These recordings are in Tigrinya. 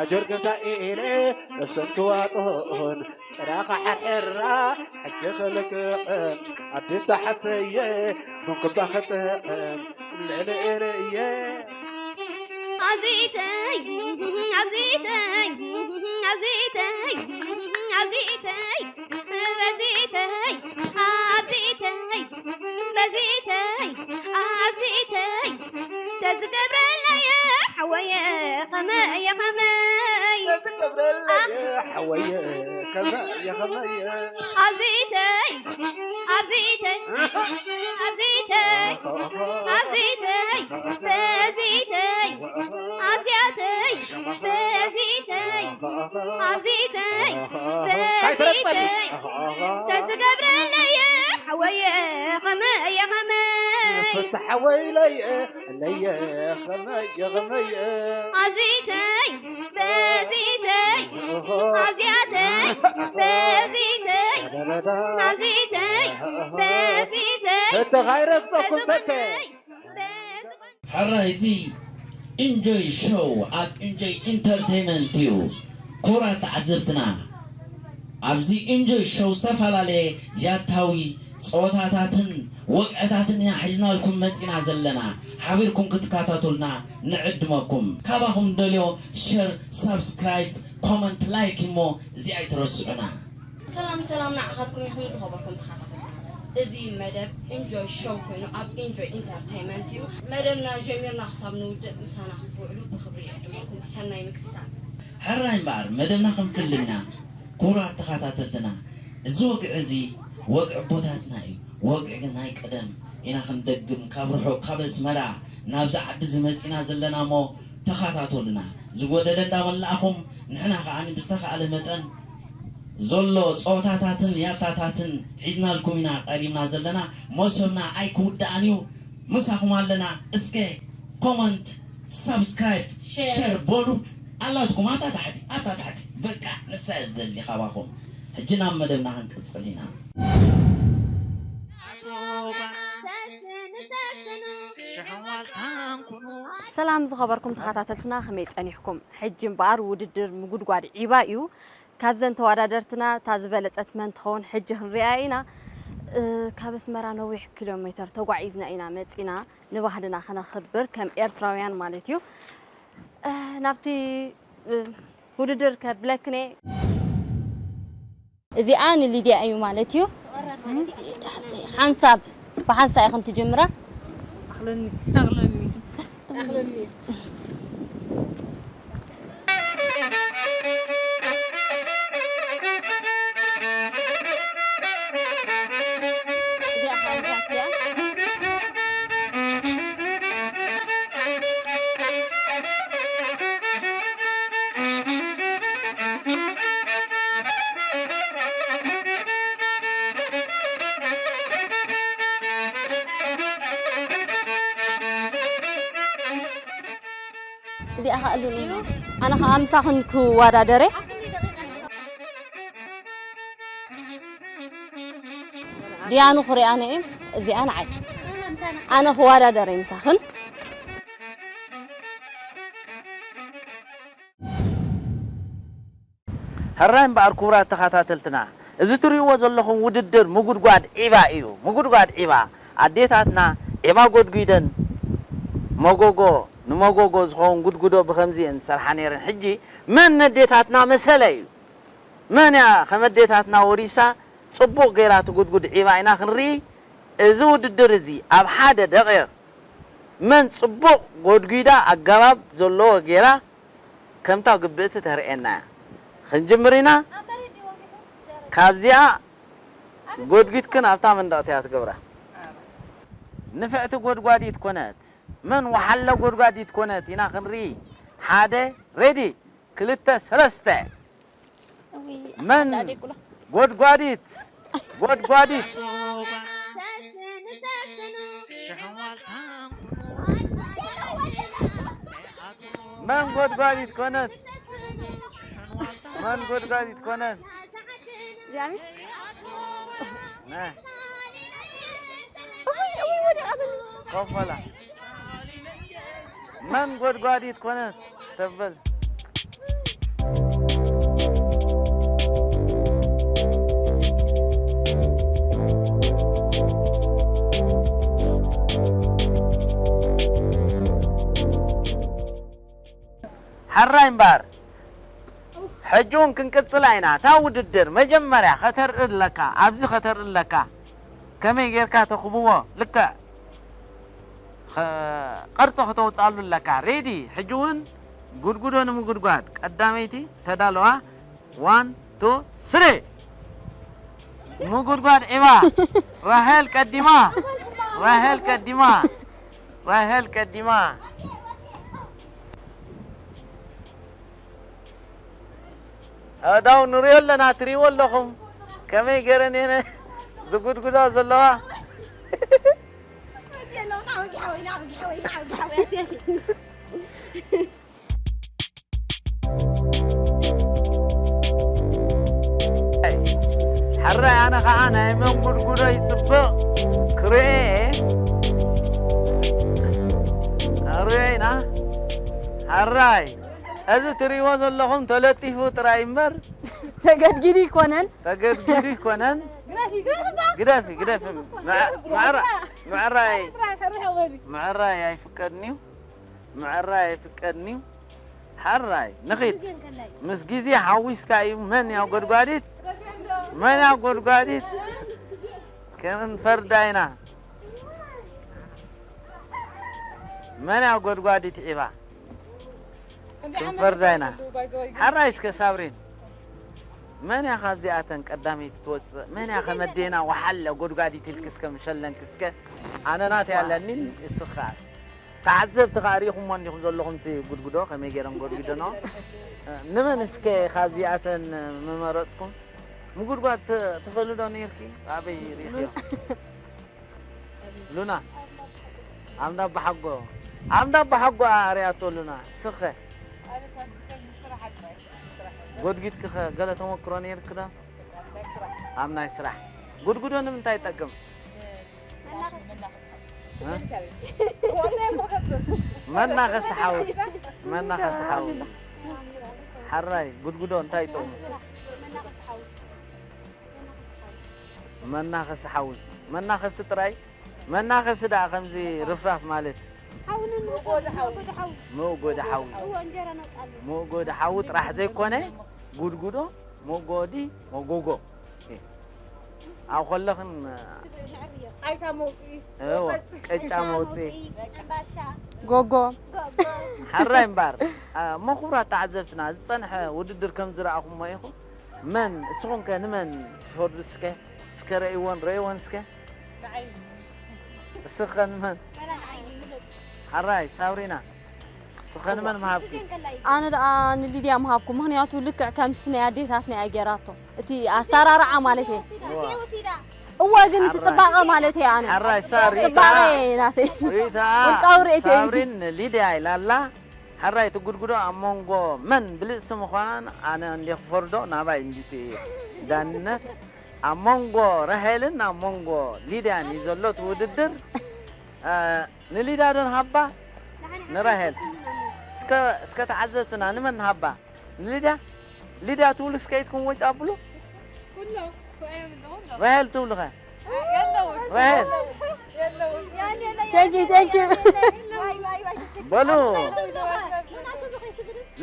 ኣጆር ገዛኢ ኢለ እሰን ክዋጥኦን ጭራኻ ሓርሕራ ሕጂ ክልቅቕን ኣዲ ታሕተየ ቡንክባ ክጥዕም ልዕሊ ኢለየ ኣብዚተይ ኣብዚተይ ኣብዚተይ ኣብዚተይ በዚተይ ኣብዚተይ በዚተይ ኣብዚተይ ተዝገብረለየ ሓወየ ኸመየ ኸመይ ተዝገብረለየ ሓወየ ከመየ ኸመየ ኣብዚተይ ኣብዚተይ ኣብዚተይ ኣብዚተይ በዚተይ ኣብዚኣተይ በዚተይ ኣብዚተይ በዚተይ ተዝገብረለየ ሓወየ ኸመየ ኸመይ ፍትሓወይ ለየ ለየ ኸመየ ኸመየ ኣብዚተይ በዚተይ ኣብዚኣተይ በዚተይ ኣብዚተይ በዚተይ ተተኻይረጸኩም ተተ ሕራይ እዚ ኢንጆይ ሾው ኣብ ኢንጆይ ኢንተርቴይመንት እዩ። ክቡራት ተዓዘብትና ኣብዚ ኢንጆይ ሾው ዝተፈላለየ ያታዊ ፀወታታትን ወግዕታትን ኢና ሒዝናልኩም መፂና ዘለና። ሓቢርኩም ክትከታተሉና ንዕድመኩም። ካባኹም ደልዮ ሸር፣ ሳብስክራይብ፣ ኮመንት፣ ላይክ እሞ እዚ ኣይትረስዑና። ሰላም ሰላም ንዓኻትኩም ይኹን ዝኸበርኩም ተኸታተልትና። እዚ መደብ ኢንጆይ ሾው ኮይኑ ኣብ ኢንጆይ ኢንተርተይመንት እዩ። መደብና ጀሚርና ክሳብ ንውድእ ምሳና ክትውዕሉ ብኽብሪ ይዕድመኩም። ሰናይ ምክትታል። ሕራይ እምበኣር መደብና ክንፍልም ኢና ክቡራት ተኸታተልትና። እዚ ወግዒ እዚ ወግዒ ኣቦታትና እዩ። ወግዒ ናይ ቀደም ኢና ክንደግም ካብ ርሑቕ ካብ ኣስመራ ናብዚ ዓዲ እዚ መፂና ዘለና እሞ ተኸታተሉና። ዝጎደለ እንዳመላእኹም ንሕና ከኣ ብዝተኻእለ መጠን ዘሎ ፀወታታትን ያታታትን ሒዝናልኩም ኢና ቀሪብና ዘለና። መሶብና ኣይክውዳእን እዩ። ምሳኹም ኣለና። እስከ ኮመንት፣ ሳብስክራይብ፣ ሸር በሉ። ኣላትኩም ኣብታ ታሕቲ ኣብታ ታሕቲ በቃ ንሳ እየ ዝደሊ ካባኹም። ሕጂ ናብ መደብና ክንቅፅል ኢና። ሰላም ዝኸበርኩም ተኸታተልትና ከመይ ጸኒሕኩም? ሕጂ እምበኣር ውድድር ምጉድጓድ ዒባ እዩ። ካብዘን ተወዳደርትና እታ ዝበለጸት መን ትኸውን ሕጂ ክንሪኣ ኢና። እ፣ ካብ ኣስመራ ነዊሕ ኪሎ ሜተር ተጓዒዝና ኢና መጺና ንባህልና ከነኽብር ከም ኤርትራውያን ማለት እዩ። እ፣ ናብቲ እ፣ ውድድር ከብለክን እየ። እዚኣ ንሊድያ እዩ ማለት እዩ። ሓንሳብ ብሓንሳ ኢኽን ትጅምራ። እዚኣ ሓንሳብ እያ። እዚኣ ከኣ ሉል እያ። ኣነ ከኣ ምሳኽን ክወዳደር እየ። ድያኑ ክሪኣነ እዩ። እዚኣ ንዓይ። ኣነ ክወዳደር እየ ምሳኽን። ሕራይ እምበኣር ክቡራት ተኸታተልትና፣ እዚ ትርእይዎ ዘለኹም ውድድር ምጉድጓድ ዒባ እዩ። ምጉድጓድ ዒባ፣ ኣዴታትና ዒባ ጎድጒደን መጎጎ፣ ንመጎጎ ዝኸውን ጉድጉዶ ብኸምዚ እየን ዝሰርሓ ነይረን። ሕጂ መን ነዴታትና መሰለ እዩ? መን እያ ከም ኣዴታትና ወሪሳ ጽቡቕ ገይራ ትጉድጉድ ዒባ ኢና ክንርኢ። እዚ ውድድር እዚ ኣብ ሓደ ደቒቕ መን ጽቡቕ ጎድጒዳ ኣገባብ ዘለዎ ገይራ ከምታ ግብእቲ ተርእየና እያ። ክንጅምር ኢና። ካብዚኣ ጎድጒድክን ኣብታ መንደቕቲ እያ ትገብራ። ንፍዕቲ ጎድጓዲት ኮነት፣ መን ወሓለ ጎድጓዲት ኮነት ኢና ክንርኢ። ሓደ፣ ሬዲ፣ ክልተ፣ ሰለስተ። መን ጎድጓዲት፣ ጎድጓዲት። መን ጎድጓዲት ኮነት? መን ጎድጓዲት ኮነት? እዚኣ ምሽ? ነ። እውይ፣ እውይ፣ ወዲቓትኒ። ኮፍ በላ። መን ጎድጓዲት ኮነት ተበል? ሕራይ እምበኣር፣ ሕጂ እውን ክንቅጽላ ኢና። እታ ውድድር መጀመርያ ከተርኢ ኣለካ፣ ኣብዚ ከተርኢ ኣለካ። ከመይ ጌርካ ተኽብቦ፣ ልክዕ ኸ-፣ ቅርጺ ከተውጽኣሉ ኣለካ። ሬዲ፣ ሕጂ እውን ጉድጉዶ ንምጉድጓድ ቀዳመይቲ ተዳለዋ። ዋን፣ ቱ፣ ስሪ። ምጉድጓድ ዒባ። ራሄል ቀዲማ፣ ራሄል ቀዲማ፣ ራሄል ቀዲማ። ኣእዳው ንሪኦ ኣለና፣ ትሪእዎ ኣለኹም ከመይ ገይረን እየን ዝጉድጉዳ ዘለዋ። ሕራይ ኣነ ኸዓ ናይ መንጉድጉዶ ይፅብቕ ክርእየ እየ። ንርእዮ ኢና። ሕራይ እዚ ትርእይዎ ዘለኹም ተለጢፉ ጥራይ እምበር ተገድጊዱ ይኮነን። ተገድጊዱ ይኮነን። ግደፊ፣ ግደፊ። ግደፊ፣ ግደፊ። ምዕ-፣ ምዕራ-፣ ምዕራይ፣ ምዕራይ ኣይፍቀድን እዩ። ምዕራይ ኣይፍቀድን እዩ። ሕራይ፣ ንኺድ። ምስ ግዜ ሓዊስካ እዩ። መን ያው ጎድጓዲት? መን ያው ጎድጓዲት? ክንፈርዳ ኢና። መን ያው ጎድጓዲት ዒባ? ክንፈርዳ ኢና። ሓራይ እስከ ሳብሪን፣ መን እያ ካብዚኣተን ቀዳመይቲ ትወፅእ? መን እያ ከመዴና ወሓለ ጎድጓዲት ኢልኪ እስከ ምሸለንኪ እስከ? ኣነ ናተይ ኣለኒ፣ እስኻ። ተዓዘብቲ ከኣ ሪኢኹሞ እንዲኹም ዘለኹም እቲ ጉድጉዶ ከመይ ገይረን ጎድጒደንኦ? ንመን እስከ ካብዚኣተን ምመረፅኩም? ምጉድጓድ ት-፣ ትኽእሊ ዶ ነይርኪ? ኣበይ ሪኢኽዮ? ሉና። ኣብ እንዳባሓጎ። ኣብ እንዳባሓጎ ኣርያቶ ሉና። ስኸ። ኣነ ሳብ ከዚ ስራሕ ኣጥራይ፣ ስራሕ ኣጥራይ። ጎድጊድኪ ኸ ገለ ተመክሮ ነይርኪ ዶ? ኣብ ናይ ስራሕ። ኣብ ናይ ስራሕ። ጉድጉዶ ንምንታይ ይጠቅም? መናኸሲ። እ? መናኸሲ ሓዊ። መናኸሲ ሓዊ። ሓራይ ጉድጉዶ እንታይ ይጠቅም? መናኸሲ ሓዊ። መናኸሲ ሓዊ። መናኸሲ ጥራይ? መናኸሲ ደኣ ከምዚ ርፍራፍ ማለት? ሓዊ ንንውሰድ፣ መውጎዲ ሓዊ። መውጎዲ ሓዊ። እዎ፣ እንጀራ ነውፅኣሉ። መውጎዲ ሓዊ ጥራሕ ዘይኮነ፣ ጉድጉዶ፣ መውጎዲ፣ መጎጎ። ኣብ ከለኽን፣ ንዕርዮ። ዓይታ መውፅኢ። እዎ፣ ቅጫ መውፅኢ። ሕምባሻ። ጎጎ። ጎጎ። ሓራይ እምበኣር፣ እ፣ እሞ ክቡራት ተዓዘብትና፣ ዝፀንሐ ውድድር ከም ዝረኣኹሞ ኢኹም። መን፣ እስኹም ከ ንመን ትፈርዱ እስከ? እስከ ረእይወን፣ ረእይወን እስከ። ንዓይ። እስኸ ንመን? ሓራይ፣ ሳብሪና። እስኸ ንመን ምሃብኪ? ኣነ ደኣ ንሊድያ ምሃብኩ፣ ምኽንያቱ ልክዕ ከምቲ ናይ ኣዴታትና እያ ጌራቶ። እቲ ኣሰራርዓ ማለት እየ። እዋ። እወ፣ ግን እቲ ሓራይ። ጽባቐ ማለት እየ ኣነ። ሓራይ፣ ሳሪ። ጽባቐ ናተይ። ሪታ፣ ውልቃዊ ርእይቶ እዩ። ሳብሪን ሊድያ ኢላ ኣላ። ሕራይ ትጉድጉዶ ኣብ መንጎ መን ብልጽቲ ምዃናን ኣነ እንዴ ክፈርዶ ናባይ እንዲቲ ዳንነት ኣብ መንጎ ራሄልን ኣብ መንጎ ሊድያን እዩ ዘሎ እቲ ውድድር። እ፣ ንሊዳ ዶ ንሃባ? ንራሄል። እስከ፣ እስከ ተዓዘብትና ንመን ንሃባ? ንሊዳ? ሊዳ ትብሉ እስከ ኢድኩም ወይ ጣብሉ? ኩሎ፣ ኩሎ፣ ኩሎ። ራሄል ትብሉ ኸ? የለውም። ራሄል። የለውም። Thank you, thank you. በሉ።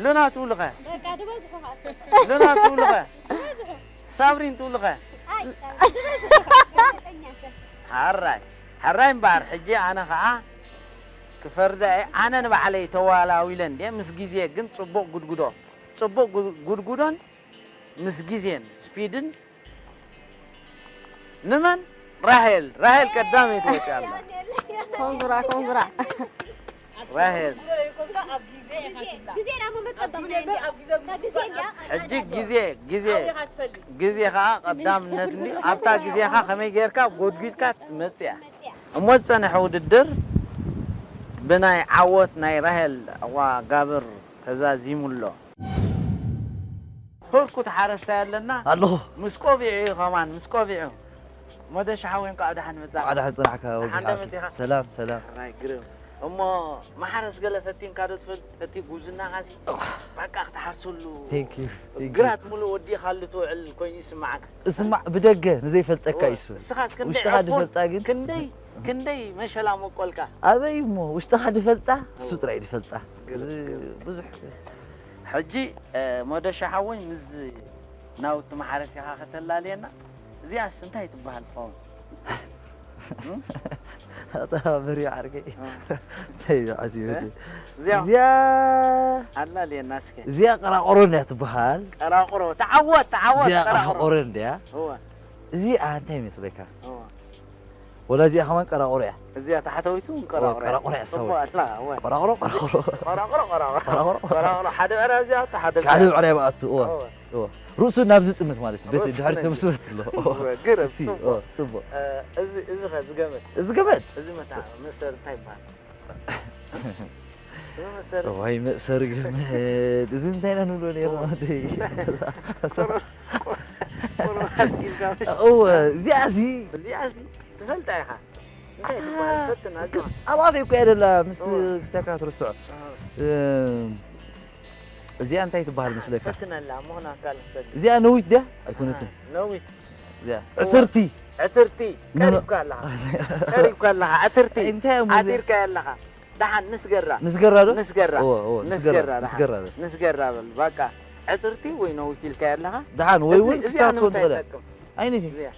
ሉና ትብሉ ኸ? በቃ፣ ድበዝሑ ኸኣ። ሉና ትብሉ ኸ? ድበዝሑ። ሳብሪን ትብሉ ኸ? ኣይ፣ ሳብሪን። ሓራይ። ሓራይ እምበኣር፣ ሕጂ ኣነ ኸኣ ክፈርዳ እየ። ኣነ ንባዕለይ ተዋላዊለ እንድየ። ምስ ግዜ ግን ጽቡቕ ጉድጉዶ፣ ጽቡቕ ጉ-፣ ጉድጉዶን ምስ ግዜን ስፒድን ንመን? ራሄል፣ ራሄል ቀዳመይቲ ወጺኣ ኣላ። ኮንግራ፣ ኮንግራ። ራሄል። ግዜ ደኣ መመጸ ግዜ፣ ግዜ ደኣ። ሕጂ ግዜ፣ ግዜ፣ ግዜ ኸኣ ቀዳምነት እንዲ፣ ኣብታ ግዜኻ ከመይ ጌርካ ጎድጒድካ ትመጽእ እያ። እሞ ዝጸንሐ ውድድር ብናይ ዓወት ናይ ራሄል ኣዋ ጋብር ተዛዚሙ ኣሎ። ህርኩት ሓረስታይ ኣለና። ኣለኹ። ምስ ቆቢዑ እዩ ከማን፣ ምስ ቆቢዑ። ሞደሽ ሓወይ፣ እንኳዕ ደሓን መጻእካ። እንኳዕ ደሓን ጸናሕካ፣ ወዲ ደሓን ሓወይ። መጺእካ። ሰላም፣ ሰላም። ሕራይ ግርም። እሞ ማሕረስ ገለ ፈቲንካ ዶ ትፈልጥ? እቲ ጉብዝናኻሲ እዋ። በቃ ክትሓርሰሉ። Thank you፣ thank you። ግራት ሙሉእ ወዲእካሉ ትውዕል ኮይኑ ይስምዓካ። እስማዕ፣ ብደገ ንዘይፈልጠካ እዋ። እዩ እሱ። እስኻስ ክንደይ ውሽጥኻ ዕፉን፣ ድፈልጣ ግን። ክንደይ፣ ክንደይ መሸላ መቆልካ። ኣበይ እሞ ውሽጥኻ ድፈልጣ፣ እሱ እዋ። ጥራይ ድፈልጣ። ግርም፣ እዚ ግርም። ብዙሕ ሕጂ፣ እ፣ ሞደሻ ሓወይ፣ ምስ ናውቲ ማሕረሲኻ ከተላልየና፣ እዚኣስ እንታይ ትበሃል ትኸውን? እም? ኣታ በሪዩ ዓርከይ። እ። እንታይ እዩ ዓትዩ? እ? እዚኣ እዚኣ ኣላልየና እስከ። እዚኣ ቀራቆሮ እንድያ ትበሃል። ቀራቁሮ፣ ተዓወት፣ ተዓወት፣ እዚኣ ቀራቁሮ። ቀራቆሮ እንድያ። እወ፣ እዚኣ እንታይ ይመስለካ? እወ። ወላ እዚኣ ከማን ቀራቆሮ እያ። እዚኣ ታሕተዊቱ እውን ቀራቁሮ እያ። ቀራቁሮ እያ፣ እሳወ። ጽቡቕ ኣላ፣ እወ። ቀራቆሮ ቀራቆሮ። ቀራቁሮ፣ ቀራቁሮ። ቀራቆሮ። ቀራቁሮ፣ ሓደ ብዕራይ እዚኣ፣ ሓደ ካልእ ብዕራይ። ብዕራይ ብኣቱ፣ እወ። እወ። እወ። ርእሱ ናብዚ ጥምት ማለት እዩ። ቤት ርእሱ ድሕሪት ጥምት። ነብሱ በት ኣሎ። እወ። እወ፣ ግርም፣ እሲ፣ ጽቡቕ። እወ፣ ጽቡቕ። እ፣ እዚ፣ እዚ ኸ ዝገመድ? እዚ ገመድ? እዚ መታ መሰር እንታይ ይበሃል? እዚ መሰር ወይ መእሰሪ ገመድ። እዚ እንታይ ኢና ንብሎ ነይርና ወደይ? ቁሩብ፣ ቁሩብ ኣስጊርካ ምሽ-፣ እወ፣ እዚኣ ሲ እዚኣ ሲ ትፈልጣ ኢኻ። እንታይ ትበሃል? ፈትን ኣጆኻ። ኣብ ኣፈይ እኮ እያ ደላ፣ ምስቲ እወ። ክስታካ ትርስዖ። ኣሃ። እም፣ እዚኣ እንታይ ትበሃል መስለካ? ፈትነላ፣ እሞ ናትካ ልክሰል። እዚኣ ነዊት ድያ? ኣይኮነትን። ነዊት። እዚኣ ዕትርቲ። ዕትርቲ። ኖ፣ ኖ። ቀሪብካ ኣለኻ። ቀሪብካ ኣለኻ። ዕትርቲ። እንታይ እሞ እዚኣ? ኣቲርካ ኣለኻ። ደሓን ንስገራ። ንስገራ ዶ? ንስገራ። እወ፣ እወ፣ ንስገራ፣ ንስገራ። ንስገራ በል። ንስገራ በል። በቃ። ዕትርቲ ወይ ነዊት ኢልካ ኣለኻ። ደሓን ወይ እዚ፣ እውን እዚኣ ክስታት ክኸውን ንምንታይ ትኽእል እያ። ይጠቅም? ኣይነቲ። እዚኣ።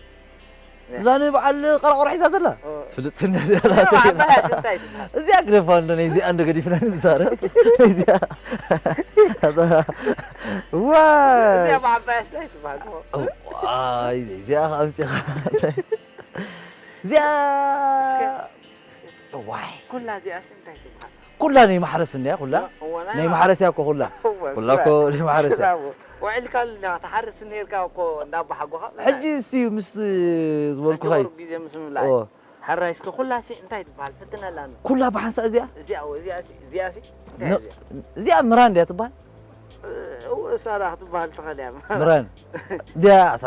እዛ ንበዓል ቀራቆሮ ሒዛ ዘላ? እወ። ፍልጥቲ እንድያ እዚኣ። እዚኣ ዓባይ ኣስንታይ ትበሃል? እዚኣ ግደፋ እንዶ፣ ናይ እዚኣ እንዶ ገዲፍና ንዛረብ። ናይ እዚኣ። ዋይ። እዚኣ ብዓባይ ኣስንታይ ትበሃል? ዋይ፣ እዚኣ ከኣ ኣምጺኻ። እዚኣ። እስከ። ዋይ። ኩላ እዚኣስ እንታይ ትበሃል? ኩላ ናይ ማሕረስ እንድያ፣ ኩላ። እወ፣ ናይ ናይ ማሕረስ። ማሕረስ እያ እኮ ኩላ። እወ፣ ኩላ ስራ። እኮ ናይ ማሕረስ እያ። ስራ እወ። ውዒልካሉ እንድያ ትሓርስ ነይርካ እኮ እንዳባሓጎኻ። ሕጂ እሲ ምስቲ ዝበልኩኻ እዩ። ሕጂ ቁሩብ ግዜ ምስ ምብላዕ። እወ። ሕራይ እስከ ኩላ ሲ እንታይ ትበሃል? ፍትነላኒ። ኩላ ብሓንሳእ እዚኣ? እዚኣ እወ፣ እዚኣ ሲ፣ እዚኣ ሲ እንታይ ነ-፣ እዚኣ? እዚኣ ምራ እንድያ ትበሃል? እወ፣ እሳ ዳ ክትበሃል ትኽእል እያ። ምራን። ድያ፣ ኣታ።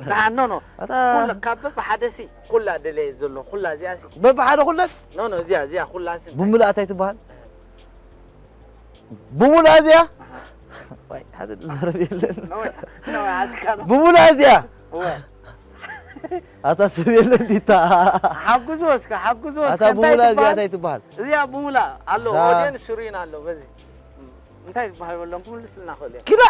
ደሓን፣ ኖ፣ ኖ። ኣታ። ኩላ፣ ካብ በብሓደ ሲ፣ ኩላ ደለየ ዘሎ፣ ኩላ እዚኣ ሲ። በብሓደ ኩለን? ኖ፣ ኖ፣ እዚኣ፣ እዚኣ ኩላ ሲ እንታይ? ብሙሉኣ እንታይ ትበሃል? ብሙሉኣ እዚኣ? ዋይ፣ ሓደ ዝዛረብ የለን። ኖ፣ ኖ፣ ኣትካ ኖ። ብሙሉኣ እዚኣ? እወ። ኣታ ሰብ የለን ዲታ። ሓግዝዎ እስከ፣ ሓግዝዎ እስከ፣ ኣታ እንታይ ብሙሉኣ እዚኣ ትበሃል? እንታይ ትበሃል? እዚኣ ብሙላ ኣሎ፣ እዛ ኦድየንስ ስሩይን ኣሎ፣ በዚ። እንታይ ትበሃል በሎም፣ ክምልስልና ክእል እየ። ኪዳ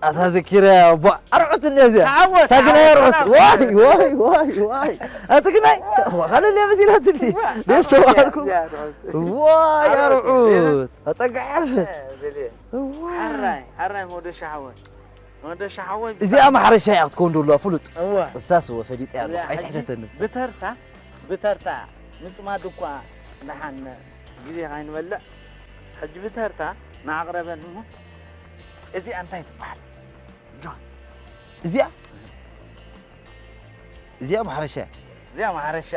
ኣታ ዘኪረ፣ ቧ፣ ኣርዑት እንድያ እዚኣ። ተዓወት፣ ታግናይ ተዓወት፣ ኣርዑት። ተዓወት። ዋይ፣ ዋይ፣ ዋይ፣ ዋይ። ኣታ ግናይ፣ ዋ፣ ካልእ እንድያ መሲላትኒ። ደስ ተባሃልኩ። ዋይ፣ ኣርዑት። ኣጸጋዕፍ። ዋይ። ሓራይ፣ ሓራይ ሞደሻ ሓወይ። ሞደሻ ሓወይ። እዚኣ ማሕረሻ እያ ክትከውን ደሎ፣ ፍሉጥ። እወ። እሳስ እወ፣ ፈሊጠ እያ ኣለኹ። እዚኣ ሕጂ ኣይትሕተተንስ። ብተርታ፣ ብተርታ ምጽማድ እኳ ደሓን ግዜ ካይንበልዕ፣ ሕጂ ብተርታ ንኣቕረበን እሞ፣ እዚኣ እንታይ ትበሃል? ጆን። እዚኣ? እዚኣ ማሕረሻ እያ። እዚኣ ማሕረሻ።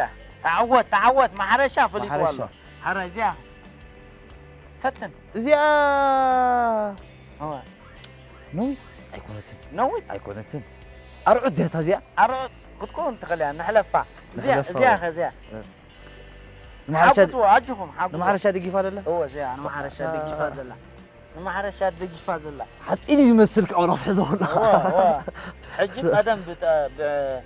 ተዓወት፣ ተዓወት፣ ማሕረሻ ፈሊጥዎ ማሕረሻ። ኣሎ። ሓራይ እዚኣ። ፈትን። እዚኣ እወ። ነዊት ኣይኮነትን። ነዊት? ኣይኮነትን። ኣርዑት ድያ እታ እዚኣ? ኣርዑት ክትከውን ትኽእል እያ፣ ንሕለፋ። እዚኣ፣ ንሕለፋ፣ እዚኣ እወ። ከ እዚኣ። ንማሕረሻ ሓግዝዎ፣ ኣጆኹም፣ ሓግዝዎ። ንማሕረሻ ደጊፋ ደላ? እወ፣ እዚኣ ንማሕረሻ ኣታ። ደጊፋ ዘላ። ንማሕረሻ ደጊፋ ዘላ። ሓጺን እዩ ዝመስል፣ ካብ ወላ ክትሕዞ ከለኻ። እወ፣ እወ። ሕጂ ቀደም ብጠ-፣ ብ-፣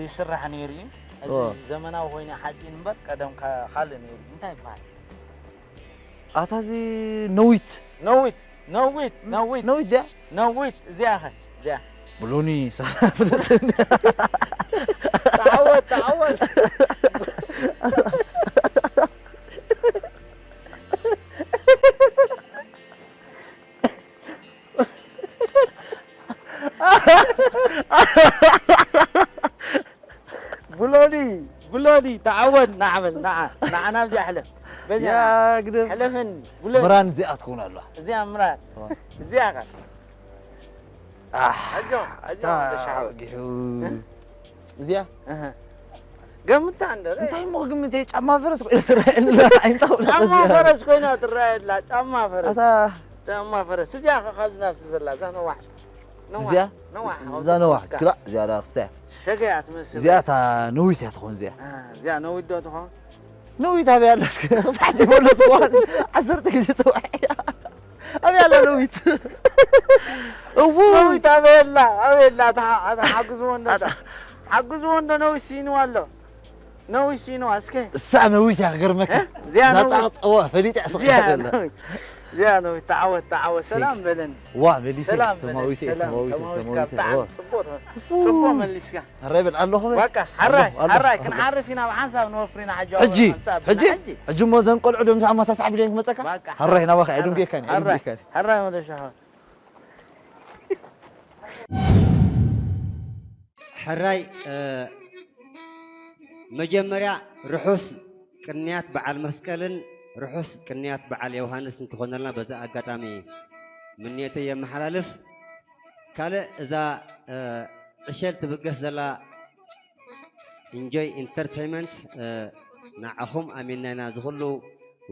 ይስራሕ ነይሩ እዩ። እዚ እወ። ዘመናዊ ኮይኑ ሓጺን እምበር ቀደም ከ-፣ ካልእ ነይሩ እዩ። እንታይ ይበሃል? ኣታ እዚ ነዊት። ነዊት፣ ነዊት፣ ነዊት። ነዊት ድያ? ነዊት፣ እዚኣ ኸ? እዚኣ። ብሎኒ ሳላ ፍልጥን። ተዓወት፣ ተዓወት። ብሎኒ፣ ብሎኒ፣ ተዓወት፣ ንዓ በል፣ ንዓ፣ ንዓ ናብዚኣ ሕለፍ። በዚኣ ያ ግደፍ። ሕለፍን፣ ብሎኒ። ምራን እዚኣ ትከውን ኣለዋ። እዚኣ ምራን። እዋ። እዚኣ ኸ? ኣሕ፣ ኣጆ፣ ኣጆ፣ እታ ተሻሓወ። ወጊሑ። እዚኣ? እህ። ገምታ እንዶ፣ እ? እንታይ እሞ ግምት እየ? ጫማ ፈረስ ኮይና ትረኣየኒ ኣላ። ዓይንታ ውላ ጫማ እዚኣ። ፈረስ ኮይና ትረኣየላ፣ ጫማ ፈረስ። ኣታ ጫማ ፈረስ። እዚኣ ኸ ካብዚ ናብቲ ዘላ፣ እዛ ነዋሕ። ነዋሕ፣ እዚኣ? ነዋሕ፣ እዛ ነዋሕ። ካብዚ ክላ፣ እዚኣ ደኣ ክስታይ። ሸገያ ትመስል። እዚኣ እታ ነዊት እያ ትኾን እዚኣ። እ፣ እዚኣ ነዊት ዶ ትኾን? ነዊት ኣበይ ኣላ እስከ? ክሳዕ ሕጂ መለስኩዋ። ዓሰርተ ግዜ ተዋሒዳ። ኣበይ ኣላ ነዊት? እዉ። ነዊት ኣበይ ኣላ? ኣበይ ኣላ? ኣታ፣ ኣታ ሓግዝዎ እንዶ፣ ኣታ። ሓግዝዎ እንዶ፣ ነዊት ሲንዋ ኣሎ። ነዊት ሲንዋ፣ እስከ። እሳ ነዊት እያ ክገርመካ። እ? እዚኣ እዛ ነዊት። ጻዕጠዋ ፈሊጥ እያ እዚኣ ስቕ ኢላ። ነዊት። ያ ነው። ተዓወት፣ ተዓወት። ሰላም በለን። ዋ፣ መሊሰ። ሰላም በለን። ተማዊተ፣ ሰላም፣ ተማዊተ፣ ተማዊትካ ተማዊተ። ብጣዕሚ ዋ። ጽቡቅ፣ ጽቡቅ መሊስካ። ሕራይ በል ኣለኹ በል። በቃ፣ ሕራይ፣ ኣለኹ፣ ኣለኹ፣ ሕራይ፣ ኣለኹ። ክንሓርስ ኢና፣ ኣብ ሓንሳብ ንወፍር ኢና፣ ሕጂ ሕጂ፣ ኣውራ፣ ሓንሳብ ሕጂ፣ ብና፣ ሕጂ። ሕጂ እሞ እዘን ቆልዑ ዶ ምስ ኣማሳስዓ ብደን ክመጸካ? በቃ፣ ሕራይ ናባኻ እየ፣ ሕራይ፣ ደንጌካ እየ፣ ሕራይ፣ ደንጌካ እየ። ሕራይ መለሻ። ሕራይ፣ እ፣ መጀመርያ ርሑስ ቅንያት በዓል መስቀልን ርሑስ ቅንያት በዓል ዮሃንስን ክኾነልና በዚ ኣጋጣሚ ምንየተይ የመሓላልፍ። ካልእ እዛ፣ እ፣ ዕሸል ትብገስ ዘላ ኢንጆይ ኢንተርቴይመንት፣ እ፣ ንዓኹም ኣሚንና ኢና፣ እዚ ኩሉ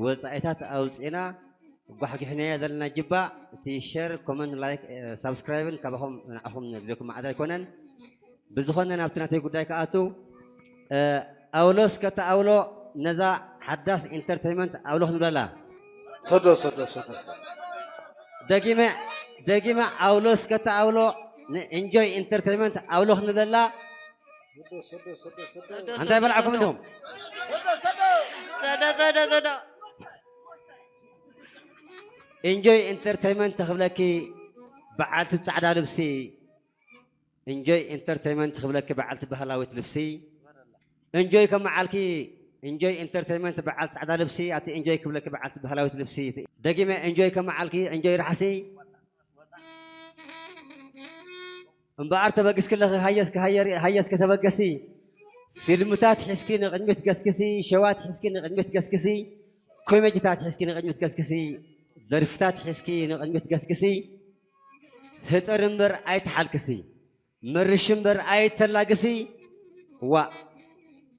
ወጻኢታት ኣውጺእና ጓሕጊሕናዮ ዘለና ጅባ፣ እቲ ሸር፣ ኮመንት፣ ላይክ፣ እ፣ ሳብስክራይብን ካባኹም ንዓኹም ንድልየኩም መዓት ኣይኮነን። ብዝኾነ ናብቲ ናተይ ጉዳይ ክኣቱ፣ እ፣ ኣውሎስ ከተኣውሎ ነዛ ሓዳስ ኢንተርቴይመንት ኣውሎ ክንብለላ። ሰዶ፣ ሰዶ፣ ሰዶ፣ ሰዶ። ደጊመ፣ ደጊመ ኣውሎስ ከተኣውሎ ንኢንጆይ ኢንተርቴይመንት ኣውሎ ክንብለላ። ሰዶ፣ ሰዶ፣ ሰዶ፣ ሰዶ። እንታይ በላዕኩም እንዲኹም? ሰዶ፣ ሰዶ፣ ሰዶ። ኢንጆይ ኢንተርቴይመንት ክብለኪ በዓልቲ ጻዕዳ ልብሲ፣ ኢንጆይ ኢንተርቴይመንት ክብለኪ በዓልቲ ባህላዊት ልብሲ፣ ኢንጆይ ከመዓልኪ፣ ኢንጆይ ኢንተርቴይመንት በዓል ጻዕዳ ልብሲ፣ ኣቲ ኢንጆይ ክብለኪ በዓልቲ ባህላዊት ልብሲ፣ ደጊመ ኢንጆይ ከመዓልኪ፣ ኢንጆይ ራሕሲ። እምበኣር ተበግስኪ ኣለኺ፣ ሃየስኪ፣ ሃየር-፣ ሃየስኪ ተበገሲ። ፊልምታት ሒዝኪ ንቕድሚት ገስግሲ፣ ሸዋት ሒዝኪ ንቕድሚት ገስግሲ፣ ኮሜዲታት ሒዝኪ ንቕድሚት ገስግሲ፣ ደርፍታት ሒዝኪ ንቕድሚት ገስግሲ። ህጥር እምበር ኣይትሓልክሲ፣ መርሽ እምበር ኣይተላግሲ። ዋእ፣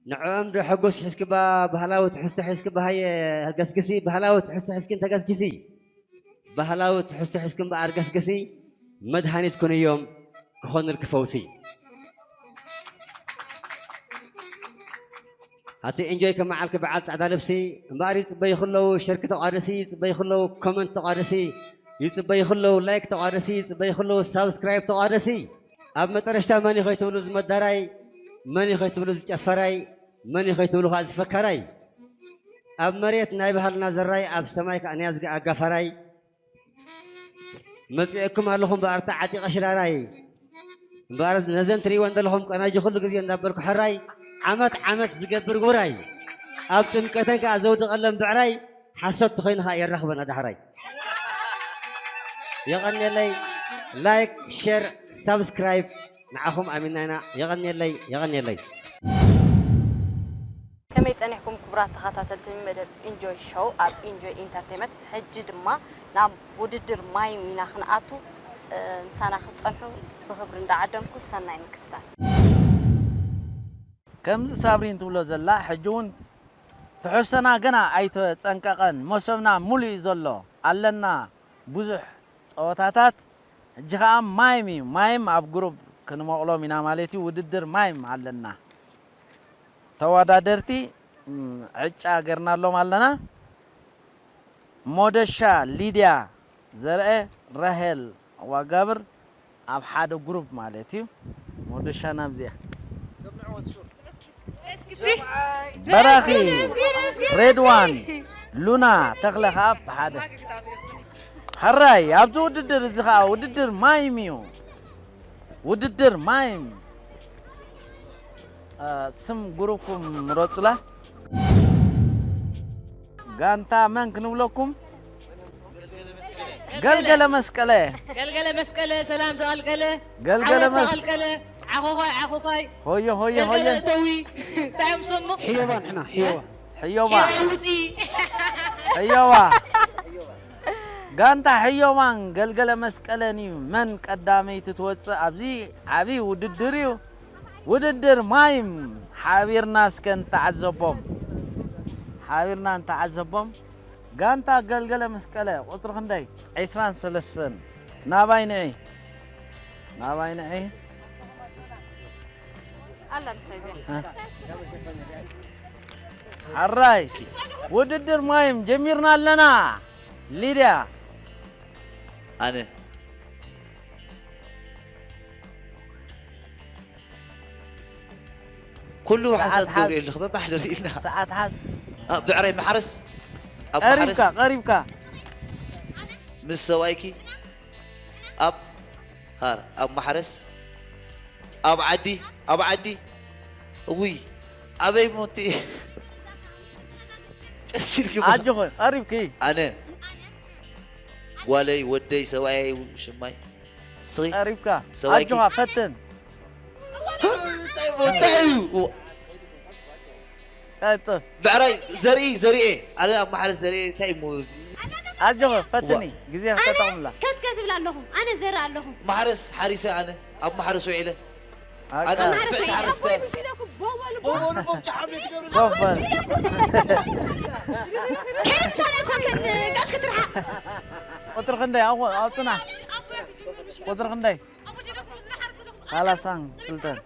ንዕኦም ዶ ሕጉስ ሒዝኪ ባ-፣ ባህላዊ ትሕዝቶ ሒዝኪ ባ-፣ ሃየ ገስግሲ፣ ባህላዊ ትሕዝቶ ሒዝኪ እንተገስግሲ። ባህላዊ ትሕዝቶ ሒዝኪ እምበኣር ገስግሲ፣ መድሃኒት ኩንዮም ክኾኑልኪ ፈውሲ። ኣቲ ኢንጆይ ከመዓልኪ በዓል ጻዕዳ ልብሲ፣ እምበኣር ይጽበይኺ ኣለዉ ሸርኪ ተቋደሲ፣ ይጽበይኺ ኣለዉ ኮመንት ተቋደሲ፣ ይጽበይኺ ኣለዉ ላይክ ተቋደሲ፣ ይጽበይኺ ኣለዉ ሳብስክራይብ ተቋደሲ። ኣብ መጠረሽታ መን እዩ ከይትብሉ ዝመዳራይ፣ መን እዩ ከይትብሉ ዝጨፈራይ፣ መን እዩ ከይትብሉ ከኣ ዝፈካራይ። ኣብ መሬት ናይ ባህልና ዘራይ፣ ኣብ ሰማይ ከኣ ናይ ኣዝጊ ኣጋፋራይ። መጺኤኩም ኣለኹም እምበኣር ተዓጢቐ ሽራራይ። እምበኣር ነዘን ትርእይወን ዘለኹም ቀናጅ ኩሉ ግዜ እንዳበልኩ ሕራይ፣ ዓመት ዓመት ዝገብር ውራይ። ኣብ ጥምቀተን ከኣ ዘውድቐለን ብዕራይ፣ ሓሶት ተኾይኑ ከኣ የራኽበና ዳሕራይ። የቐንየለይ። ላይክ፣ ሼር፣ ሳብስክራይብ ንዓኹም ኣሚንና ኢና። የቐንየለይ፣ የቐንየለይ። ከመይ ጸኒሕኩም ክቡራት ተኸታተልቲ መደብ ኢንጆይ ሾው ኣብ ኢንጆይ ኢንተርቴይመንት? ሕጂ ድማ ናብ ውድድር ማይም ኢና ክንኣቱ። እ፣ ምሳና ክትጸንሑ ብኽብሪ እንዳዓደምኩ ሰናይ ምክትታል። ከምዚ ሳብሪን ትብሎ ዘላ ሕጂ እውን ትሕዝቶና ገና ኣይተጸንቀቐን። መሶብና ሙሉእ እዩ ዘሎ። ኣለና ብዙሕ ጸወታታት። ሕጂ ኸኣ ማይም እዩ። ማይም ኣብ ግሩፕ ክንመቕሎም ኢና ማለት እዩ። ውድድር ማይም ኣለና። ተወዳደርቲ፣ እም፣ ዕጫ ገርናሎም ኣለና። ሞደሻ ሊድያ ዘርአ፣ ራሄል ዋጋብር ኣብ ሓደ ግሩፕ ማለት እዩ። ሞደሻ ናብዚኣ። በራኺ፣ ሬድዋን፣ ሉና ተኽለ ኸኣ ብሓደ። ሕራይ፣ ኣብዚ ውድድር እዚ ኸኣ ውድድር ማይም እዩ። ውድድር ማይም። እ፣ ስም ግሩፕኩም ምረጹላ። ጋንታ መን ክንብለኩም? ገልገለ መስቀለ። ገልገለ መስቀለ፣ ሰላም ተቐልቀለ። ገልገለ ዓወት መስ- ተቐልቀለ። ዓኾዃይ፣ ዓኾዃይ። ሆየ፣ ሆየ፣ ገልገለ ሆየ። እተዊ። እንታይ እዮም ስሙ? ሕዮባ ንሕና፣ ሕዮባ። ሕዮባ። ሕዮባ ውፂ። ሕዮባ። ጋንታ ሕዮባን ገልገለ መስቀለን እዩ። መን ቀዳመይቲ ትወፅእ ኣብዚ ዓብዪ ውድድር እዩ። ውድድር ማይም ሓቢርና እስከ ንተዓዘቦም። ሓቢርና ንተዓዘቦም። ጋንታ ገልገለ መስቀለ ቁፅሪ ክንደይ? ዕስራን ሰለስተን። ናባይ ንዒ። ናባይ ንዒ። ኣላ ምሳይ በል። እ? ሓራይ ውድድር ማይም ጀሚርና ኣለና። ሊድያ። ኣነ። ኩሉ ሰዓት ሓሶት ሓዝ። ገብርኤል ንኽበባሕ ንርኢ ኣለና። ሰዓት ሓዝ። ኣብ ብዕራይ ማሕረስ፣ ኣብ ማሕረስ። ቀሪብካ፣ ቀሪብካ። ምስ ሰብኣይኪ ኣብ ሃር ኣብ ማሕረስ ኣብ ዓዲ ኣብ ዓዲ እውይ ኣበይ ሞቲ ቀስ ኢልኪ ሞ- ኣጆኺ ቀሪብኪ ኣነ ጓለይ ወደይ ሰብኣየይ ሽማይ ንስኺ ቀሪብካ ሰብኣይኪ ኣጆኻ ፈትን እንታይ ሞ- እንታይ እዩ ቀጥፍ ብዕራይ ዘርኢ ዘርኢ ኣነ ኣብ ማሕረስ ዘርኢ እንታይ እሞ እዚ ኣጆኸ ፈትኒ ግዜ ተጠቕምላ ከትከት እብላ ኣለኹ ኣነ ዘርኢ ኣለኹ ማሕረስ ሓሪሰ ኣነ ኣብ ማሕረስ ውዒለ ኣነ ኣቃ- ፍዕቲ ሓረስተ ቦበሉ ቦምጫ ሓምለ ትገብሩ ቦበል ከይደ ምሳና ኮከን ቀስ ክትርሓቕ ቁጥሪ ክንደይ ኣዎ ኣውፅና ቁጥሪ ክንደይ ሰላሳን ክልተን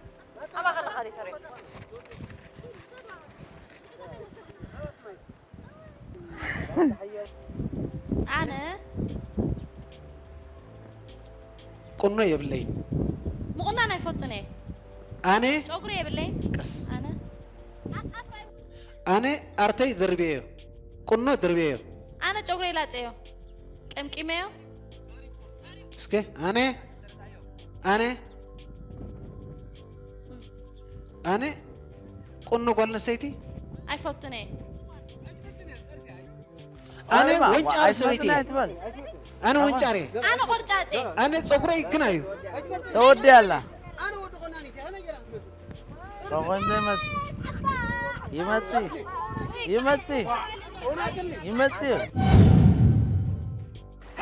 ኣነ ቁኖ የብለይን። ምቑናን ኣይፈቱን እየ። ኣነ ጨጉሪ የብለይን። ቀስ ኣነ ኣነ ኣርተይ ደርብየዮ ቁኖ ደርብየዮ። ኣነ ጨጉረይ ላፀዮ ቀምቂመዮ። እስከ ኣነ ኣነ ኣነ ቁኖ ጓል ኣንስተይቲ ኣይፈቱን እየ። ኣነ ወንጫሪ ሰበይቲ እየ። ኣነ ወንጫሪ እየ። ኣነ ቆርጫጭ እየ። ኣነ ፀጉረይ ግና እዩ። ተወዲያ ኣላ። ተኾን ዘይመጽእ ይመጽእ ይመጽእ ይመጽእ።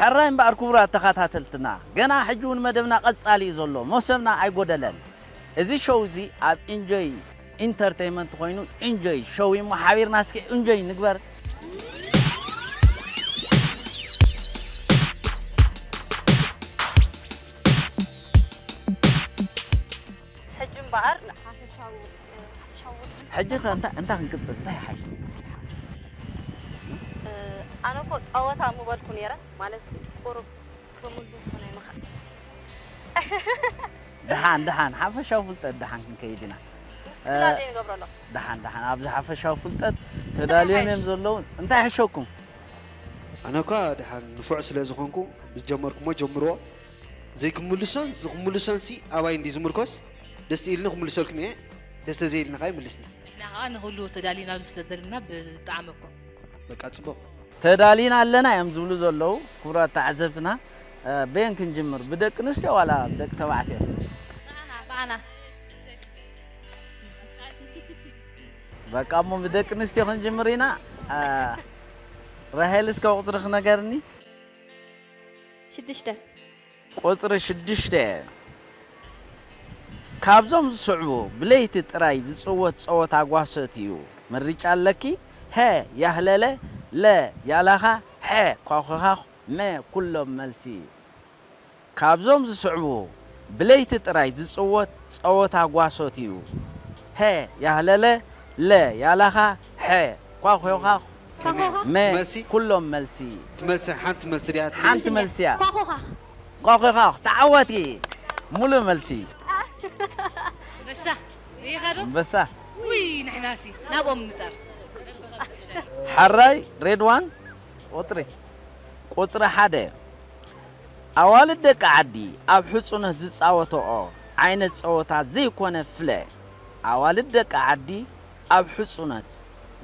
ሕራይ እምበኣር ክቡራት ተኸታተልትና፣ ገና ሕጂ እውን መደብና ቀጻሊ እዩ ዘሎ፣ መሶብና ኣይጎደለን። እዚ ሾው እዚ ኣብ ኢንጆይ ኢንተርተይመንት ኮይኑ ኢንጆይ ሾው እሞ ሓቢርና እስኪ ኢንጆይ ንግበር። ሕጂ እምበኣር ሓፈሻዊ ሓፈሻዊ ውድድር ሕጂ ከ እንታ እንታ ክንቅጽል እንታይ ሓሽ ኣነ እኮ ጸወታ ምበልኩ ነይረ ማለት ቁሩብ ክምልሱ ናይ ምኻ ደሓን ደሓን ሓፈሻዊ ፍልጠት ደሓን ክንከይድ ኢና ምስላ ዘይንገብረሎ ደሓን ደሓን ኣብዚ ሓፈሻዊ ፍልጠት ተዳልዮም እዮም ዘለዉ እንታይ ሕሸኩም ኣነ እኳ ደሓን ንፉዕ ስለ ዝኾንኩ ምስ ጀመርኩሞ ጀምርዎ ዘይክምልሶን ዝክምልሶን ሲ ኣባይ እንዲ ዝምርኮስ ደስ ኢልኒ ክምልሰልኩም እየ ደስ ተዘይልኒ ከዓ ይምልስኒ ንሕና ከዓ ንክሉ ተዳሊናሉ ስለ ዘለና ብዝጠዓመኩም በቃ ፅቡቅ ተዳሊና ኣለና እዮም ዝብሉ ዘለዉ ክቡራት ተዓዘብትና በየን ክንጅምር ብደቂ ኣንስትዮ ዋላ ብደቂ ተባዕትዮ ብኣና ብኣና በቃ እሞ ብደቂ ኣንስትዮ ክንጅምር ኢና ራሄል እስከ ቁፅሪ ክነገርኒ ሽዱሽተ ቁፅሪ ሽዱሽተ ካብዞም ዝስዕቡ ብለይቲ ጥራይ ዝፅወት ፀወታ ጓሶት እዩ ምርጫ ኣለኪ ሀ ያህለለ ለ ያላኻ ሐ ኳኹኻኽ መ ኩሎም መልሲ ካብዞም ዝስዕቡ ብለይቲ ጥራይ ዝፅወት ፀወታ ጓሶት እዩ። ሀ ያህለለ፣ ለ ያላኻ፣ ሐ ኳኹዮኻኹ፣ መ ኩሎም መልሲ። ትመልሲ ሓንቲ መልሲ ድያ ሓንቲ መልሲ እያ። ኳኹኻኽ ተዓወቲ። ሙሉእ መልሲ። በሳ ይኸዶ በሳ። ውይ ንሕናሲ ናብኦም ንጠር ሓራይ ሬድዋን ቁፅሪ ቁፅሪ ሓደ ኣዋልድ ደቂ ዓዲ ኣብ ሕፁነት ዝፃወትኦ ዓይነት ፀወታ ዘይኮነ ፍለ ኣዋልድ ደቂ ዓዲ ኣብ ሕፁነት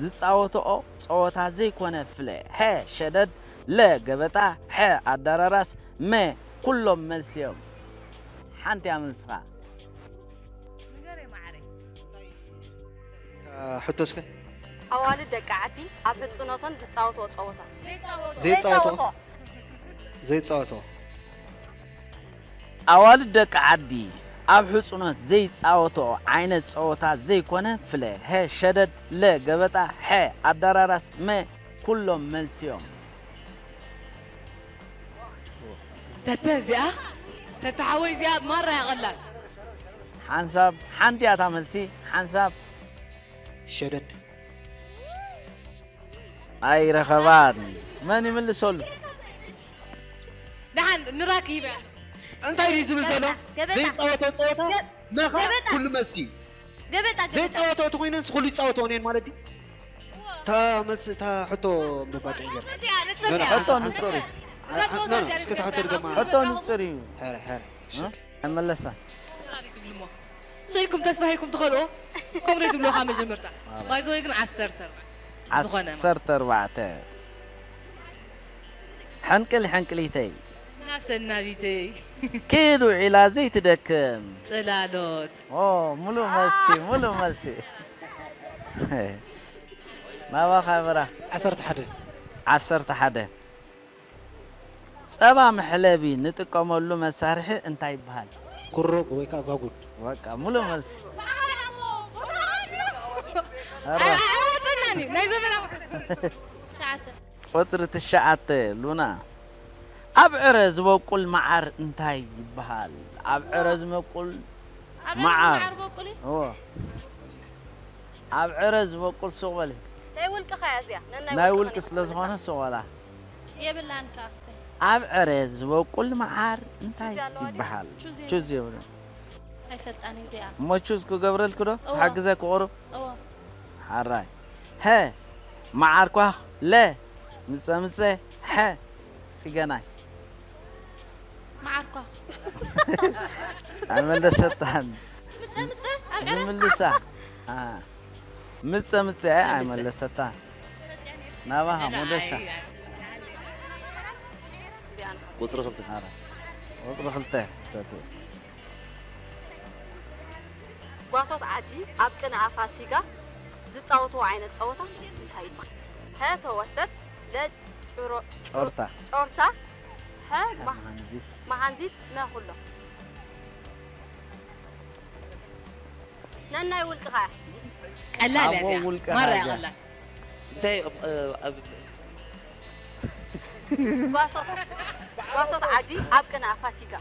ዝፃወትኦ ፀወታ ዘይኮነ ፍለ ሐ ሸደድ ለ ገበጣ ሐ ኣዳራራስ መ ኩሎም መልሲ እዮም ሓንቲ እያ መልስኻ ሕቶ እስከ ኣዋልድ ደቂ ዓዲ ኣብ ሕፅኖተን ዝፃወትኦ ፀወታ ዘይፃወትኦ ዘይፃወትኦ ኣዋልድ ደቂ ዓዲ ኣብ ሕፁኖት ዘይፃወትኦ ዓይነት ፀወታ ዘይኮነ ፍለ ሀ ሸደድ ለ ገበጣ ሐ ኣዳራራስ መ ኩሎም መልሲዮም ተተ እዚኣ ተተ ሓወይ እዚኣ ማራ ያቐላል ሓንሳብ ሓንቲ እያ እታ መልሲ ሓንሳብ ሸደድ ኣይረኸባን መን ይምልሰሉ ደሓን ንራክ ሂበ እንታይ ድዩ ዝብል ዘሎ ዘይፃወቶ ፀወታ መኻ ኩሉ መልሲ እዩ ገበጣ ዘይፃወቶ እቲ ኮይነን ስኩሉ ይፃወቶ ነን ማለት ድዩ እታ መልሲ እታ ሕቶ ምባጭ ገር ሕቶ ንፅሪ እዛ ጸወታ እዚኣ እስከ ተሓተር ድማ። ሕቶ ንጽር እዩ። ሕረ፣ ሕረ። እ? ኣይመለሳ። ትብልሞ። ሰይኩም ተስፋ ሂኩም ትኸልኦ። ኮምሬ ትብልዎ ካብ መጀመርታ። ኣባ። ማይ ዝወይ ግን ዓሰርተ ኣርባዕተ። ዝኾነ ማለት። ዓሰርተ ኣርባዕተ። ሕንቅል ሕንቅሊተይ። ናብ ሰናቢተይ። ኪድ ውዒላ ዘይትደክም። ጽላሎት። ኦ፣ ሙሉእ መልሲ፣ ሙሉእ መልሲ። ናባኻ ብራ። ዓሰርተ ሓደ። ዓሰርተ ሓደ። ጸባ መሕለቢ ንጥቀመሉ መሳርሒ እንታይ ይበሃል? ኩሮ ወይ ከዓ ጓጉድ። በቃ፣ ሙሉእ መልሲ። ኣረ። ኣይ፣ ኣይወጸናኒ፣ ናይ ዘመናዊ። ትሽዓተ። ቁጽሪ ትሽዓተ፣ ሉና። ኣብ ዕረ ዝበቁል መዓር እንታይ ይበሃል? ኣብ ዕረ ዝበቁል ኣብ ዕረ መዓር። መዓር በቁል እዩ? እዎ። ኣብ ዕረ ዝበቁል ሱቕ በሊ። ናይ ውልቅኻ እያ እዚኣ። ነናይ ናይ ውልቂ ውልቂ ስለ ዝኾነ ሱቕ በላ። የብላን ካፍተ። ኣብ ዕረ ዝበቁል መዓር እንታይ ቹዝ ኣለዋ ድያ? ይበሃል? ቹዝ የብላን። ቹዝ የብላን። ኣይፈልጣን እዚኣ። እሞ ቹዝ ክገብረልኪ ዶ? እዎ። ክሓግዘኪ ቁሩብ? እዎ። ሓራይ። ሀ፣ መዓር ኳኽ፣ ለ፣ ምጸ ምጸ፣ ሐ፣ ጽገናይ። መዓር ኳኽ። ኣይመለሰታን። ምጸ ምጸ፣ ኣብ ዕረ። ዝምልሳ። አ። ምጸ ምጸ፣ ምጸ ምጸ። ኣይመለሰታን። ናባኻ፣ ሞደሻ። ቁጽሪ ክልተ። ኣረ። ቁጽሪ ክልተ። ተቱ። ጓሶት ዓዲ ኣብ ቅንኣ ፋሲጋ ዝጻወትዎ ዓይነት ጸወታ እንታይ ይበሃል? ሀ ተወሰጥ፣ ለ ጭሮ-፣ ጮርታ። ጮርታ፣ ሐ ሐ መሃ-፣ መሃንዚት። መሃንዚት፣ መ ኩሎ። ነናይ ውልቅኻ። ቀላል እያ ኣብኡ እዚኣ። ውልቅኻ ማራ እያ እዚኣ። ቀላል። እንታይ፣ እ፣ ኣብ ጓሶት፣ ጓሶት ዓዲ ኣብ ቅነ ኣፋሲጋ።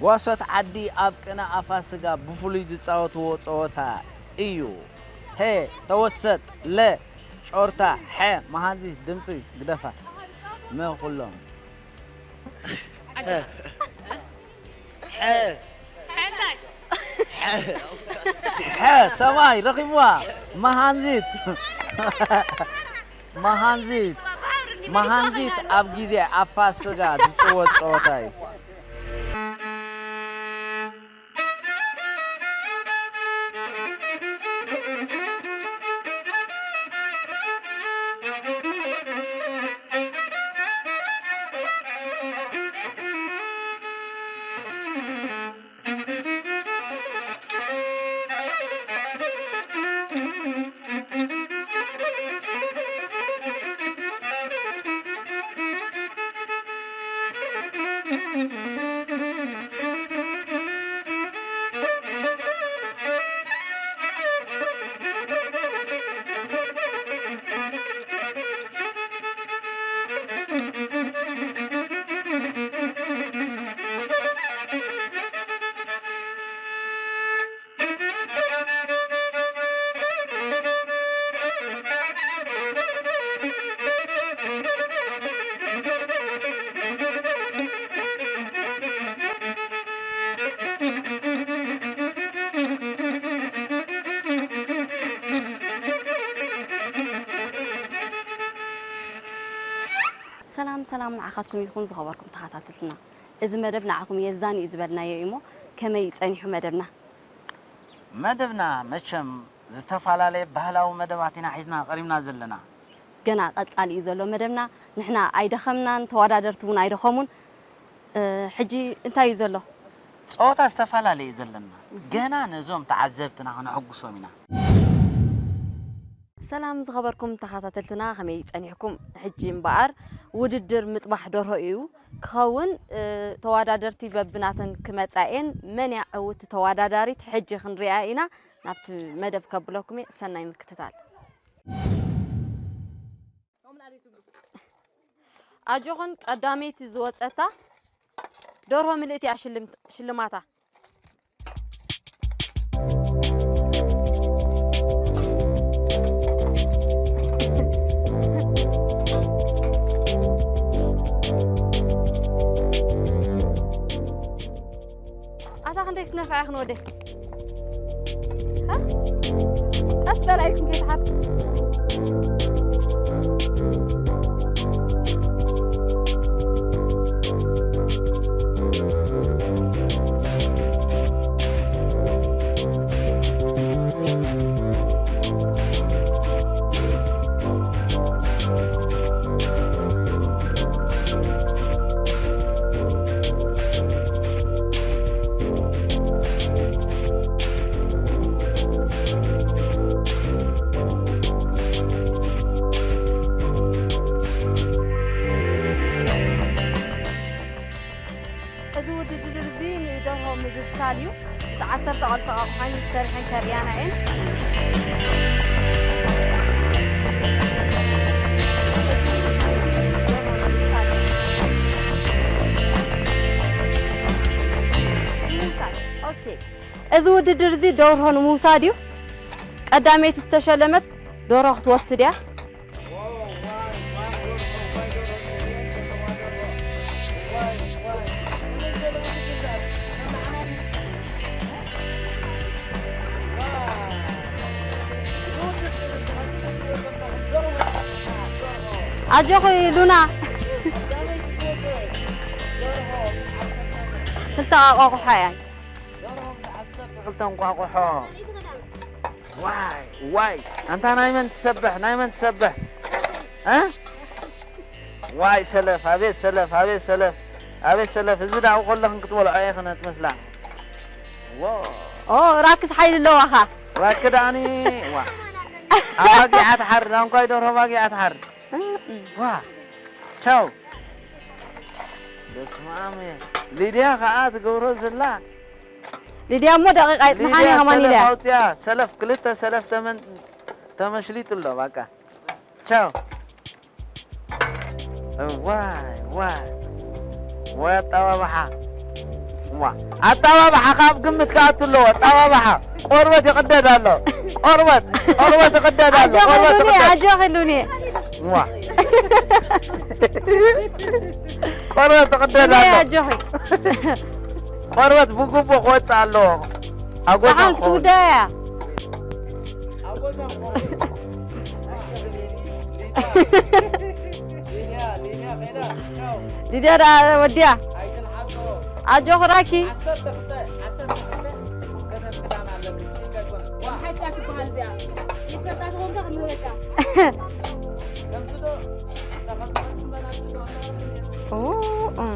ጓሶት ዓዲ ኣብ ቅነ ኣፋስጋ ብፍሉይ ዝጻወትዎ ጸወታ እዩ። ሀ፣ ተወሰጥ፣ ለ፣ ጮርታ፣ ሐ፣ መሃንዚት ድምጺ ግደፋ። መ ኩሎም። ዓጀብ። ሐ። ሐ እንታይ? ሐ። ሐ፣ ሰማይ ረኺብዋ። መሃንዚት። መሃንዚት። መሃንዚት ኣብ ግዜ ኣፋስጋ ዝጽወት ጸወታ እዩ። ሰላም ሰላም ንዓኻትኩም ይኹን ዝኸበርኩም ተኸታተልትና። እዚ መደብ ንዓኹም የዛኒ እዩ ዝበልናዮ እዩ እሞ ከመይ ጸኒሑ መደብና? መደብና መቸም ዝተፈላለየ ባህላዊ መደባት ኢና ሒዝና ቀሪብና ዘለና። ገና ቀጻሊ እዩ ዘሎ መደብና። ንሕና ኣይደኸምናን፣ ተወዳደርቲ እውን ኣይደኸሙን። እ፣ ሕጂ እንታይ እዩ ዘሎ? ጸወታ ዝተፈላለየ እዩ ዘለና። ገና ነዞም ተዓዘብትና ከነሐጉሶም ኢና። ሰላም ዝኸበርኩም ተኸታተልትና፣ ከመይ ጸኒሕኩም? ሕጂ እምበኣር ውድድር ምጥባሕ ደርሆ እዩ ክኸውን። እ፣ ተወዳደርቲ በብናተን ክመጻ እየን። መን እያ ዕውቲ ተወዳዳሪት? ሕጂ ክንሪኣ ኢና። ናብቲ መደብ ከብለኩም እየ። ሰናይ ምክትታል። ኣጆኹን ቀዳመይቲ ዝወጸታ ደርሆ ምልእቲ እያ ሽልምት-፣ ሽልማታ። ኣታ ክንደይ ክትነፍዓ ኢኽን ወደይ? ሃ? ቀስ በል ኣይትንከይ ትሓር። ምግብሳል እዩ። ምስ ዓሰርተ ክልተ ኣቕሓን ዝሰርሐን ከርእያና እየን። ምውሳድ። ኦኬ። እዚ ውድድር እዚ ደርሆ ንምውሳድ እዩ። ቀዳመይቲ ዝተሸለመት ደርሆ ክትወስድ እያ። ኣጆኺ ሉና። ክልተ ኣቋቑሖ እያ። ደርሆ ምስ ዓሰርተ ክልተ እንቋቑሖ። ዋይ፣ ዋይ፣ ኣንታ ናይ መን ትሰብሕ፣ ናይ መን ትሰብሕ? እ? ዋይ ሰለፍ፣ ኣቤት ሰለፍ፣ ኣቤት ሰለፍ፣ ኣቤት ሰለፍ። እዚ ዳኡ ከለኽን ክትበልዖ እየ ክነት መስላ። ዎ። ኦ፣ ራክስ ሓይሊ ኣለዋኻ። ራክ ዳኒ፣ ዋ። ኣባጊዓ ትሓርድ፣ ኣንኳይ ደርሆ ኣባጊዓ ትሓርድ። እ፣ እ። ዋ። ቻው። በስመ ኣብ። ሊድያ ከኣ ትገብሮ ዘላ። ሊድያ እሞ ደቂቃ ይጽንሓኒ ሊድያ ከማን ኢለ። ሰለፍ ኣውፅያ፣ ሰለፍ ክልተ ሰለፍ ተመን-፣ ተመሽሊጡ ኣሎ፣ በቃ። ቻው። ዋይ፣ ዋይ። ወይ ኣጣባብሓ። ዋ፣ ኣጣባብሓ ካብ ግምት ክኣቱ ኣለዎ፣ ኣጣባብሓ። ቆርበት ይቕደድ ኣሎ። ቆርበት፣ ቆርበት ይቕደድ ኣሎ። ኣጆኺ ቆርበት ሉኒ፣ ይቕደድ። ኣጆኺ ሉኒ። ዋ። ቆርበት ይቕደድ ሉኒ ኣሎ። ኣጆኺ። ቆርበት ብግቡእ ክወጽእ ኣለዎ። ኣጎዛ ብሓን ክኸውን። ክትውዳእ እያ። ኣጎዛ ክኸውን። ሊድያ፣ ሊድያ፣ ሊድያ፣ ኸይዳ፣ ቻው። ሊድያ ደኣ ወዲያ። ኣይትልሓቶ። ኣጆኺ ራኪ። ዓሰርተ ክልተ፣ ዓሰርተ ክልተ ከተፍቅዳና ኣለኪ። ስኢልካ ኣይኮነን። ዋ። ሓጫ ትበሃል እዚኣ። ይፈልጣ ተኾንካ ክምህረካ። ከምዚ ዶ? ኦ፣ እ።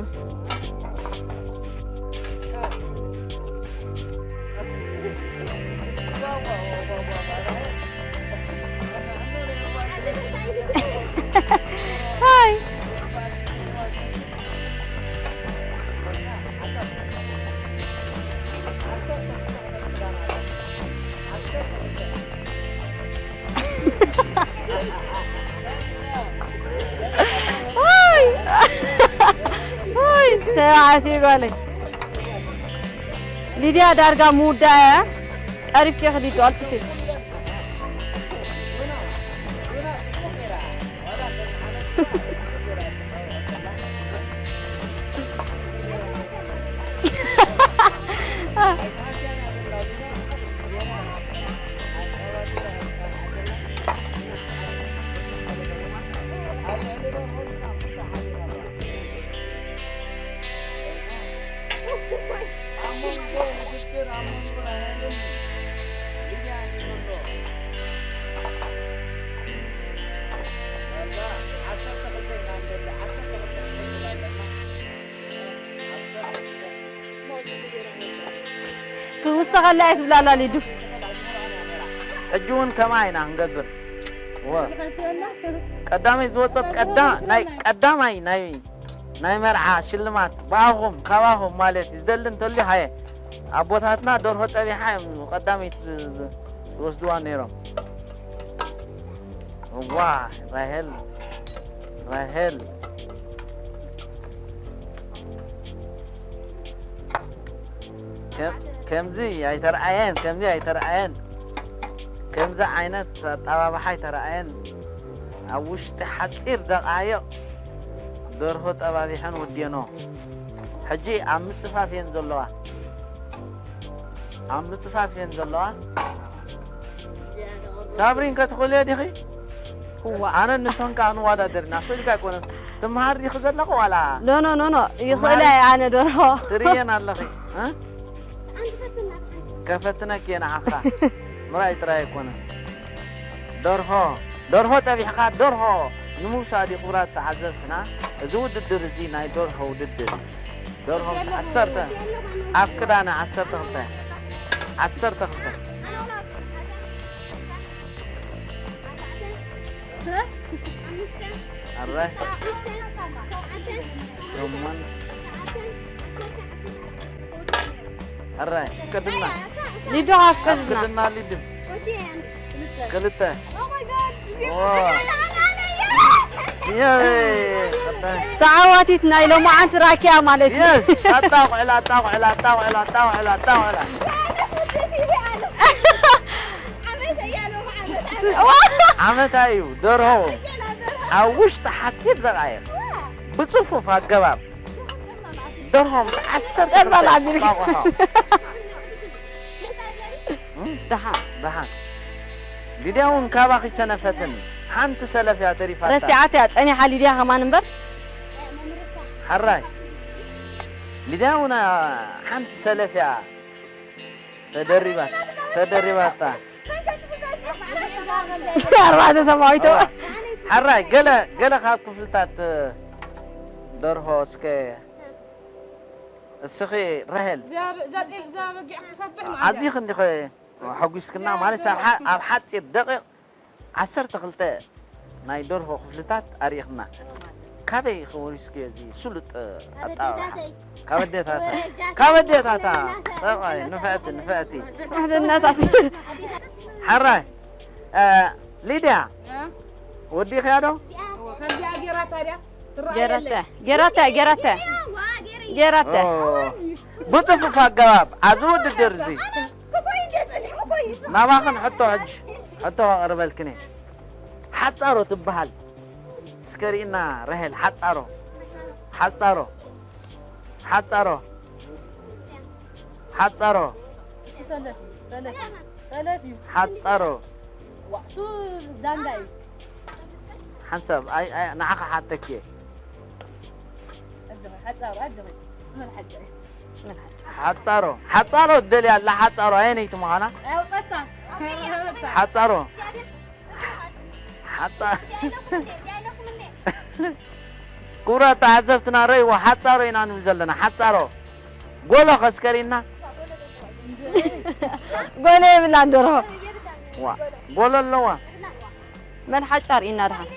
ሃይ። ኦይ! ኦይ! ተባዕትዮ ጓለይ። ሊድያ ዳርጋ ምውዳእ እያ። ቀሪብኪ ክዲ ቀልጥፊ። ኣብ መንጎ ውድድር ኣብ መንጎ ራሄልን ሊድያን እዩ ዘሎ። ዋላ ዓሰርተ ክልተ ኢና ንደሊ፣ ዓሰርተ ክልተ ክንቅጽል ኣለና። ዓሰርተ ክልተ። ክውሰኸላ እየ ትብላላ ሊዱ። ሕጂ እውን ከምኣ ኢና ክንገብር። ወ-፣ ቀዳመይ ዝወፀት ቀዳ-፣ ናይ ቀዳማይ ናይ ናይ መርዓ ሽልማት ብኣኹም፣ ካባኹም ማለት እዩ። ዝደሊ እንተልዩ ሃየ። ኣቦታትና ደርሆ ጠቢሓ እዮም ቀዳመይቲ ዝ-፣ ዝ-፣ ዝወስድዋ ነይሮም። እዋ፣ ራሄል፣ ራሄል። ከም-፣ ከምዚ ኣይተረኣየን፣ ከምዚ ኣይተረኣየን። ከምዚ ዓይነት ኣጠባብሓ ኣይተረኣየን። ኣብ ውሽጢ ሓጺር ደቓይቕ ደርሆ ጠባቢሐን ወዲየንኦ። ሕጂ ኣብ ምጽፋፍ እየን ዘለዋ። ኣብ ምጽፋፍ እየን ዘለዋ። ሳብሪን ከ ትኽእልዮ ዲኺ? እዋ። ኣነ ንሰን ከኣ ንወዳደር ኢና። ስእልካ ኣይኮነን። ትምሃር ዲኺ ዘለኺ ዋላ? ኖ፣ ኖ፣ ኖ፣ ኖ። ይኽእላ እየ ኣነ ደርሆ። ትርእየን ኣለኺ፣ እ? ከፈትነኪ እየ ንዓኻ። ምርኣይ ጥራይ ኣይኮነን። ደርሆ፣ ደርሆ ጠቢሕኻ ደርሆ ንምውሳድ እዩ። ክቡራት ተዓዘብትና፣ እዚ ውድድር እዚ ናይ ደርሆ ውድድር እዩ። ደርሆ ምስ ዓሰርተ፣ ኣብ ክዳና ዓሰርተ ክልተ፣ ዓሰርተ ክልተ። ኣረ። ሸሞን-፣ ኣራይ፣ ክድና። ሊዱ ኣፍቅድና። ክድና ሊድም። ክልተ። Oh my god! ዋ። የይ፣ ኣታ። ተዓዋቲት ናይ ሎማዓንቲ ራኪያ ማለት እዩ። የስ፣ ኣጣቑዕላ፣ ኣጣቑዕላ፣ ኣጣቑዕላ፣ ኣጣቑዕላ፣ ኣጣቑዕላ። ዓመታ እዩ ደርሆ ኣብ ውሽጢ ሓፂር ደቃይቕ ብፅፉፍ ኣገባብ ደርሆ ምስ ዓሰርተ ጨበላ ኣቢልካ። እንቋቑሖ። ደሓን ደሓን ሊድያ እውን ካባኺ ሰነፈትን ሓንቲ ሰለፍ እያ ተሪፋታ። ረሲዓት እያ ጸኒሓ ሊድያ ከማን እምበር። ሓራይ ሊድያ እውን ሓንቲ ሰለፍ እያ ተደሪባት ተደሪባታ። ኣርባዕተ ሰማዊቶ ሓራይ ገለ ገለ ካብ ክፍልታት ደርሆ እስከ እስኺ ራሄል እዛ በጊዕ ክትሰብሕ ኣዚኺ እንዲኸ ሓጒስክና ማለት ኣብ ሓ- ኣብ ሓፂር ደቂቕ ዓሰርተ ክልተ ናይ ደርሆ ክፍልታት ኣሪእኽና። ካበይ ኢኺ ወሪስክዮ እዚ ስሉጥ ኣጣባብሓ? ካብ ኣዴታታ ካብ ኣዴታታ ሰብኣይ ንፍዕቲ ንፍዕቲ ኣደናታት ሓራይ እ፣ ሊድያ ወዲኽያ ዶ? ከምዚኣ ጌራ ታዲያ ትረኣይ ገረተ ገረተ ገረተ ገረተ ኦ፣ ብፅፉፍ ኣገባብ ኣብዚ ውድድር እዚ ናባኽን ሕቶ ሕጂ ሕቶ ከቕርበልክን እየ። ሓፃሮ ትበሃል እስከ ርኢና ራሄል ሓፃሮ ሓፃሮ ሓፃሮ ሓፃሮ ሰለፍ እዩ ሰለፍ እዩ ሰለፍ እዩ ሓፃሮ ዋእሱ ዳንጋ እዩ ሓንሳብ ኣይ ኣይ ንዓኻ ሓተኪ እየ ኣጆኺ ሓፃሮ ኣጆኺ ምን ሓጫ እዩ ሓፃሮ ሓፃሮ ትደልያ ኣላ ሓፃሮ ኣየነይቲ ምዃና ኣውፀታ ሓፃሮ ሓፃ ክቡራት ተዓዘብትና ረእይዎ ሓፃሮ ኢና ንብል ዘለና ሓፃሮ ጎሎ ከስከሪና ጎሎ የብላን ደርሆ ዋ ጎሎ ኣለዋ መልሓጫ ርኢና ድሓን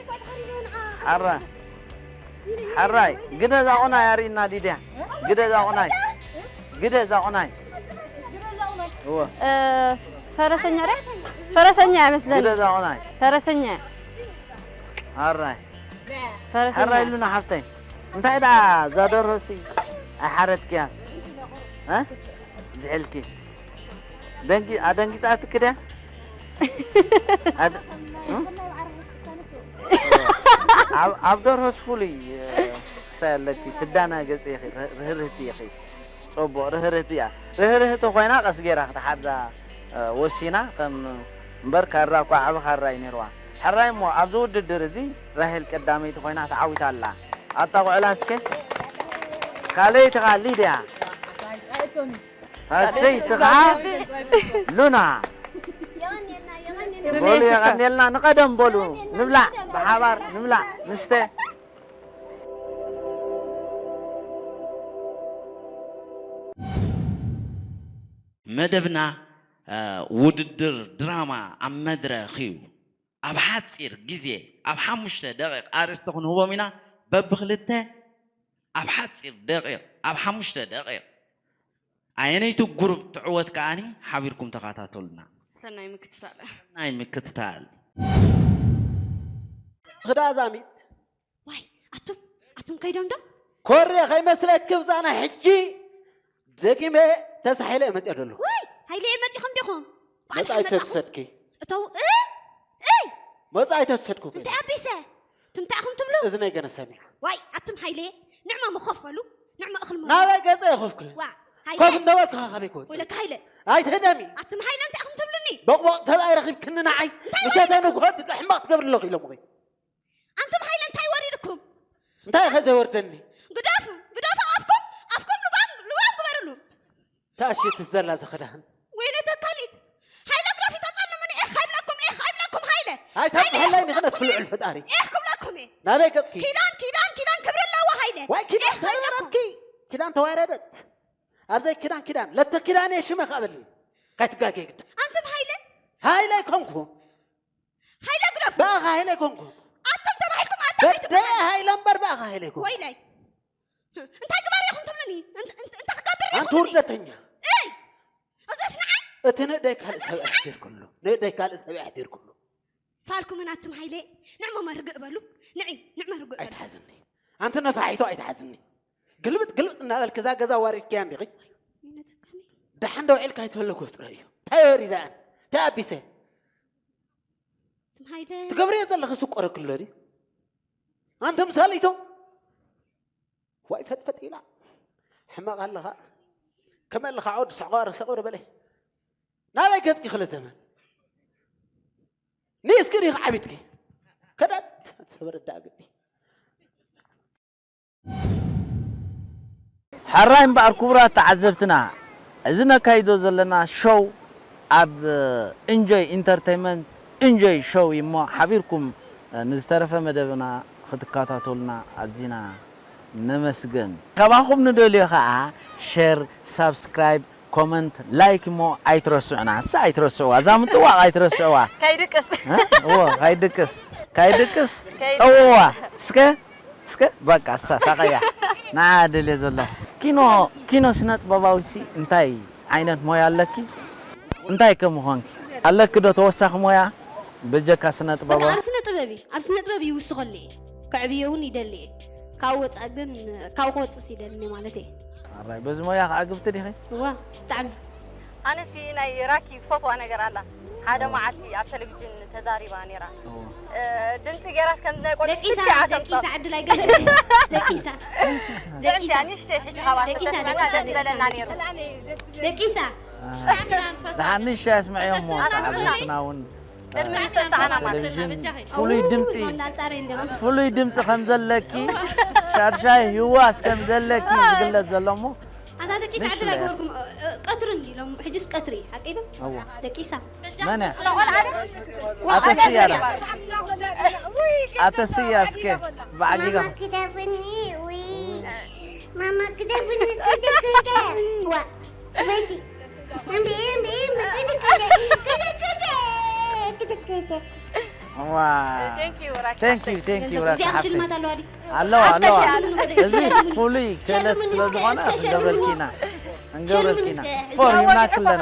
ሓራ ሓራይ ግደ እዛ ቁናይ ኣርእና ሊድያ ግደ እዛ ቁናይ ግደ እዛ ቁናይ እወ እ፣ ፈረሰኛ ደ ፈረሰኛ ይመስለኒ ግደ እዛ ቁናይ ፈረሰኛ ሓራይ ፈረሰኛ ሓራይ ሉና ሓፍተይ እንታይ ደኣ እዛ ደርሆ ሲ ኣይሓረድክያ እ ዝሕልኪ ደንጊ ኣደንጊጻትክ ድያ ኣደ- እ? ኣብ- ኣብ ደርሆስ ፍሉይ እ፣ ክሳይ ኣለኪ ትዳናገጽ ኢኺ ርህ- ርህርህቲ ኢኺ ጽቡቕ ርህርህቲ እያ ርህርህቲ ኮይና ቀስ ገይራ ክትሓዳ እ፣ ወሲና ከም እምበር ካራ እኳ ዓቢ ካራ እዩ ነይርዋ ሕራይ እሞ ኣብዚ ውድድር እዚ ራሄል ቀዳመይቲ ኮይና ተዓዊታ ኣላ ኣጣቑዕላ እስከ ካልኣይቲ ኸኣ ሊድያ ኣይእቶኒ ሳልሰይቲ ኸዓ ሉና በሉ የቐንየልና ንቐደም በሉ ንብላዕ ብሓባር ንብላዕ ንስተ መደብና ውድድር ድራማ ኣብ መድረኽ እዩ። ኣብ ሓፂር ግዜ ኣብ ሓሙሽተ ደቂቕ ኣርእስቲ ክንህቦም ኢና። በብክልተ ኣብ ሓፂር ደቂቕ ኣብ ሓሙሽተ ደቂቕ ኣየነይቲ ጉሩብ ትዕወት ከዓኒ ሓቢርኩም ተኸታተሉና። ሰናይ ምክትታል። ናይ ምክትታል ኽዳዛሚት ዋይ ኣቱም ኣቱም ከይዶም ዶ ኮሬ ከይመስለኪ ብዛና ሕጂ ደጊመ ተሳሒለ እየ መፅኦ ደሎ ዋይ ሃይለ መፂኹም ዲኹም መፃኢ ተዝሰድኪ እተው እ እይ መፃኢ ተዝሰድኩ እንታይ ኣቢሰ ትምታይ ኢኹም ትብሉ እዚ ናይ ገነ ሰሚዓ ዋይ ኣቱም ሃይለ ንዕማ መኸፈሉ ንዕማ እኽል መ ናበይ ገፀ የኸፍኩ ዋ ሃይለ ኮፍ እንደበልኩ ኸ ከመይ ክወፅእ ወለካ ሃይለ ኣይትህደሚ ኣቱም ሃይለ እንታይ ኢኹም ትብሉኒ ቦቕቦቕ ሰብኣይ ረኺብክኒ ንዓይ ምሸተ ንግሆ ድቂ ሕማቕ ትገብሪ ኣለኹ ኢሎም ወይ ኣንቱም ሃይለ እንታይ ወሪድኩም እንታይ ኸ ዘይወርደኒ ግደፉ ግደፉ ኣፍኩም ኣፍኩም ልባም ልባም ግበርሉ ተኣሽት ዘላ ዝኽዳን ወይነ ተካሊት ሃይለ ግደፊ ተጸልሙኒ ኤህ ኣይብለኩም ኤህ ኣይብለኩም ሃይለ ኣይታብፅሐለይ ንኽነት ፍልዕል ፈጣሪ ኤህ ክብለኩም እየ ናበይ ገፅኪ ኪዳን ኪዳን ኪዳን ክብሪ ኣለዎ ሃይለ ዋይ ኪዳን ኤህ ኣይብለኩም ተዋረድኪ ኪዳን ተዋረደት ኣብዘይ ኪዳን ኪዳን ለተ ኪዳን እየ ሽመ ኻበል ካይትጋገ ግዳ ኣንቱም ሃይለ ሃይለ ኣይኮንኩ ሃይለ ግደፉ ብኣኻ ሃይለ ኣይኮንኩ ኣቶም ተባሂልኩም ኣታ በደ ሃይለ እምበር ብኣኻ ሃይለ ኣይኮንኩ ወይለይ እንታይ ግበር ኢኹም ትብሉኒ እንት- እንት- እንታይ ክገብር ኣንቲ ኢኹም ውርደተኛ እይ እቲ ንእደይ ካልእ ሰብ ኣሕዲርኩሉ፣ ንእደይ ካልእ ሰብ ኣሕዲርኩሉ። ፋልኩምን ኣቱም ሃይለ ንዕሞመ ርግእ በሉ። ንዒ ንዕመ ርግእ በሉ። ኣይትሓዝኒ ኣንቲ ነፋሒቶ ኣይትሓዝኒ። ግልብጥ ግልብጥ እናበልክ እዛ ገዛ ዋሪድክያ እንዲኺ። ይነተካኒ ደሓን ዶ ውዒልካ ኣይትበለኩ ስጥረ እዩ። እንታይ ወሪዳ እንታይ ኣቢሰ ኣቱም ሃይለ ትገብርዮ ዘለኺ ስቆረክሎ ድዩ? ኣንቲ ምሳሊቶ ዋይ ፈጥፈጥ ኢላ ሕማቕ ኣለኻ። ከመ ኣለኻ ዓወድ ሰዕቋር ሰቑር በለ ናበይ ገጽኪ ክለ ዘመን ንስኪ ዲኺ ዓቢድኪ ከዳት ሰበረ ዳግዲ ሕራይ እምበኣር ክቡራት ተዓዘብትና፣ እዚ ነካይዶ ዘለና ሾው ኣብ ኢንጆይ ኢንተርተይመንት ኢንጆይ ሾው እዩ እሞ ሓቢርኩም ንዝተረፈ መደብና ክትከታተሉና ኣዚና ነመስግን። ካባኹም ንደልዮ ኸዓ ሸር፣ ሳብስክራይብ፣ ኮመንት፣ ላይክ እሞ ኣይትረስዑና። እሳ ኣይትረስዕዋ፣ እዛ ምጥዋቕ ኣይትረስዕዋ። ከይድቅስ። እ? እዎ፣ ካይድቅስ፣ ካይድቅስ ጠውዋ እስከ እስከ በቃ እሳ ሳቀያ ንዓ ድልየ ዘሎ ኪኖ ኪኖ ስነ ጥበባዊ ሲ እንታይ ዓይነት ሞያ ኣለኪ? እንታይ ከ ምኾንኪ ኣለኪ ዶ ተወሳኺ ሞያ በጀካ ስነ ጥበባዊ? ኣብ ስነ ጥበብ እዩ ኣብ ስነ ጥበብ ይውስኸሉ እየ ከዕብዮ እውን ይደሊ እየ ካብኡ ወፃእ ግን ካብኡ ክወፅስ ይደልኒ ማለት እየ። ኣራይ በዚ ሞያ ከዓ ግብቲ ዲኺ? እዋ ብጣዕሚ ኣነሲ ናይ ራኪ ዝፈትዋ ነገር ኣላ ሓደ መዓልቲ ኣብ ቴሌቪዥን ተዛሪባ ነይራ ድምፂ ገይራስ ከምዚ ናይ ቆልዑ ደቂሳ ስልኪ እያ ደቂሳ ተምፅኦ ዕድል ኣይገበ ደቂሳ ደቂሳ ደቂሳ ንእሽተይ ሕጂ ካባክ ደቂሳ ተስምዐና ደቂሳ ደስ በለና ነይሩ ደቂሳ ዝሓንሻ ያስምዐዮ እሞ ተዓዘብትና እውን ቅድሚ ምሰሳዕና ማለት ቴሌቪዥን ፍሉይ ድምፂ እንዳንፃረ እንደ ፍሉይ ድምፂ ከም ዘለኪ ሻድሻይ ህዋስ ከም ዘለኪ ዝግለፅ ዘሎ እሞ ኣታ ደቂሳ ዕድል ኣይገበርኩም ቀትሪ እንዲ ሎም ሕጅስ ቀትሪ ሓቂ ዶ እዎ ደቂሳ መን እያ ኣተስያ ዳ ኣተስያ እስከ ብዓጊጋ ማማ ግደፍኒ ውይ ማማ ግደፍኒ ግድግደ ዋ ፈይቲ እምቢ እምቢ እምቢ ግድግደ ግድግደ ግድግደ ዋ Thank you ራኪ thank you thank you ራኪ እዚኣ ሓፍተይ ሽልማት ኣለዋ ድዩ ኣለዋ ኣለዋ ሸልሙኒ ወደ- እዚ ሸልሙኒ ፍሉይ እስከ፣ ክእለት ሸልሙኒ ስለ እስከ፣ ዝኾነ እስከ ክንገብረልኪ ሸልሙኒ። ኢና እንገብረልኪ ኢና ፎር ሂብና ክለና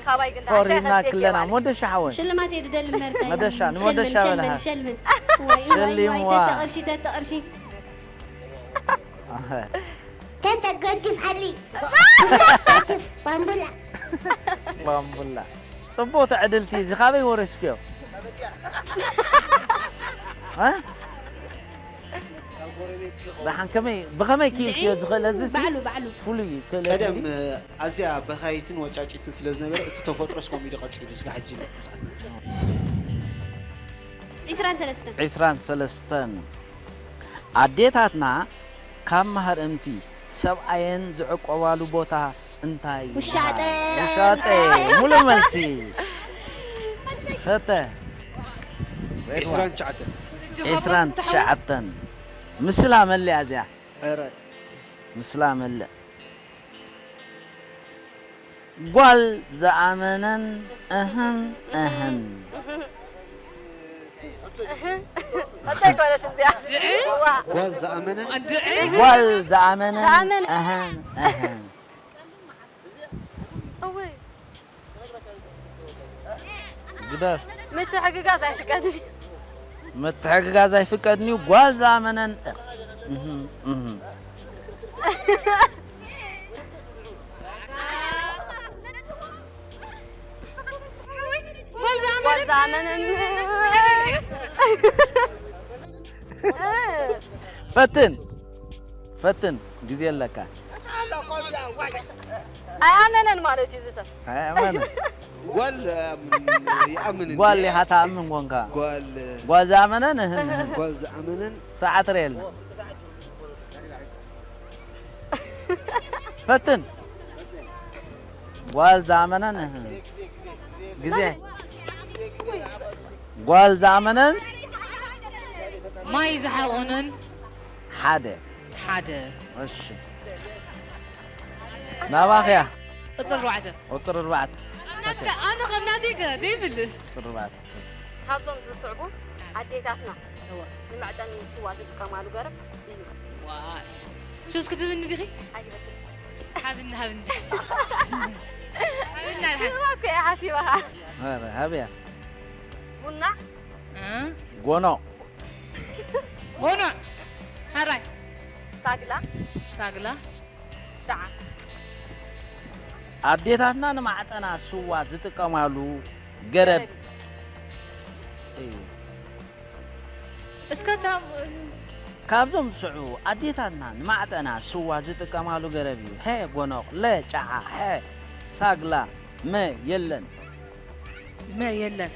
ካባይ ግን ፎር ሂብና ክለና ሞደሻ ሓወይ ሽልማት እየ ድደሊ መርታ መደሻ፣ ንመደሻ በልሃ። ሸልምን ሸልምን ወይ ወይ ሸሊምዋ። ተጠቕርሺ ተጠቕርሺ ተንተ ገዲፍ ሓሊ ገዲፍ ባምቡላ ባምቡላ ጽቡቕ ትዕድልቲ እዚ ካበይ ወረስክዮ እ? ደሓን ከመይ ብኸመይ ክኢልክዮ ዝኽእል እዚ ሲ ባዕሉ ባዕሉ ፍሉይ እዩ ክእለት ቀደም እዚ። ኣዝያ በኻይትን ወጫጭትን ስለ ዝነበረ እቲ ተፈጥሮስ ከምኡ ኢሉ ቀፂሉ ስጋ ሕጂ ዒስራን ሰለስተን ዒስራን ሰለስተን ኣዴታትና ካብ ማህርምቲ ሰብኣየን ዝዕቆባሉ ቦታ እንታይ ይበሃል? ውሻጠ። ውሻጠ ሙሉእ መልሲ ህተ ዒስራን ትሽዓተን ዒስራን ትሽዓተን ምስላ መለያ እዚኣ ኧረ ምስላ መለእ ጓል ዝኣመነን እህን እህን እንታይ ኮነት እዚኣ ጓል ዝኣመነን ጓል ዝኣመነን ዝኣመነ- እህን እህን እወይ ግደፍ ምትሕግጋዝ ኣይፍቀድን ምትሕግጋዝ ኣይፍቀድን እዩ ጓል ዝኣመነን እህን እህን ጓል ዝኣመነን ፈትን ፈትን ግዜ ኣለካ ኣይኣመነን ማለት እዩ ዝሰብ ኣይኣመነ ጓል ይኣምን ጓል ኢኻ ትኣምን ኮንካ ጓል ጓል ዝኣመነን እህን እህን ጓል ዝኣመነን ሰዓት ርየልና ፈትን ጓል ዝኣመነን እህ፣ ግዜ ጓል ዝኣመነን ማይ ዝሓቆነን ሓደ ሓደ እሺ ናባኽያ ቁፅሪ ኣርባዕተ ቁፅሪ ኣርባዕተ ኣነ ከናቲከ ዘይብልስ ቁፅሪ ኣርባዕተ ካብዞም ዝስዕቡ ኣዴታትና እወ ንመዕጠኒ ስዋ ዝጥቀማሉ ገረብ እዩ ዋይ ቹስ ክትብኒ ዲኺ ኣይበትል ሃብኒ ሃብኒ ስዋ እኮ ይበሃል። ኧረ ሃብያ። ቡና። እ? ጎኖ። ጎኖ። ሓራይ። ሳግላ። ሳግላ። ጨዓ። ኣዴታትና ንማዕጠና ስዋ ዝጥቀማሉ ገረብ እዩ። እስከ እታ ካብዞም ዝስዕቡ ኣዴታትና ንማዕጠና ስዋ ዝጥቀማሉ ገረብ እዩ። ሐ ጎኖቕ፣ ለ ጨዓ፣ ሐ ሳግላ፣ መ የለን። መ የለን።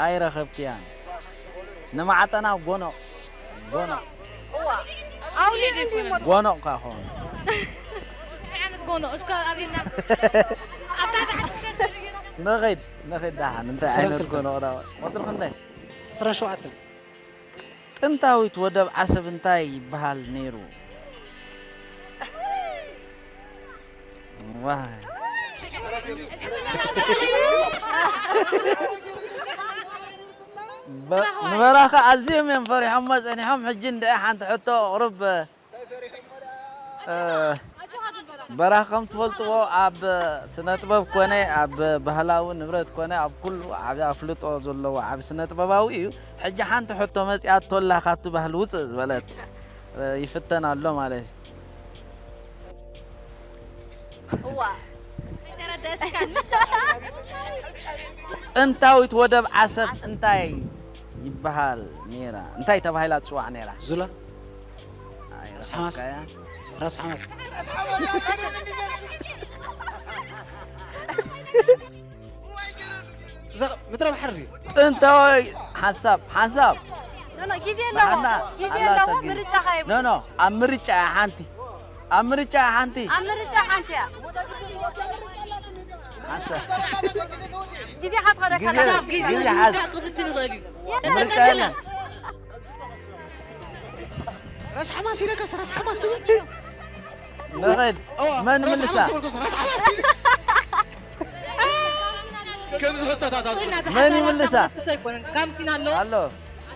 ኣይረኸብክያን። ንማዕጠና ጎኖቕ፣ ጎኖቕ፣ እዋ። ኣውሊድ ይኮነ። ጎኖቕ ካ ኾን። እንታይ ዓይነት ጎኖቕ? እስከ ኣርእየና። ኣብታ ታሕቲ እስከ ሰሪግና። ንኸይድ፣ ንኸይድ ደሓን። እንታይ ዓይነት ጎኖቕ ዳ? ቁጽሪ ክንደይ? ዕስራን ሸውዓተን። ጥንታዊት ወደብ ዓሰብ እንታይ ይበሃል ነይሩ? ዋይ። በ-፣ ንበራኸ ኣዝዮም እዮም ፈሪሖሞ ጸኒሖም። ሕጂ እንድዒ ሓንቲ ሕቶ ኣቕርብ። እ፣ በራኽ ከም ትፈልጥዎ ኣብ ስነ ጥበብ ኮነ ኣብ ባህላዊ ንብረት ኮነ ኣብ ኩሉ ዓቢ ኣፍልጦ ዘለዎ ዓቢ ስነ ጥበባዊ እዩ። ሕጂ ሓንቲ ሕቶ መጺኣቶላ ካብቲ ባህሊ ውጽእ ዝበለት፣ እ፣ ይፍተን ኣሎ ማለት እዩ። እዋ። ኣይተረደእትካን። ጥንታዊት ወደብ ዓሰብ እንታይ ይበሃል ነይራ? እንታይ ተባሂላ ትጽዋዕ ነይራ? ዙላ። ኣይ፣ ራስ ሓማስ። ረኸብካያ። ራስ ሓማስ። እዛ ምድረ ባሕሪ ድዩ? ጥንታዊ ሓንሳብ፣ ሓንሳብ። ኖ፣ ኖ፣ ግዜ ኣለዎ። ብሓና ግዜ ኣለዎ። ኣላታ ግዜ። ምርጫ ኸይቡ። ኖ፣ ኖ፣ ኣብ ምርጫ እያ ሓንቲ። ኣብ ምርጫ እያ ሓንቲ። ኣብ ምርጫ ሓንቲ እያ። ሓንሳብ። ግዜ ሓትኸደካ ግዜ፣ ክሳብ ግዜ ግዜ ሓዝ። ዝውዳእ ክፍትን ይኽእል እዩ። የለን። ምርጫ የለን። ራስ ሓማስ ኢለካስ ራስ ሓማስ ትብል? ንኸድ። እዋ፣ መን ራስ ምልሳ? ሓማስ ይበልኩስ ራስ ሓማስ። ከምዚ ሕቶታት ኣውፅኡ። ኮይና መን ዝሓሳባት ይምልሳ? ካብ ነፍሲ ሰው ኣይኮነን። ጋምሲና ኣሎ? ኣሎ።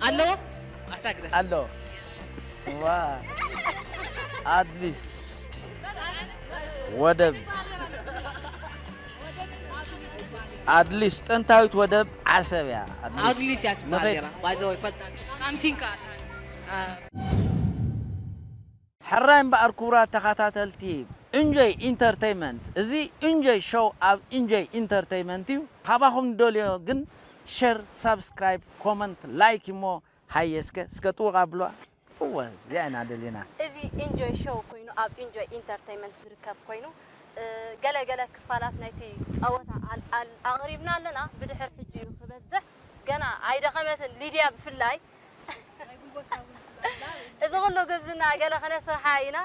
ኣሎ? ኣታ ግዳ። ኣሎ። ዋ። ኣድሊስ ወደብ። ኣድሊስ ጥንታዊት ወደብ ዓሰብ እያ። ኣድሊስ። ኣድሊስ እያ ትበሃል ንኸይድ። ነይራ። ባይዘወይ ፈልጣ። ኣምሲንካ። አ። ሕራይ እምበኣር ክቡራት ተኸታተልቲ ኢንጆይ ኢንተርተይመንት፣ እዚ ኢንጆይ ሾው ኣብ ኢንጆይ ኢንተርተይመንት እዩ። ካባኹም ንደልዮ ግን ሸር፣ ሳብስክራይብ፣ ኮመንት፣ ላይክ እሞ ሃየ እስከ፣ እስከ ጥውቕ ኣብልዋ። እወ፣ እዚኣ ኢና ደሊና። እዚ ኢንጆይ ሾው ኮይኑ ኣብ ኢንጆይ ኢንተርተይመንት ዝርከብ ኮይኑ፣ እ፣ ገለ ገለ ክፋላት ናይቲ ጸወታ ኣል-፣ ኣል-፣ ኣቕሪብና ኣለና። ብድሕር ሕጂ እዩ ክበዝሕ። ገና ኣይደኸመትን ሊድያ ብፍላይ። እዚ ኩሉ ግብዝና ገለ ከነስርሓ ኢና።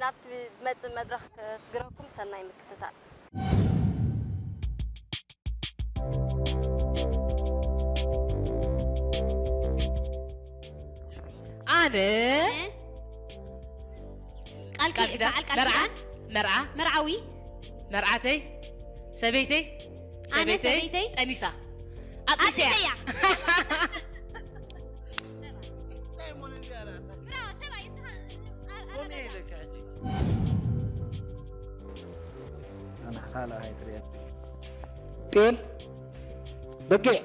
ናብቲ ዝመጽእ መድረኽ ከስግረኩም፣ ሰናይ ምክትታል። ኣነ ቃል ቃል ኪ-፣ ኪዳን፣ በዓል ቃል መርዓ፣ ኪዳን። መርዓ፣ መርዓዊ። መርዓተይ፣ ሰበይተይ፣ ኣነ ሰበይተይ፣ ሰበይተይ። ጠኒሳ። ኣጥኒሰያ። ኣጥኒሰያ። ኣነ ካልእ ኣይትርእየን። ጤል፣ በጊዕ።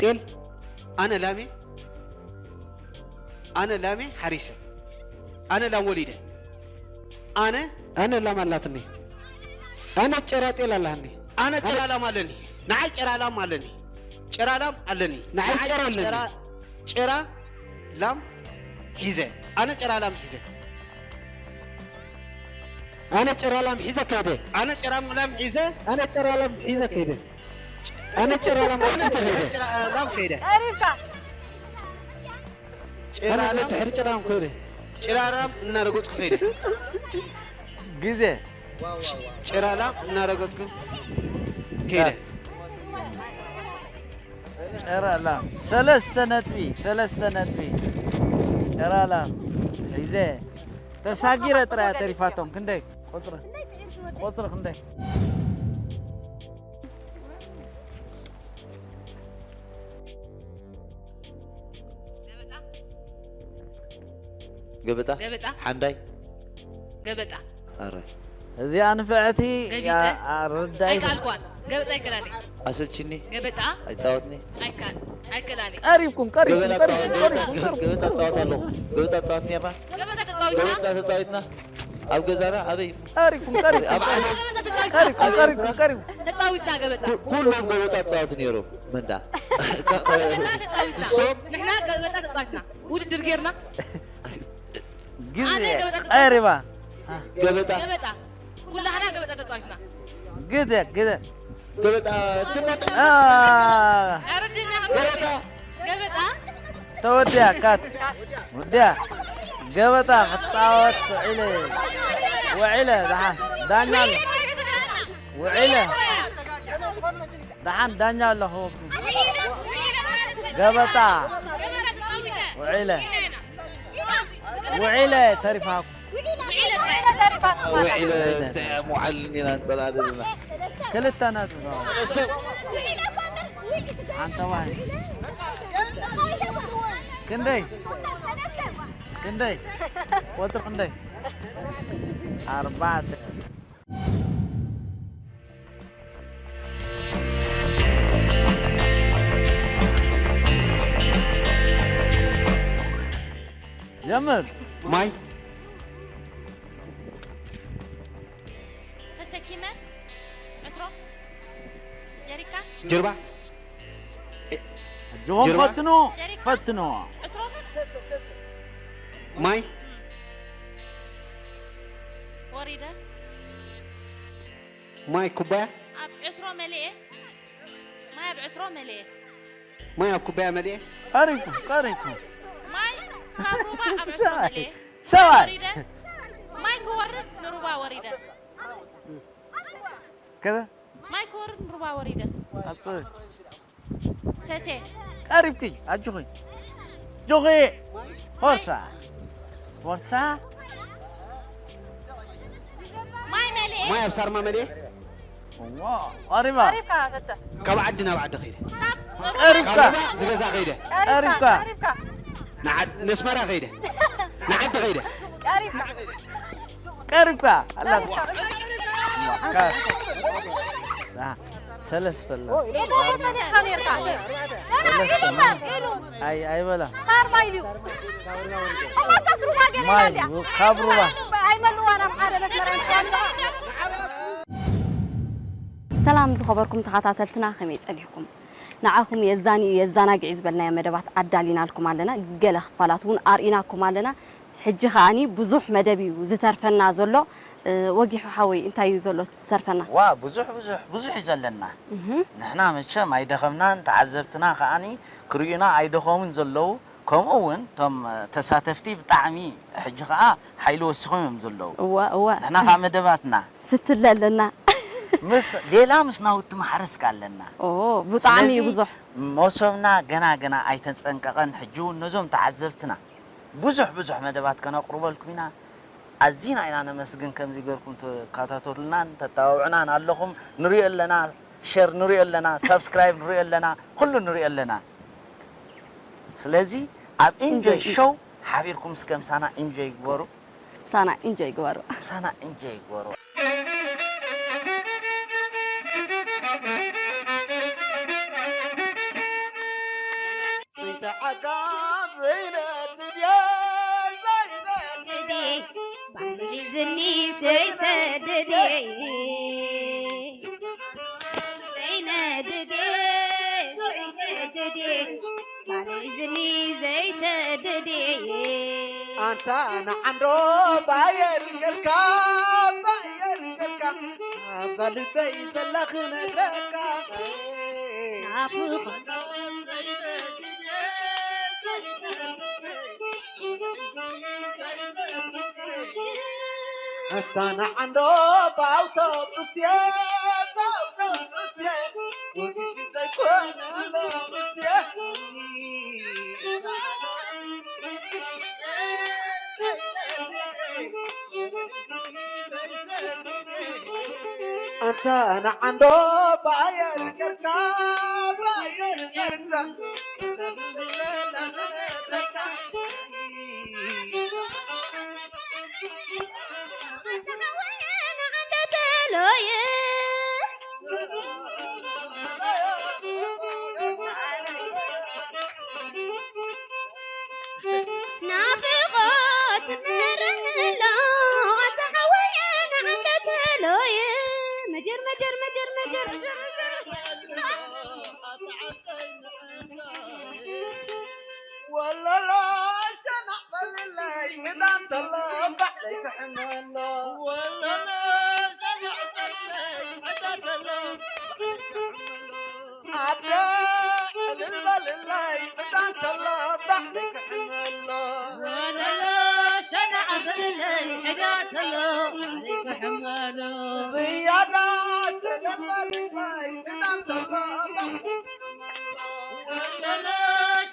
ጤል። ኣነ ላሜ፣ ኣነ ላሜ ሓሪሰ። ኣነ ላም ወሊደ። ኣነ ኣነ ላም ኣላትኒ። ኣነ ጭራ ጤል ኣላኒ። ኣነ ጭራ ላም ኣለኒ። ንዓይ ጭራ ላም ኣለኒ። ጭራ ላም ኣለኒ። ንዓይ ንዓይ ጭራ ኣለኒ። ጭራ፣ ጭራ ላም ሒዘ። ኣነ ጭራ ላም ሒዘ። ኣነ ጭራ ላም ሒዘ ከይደ። ኣነ ጭራ ላም ሒዘ። ኣነ ጭራ ላም ሒዘ ከይደ። ኣነ ጭራ ላም ኣነ ሒዘ ከይደ። ጭራ ላም ከይደ። ቀሪብካ። ጭራ ኣነ ላም፣ ድሕሪ ጭራ ላም ከይደ። ጭራ ላም እናረገጽኩ ከይደ። ግዜ። ጭራ ላም እናረገጽኩ ከይደ። ዳት። ጨራ ላም ሰለስተ ነጥቢ፣ ሰለስተ ነጥቢ። ጨራ ላም ሒዘ ተሳጊረ ጥራይ ተሪፋቶም። ክንደይ? ቁጽሪ፣ ቁጽሪ ክንደይ? ገበጣ። ገበጣ። ሓንዳይ። ገበጣ። ኣረ። እዚኣ ንፍዕቲ ገቢጠ? ኣረዳይ ኣይከኣልኳን። ገበጣ ኣይከላሊ። ኣሰልችኒ። ገበጣ? ኣይጻወትኒ። ኣይከኣል-፣ ኣይከላሊ። ቀሪብኩም፣ ቀሪብኩም፣ ገበጣ ቀሪብኩም፣ ጻወት-፣ ገበጣ፣ ቀሪብኩም፣ ቀሪብኩም፣ ገበጣ ቀሪብኩም። ጻወት ኣለኹ። ገበጣ ጻወት ኔርና። ገበጣ ተጻዊትና? ገበጣ ተጻዊትና። ኣብ ገዛና ኣበይ? ቀሪብኩም፣ ቀሪብኩም፣ ኣብ ዓለም ገበጣ ተጻዊትና? ቀሪብኩም፣ ቀሪብኩም፣ ቀሪብኩም። ተጻዊትና ገበጣ። ኩ-፣ ኩሎም ገበጣ ጻወት ነይሮም። መንዳ። ገበጣ ተጻዊትና። ንሶም ንሕና ገበጣ ተጻዊትና። ውድድር ጌርና። ግዜ ኣነ ገበጣ ተጻዊትና። ቀሪባ። ገበጣ። ገበጣ። ኩላህና ገበጣ ተጻዊትና። ግዜ፣ ግዜ። ገበጣ ትመጣ። አ። ኣረድና ገበጣ። ገበጣ። ተወዲያ ካት። ወዲያ። ገበጣ ክጻወት ውዒለ። ውዒለ፣ ደሓን። ዳኛ ኣሎ። ውዒለ። ደሓን ዳኛ ኣሎ ክወክል። ገበጣ። ውዒለ። ውዒለ ተሪፋኩም። ውዒለ እንታይ እያ መውዓል እንዲና ንጸልኣ ዘለና። ክልተ ነጥቢ። ሰብ ሓንተ ዋሂ። ክንደይ? ክንደይ? ወዲ ክንደይ? ኣርባዕተ። ጀምር። ማይ። ተሰኪመ። ዕትሮ። ጀሪካ። ጀርባ። ኣጆኹም ጀርባ። ፈትኑ። ጀሪካ። ፈትኑ። ዕትሮ። ማይ። እም። ወሪደ። ማይ ኩባያ። ኣብ ዕትሮ መሊኤ። ማይ ኣብ ዕትሮ መሊኤ። ማይ ኣብ ኩባያ መሊኤ። ቀሪብኩም፣ ቀሪብኩም። ማይ ካብ ሩባ ኣብ ዕትሮ ሰብኣይ፣ መሊኤ። ሰብኣይ። ወሪደ። ማይ ክወርድ ንሩባ ወሪደ። ከዛ? ማይ ክወርድ ንሩባ ወሪደ። ኣጽ-፣ ሰቴ። ቀሪብኪ፣ ኣጆኺ። ኣጆኺ። ፎርሳ። ፎርሳ። ማይ መሊኤ። ማይ ኣብ ሳርማ መሊኤ። እዋ፣ ቀሪባ። ቀሪብካ፣ ሰተ። ካብ ዓዲ ናብ ዓዲ ከይደ። ካብ ቀሪብካ። ካብ ሩባ ንገዛ ከይደ። ቀሪብካ፣ ቀሪብካ። ቀሪብካ። ንዓድ-፣ ነስመራ ከይደ። ንዓዲ ከይደ። ቀሪብካ። ቀሪብካ። ኣላ። ቀሪብካ። እዋ፣ ከ-፣ አ፣ ሰለስተ ኣላ። ኢሉ፣ ኢሉ፣ ኢሉ፣ ኢሉ። ሰለስተ። ኢሉ። ኣይ፣ ኣይበላ። ሳርማ ኢሉ። ኣላ፣ ሳስ ሩባ ገለ ማይ፣ ኢላ እንድያ። ካብ ሩባ። ኣይመልዋን ኣብ ሓደ መስመር ኣይምፅኣን። ሰላም ዝኸበርኩም ተኸታተልትና፣ ከመይ ጸኒሕኩም? ንዓኹም የዛንዩ የዘናግዕ እዩ ዝበልናዮ መደባት ኣዳሊናልኩም ኣለና። ገለ ክፋላት እውን ኣርኢናኩም ኣለና። ሕጂ ከኣኒ ብዙሕ መደብ እዩ ዝተርፈና ዘሎ። እ፣ ወጊሑ ሓወይ፣ እንታይ እዩ ዘሎ ዝተርፈና? ዋ፣ ብዙሕ፣ ብዙሕ፣ ብዙሕ እዩ ዘለና። እህ። ንሕና መቸም ኣይደኸምናን፣ ተዓዘብትና ከኣኒ ክርእዩና ኣይደኸሙን ዘለዉ። ከምኡ እውን እቶም ተሳተፍቲ ብጣዕሚ ሕጂ ከኣ ሓይሊ ወሲኾም እዮም ዘለዉ። እወ፣ እወ። ንሕና ከኣ መደባትና ፍትለ ኣለና። ምስ ሌላ ምስ ናውቲ ማሕረስ ከኣ ኣለና። ኦ፣ ብጣዕሚ እዩ ስለዚ ብዙሕ። መሶብና ገና ገና ኣይተጸንቀቐን። ሕጂ እውን ነዞም ተዓዘብትና ብዙሕ ብዙሕ መደባት ከነቕርበልኩም ኢና። ኣዚና ኢና ነመስግን፣ ከምዚ ገርኩም ትከታተሉናን ተተባብዑናን ኣለኹም። ንሪኦ ኣለና፣ ሸር ንሪኦ ኣለና፣ ሳብስክራይብ ንሪኦ ኣለና፣ ኩሉ ንሪኦ ኣለና። ስለዚ ኣብ ኢንጆይ ኢንጆይ። ሾው ሓቢርኩም እስከ ምሳና ኢንጆይ ግበሩ። ምሳና ኢንጆይ ግበሩ። ምሳና ኢንጆይ ግበሩ። ዘይተዓጋብ ዘይነድድ እየ፣ ዘይነድድ እየ። ባዕሉ ሒዝኒ ዘይሰድድ እየ። ዘይነድድ እየ፣ ዘይነድድ እየ። ባዕሉ ሒዝኒ ዘይሰድድ እየ። ኣንታ ንዓንዶ ባየር ጌርካ፣ ባየር ጌርካ፣ ኣብዛ ልበይ ዘላ ክነግረካ። ናፍቖት ኣታ ንዓንዶ ብኣውቶቡስየ፣ ብኣውቶቡስየ፣ ወግዲ ዘይኮነ ሎምስየ። ኣንተ ንዓንዶ ባየር ጌርካ፣ ባየር ጌርካ። ተሎየ መጀር መጀር መጀር መጀር መጀር ኣደ ዕልል በልለይ ዕዳ እንተሎ ባዕለይ ክሕመሎ። ወለሎ ሸናዕ በልለይ ዕዳ እንተሎ ባዕለይ ክሕመሎ። ዝያዳ ሰለል በልለይ ዕዳ እንተሎ ባዕለይ ክሕመሎ። ወለሎ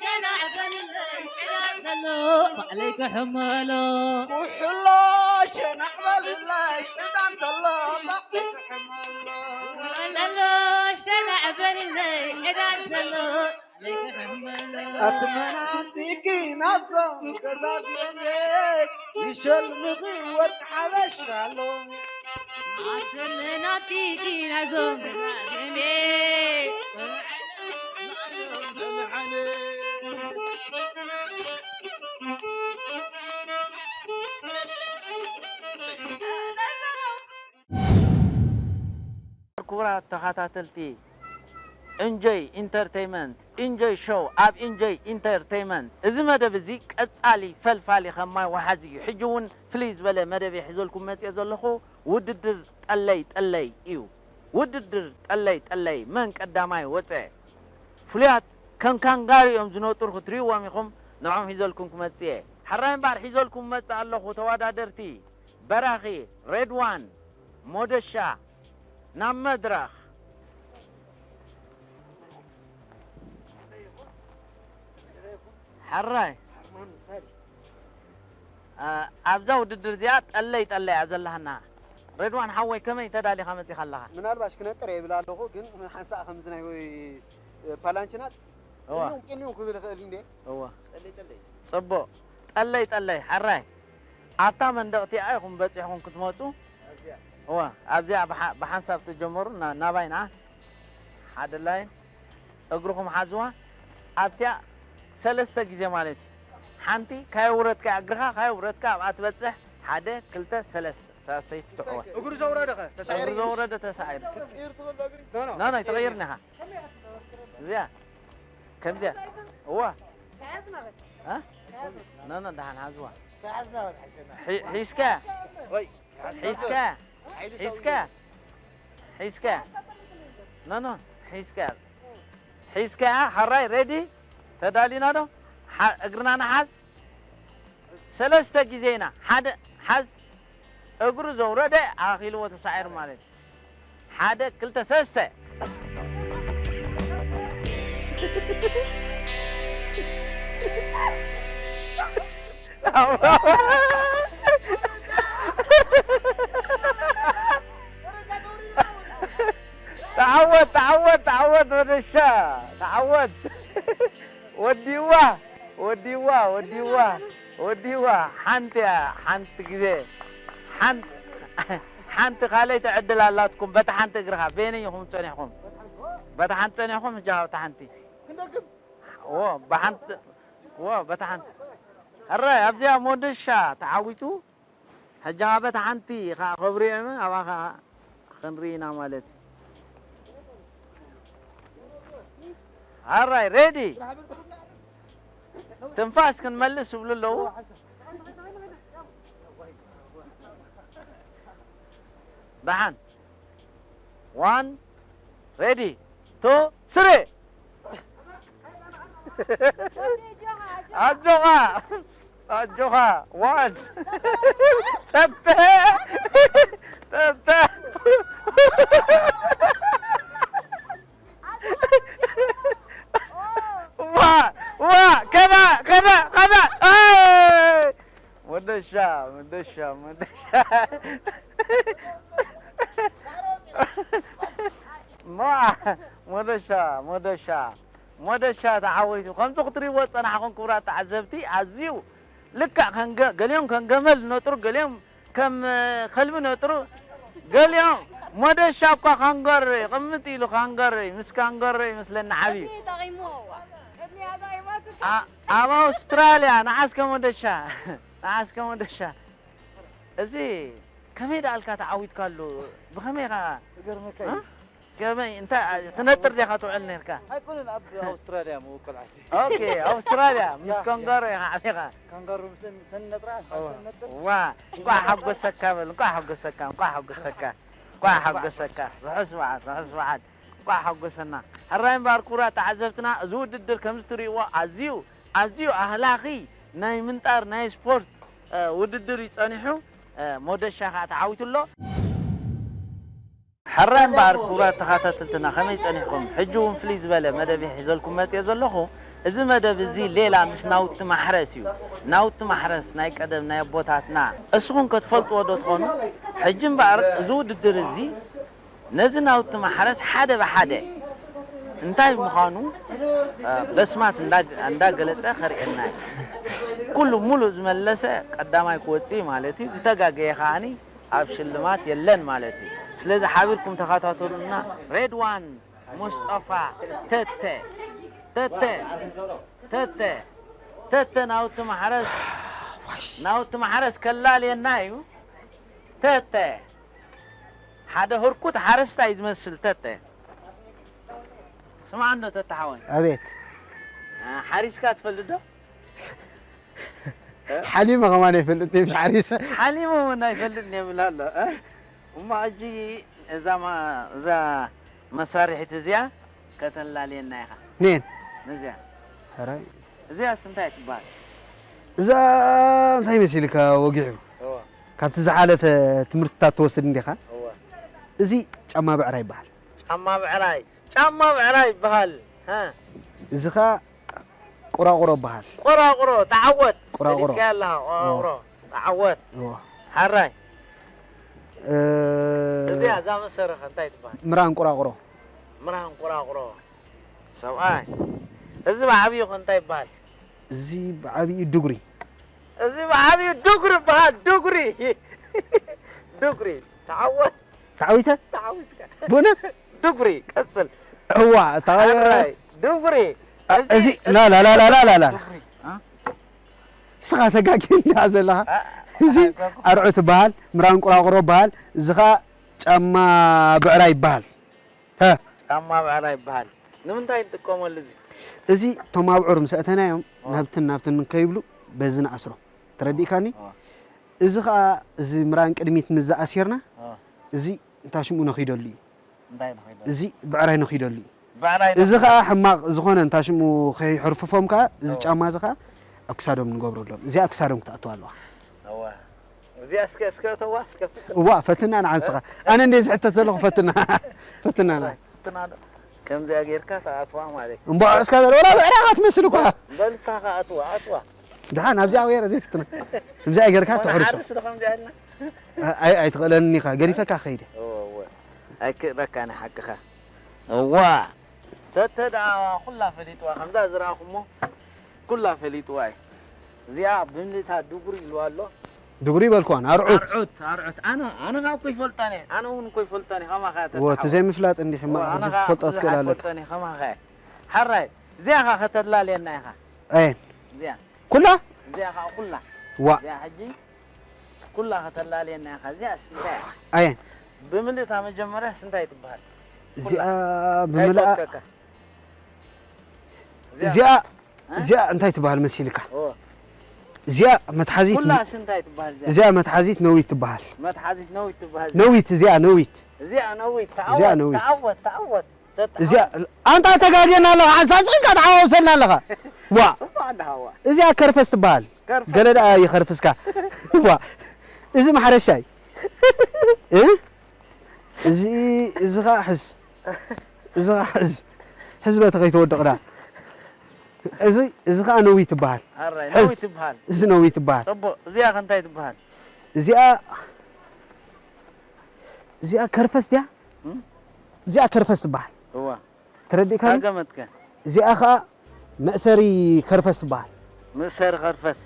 ሸናዕ በልለይ ዕዳ እንተሎ ባዕለይ ክሕመሎ። ኩሕሎ ሸናዕ በልለይ ዕዳ እንተሎ ባዕለይ ክሕመሎ። ለሎ ሸናዕ በልለይ ዕዳ እንተሎ ለይክሕመሎ። ኣትመናምቲኪ ናብዞም ገዛዝመ ይሸልምኺ ወርቂ ሓበሻ ኣሎ። ኣትመናምቲኪ ናብዞም ገዛዝመ ክቡራት ተኸታተልቲ ኢንጆይ ኢንተርተይመንት፣ ኢንጆይ ሾው ኣብ ኢንጆይ ኢንተርተይመንት። እዚ መደብ እዚ ቀጻሊ ፈልፋሊ ከም ማይ ወሓዚ እዩ። ሕጂ እውን ፍልይ ዝበለ መደብ እየ ሒዘልኩም መጽየ ዘለኹ። ውድድር ጠለይ ጠለይ እዩ። ውድድር ጠለይ ጠለይ መን ቀዳማይ ወጸ? ፍሉያት ከም ካንጋሩ እዮም ዝነጥሩ ክትርእይዎም ኢኹም። ንዕኦም ሒዘልኩም ክመጽእ እየ። ሕራይ እምበኣር ሒዘልኩም እመጽእ ኣለኹ ተወዳደርቲ። በራኺ ሬድዋን ሞደሻ ናብ መድረኽ። ሕራይ ኣብዛ ውድድር እዚኣ ጠለይ ጠለይ እያ ዘለሃና። ሬድዋን ሓወይ ከመይ ተዳሊኻ መጺኻ ኣለኻ? ምናልባሽ ክነጥር እየ ይብል ኣለኹ ግን ሓንሳእ ከምዚ ናይ ወይ ፓላንችናት እዋ ቅልውም ቅልውም ክብል ይኽእል እንዴ? እዋ ጽቡቕ ጠለይ ጠለይ ሕራይ ኣብታ መንደቕ እቲኣ ኢኹም በጺሕኩም ክትመጹ። እዋ ኣብዚኣ ብሓ- ብሓንሳብ ትጀመሩ ና- ናባይ ንዓ ሓደ ላይን እግርኹም ሓዝዋ ኣብቲኣ ሰለስተ ግዜ ማለት እዩ። ሓንቲ ካየውረድካ እግርኻ ካየውረድካ ኣብኣ ትበጽሕ ሓደ ክልተ ሰለስተ ሳሰይቲ ትሕወ እግሩ ዘውረደ ኸ ተሳዒሩ እግሩ ዘውረደ ተሳዒሩ ኖ ኖ ኣይተቐይርኒ ኢኻ እዚኣ ከምዚኣ እዋ ኖ ኖ ደሓን ሓዝዋ ሒዝካ ሒዝካ ሒዝካ ሒዝካ ኖ ኖ ሒዝካ ሒዝካ ሓራይ ሬዲ ተዳሊና ዶ እግርና ንሓዝ ሰለስተ ግዜ ኢና ሓደ ሓዝ እግሩ ዘውረደ ኣኺልዎ ተሳዒሩ ማለት እዩ ሓደ ክልተ ሰስተ ተዓወት ተዓወት ተዓወት ወደሻ ተዓወት ወዲዋ ወዲዋ ወዲዋ ወዲዋ ሓንቲ እያ ሓንቲ ግዜ ሓንቲ ሓንቲ ካልኣይቲ ዕድል ኣላትኩም በታ ሓንቲ እግርኻ በየነይ ኢኹም ጸኒሕኩም በታ ሓንቲ ጸኒሕኩም ሕጂ ካብታ ሓንቲ ዎ ብሓንቲ ዎ በታ ሓንቲ ሕራይ ኣብዚኣ ሞደሻ ተዓዊቱ ሕጂ ኸዓ በታ ሓንቲ ኸዓ ከብርዮ እየ ኣባኻ ክንርኢ ኢና ማለት እዩ ኣራይ ሬዲ ትንፋስ ክንመልስ ይብሉ ኣለዉ ደሓን ዋን ሬዲ ቱ ስሪ ኣጆኻ ኣጆኻ ዋን ተተ ተተ ዋ ዋ ከዳ ከዳ ከዳ ወደሻ ወደሻ ወደሻ ማ ሞደሻ ሞደሻ ሞደሻ ተዓወቱ ከምዚ ክትሪእዎ ዝፀናሕኹም ክቡራት ተዓዘብቲ ኣዝዩ ልክዕ ከም ገ- ገሊኦም ከም ገመል ዝነጥሩ ገሊኦም ከም እ፣ ከልቢ ነጥሩ ገሊኦም ሞደሻ እኳ ካንጋሮ እዩ ቅምጥ ኢሉ ካንጋሮ እዩ ምስ ካንጋሮ እዩ ምስለና ዓብዩ ቅድሚኡ ጠቒምዎ እዋ ቅድሚኣ ጠቒማቱ ኣ- ኣብ ኣውስትራልያ ንዓስከ ሞደሻ ንዓስከ ሞደሻ እዚ ከመይ ደኣልካ ተዓዊትካሉ? ብኸመይ ኢኻ? እገርመካ እ? እዩ። ከመይ እንታይ ትነጥር ዲኻ ትውዕል ነርካ? ኣይኮነን ኣብ ኣውስትራልያ ምውቅል ዓዲ። ኦኬ ኣውስትራልያ ምስ ያ፣ ኮንጋሮ ኢኻ ዓቢኻ። ካንጋሮ ምሰን ሰን ነጥራ እወ። ሰን ነጥር። ዋ እንኳዕ ሓጎሰካ በል እንኳዕ ሓጎሰካ እንኳዕ ሓጎሰካ እንኳዕ ሓጎሰካ ርሑስ በዓል ርሑስ በዓል እንኳዕ ሓጎሰና። ሕራይ እምበኣር ክቡራት ተዓዘብትና እዚ ውድድር ከምዚ ትርእይዎ ኣዝዩ ኣዝዩ ኣህላኺ ናይ ምንጣር ናይ ስፖርት እ፣ ውድድር እዩ ጸኒሑ እ፣ ሞደሻ ከዓ ተዓዊቱ ኣሎ። ሕራይ እምበኣር ክቡራት ተኸታተልትና ከመይ ጸኒሕኩም? ሕጂ እውን ፍልይ ዝበለ መደብ እየ ሒዘልኩም መጽየ ዘለኹ። እዚ መደብ እዚ ሌላ ምስ ናውቲ ማሕረስ እዩ። ናውቲ ማሕረስ ናይ ቀደም ናይ ኣቦታትና እስኹም ከትፈልጥዎ ዶ ትኾኑ? ሕጂ እምበኣር እዚ ውድድር እዚ ነዚ ናውቲ ማሕረስ ሓደ ብሓደ እንታይ ምዃኑ እ፣ በስማት እንዳ- እንዳገለጸ ከርእየና እዩ። ኩሉ ሙሉእ ዝመለሰ ቀዳማይ ክወጽእ እዩ ማለት እዩ። ዝተጋገየ ከዓኒ ኣብ ሽልማት የለን ማለት እዩ። ስለዚ ሓቢርኩም ተኸታተሉና። ሬድዋን ሙስጠፋ ተተ ተተ ተተ ተተ ናውቲ ማሕረስ ናውቲ ማሕረስ ከላልየና እዩ። ተተ ሓደ ህርኩት ሓረስታይ ዝመስል ተተ ስማዕ እንዶ ተተ ሓወይ ኣቤት እ፣ ሓሪስካ ትፈልጥ ዶ? ሓሊመ ከማን ኣይፈልጥን እየ፣ ምሽ ሓሪሰ። ሓሊሙ እውን ኣይፈልጥን እየ ይብል ኣሎ እ? እሞ ሕጂ እዛ ማ- እዛ መሳርሒት እዚኣ ከተላልየና ኢኻ ኔን ነዚኣ ሕራይ እዚኣስ እንታይ ትበሃል? እዛ እንታይ መሲልካ ወጊሑ ካብቲ ዝሓለፈ ትምህርትታት ትወስድ እንዲኻ። እዚ ጫማ ብዕራይ ይበሃል። ጫማ ብዕራይ ጫማ ብዕራይ ይበሃል። ሃ፣ እዚ ኸዓ ቁራቑሮ ይበሃል። ቆራቑሮ ተዓወት። ቆራቑሮ። ፈሊጥካያ ኣለኻ ቆራቑሮ ተዓወት። እዎ። ሓራይ እ፣ እዚኣ እዛ መሰረኸ እንታይ ትበሃል? ምራን ቁራቑሮ። ምራን ቆራቑሮ ሰብኣይ። እዚ ብዓብዩ ኸ እንታይ ይበሃል? እዚ ብዓብዩ ድጉሪ። እዚ ብዓብዩ ድጉሪ ይበሃል። ድጉሪ ድጉሪ ተዓወት። ተዓዊተ ተዓዊትካ ብእውነት ድጉሪ ቀጽል። እዋ እታ ሓራይ ድጉሪ እዚ ላላላላላላ ድጉሪ እ? ስኻ ተጋጊ እንዳ ዘለኻ እ? እዚ ኣርዑ ትበሃል፣ ምራን ቁራቑሮ ይበሃል፣ እዚ ኸዓ ጫማ ብዕራይ ይበሃል። ሀ ጫማ ብዕራይ ይበሃል። ንምንታይ ንጥቀመሉ እዚ? እዚ እቶም ኣብዑር ምስ ኣእተናዮም ኦ። ናብትን ናብትን ከይብሉ በዚ ንኣስሮ። ተረዲእካኒ? ኦ። እዚ ኸዓ እዚ ምራን ቅድሚት ምስ ዝኣሲርና ኦ። እዚ እንታይ ሽሙ ነኺደሉ እዩ። እንታይ ንኸይዶ? እዚ ብዕራይ ነኺደሉ እዩ። ብዕራይ እዚ ኸዓ ሕማቕ ዝኾነ እንታይ ሽሙ ከይሕርፍፎም ከኣ እዚ እወ። ጫማ እዚ ኸዓ ኣብ ክሳዶም ንገብረሎም። እዚኣ ኣብ ክሳዶም ክትኣትዋ ኣለዋ። እወ። እዚኣ እስከ እስከ እተዋ እስከ ፍትን። እዋ ፈትና ንዓንስኻ። ኣነ እንደ ዝሕተት ዘለኹ ፈትና። ፈትና ንዓ። ፍትና ዶ? ከምዚኣ ጌርካ ተኣትዋ ማለት እዩ። እምቦ እስካ በል ወላ ብዕራይ ኢኻ ትመስል እኳ። በል ንስኻ ከኣ ኣትዋ ኣትዋ። ድሓን ኣብዚኣ ወየረ ዘይፍትና። ከምዚኣ ጌርካ ትሕርሶ። ሓርስ ዶ ከምዚኣ ኢልና? ኣይ ኣይትኽእለኒ ኢኻ ገዲፈካ ከይደ። እወ እወ። ኣይክእለካ ንሓቅኻ። እዋ። ተተ ደኣ ኩላ ፈሊጥዋ ከምዛ ዝረኣኹሞ ኩላ ፈሊጥዋ እዩ። እዚኣ ብምልእታ ድጉሪ ኢልዋ ኣሎ። ድጉሪ ይበልክዋን ኣርዑት። ኣርዑት ኣርዑት ኣነ ኣነ ካብ እኮ ይፈልጣን እየ ኣነ እውን እኮ ይፈልጣን እየ ከማኻ እያ ወ እቲ ተተሓወ ዘይምፍላጥ እንዲሕ ሕማቕ ኣነ ሕጂ ከዓ ክትፈልጦ ብዙሕ ትክእል ኣለካ። ኣይፈልጦን እየ ከማኻ እያ ሓራይ እዚኣ ኻ ከተላልየና ኢኻ ኣየን እዚኣ ኩላ እዚኣ ከዓ ኩላ ዋ እዚኣ ሕጂ ኩላ ከተላልየና ኢኻ እዚኣስ እንታይ እያ ኣየን ብምልእታ መጀመርያስ እንታይ ትበሃል እዚኣ ኩላ። ብምልኣ ከይተወከካ እዚኣ እዚኣ እንታይ ትበሃል መሲልካ ኦ እዚኣ መትሓዚት ኩላስ እንታይ ትበሃል እዚኣ እዚኣ መትሓዚት ነዊት ትበሃል መትሓዚት ነዊት ትበሃል ነዊት እዚኣ ነዊት እዚኣ ነዊት እዚኣ ተዓወት ነዊት። ተዓወት ተዓወት ተተዓወት። እዚኣ ኣንታ ተጋጌና ኣለኻ ሓንሳብ ስቕልካ ተሓዋውሰልና ኣለኻ ዋ ጽቡቕ ኣለኻ ዋ እዚኣ ከርፈስ ትበሃል ከርፈስ። ገለ ደኣ ይኸርፍስካ ዋ እዚ ማሕረሻይ እ? እዚ እዚ ኸዓ ሕዝ እዚ ኸዓ ሕዝ ሕዝ በቲ ከይተወድቕ ደኣ እዚ እዚ ኸዓ ነዊት ትበሃል ኣራይ ሕዝ። ነዊት ትበሃል እዚ ነዊት ትበሃል ጽቡቕ እዚኣ ከ እንታይ ትበሃል እዚኣ እዚኣ ከርፈስ ድያ እም? እዚኣ ከርፈስ ትበሃል እዋ ተረዲእካኒ ታገመትከ እዚኣ ኸዓ መእሰሪ ከርፈስ ትበሃል መእሰሪ ከርፈስ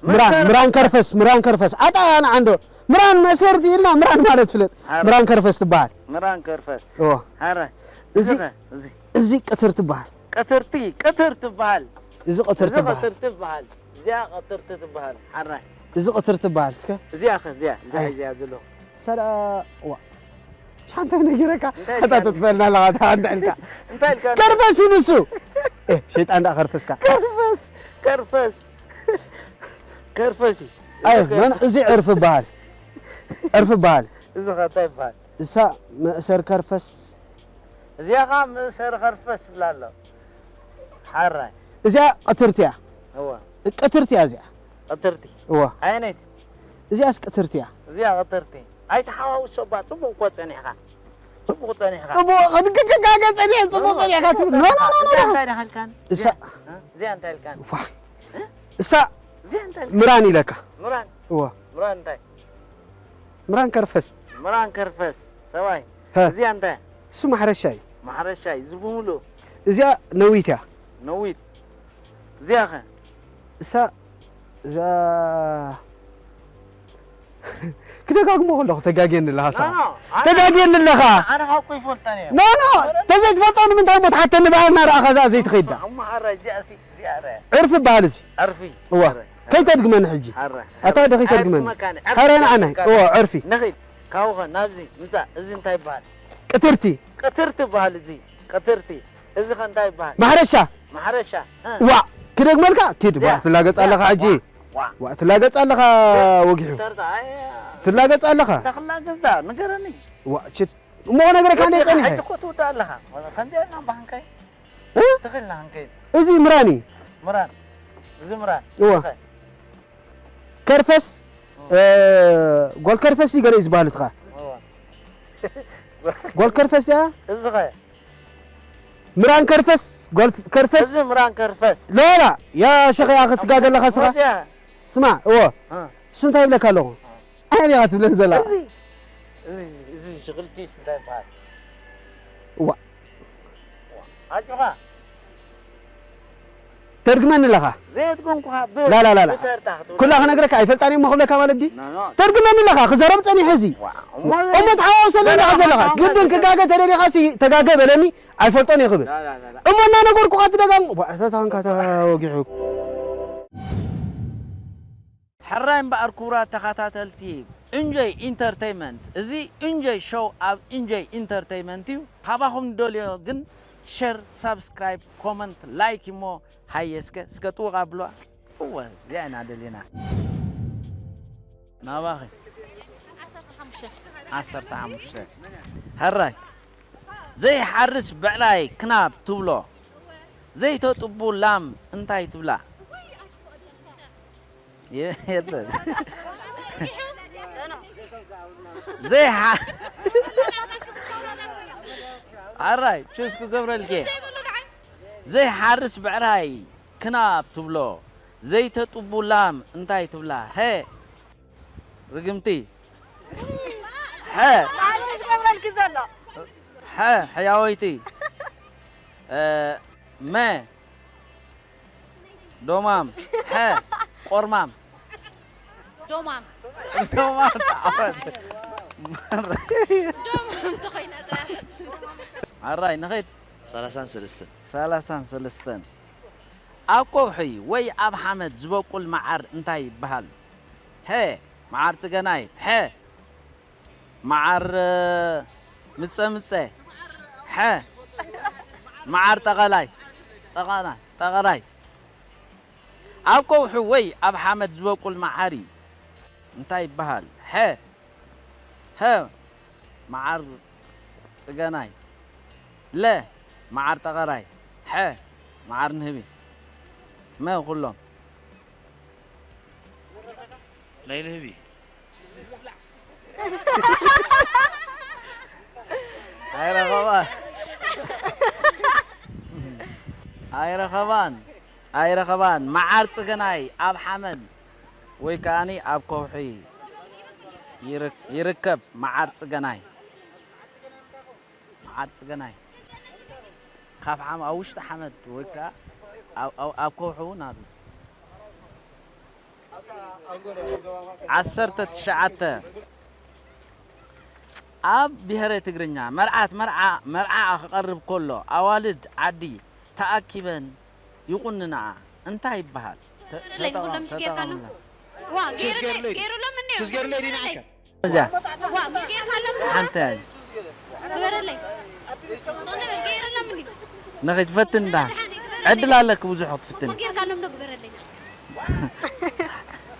ምራን መእሰሪ ምራን ከርፈስ ምራን ከርፈስ ኣጣ ንዓንዶ ምራን መእሰርቲ ኢልና ምራን ማለት ፍለጥ ሓረ። ምራን ከርፈስ ትበሃል ምራን ከርፈስ እዎ ሓረ እዚ እዚ ከ? እዚ እዚ ቅትር ትበሃል ቅትርቲ ቅትር ትበሃል እዚ ቅትር እዚ ትበሃል ቅትር ትበሃል እዚኣ ቅትርቲ ትበሃል ሓራይ እዚ ቅትር ትበሃል እስከ እዚኣ ከ እዚኣ እዚኣ ኣይ። እዚኣ ዘሎ ሰላ ዋ ሻንተ ነጊረካ እንታይ ኣታ ኢልካ? ተጥፈልና ኣለኻ ኣታ እንድዕልካ እንታይ ኢልካ? ከርፈስ እዩ ንሱ። እ ሸይጣን ደኣ ከርፈስካ። ከርፈስ ከርፈስ ከርፈስ እዩ። ኣይ መን እዚ ዕርፍ ይበሃል። ዕርፍ ይበሃል። እዚ ኸ እንታይ ይበሃል? እሳ መእሰር ከርፈስ። እዚኣ ኸ መእሰር ከርፈስ ይብላ ኣሎ። ሓራይ። እዚኣ ቅትርቲ እያ። እወ። ቅትርቲ እያ እዚኣ። ቅትርቲ። እወ። ኣየነይቲ? እዚኣስ ቅትርቲ እያ። እዚኣ ቅትርቲ። ኣይተሓዋውሶ እባ፣ ጽቡቕ እኮ ጸኒሕካ። ጽቡቕ ጸኒሕካ። ጽቡቕ፣ ክትክክካገ ጸኒሐ፣ ጽቡቕ ጸኒሕካ ትብል። ኖ፣ ኖ፣ ኖ፣ ኖ፣ እዚኣ ኖ። እንታይ ደኣ ኢልካን? እሳ- እዚኣ፣ እ? እዚኣ እንታይ ኢልካን? ዋ። እ? እሳ እዚኣ እንታይ ኢልካን? ምራን ኢለካ። ምራን? እወ። ምራን እንታይ? ምራን ከርፈስ። ምራን ከርፈስ፣ ሰብኣይ። ሀ። እዚኣ እንታይ? እሱ ማሕረሻ እዩ። ማሕረሻ እዩ፣ እዚ ብምሉእ። እዚኣ ነዊት እያ። ነዊት። እዚኣ ኸ? እሳ፣ እዛ ክደጋግሞ ከለኹ ተጋግየኒ ኣለኻ፣ ኖ፣ ኖ፣ ኣነ ተጋግየኒ ኣለኻ። ኣነ ካብ እኮ ይፈልጠን እየ። ኖ፣ ኖ፣ ተዘይትፈልጦ ንምንታይ እሞ ትሓተኒ? ባህልና ረኣኻ እዛ ዘይትኸይድ እዳ። እሞ ሓራይ፣ እዚኣ ሲ-፣ እዚኣ ረ። ዕርፊ ይበሃል እዚ። ዕርፊ። እወ። ሓራይ። ከይተድግመኒ ሕጂ። ሓራይ። ኣታ ወዲ ከይተድግመኒ። ኣይድግመካን። ዕርፊ ሓራይ ንዓናይ። ይበሃል። እወ፣ ዕርፊ። ንኺድ። ካብኡ ኸ ናብዚ ምጻእ። እዚ እንታይ ይበሃል? ቅትርቲ። ቅትርቲ ይበሃል እዚ። ቅትርቲ። እዚ ኸ እንታይ ይበሃል? ማሕረሻ። ማሕረሻ። እ። ዋእ፣ ክደግመልካ? ኪድ፣ እዚኣ። ዋእ፣ ትላገጽ ኣለኻ ሕጂ። ዋእ፣ ዋእ። ዋእ፣ ትላገጽ ኣለኻ ወጊሑ። ተርታ፣ ኣይ፣ ትላገጽ ኣለኻ። እንዳ ክላገጽ ዳ፣ ንገረኒ። ዋእ፣ ችት። እሞ ክነግረካ እንደ ወዲኻ ጸኒሐ። ሕጂ እኮ ትውዳእ ኣለኻ። ከምዚኣ ኢና እምባ ክንከይድ። እ? ትኽእል ኢና ክንከይድ። እዚ ምራን እዩ። ምራን። እዚ ምራን። እወ። እዚ ኸ? ከርፈስ፣ እ። እ፣ ጓል ከርፈስ እዩ ገለ እዩ ዝበሃል እትኻ። እወ። ጓል ከርፈስ እያ? እዚ ኸ? ምራን ከርፈስ፣ ጓል ከርፈስ። እዚ ምራን ከርፈስ። ሎላ፣ ያ ሸኸ፣ ያ ክትጋገ ኣለኻ ስኻ። ወዚያ። ስማዕ፣ እዎ። እ። እሱ እንታይ ይብለካ ኣለኹ? እ። ኣየን እያ ክትብለን ዘላ? እዚ፣ እዚ፣ እዚ፣ እዚ ሽቕልቲስ እንታይ ይበሃል? እዋ። ኣጆኻ። ተድግመኒ ኣለኻ? ዘየድገምኩኻ ብ-፣ ላላ፣ ላላ። ብተርታ ክትብል ኩላ ኣለካ። ክነግረካ ኣይፈልጣን እየ እሞ ክብለካ ማለት ድዩ? ኖ፣ ኖ። ተድግመኒ ኣለኻ? ክዘረብ ጸኒሐ እዚ። ዋ፣ እሞ እዚ እሞ ትሓዋወሰሉ እንዳ ክዘለኻ። ተድግመኒ ግድን ክጋገ ተደሊኻሲ ተጋገ በለኒ። ኣይፈልጦን እየ ክብል። ላ፣ ላ፣ ላ፣ ላ። እሞ እናነገርኩኻ ትደጋግሞ። ዋ፣ እታ ታንካ ተወጊሑ። ሕራይ እምበኣር ክቡራት ተኸታተልቲ እንጆይ ኢንተርተይመንት፣ እዚ እንጆይ ሾው ኣብ እንጆይ ኢንተርተይመንት እዩ። ካባኹም ንደልዮ ግን ሸር፣ ሳብስክራይብ፣ ኮመንት፣ ላይክ እሞ ሃየ እስከ፣ እስከ ጥውቕ ኣብሉዋ። እወ፣ እዚኣ ኢና ደሊና። ናባኺ። ዓሰርተ ሓሙሽተ። ዓሰርተ ሓሙሽተ። ሕራይ። ዘይሓርስ ብዕራይ ክናብ ትብሎ። ዘይተጥቡ ላም እንታይ ትብላ? የ-፣ የለን። ዘይሓ-፣ ሕራይ፣ ቹስ ክገብረልኪ። ዘይሓርስ ብዕራይ ክናብ ትብሎ፣ ዘይተጥቡ ላም እንታይ ትብላ? ሀ፣ ርግምቲ። ሐ። ኣነስ ነበልኪ ዘሎ። ሐ፣ ሕያወይቲ። እ፣ መ። ዶማም። ሐ፣ ቆርማም። ዶማም። ዶማም ተዓወት። ዶማም ተኾይና ጥራይ። ኣራይ፣ ንኸይድ። ሰላሳን ሰለስተን። ሰላሳን ሰለስተን። ኣብ ከውሒ ወይ ኣብ ሓመድ ዝበቁል መዓር እንታይ ይበሃል? ሐ፣ መዓር ጽገናይ። ሐ፣ መዓር፣ እ፣ ምጸ ምጸ። ሐ፣ መዓር ጠቐላይ። ጠቐና-፣ ጠቐላይ። ኣብ ከውሒ ወይ ኣብ ሓመድ ዝበቁል መዓር እዩ። እንታይ ይበሃል? ሐ፣ ሐ፣ መዓር ጽገናይ። ለ፣ መዓር ጠቐራይ። ሐ፣ መዓር ንህቢ። መ፣ ኩሎም። ናይ ንህቢ። ኣይረኸባን። ኣይረኸባን። ኣይረኸባን። መዓር ጽገናይ ኣብ ሓመድ ወይ ከኣኒ ኣብ ከውሒ ይርክ-፣ ይርከብ። መዓር ጽገናይ። መዓር ጽገናይ። ካብ ሓም-፣ ኣብ ውሽጢ ሓመድ ወይ ከኣ ኣብ፣ ኣብ፣ ኣብ ከውሒ እውን ኣሎ። ዓሰርተ ትሽዓተ። ኣብ ብሄረ ትግርኛ መርዓት መርዓ፣ መርዓኣ ክቐርብ ከሎ ኣዋልድ ዓዲ ተኣኪበን ይቑንንኣ እንታይ ይበሃል? ተ-፣ ገይሩለይ፣ ተጠቐም-፣ ኩሎም ሽጌር ካሉ። ተጠቐምላ። ዋ፣ ችስ ገይሩለይ፣ ገይሩለይ። ገይሩሎም እንዲዮም። ችስ ገይሩለይ ዲና ገይሩለይ። ዓከ። እዚኣ ዋ፣ ምሽ ጌርካ ኣሎም ዶ? ሓንቲ እያ። ግበረለይ። ሶነ በል፣ ገይረሎም እንዲ። ንኺድ ፈትን እንዳ ሓንቲ ግበረለይ። ዕድል ኣለኪ ብዙሕ ክትፍትን። እሞ ጌርካ ኣሎም ዶ? ግበረለይ።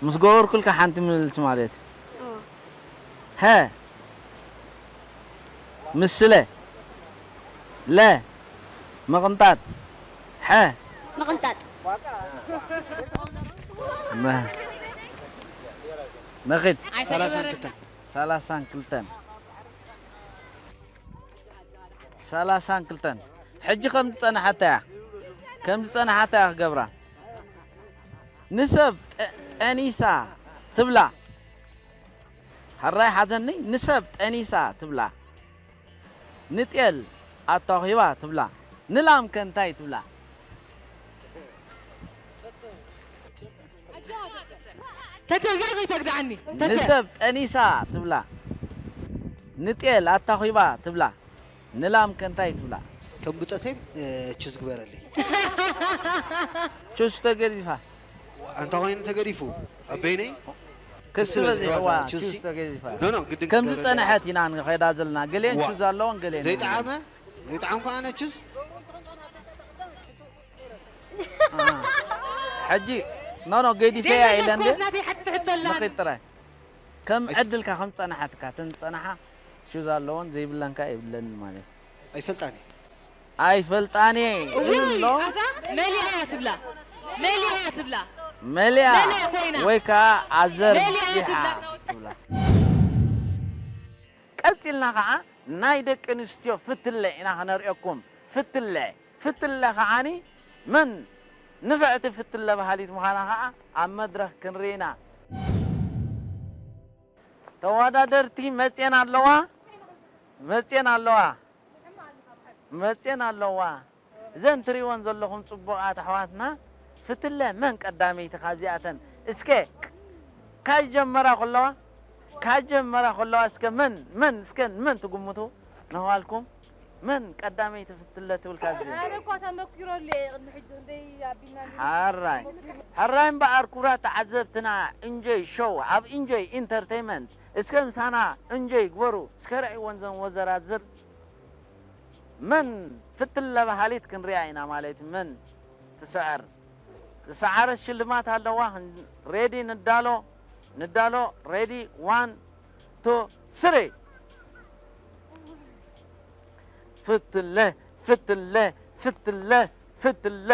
ምስ ገበርኩልካ ሓንቲ ምልልስ ማለት እዩ። ኦ። ሀ ምስለ ለ ምቕንጣጥ ሐ ምቕንጣጥ። መ- ንኺድ ሰላሳን ክልተን ሰላሳን ክልተን ሰላሳን ክልተን ሕጂ ከም ዝጸናሓታ እያ ከም ዝጸናሓታ እያ ክገብራ ንሰብ ጠ- ጠኒሳ ትብላ ሕራይ ሓዘኒ ንሰብ ጠኒሳ ትብላ ንጤል ኣታኺባ ትብላ ንላም ከንታይ ትብላ ተተ እዛ ከይተግድዓኒ ተተ ንሰብ ጠኒሳ ትብላ ንጤል ኣታኺባ ትብላ ንላም ከንታይ ትብላ ከም ብፀተይ ቹዝ ግበረለይ ቹዝ ተገዲፋ ኣንታ ኮይኑ ተገዲፉ ኣበይነይ ክስበ በዚሕዋ ዝሕዋ ቹዝ ቹዝ ሲ- ተገዲፋ ኖ ኖ ግድን ከምዚ ክገብር ጸንሐት ኢና ንኸይዳ ዘለና ገሊአን ዋ። ቹዝ ኣለዎን ገሊአን ዘይጠዓመ ዘይጠዓምኩ ኣነ ቹዝ ሕጂ ኖ ኖ ገዲፈያ ኢለ እንደ ናተይ ሓቲ ትሕቶ ኣላ ንኺድ ጥራይ ከም ዕድልካ ከም ጸናሓትካ ተን ጸናሓ ቹዝ ኣለዎን ዘይብለንካ የብለንን ማለት እዩ ኣይፈልጣን ኣይፈልጣን እየ እውይ፣ ይብሎ ኣታ መሊኣ እያ ትብላ መሊኣ እያ ትብላ መሊያ መሊያ ኮይና። ወይ ከዓ ኣዘር መሊያ እያ ዚሓ ትብላ። ትብላ ቀፂልና ከዓ ናይ ደቂ ኣንስትዮ ፍትለ ኢና ከነርእየኩም ፍትለ ፍትለ ከዓኒ መን ንፍዕቲ ፍትለ ባህሊት ምዃና ከዓ ኣብ መድረክ ክንርኢ ኢና ተወዳደርቲ መፅየን ኣለዋ መፅየን ኣለዋ መፅየን ኣለዋ እዘን ትሪእወን ዘለኹም ፅቡቓት ኣሕዋትና ፍትለ መን ቀዳመይቲ ካብዚኣተን እስከ ካጀመራ ከለዋ ካጀመራ ከለዋ እስከ መን መን እስከ መን ትግምቱ ነዋልኩም መን ቀዳመይቲ ፍትለ ትብል ካብዚ ኣነ እኳ ተመኪሮ ኣሎ እየ ቅድሚ ሕጂ ክንደይ ኣቢልና እንዲ ሓራይ ሓራይ እምበኣር ክቡራት ተዓዘብትና ኢንጆይ ሾው ኣብ ኢንጆይ ኢንተርቴይመንት እስከ ምሳና ኢንጆይ ግበሩ እስከ ርኣይወን ዘን ወዘራዝር መን ፍትለ በሃሊት ክንሪኣ ኢና ማለት መን ትስዕር ዝሰዓረት ሽልማት ኣለዋ ሬዲ ንዳሎ ንዳሎ ሬዲ ዋን ቱ ስሪ ፍትለ ፍትለ ፍትለ ፍትለ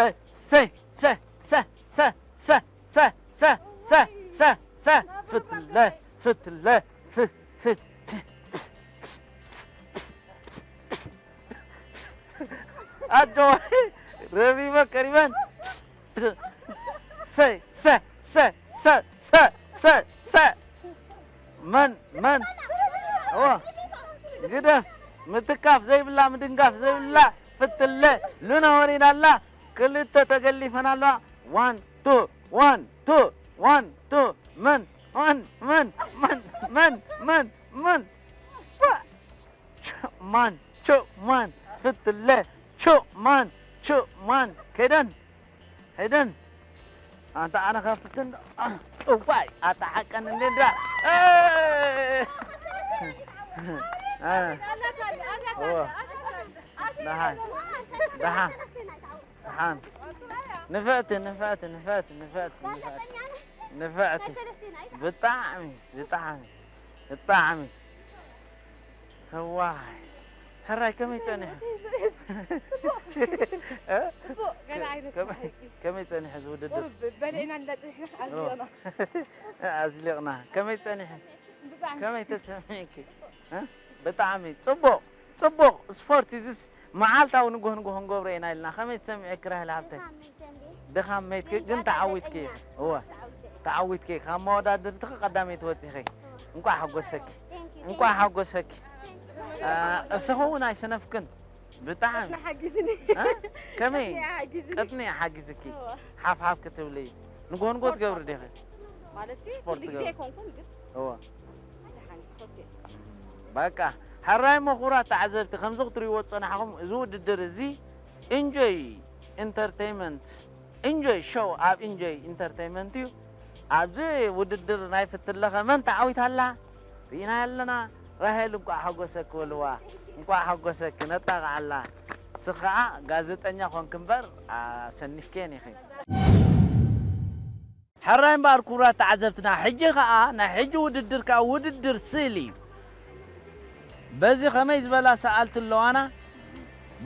ሰ ሰ ሰ ሰ ሰ ሰ ሰ ሰ ሰ ሰ ፍትለ ፍትለ ፍ- ፍ- ኣጆ ረቢበ ቀሪበን ሰ ሰ ሰ ሰ ሰ ሰ ሰ መን መን ኦ ግደፍ ምትካፍ ዘይብላ ምድንጋፍ ዘይብላ ፍትለ ሉና ወሪዳ ኣላ ክልተ ተገሊፈን ኣለዋ ዋን ቱ ዋን ቱ ዋን ቱ መን መን መን መን መን መን መን ማን ቹ ማን ፍትለ ቹ ማን ቹ ማን ከይደን ከይደን ኣንተ ኣነ ከፍትን እዋይ ኣታ ሓቀን እንዴ እንዳ ደሓን ደሓን ንፍዕቲ ንፍዕቲ ንፍዕቲ ንፍዕቲ ንፍዕቲ ንፍዕቲ ብጣዕሚ ብጣዕሚ ብጣዕሚ እዋይ ሕራይ ከመይ ጸኒሑ ገና ዓይነት ከመይ ጸኒሑ ዝውድድር ቁሩብ በሊዕና እንዳፀኒሕና ኣዝሊቕና ኣዝሊቕና ከመይ ጸኒሑ ከመይ ተሰሚዕኪ ብጣዕሚ ጽቡቕ ጽቡቕ ስፖርት እዚስ መዓልታዊ ንጎህ ንጎህ ክንገብሮ ኢና ኢልና ከመይ ትሰምዒ ክራህል ሃብተይ ድኻም መይትኪ ግን ተዓዊትኪ እወ ተዓዊትኪ ካብ መወዳድርትኺ ቀዳመይቲ ወፂኺ እንኳዕ ሓጎሰኪ እንኳዕ ሓጎሰኪ እስኹ እውን ኣይሰነፍክን ብጣዕሚ ሓጊዝኒ ከመይ ሓጊዝኒ ቅጥኒ ሓጊዝኪ ሓፍሓፍ ክትብሊ ንጎንጎ ትገብሪ ዲኺ ማለት ስፖርት ኩሉ ግዜ ትገብሪ። ኣይኮንኩን ግን እወ ደሓን ኦኬ በቃ ሕራይ መኹራት ተዓዘብቲ ከምዚ ክትሪእዎ ዝፀናሕኹም እዚ ውድድር እዚ ኢንጆይ ኢንተርቴይመንት ኢንጆይ ሾው ኣብ ኢንጆይ ኢንተርቴይመንት እዩ ኣብዚ ውድድር ናይ ፍትለኸ መን ተዓዊታ ኣላ ርኢና ኣለና። ራሄል እንቋዕ ሓጎሰኪ በልዋ። እንቋዕ ሓጎሰኪ ነጣቕዓላ። ንስኺ ኸዓ ጋዜጠኛ ኾንኪ እምበር ኣሰኒፍክየን ኢኺ። ሕራይ እምበኣር ክቡራት ተዓዘብትና፣ ሕጂ ኸዓ ናይ ሕጂ ውድድር ከኣ ውድድር ስእሊ እዩ። በዚ ኸመይ ዝበላ ሰኣልቲ ኣለዋና፣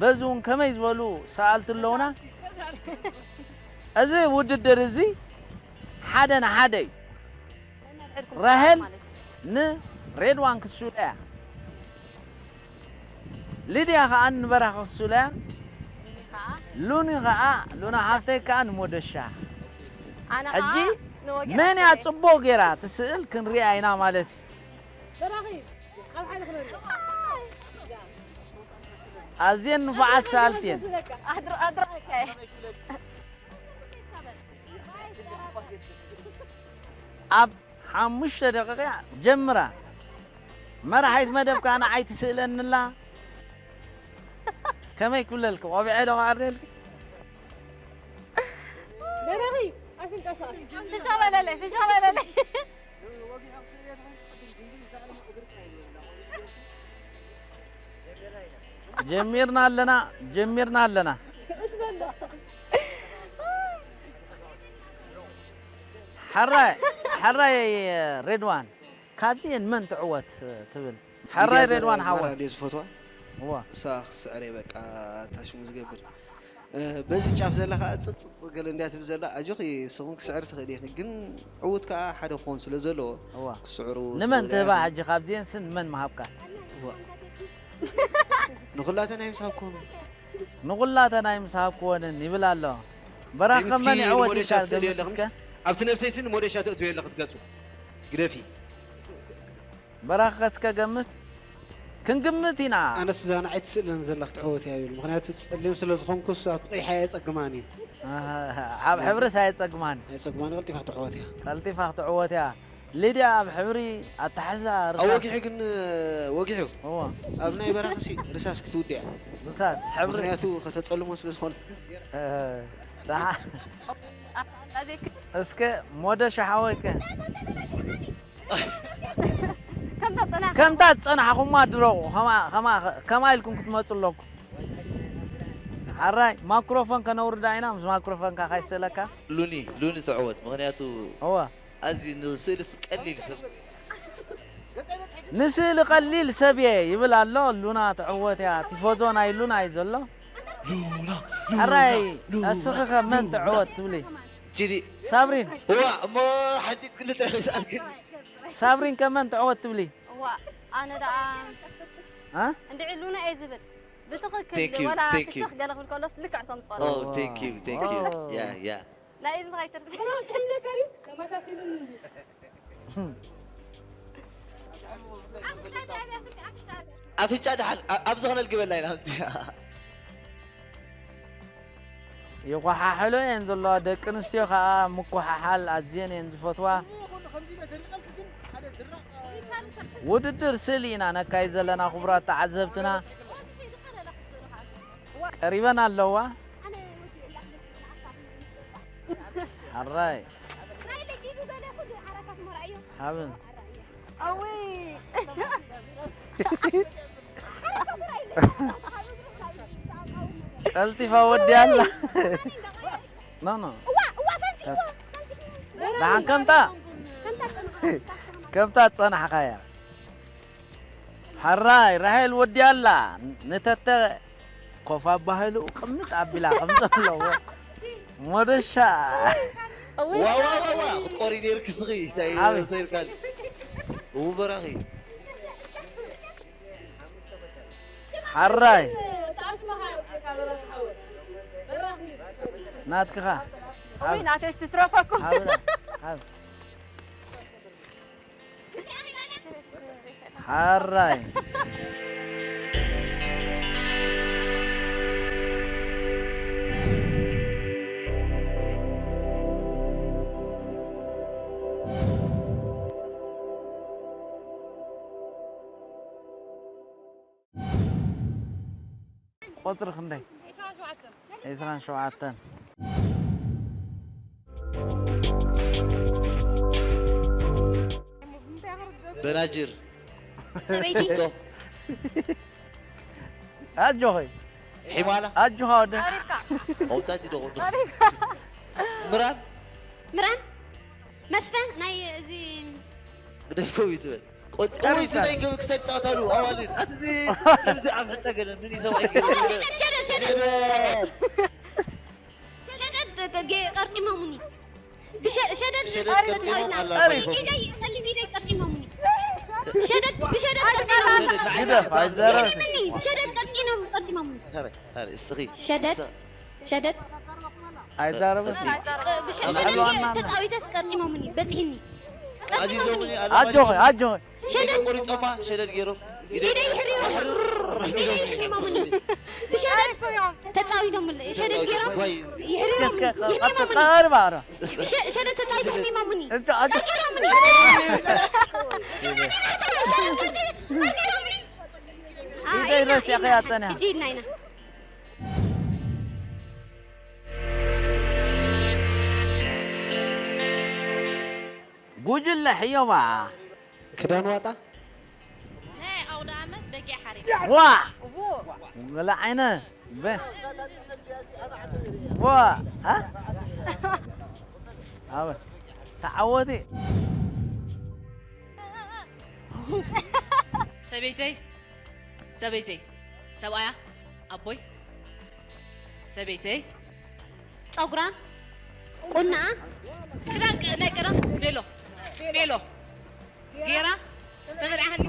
በዚ እውን ከመይ ዝበሉ ሰኣልቲ ኣለውና። እዚ ውድድር እዚ ሓደ ንሓደ እዩ። ራሄል ንሬድዋን ክትስእሎ እያ። ሊድያ ኸኣ ንበራኺ ክትስእሎ እያ። ሉኒ ኸኣ፣ ሉና ሓፍተይ ከኣ ንሞደሻ። ኣነ ኸኣ ሕጂ ንወግዒ መን እያ ሓፍተይ። ጽቡቕ ጌራ ትስእል ክንሪኣ ኢና ማለት እዩ። በራኺ፣ ኣብ ሓደ ክነሪ። ኣዝየን ንፉዓት ሰኣልቲ እየን። ኣድሮ-፣ ኣድሮ-፣ ኦኬ። ኣብ ሓሙሽተ ደቂቃ ጀምራ። መራሒት መደብ ከኣ ንዓይ ትስእለኒ ኣላ። ከመይ ክብለልኪ? ቆቢዐ ዶ ክዓርደልኪ? በራኺ፣ ኣይትንቀሳቐስ። ፍሽኽ በለለይ፣ ፍሽኽ በለለይ። ጀሚርና ኣለና፣ ጀሚርና ኣለና። እሽ በሎ። ሕራይ፣ ሕራይ ሬድዋን፣ ካብዚኤን መን ትዕወት ትብል? ሕራይ ሊድያ ዘ-፣ ሬድዋን ሓወይ። ማራ እንድየ ዝፈትዋ። እዋ። እሳ ክትስዕር እየ በቃ፣ እታ ሽሙ ዝገብር። እ፣ በዚ ጫፍ ዘላ ኸዓ ጽጽጽ ገለ እንድያ ትብል ዘላ። ኣጆኺ፣ ንስኹም ክስዕር ትኽእል ኢኺ፣ ግን ዕዉት ከኣ ሓደ ክኾን ስለ ዘለዎ፣ እዋ። ክስዕሩ ንመን ትኽእል ትህባ ኢኺ። ሕጂ? ካብዚኤን ስን መን ምሃብካ? እዋ። ንኹላተን ኣይምሳብኩም። ንኹላተን ኣይምሳብኩወንን ይብል ኣሎ። በራኺ ከ መን ይዕወት ኢልካ ንሞደሻ ትስእልዮ ገምት ኣለኽን? እስከ? ኣብቲ ነብሰይ ስን ሞደሻ ተእትውዮ ኣለኽት ገጹ። ግደፊ። በራኺ ከ እስከ ገምት። ክንግምት ኢና። ኣነስ እዛ ንዓይ ትስእለኒ ዘላ ክትዕወት እያ ይብል። ምኽንያቱ ጸሊም ስለ ዝኾንኩስ ኣብቲ ቀይሕ ኣየጸግማን እዩ። ኣሃ፣ ኣብ ሕብርስ ኣየጸግማን። ኣየጸግማን፣ ቀልጢፋ ክትዕወት እያ። ቀልጢፋ ክትዕወት እያ። ሊድያ ኣብ ሕብሪ ኣተሓዛ ኣብ ርሳስ። ወጊሑ ግን፣ ወጊሑ። እዎ። ኣብ ናይ በራኺሲ ርሳስ ክትውድእ እያ። ርሳስ ሕብሪ። ምኽንያቱ ከተጸልሞ ስለ ዝኾነት። እ፣ ደሓ-፣ እስከ ሞደሻ ሓወይከ? ከምታ ጸናሕኩማ። ከምታ ዝጸናሕኩማ ድረቑ። ከማ-፣ ከማ-፣ ከማ ኢልኩም ክትመጹ ኣለኩም። ሓራይ፣ ማክሮፎን ከነውርዳ ኢና፣ ምስ ማክሮፎንካ ካይስእለካ። ሉኒ፣ ሉኒ ትዕወት፣ ምኽንያቱ እወ። ኣዝዩ ንስእልስ ቀሊል ሰብ። ንስእሊ ቀሊል ሰብ እየ ይብል ኣሎ። ሉና ትዕወት እያ። ቲፎዞ ናይ ሉና እዩ ዘሎ። ሉና፣ ሉና፣ ኣራይ፣ ሉና፣ እስኺ ኸ መን ሉና። ትዕወት ትብሊ? ቺሊ። ሳብሪን። እዋ፣ እሞ ሓንቲ ትግሊ ጥራሕ ይስኣልክኒ። ሳብሪን ከ መን ትዕወት ትብሊ? እዋ፣ ኣነ ደኣ ኣ? እንድዒ ሉና እየ ዝብል። ብትኽክል፣ Thank you, ወላ thank you. ፍሽኽ ገለ ክብል ከሎስ ልክዕ ተምጽኦ። Oh, thank you, thank you. ኦ። ያ፣ ያ። ናይ እዝንኻ ኣይተርፍ። ተመሳሲሉኒ እንዲ። ኣፍንጫ ደሓን፣ ኣ-፣ ኣብ ዝኾነ ልግበላ ኢና፣ ኣምፅያ። ይኳሓሕሎ እየን ዘለዋ፣ ደቂ ኣንስትዮ ከዓ ምኩሓሓል ኣዝየን እየን ዝፈትዋ። ውድድር ስእሊ ኢና ነካይድ ዘለና፣ ክቡራት ተዓዘብትና። ቀሪበን ኣለዋ። ኣራይ። ሓብን። ቀልጢፋ ወዲያ ኣላ። ኖ፣ ኖ። ደሓን ከምታ፣ ከምታ ዝጸናሕካያ። ሓራይ ራሄል ወዲያ ኣላ። ንተተ ኮፍ ኣባህልኡ ቅምጥ ኣቢላ ከም ዘለዎ ሞደሻ። እውይ። ዋ፣ ዋ፣ ዋ፣ ዋ፣ ክትቆሪ ነይርኪ ስኺ፣ እንታይ ኣበይ? ሰይርካል? እው በራኺ። ሓራይ። ናትክኻ። እውይ፣ ናተይ ትትረፈኩም። ሃብ፣ ሃብ። ሓራይ። ቁጽሪ ክንደይ? ዒስራን ሸውዓተን። ዒስራን ሸውዓተን። በናጅር፣ ሰበይቲ። ሽቶ። ኣጆኺ። ሒማላ። ኣጆኻ ወደ። ኣሪፍካ። ከምታት ይደቑ። ኣሪፍካ። ምራን። ምራን። መስፈ ናይ እዚ ግደፍ ከው ይትበል። ቆጥ-፣ ከመይ ከመይ ትበል? ናይ ገብ ክሳይ ትጻወታሉ ኣዋልድ። ኣቲ እዚ፣ እዚ ኣብ ሕጸ ገለ ምን ይሰው ኣይገርም። ሸደት፣ ሸደት፣ ሸደት። ሸደት። ሸደት ገ-፣ ቀርጢሞሙኒ። ብሸ-፣ ሸደት ሸደት ቀርጢሞም ተጻዊትና። ኣላ። ኢደይ፣ ጸሊም ኢደይ ቀርጢሞሙኒ። ሸደት፣ ብሸደት ቀርጢሞሙኒ። ግደፍ፣ ኣይዘረብን። ይገርመኒ፣ ብሸደት ቀርጢኖም፣ ቀርጢሞሙኒ። ሀረ፣ ሀረ፣ እስኺ። ሸደት፣ እሳ- ሸደት። ኣይዛረበትን። ብሸ-፣ ኣልዋና ሸደት ኣላ። ተጻዊተስ ቀርጢሞሙኒ፣ በጺሕኒ። ኣዚዞምኒ ቀርጢሞሙኒ። ኣላ። ኣጆኺ፣ ኣጆኺ። ሸደት። ኢደይ ቆሪጾማ፣ ሸደድ ገይሮም። ኢደይ ይሕርዮም። ኢደይ ይሕርዮሙኒ። ብሸደት ተጻዊቶምለይ። ሸደት ገይሮም ዋይ። ይሕርዮም። እስከ፣ እስከ፣ ይሕርዮሙኒ። ቀርባ፣ ቀርባ። ሸ-፣ ሸደት ተጻዊቶም ይሕርዮሙኒ። እንተ፣ ኣጆ- ቀርቂሮሙኒ። ሸደት ቀርቂ-፣ ቀርቂሮሙኒ። አ፣ ኢደይ ኢድና፣ ረሲዐ ኢድና። ከያጸንያ። ሕጂ ኢድና ኢና። ጉጅለ ሕዮማ። ክዳን ዋጣ? ናይ ኣውደ ዓመት በጊዕ ሓሪድ። ዋ! እዎ። ወላ ዓይነ። በ-፣ ዋ! አ? ኣበ-፣ ተዓወቲ። ሰበይተይ፣ ሰበይተይ፣ ሰብኣያ፣ ኣቦይ፣ ሰበይተይ፣ ጸጉራ፣ ቁናኣ፣ ክዳን ቅ-፣ ናይ ቀደም ቤሎ፣ ቤሎ ጌራ ተመርዓሃኒ።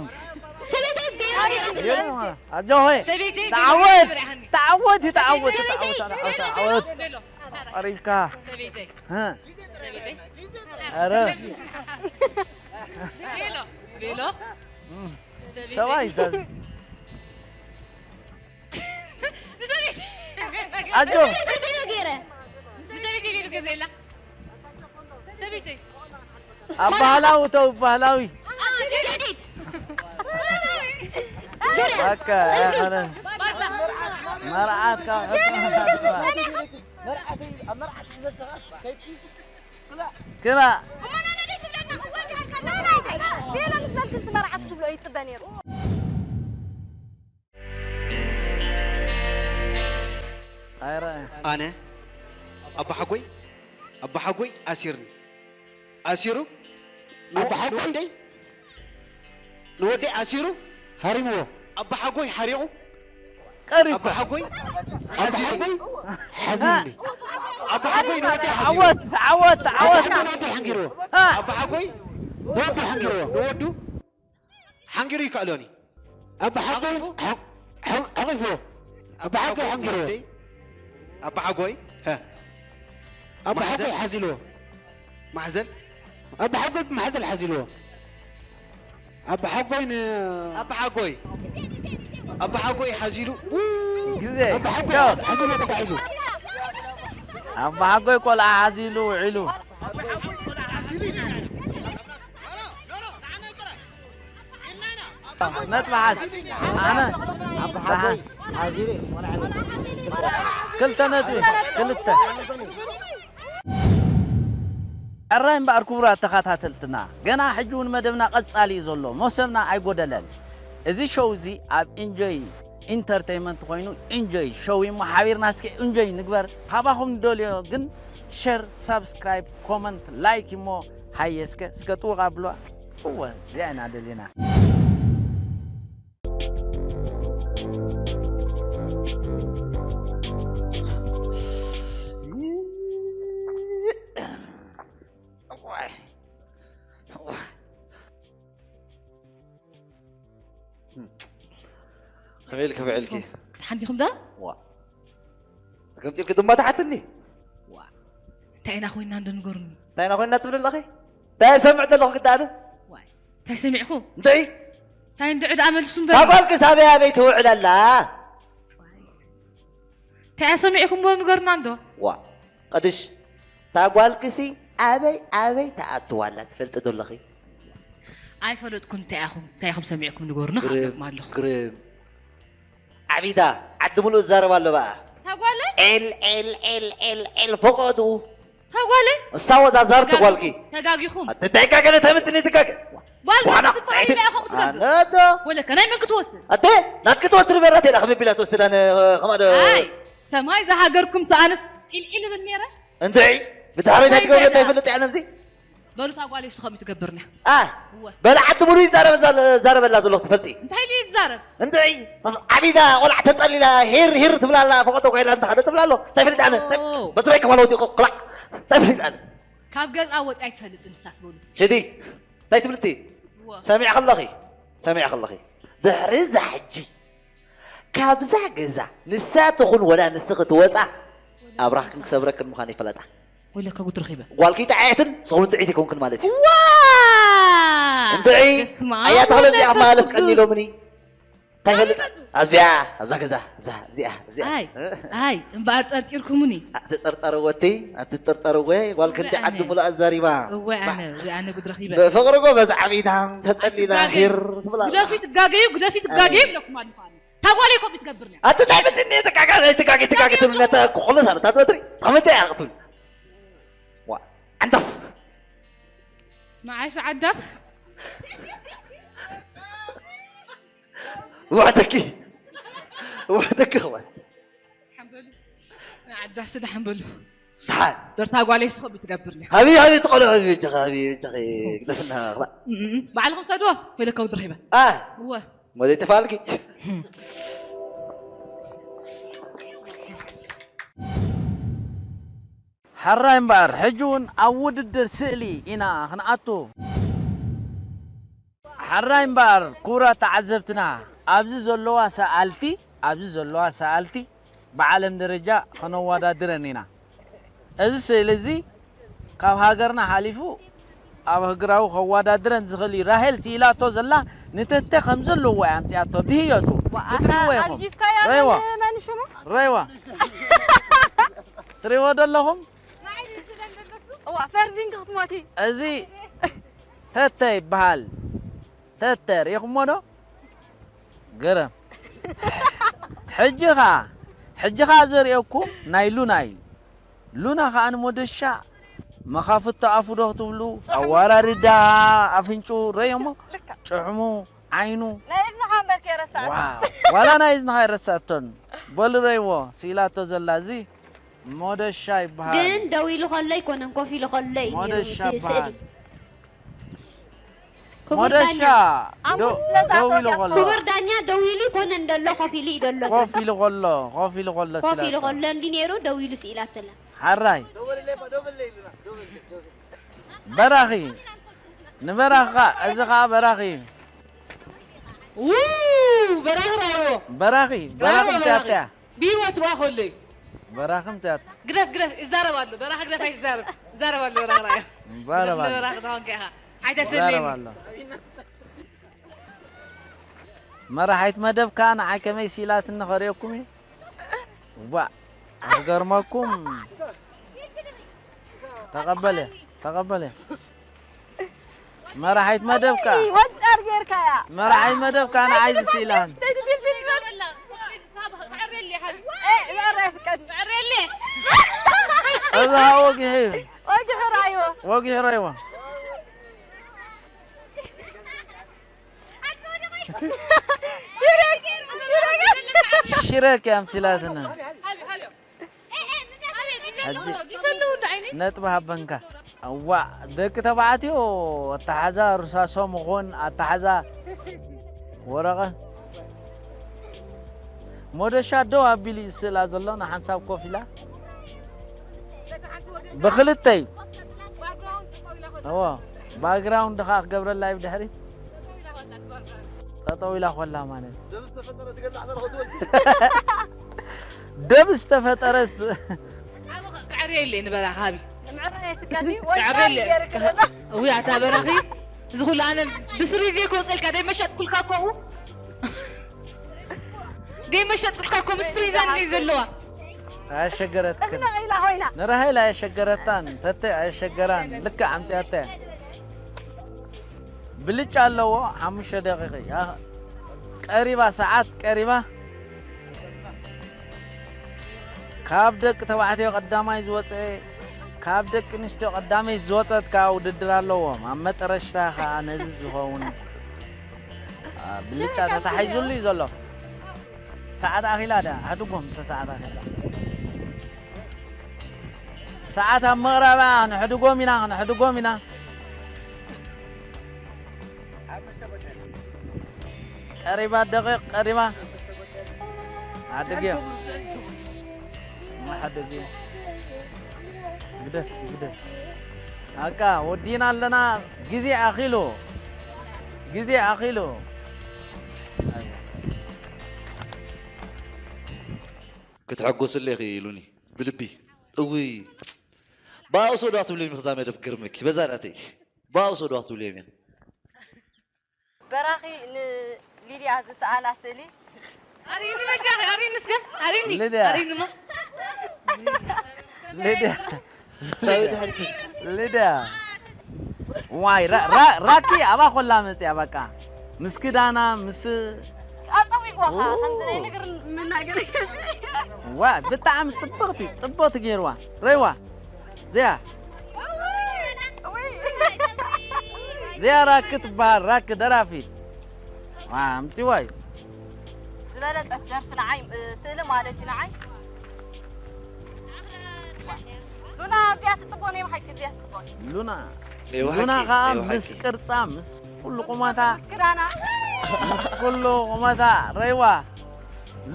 ሰበይተይ ቤሎ ጌራ። ኣጆኺ። ሰበይተይ ቤሎ ተዓወት፣ ጌራ ተመርዓሃኒ። ተዓወት፣ ተዓወት፣ ሰበይተይ ተዓወት፣ ቤሎ፣ ተዓወት። ቤሎ። ቀሪብካ። ሰበይተይ። እ። ሰበይተይ። ኧረ። ቤሎ፣ ቤሎ። እም። ሰበይተይ። ሰብኣይ እዛ-፣ ኣጆ። ሰበይቲ ቤሎ ገይረ። ሰበይቲ ቤሎ ገይረ ዘላ። ሰበይቲ። ኣብ ባህላዊ ተው፣ ባህላዊ። አ፣ ጀዲድ። ዙርያ። ኣካ፣ ኣነ። ባድላ። መርዓት ካብ መርዓት ኣብ መርዓት ዘዘጋሽ ከይድኪ ክላ። እሞ ናና ደይ ትብለና፣ ክወድሃካ፣ ናና ደይ። ቤሎ ምስ በልክን መርዓት ትብሎ ይጽበ ነይሩ። ኣይረ-፣ ኣነ ኣባሓጎይ፣ ኣባሓጎይ ኣሲርኒ። ኣሲሩ ንወ-፣ ኣባሓጎይ? ንወደይ፣ ንወደይ ኣሲሩ ሃሪምዎ። ኣባሓጎይ ሓሪቑ። ቀሪብካ። ኣባሓጎይ ሓዚሩኒ። ኣባሓጎይ ሓዚሩኒ። ኣባሓጎይ ንወደይ ሓዚሩ። ዓወት፣ ዓወት፣ ዓወት። ኣባሓጎይ ንወደይ ሓንጊርዎ። እ። ኣባሓጎይ ንወደይ ሓንጊርዎ። ንወዱ ሓንጊሩ ይከኣሎኒ። ኣባሓጎይ ሓቑፉ? ሓ-፣ ሓ-፣ ሓቑፉ። ኣባሓጎይ ሓንጊሩ። ኣባሓጎይ፣ ኣባሓጎይ፣ ሀ። ኣባሓጎይ ማሕዘል? ሓዚልዎ። ማሕዘል? ኣባሓጎይ ብማሕዘል ሓዚልዎ። ኣባሓጎይ ን-፣ ኣባሓጎይ፣ ኣባሓጎይ ሓዚሉ። ግዜ። ኣባሓጎይ ቻው። ሓዚልዎ ተባሒሱ። ኣባሓጎይ ቆልዓ ሓዚሉ ውዒሉ። ነጥቢ ሓዝ። ኣነ ኣባሓጎይ ሓዚረ ወልዓለ። ክልተ ነጥቢ፣ ክልተ። ሕራይ እምበኣር ክቡራት ተኸታተልትና፣ ገና ሕጂ እውን መደብና ቀጻሊ እዩ ዘሎ፣ መሶብና ኣይጎደለን። እዚ ሾው እዚ ኣብ ኢንጆይ ኢንተርቴይመንት ኮይኑ፣ ኢንጆይ ሾው እዩ እሞ፣ ሓቢርና እስኪ ኢንጆይ ንግበር። ካባኹም ንደልዮ ግን ሸር፣ ሳብስክራይብ፣ ኮመንት፣ ላይክ እዩ እሞ፣ ሃየ እስከ፣ እስከ ጥውቕ ኣብሉዋ። እወ፣ እዚኣ ኢና ደሊና። ከመይ ኢልኪ ውዒልኪ? ሓንቲኹም ዶ? ዋ። ከምፂ ኢልኪ ድማ ትሓትኒ? ዋ። እንታይ ኢና ኮይንና እንዶ ንገሩኒ? እንታይ ኢና ኮይንና ትብሊ ኣለኺ? እንታይ ሰምዕ ዘለኹ ግዳለ? ዋይ። እንታይ ሰሚዕኩ? እንታይ? እንታይ እንድዒ ደኣ መልሱ እምበር። እታ ጓልኪ ሳበይ ኣበይ ትውዕል ኣላ? እንታይ ሰሚዕኩምዎ ንገሩና እንዶ? ዋ፣ ቅድሽ፣ እታ ጓልኪሲ ኣበይ ኣበይ ትኣትው ኣላ ትፈልጢ ዶ ኣለኺ? ኣይፈለጥኩን። እንታይ ኢኹም፣ እንታይ ኢኹም ሰሚዕኩም ንገሩኒ፣ ግርም፣ ክኣትወኩም ኣለኹ። ግርም። ዓቢዳ፣ ዓዲ ሙሉእ ዝዛረብ ኣሎ በኣ። እታ ጓለይ? ዒል፣ ዒል፣ ዒል፣ ዒል፣ ዒል፣ ፎቆ እትኡ። እታ ጓለይ? እሳ ወዛዛርቲ ተጋጊኹም፣ ጓልኪ። ተጋጊኹም። ኣትተጋገ፣ ነታ ምትኒ ትጋገ። ጓል ዋና ክትበሃል ኢላ ኢኻ ክትገብር። ኣነ ዶ? ወለከ ናይ መን ክትወስድ? ኣደ ናትኪ ትወስድ በራት ኢላ ከመይ ቢላ ትወስድ? ኣነ ከማዶ ኣይ ሰማይ ዝሃገርኩም ሰኣነስ ዒልዒል እብል ነይረ። እንድዒ ብድሕረይ እንታይ ትገብሪ እንታይ ይፈልጥ እያ ነብዚ? በሉ እታ ጓለይ ስኸም ትገብርና። ኣ እወ። በለ ዓዲ ሙሉ ይዛረብ ዛረበላ ዘለኹ ትፈልጢ? እንታይ ኢሉ ይዛረብ? እንድዒ ዓቢዳ ቆልዓ ተጸሊላ ሂር ሂር ትብላላ ፈቐዶ ኮይላ እንተ ሓደ ትብላሎ እንታይ ፈልጥ ኣነ? ኦ። በትረይ ከማን ወዲቑ ቆልዓ እንታይ ፈልጥ ኣነ? ካብ ገዝኣ ወጻኢ ትፈልጥ ንሳስ በሉ። ችዲ እንታይ ትብልቲ? እወ። ሰሚዕ ከለኺ ሰሚዕ ከለኺ ድሕሪ እዛ ሕጂ ካብዛ ገዛ ንሳ ትኹን ወላ ንስኺ ትወጻ ኣብራኽክን ክሰብረክን ምዃን ይፈለጣ። ወለከ ጉድ ረኺበ። ጓልኪ ጥዕያትን ስኹን ጥዒት ይኮንክን ማለት እዩ። ዋ! እንድዒ በስመ ኣብ ኣያ ተኽለ ወመንፈስ እዚኣ ማለት ቅዱስ። ቀኒሎምኒ እንታይ ፈልጥ? ኣብዚኣ ኣብዛ ገዛ ኣብዛ እዚኣ እዚኣ ኣይ ኣይ እምበኣር ጠርጢርኩምኒ። ኣትጠርጠርወቲ ኣትጠርጠርወ ጓል ክንዲ እወ ዓዲ ኣነ። ሙሉእ ኣዛሪባ። እወ ኣነ እወ ኣነ ጉድ ረኺበ። ብፍቕሪ ጎበዝ ዓቢዳ ተጸሊላ ኣይትጋገዩ። ሂር ትብላ። ግደፊ ትጋገዩ ግደፊ ትጋገዩ ኣይ። ይብለኩም ኣለኹ ኣነ። ታጓለይ ኮፒ ትገብር ነያ። ኣቲ እንታይ ብትኒ ትጋጋ ትጋጋ ትጋጋ ትብልነ ተኩሉ ሳለ ታትወትሪ ታመደ ያርቅቱን ዋ ዓንዳፍ መዓሽ ዓዳፍ ውሕደኪ ውሕደኪ ክባል ሓንበሉ ዓዳስ ዳ ሓንበሉ ድሓን ደርታ ጓለይ ስኸ ብትገብር ነያ። ሃቢ ሃቢ ትቆሎ ሃቢ እጃኺ ሃቢ እጃኺ ግደፍና ክላ እም፣ ባዕልኹም ሰድዎ ወይ ለካ ውድር ሂበ ኣ እወ ሞዘይ ተፋልኪ ሕራይ እምበኣር ሕጂ እውን ኣብ ውድድር ስእሊ ኢና ክንኣቱ። ሕራይ እምበኣር ክቡራት ተዓዘብትና ኣብዚ ዘለዋ ሰኣልቲ ኣብዚ ዘለዋ ሰኣልቲ ብዓለም ደረጃ ከነወዳድረን ኢና። እዚ ስእሊ እዚ ካብ ሃገርና ሓሊፉ ኣብ ኣህግራዊ ከወዳድረን ዝኽእል እዩ። ራሄል ስኢላቶ ዘላ ንተተ ከም ዘለዎ እያ ኣምጺኣቶ ብህየቱ። ክትሪእዎ ኢኹም። ኣልጂፍካያ ረይዋ። መን መን ሽሙ? ረይዋ። ትሪእዎ ዶ ኣለኹም? እዋ ፈርዲንግ ክትሞቲ። እዚ ተተ ይበሃል። ተተ ርኢኹሞ ዶ? ገረም። ሕጂ ኸዓ ሕጂ ኸዓ ዘርእየኩም ናይ ሉና እዩ። ሉና ኸዓ ንሞደሻ መኻፍቶ ኣፉ ዶ ክትብሉ ኣዋራርዳ ኣፍንጩ ረዮሞ ጭሕሙ ዓይኑ ናይ እዝንኻ እምበር ከይረሳዕካ። ዋው ዋላ ናይ እዝንኻ ኣይረሳዕቶን። በሉ ረይዎ ስኢላቶ ዘላ እዚ ሞደሻ ይበሃል። ግን ደው ኢሉ ከሎ ኣይኮነን ኮፍ ኢሉ ከሎ እዩ ነይሩ ሞደሻ እቲ ስእሊ። ይበሃል። ክቡር ሞደሻ ዳኛ። ኣሙር ዶ- ስለዛ ደው ኢሉ ተወዲኣ ከሎ። ክቡር ዳኛ ደው ኢሉ ይኮነን ደሎ ኮፍ ኢሉ እዩ ደሎ። ኮፍ ኢሉ ከሎ ኮፍ ኢሉ ከሎ ኮፍ ኢሉ ስኢላቶ። ከሎ እንዲ ነይሩ ደው ኢሉ ስኢላቶ ኣላ። ሓራይ በራኺ ንበራኺ ኸዓ እዚ ኸዓ በራኺ እዩ። ው በራኺ ራይዎ በራኺ በራኺ ራይዎ እንታይ በራኺ ኣትያ ብህይወት ዋ ከሎ እዩ። በራኺ እንታይ ኣት ግደፍ ግደፍ ይዛረብ ኣሎ በራኺ ግደፍ ኣይትዛረብ ይዛረብ ኣሎ በራኺ ራይዎ ይዛረብ ኣሎ በራኺ ተኾንካ ኢኻ ኣይተስልኒ ይዛረብ ኣሎ መራሒት መደብካ ንዓይ ከመይ ሲላትኒ ከርእየኩም እየ። ዋእ ኣስገርመኩም። ተቐበለ ተቐበለ። መራሒት መደብካ ወንጫር ጌርካያ። መራሒት መደብካ ንዓይ ዝሲላን። ደድቢል ቢል በል። ኤ፣ መራ ይፍቀድ። እዛ ወጊሑ እዩ። ወጊሑ ራይዎ። ወጊሑ ራይዎ። ሽረክ እያ ኣምሲላትና። ሕጂ ነጥቢ ሃበንካ። እዋእ ደቂ ተባዕትዮ ኣተሓዛ ርሳሶ ምኾን ኣተሓዛ ወረቐት ሞደሻ ደው ኣቢሉ እዩ ዝስእላ ዘሎ ንሓንሳብ ኮፍ ኢላ ብክልተ እዩ እዎ ባክግራውንድ ከዓ ክገብረላ እዩ ብድሕሪት ጠጠው ኢላ ኮላ ማለት እዩ ደብ ዝተፈጠረ ክዕርየለይ ንበራኺ ሃቢ ምዕራይ ስጋዲ ወይ ክዕርየለይ እውይ ኣታ በራኺ እዚ ኩሉ ኣነ ብፍሪዜ ክወፀልካ ደይ መሸጥኩልካ ኮኡ ደይ መሸጥኩልካ ኮ ምስ ፍሪዛ እንደ ዘለዋ ኣየሸገረትክን ኢላ ኮይና ንራሄል ኣየሸገረታን ተተ ኣየሸገራን ልክዕ ኣምፅኣታ እያ ብልጫ ኣለዎ ሓሙሽተ ደቂቂ ቀሪባ ሰዓት ቀሪባ ካብ ደቂ ተባዕትዮ ቀዳማይ ዝወፀ ካብ ደቂ ኣንስትዮ ቀዳመይቲ ዝወጸት ከኣ ውድድር ኣለዎም። ኣብ መጠረሽታ ከኣ ነዚ ዝኸውን፣ አ፣ ብልጫ ተታሒዙሉ እዩ ዘሎ። ሰዓት ኣኺላ ድያ? ኣሕድጎም፣ እተ ሰዓት ኣኺላ። ሰዓት ኣብ ምቕራባ፣ ከነሕድጎም ኢና፣ ከነሕድጎም ኢና። ቀሪባ፣ ደቂቕ ቀሪባ። ሓድግ እያ። ሓድግ እያ። ግደ፣ ግደ። በቃ፣ ወዲና ኣለና። ግዜ ኣኺሉ። ግዜ ኣኺሉ። ክትሐጎስለ ኢኺ ኢሉኒ ብልቢ። እውይ፣ ብኣእሶ ዶ ክትብልዮም ኢኺ እዛ መደብ ክገርመኪ። በዛ ናተይ ብኣእሶ ዶ ክትብልዮም እያ። በራኺ ንሊድያ ዝሰኣላ ስእሊ። ኣሪኒ በጃኺ፣ ኣሪኒ እስከ፣ ኣሪኒ፣ ሊድያ። ኣሪኒማ። ሊድያ። ታዊ ድሕሪት። ሊድያ። ዋይ፣ ራ-፣ ራ-፣ ራኪ ኣባ ኮላ መጽያ በቃ። ምስ ክዳና፣ ምስ ኣጸዊግዋ ኸዓ፣ ከምዚ ናይ ነገር መናገሪ። ዋ፣ ብጣዕሚ ጽብቕቲ፣ ጽብቕቲ ገይርዋ። ረይዋ። እዚኣ። እዚኣ ራኪ ትበሃል፣ ራኪ ደራፊት። ዋ፣ ኣምጺዋ እዩ። ዝበለጸት ደርፊ ንዓይ፣ እ፣ ስእሊ ማለት እዩ ንዓይ። ሉና፣ እዚኣ ትጽቦ፣ ናይ ብሓቂ እዚኣ ትጽቦ። ሉና። ናይ ብሓቂ፣ ሉና ኸዓ ናይ ብሓቂ። ምስ ቅርጻ፣ ምስ ኩሉ ቁመታ፣ ምስ ክዳና። ምስ ኩሉ ቁመታ፣ ረይዋ።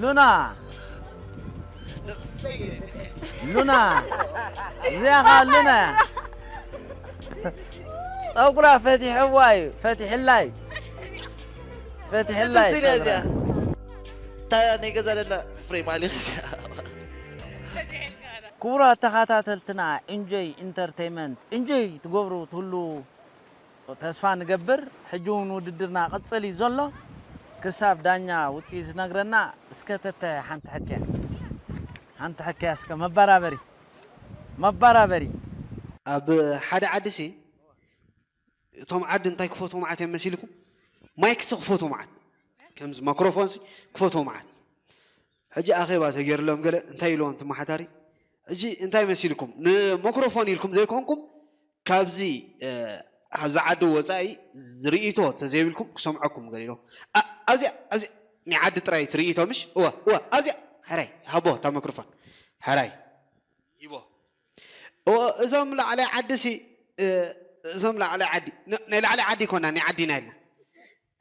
ሉና። ሉና። እዚኣ ኸዓ ሉና እያ። ጸጉራ ፈቲሕዋ እዩ፣ ፈቲሕላ እዩ። ፈቲሕላ እዩ ደስ ኢላ እዚኣ። ጸጉራ። እታ ናይ ገዛ ደላ ፍሬም ኣሊኽ እዚኣ። ክቡራት ተኸታተልትና ኢንጆይ ኢንተርቴይመንት ኢንጆይ ትገብሩ ትህሉ ተስፋ ንገብር። ሕጂ እውን ውድድርና ቅጽል እዩ ዘሎ። ክሳብ ዳኛ ውጽኢት ዝነግረና እስከ ተተ ሓንቲ ሕክያ፣ ሓንቲ ሕክያ እስከ መባራበሪ፣ መባራበሪ። ኣብ ሓደ ዓዲ ሲ እቶም ዓዲ እንታይ ክፈትዎ መዓት እዮም መሲልኩም? ማይክ ሲ ክፈትዎ መዓት፣ ከምዚ ማክሮፎን ሲ ክፈትዎ መዓት። ሕጂ ኣኼባ ተገይርሎም ገለ እንታይ ኢልዎም ተመሓዳሪ? ሕጂ እንታይ መሲልኩም? ንማክሮፎን ኢልኩም ዘይኮንኩም ካብዚ፣ እ፣ ካብዚ ዓዲ ወጻኢ ርእይቶ ተዘይብልኩም ክሰምዐኩም ገለ ኢልዎም። ኣ-፣ ኣብዚኣ፣ ኣብዚኣ ናይ ዓዲ ጥራይ እቲ ርእይቶ ምሽ? እወ፣ እወ፣ ኣብዚኣ። ሕራይ፣ ሃቦ እታ ማክሮፎን። ሕራይ። ይቦ። እወ፣ እዞም ላዕላይ ዓዲ ሲ፣ እ፣ እዞም ላዕላይ ዓዲ፣ ን-፣ ናይ ላዕላይ ዓዲ ይኮና፣ ናይ ዓዲና ኢልና።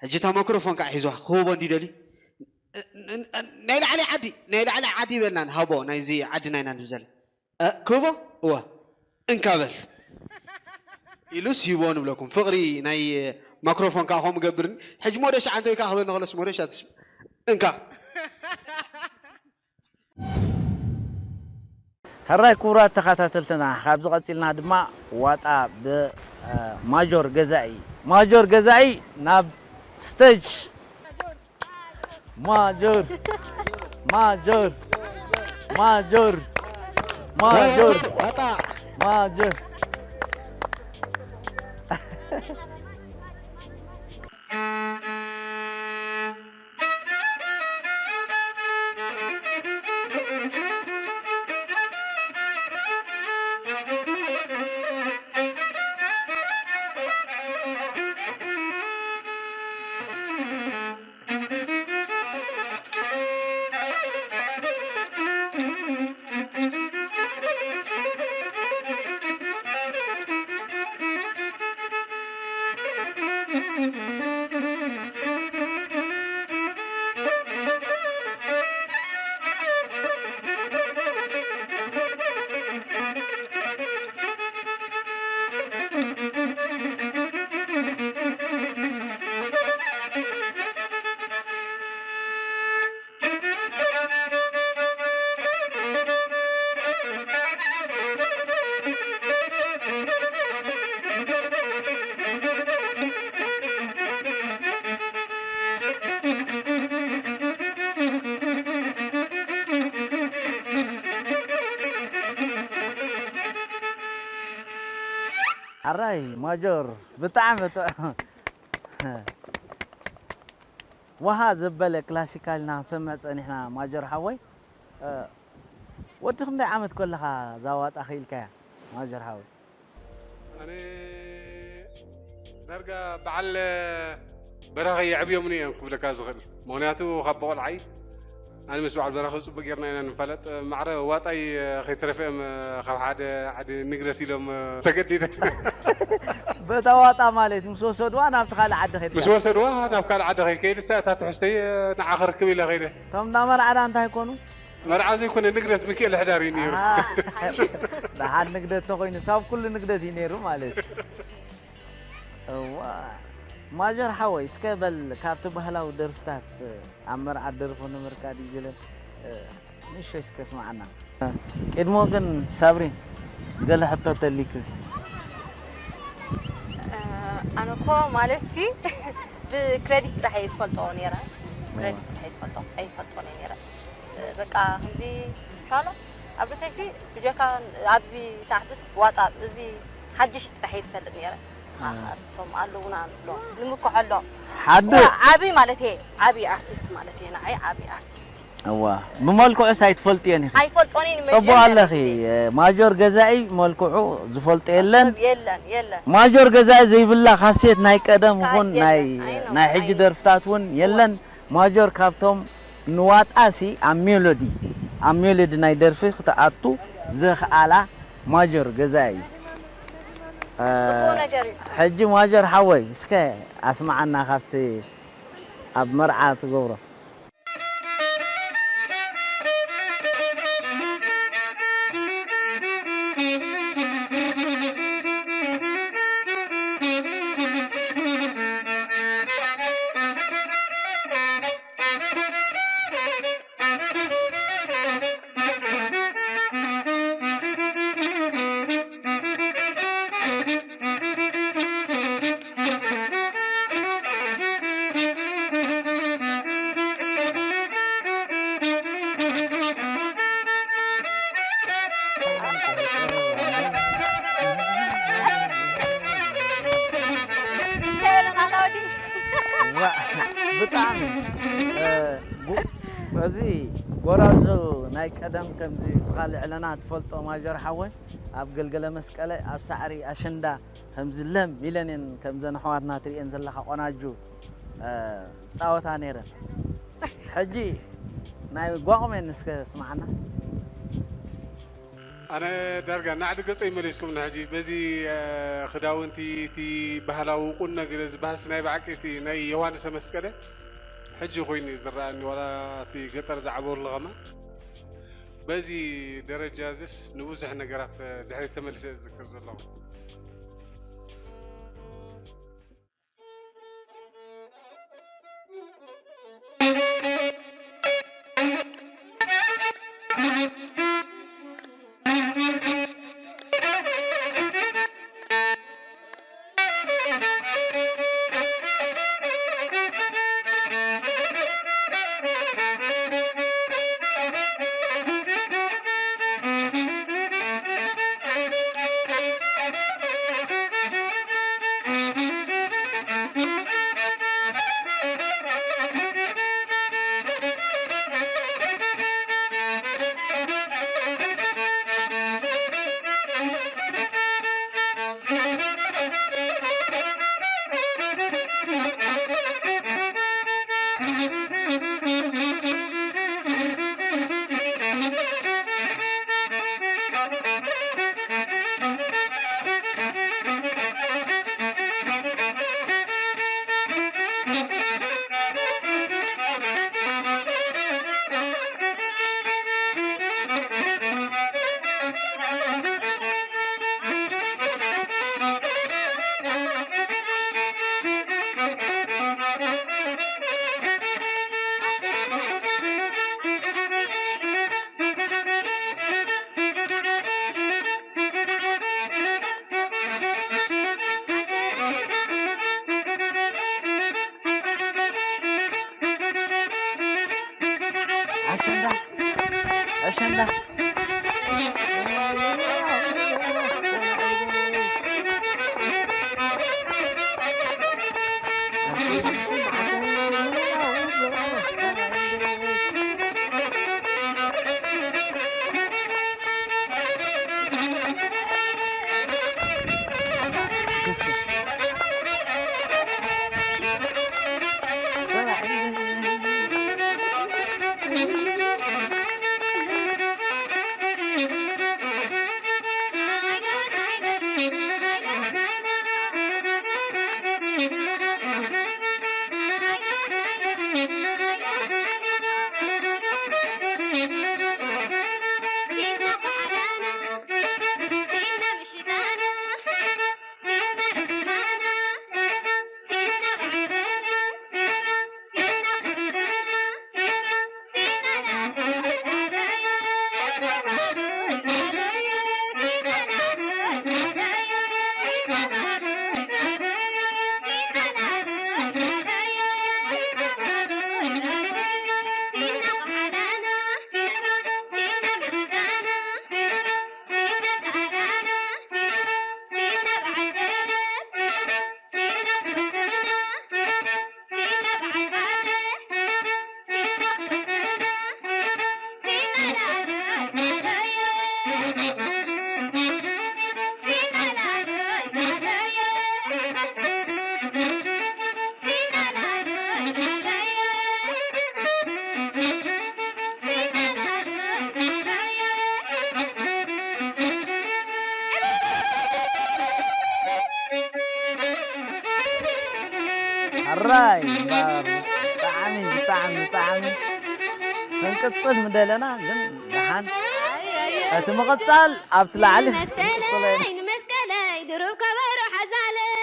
ሕጂ እታ ማክሮፎን ከዓ ሒዝዋ፣ ክህቦ እንዲ ደልዩ። እ፣ ን-፣ ን-፣ ናይ ላዕላይ ዓዲ፣ ናይ ላዕላይ ዓዲ ይበልና፣ ሃቦ ናይዚ ዓዲ ናይና ንብል ዘለና። እ፣ ክህቦ? እወ። እንካ በል። ኢሉስ ሂቦ ንብለኩም። ፍቕሪ ናይ ማክሮፎን ከዓ ከምኡ ገብርኒ። ሕጂ ሞደሻ ዓንተይ ከዓ ክበኒ ከሎስ ሞደሻ ትስ-፣ እንካ። ሕራይ ክቡራት ተኸታተልትና፣ ካብዚ ቀጺልና ድማ ዋጣ ብ፣ እ፣ ማጆር ገዛኢ፣ ማጆር ገዛኢ ናብ ስቴጅ። ማጆር፣ ማጆር፣ ማጆር፣ ማጆር፣ ዋጣ። ማጆር። ኣራይ ማጆር ብጣዕሚ ጥዑም። ወሃ ዘበለ ክላሲካል ኢና ክንሰምዕ ጸኒሕና ማጆር ሓወይ። እ፣ ወዲ ክንደይ ዓመት ከለኻ እዛ ዋጣ ክኢልካያ? ማጀር ሓወይ? ኣነ ዳርጋ በዓል በራኸ የዕብዮምኒ እዮም ክብለካ ዝኽእል። ምኽንያቱ ካብ በቆልዓይ ኣነ ምስ በዓል በራኸ ጽቡቅ ጌርና ኢና ንፋለጥ። ማዕረ ዋጣይ ከይተረፈ እዮም ካብ ሓደ ዓዲ ንግደት ኢሎም ተገዲደ። በታ ዋጣ ማለት ምስ ወሰድዋ ናብቲ ካልእ ዓዲ ከይድካ? ምስ ወሰድዋ ናብ ካልእ ዓዲ ከይከይድ እሳ እታ ትሕዝተይ ንዓ ክርክብ ኢለ ከይደ። እቶም እንዳ መርዓዳ እንታይ ኮኑ? መርዓ ዘይኮነ ንግደት ሚኪኤል ሕዳር እዩ ነይሩ። ደሓን ንግደት ተኮይኑ ሳብ ኩሉ ንግደት እዩ ነይሩ ማለት እዩ። እዋ ማጀር ሓወይ እስከ በል ካብቲ ባህላዊ ደርፍታት ኣብ መርዓ ደርፎ ነበርካ ድዩ ገለ ንእሽተይ እስከ ስማዓና። ቅድሞ ግን ሳብሪን ገለ ሕቶ ተሊክ። ኣነ እኮ ማለት ሲ ብክሬዲት ጥራሕ እየ ዝፈልጦ ነይረ። ክሬዲት ጥራሕ እየ ዝፈልጦ ኣይፈልጦ ነይረ። በቃ ከምዚ ሻሎ ኣብ ርእሰይሲ ብጀካ ኣብዚ ሰዓትስ ዋጣ እዚ ሓድሽ ጥራሕ እየ ዝፈልጥ ነይረ። እቶም ኣለውና ንብሎ ንምክሖሎም ሓደ ዓቢ ማለት እየ ዓቢ ኣርቲስት ማለት እየ ንዓይ ዓቢ ኣርቲስት እዋ ብመልክዑስ ኣይትፈልጥዮን ኢኺ። ኣይፈልጦን እየ ንመጀመርያ ጽቡቕ ኣለኺ። ማጆር ገዛኢ መልክዑ ዝፈልጦ የለን። ሰብ የለን የለን። ማጆር ገዛኢ ዘይብላ ካሴት ናይ ቀደም ይኹን ካሴት ናይ የለን። ኣይ ነው፣ ናይ ሕጂ ኣይ ነው። ደርፍታት እውን የለን። ማጆር ካብቶም ንዋጣሲ ኣብ ሜሎዲ ኣብ ሜሎዲ ናይ ደርፊ ክትኣቱ ዘኽኣላ ማጆር ገዛኢ እዩ። እ፣ ጽቡቕ ነገር እዩ። ሕጂ ማጆር ሓወይ እስከ ኣስምዓና ካብቲ ኣብ መርዓ ትገብሮ። ብጣዕሚ እዚ ጎራዙ ናይ ቀደም ከምዚ እስኻ ልዕለና ትፈልጦ ማጀር ሓወይ ኣብ ገልገለ መስቀለ ኣብ ሳዕሪ ኣሸንዳ ከምዚ ለም ኢለን እየን ከምዘን ኣሕዋትና ትርእየን ዘለኻ ቆናጁ ፃወታ ነይረን። ሕጂ ናይ ጓቑሜን እስከ ስማዓና። ኣነ ዳርጋ ናዕዲ ገጸይ መሊስኩም ንሕጂ በዚ ክዳውንቲ እቲ ባህላዊ ቁኖ ገለ ዝበሃልሲ ናይ ብሓቂ እቲ ናይ ዮሃንሰ መስቀለ ሕጂ ኮይኑ እዩ ዝረኣኒ ዋላ እቲ ገጠር ዝዓበርሉ ከማ በዚ ደረጃ እዚስ ንብዙሕ ነገራት ድሕሪት ተመሊሰ እየ ዝዝክር ዘለኹ። ኣሸንዳ ኣሸንዳ ሕራይ እምበር ብጣዕሚ ብጣዕሚ ብጣዕሚ ክንቅጽል ምደለና ግን ደሓን እቲ ምቕጻል ኣብቲ ላዕሊ ክንቅጽሎ ኢና። ንመስቀለይ ንመስቀለይ ድሩብ ከበሮ ሓዛለይ።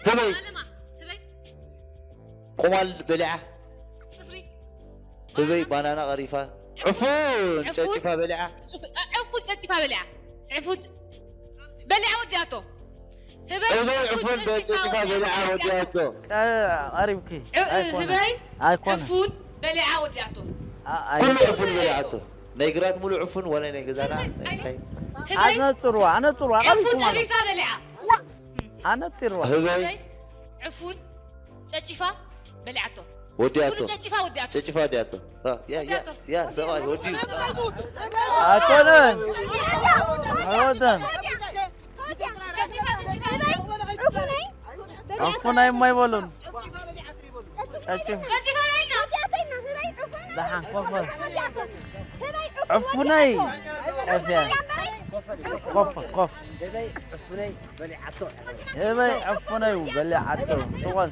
ህበይ ኣለማ፣ ህበይ። ቆማል በሊዓ። ጽፍሪ። ህበይ ባናና ቀሪፋ። ዕፉን ዕፉን። ጨጭፋ በሊዓ። ጽፍ-፣ እ፣ ዕፉን ጨጭፋ በሊዓ። ዕፉን ጨ-፣ በሊዓ ወዲኣቶ። ህበይ ህበይ ዕፉን ዕፉን ጨጭፋ ጨጭፋ በሊዓ በሊዓ ወዲኣቶ። ወዲኣቶ። ቀ-፣ ቀሪብኪ። ዕ-፣ እ፣ ኣይኮነን። ህበይ ኣይኮነን። ዕፉን በሊዓ ወዲኣቶ። ኣ-፣ ኣይ-፣ ኩሉ ዕፉን በሊዓቶ። ናይ ግራት ሙሉ ዕፉን ዋላ ናይ ገዛና ኣይ-፣ እንታይ? ህበይ ኣነጽርዋ፣ ኣነጽርዋ፣ ዕፉን ቀሪብኩም ማለት። ጠቢሳ በሊዓ። ኣነጺርዋ። ህበይ። ህበይ፣ ዕፉን፣ ጨጭፋ፣ በሊዓቶ። ወዲኣቶ። ኩሉ ጨጭፋ ወዲኣቶ። ጨጭፋ ወዲኣቶ። አ፣ ያ፣ ያ፣ ወዲኣቶ። ያ፣ ሰብኣይ ወዲኡ። ኣይኮነን። ኣይወደን። ጨጭፋ፣ ጨጭፋ፣ ህበይ፣ ዕፉነይ፣ ዕፉነይ እሞ ኣይበሉን። ጨጭፋ። ጨጭፋ በሊዓቶ። ደሓን ኮፍ በል። ዕፉነይ። ዕፍያ። ኮፍ፣ ኮፍ። ህበይ ዕፉነይ በሊዓቶ። ስቕ በል።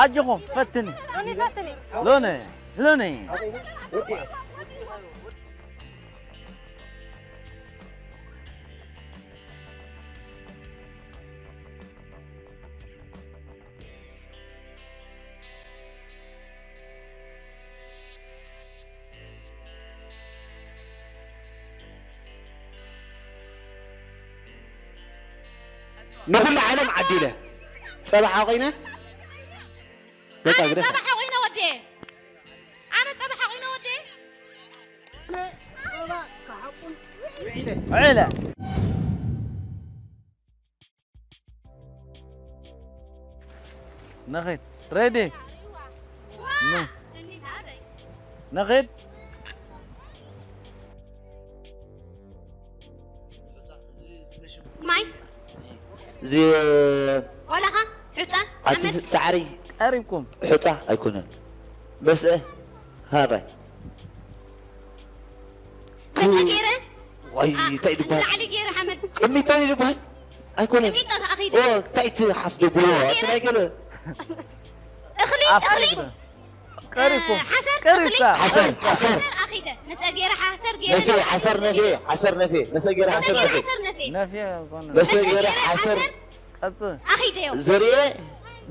ኣጆኹም ፈትኒ። ሎኒ ፈትኒ። ሎኒ፣ ሎኒ። ንኹሉ ዓለም ዓዲለ ጸባ ሓቒነ በቃ ኣነ ግደፋ። ጸባ ሓቒነ ወዲኤ። ኣነ ጸባ ሓቒነ ወዲኤ። ጸባ ክሓቁን ውዒለ። ንኺድ። ሬዲ። ኑ። ንኺድ። ማይ። እዚ ቆላኻ፣ ሑፃ፣ ኣቲ ሓመድ። ሳዕሪ ቀሪብኩም። ሑፃ ኣይኮነን። መስአ ሃራይ መስአ ገይረ ዋይ እንታይ ድበሃል? ላዕሊ ገይረ ሓመድ። ቅሚታ እዩ ድበሃል? ኣይኮነን። ቅሚታ ተኣኺደ። ኦ እንታይ እቲ ሓፍ ደብሎ እቲ ናይ ገለ እኽሊ ኣፍ እኽሊ ግደ። ቀሪብኩም። ሓሰር ቀሪብካ። እኽሊ ሓሰር ሓሰር ሓሰር ኣኺደ። መስአ ገይረ ሓሰር ገይረ ነፌ ሓሰር ነፌ ሓሰር ነፌ መስአ ገይረ መስአ ሓሰር ገይረ ነፌ ሓሰር ነፌ ነፌ ኣይኮነን። መስአ ገይረ ሓሰር ቀጽ ኣኺደዮ ዘርኤ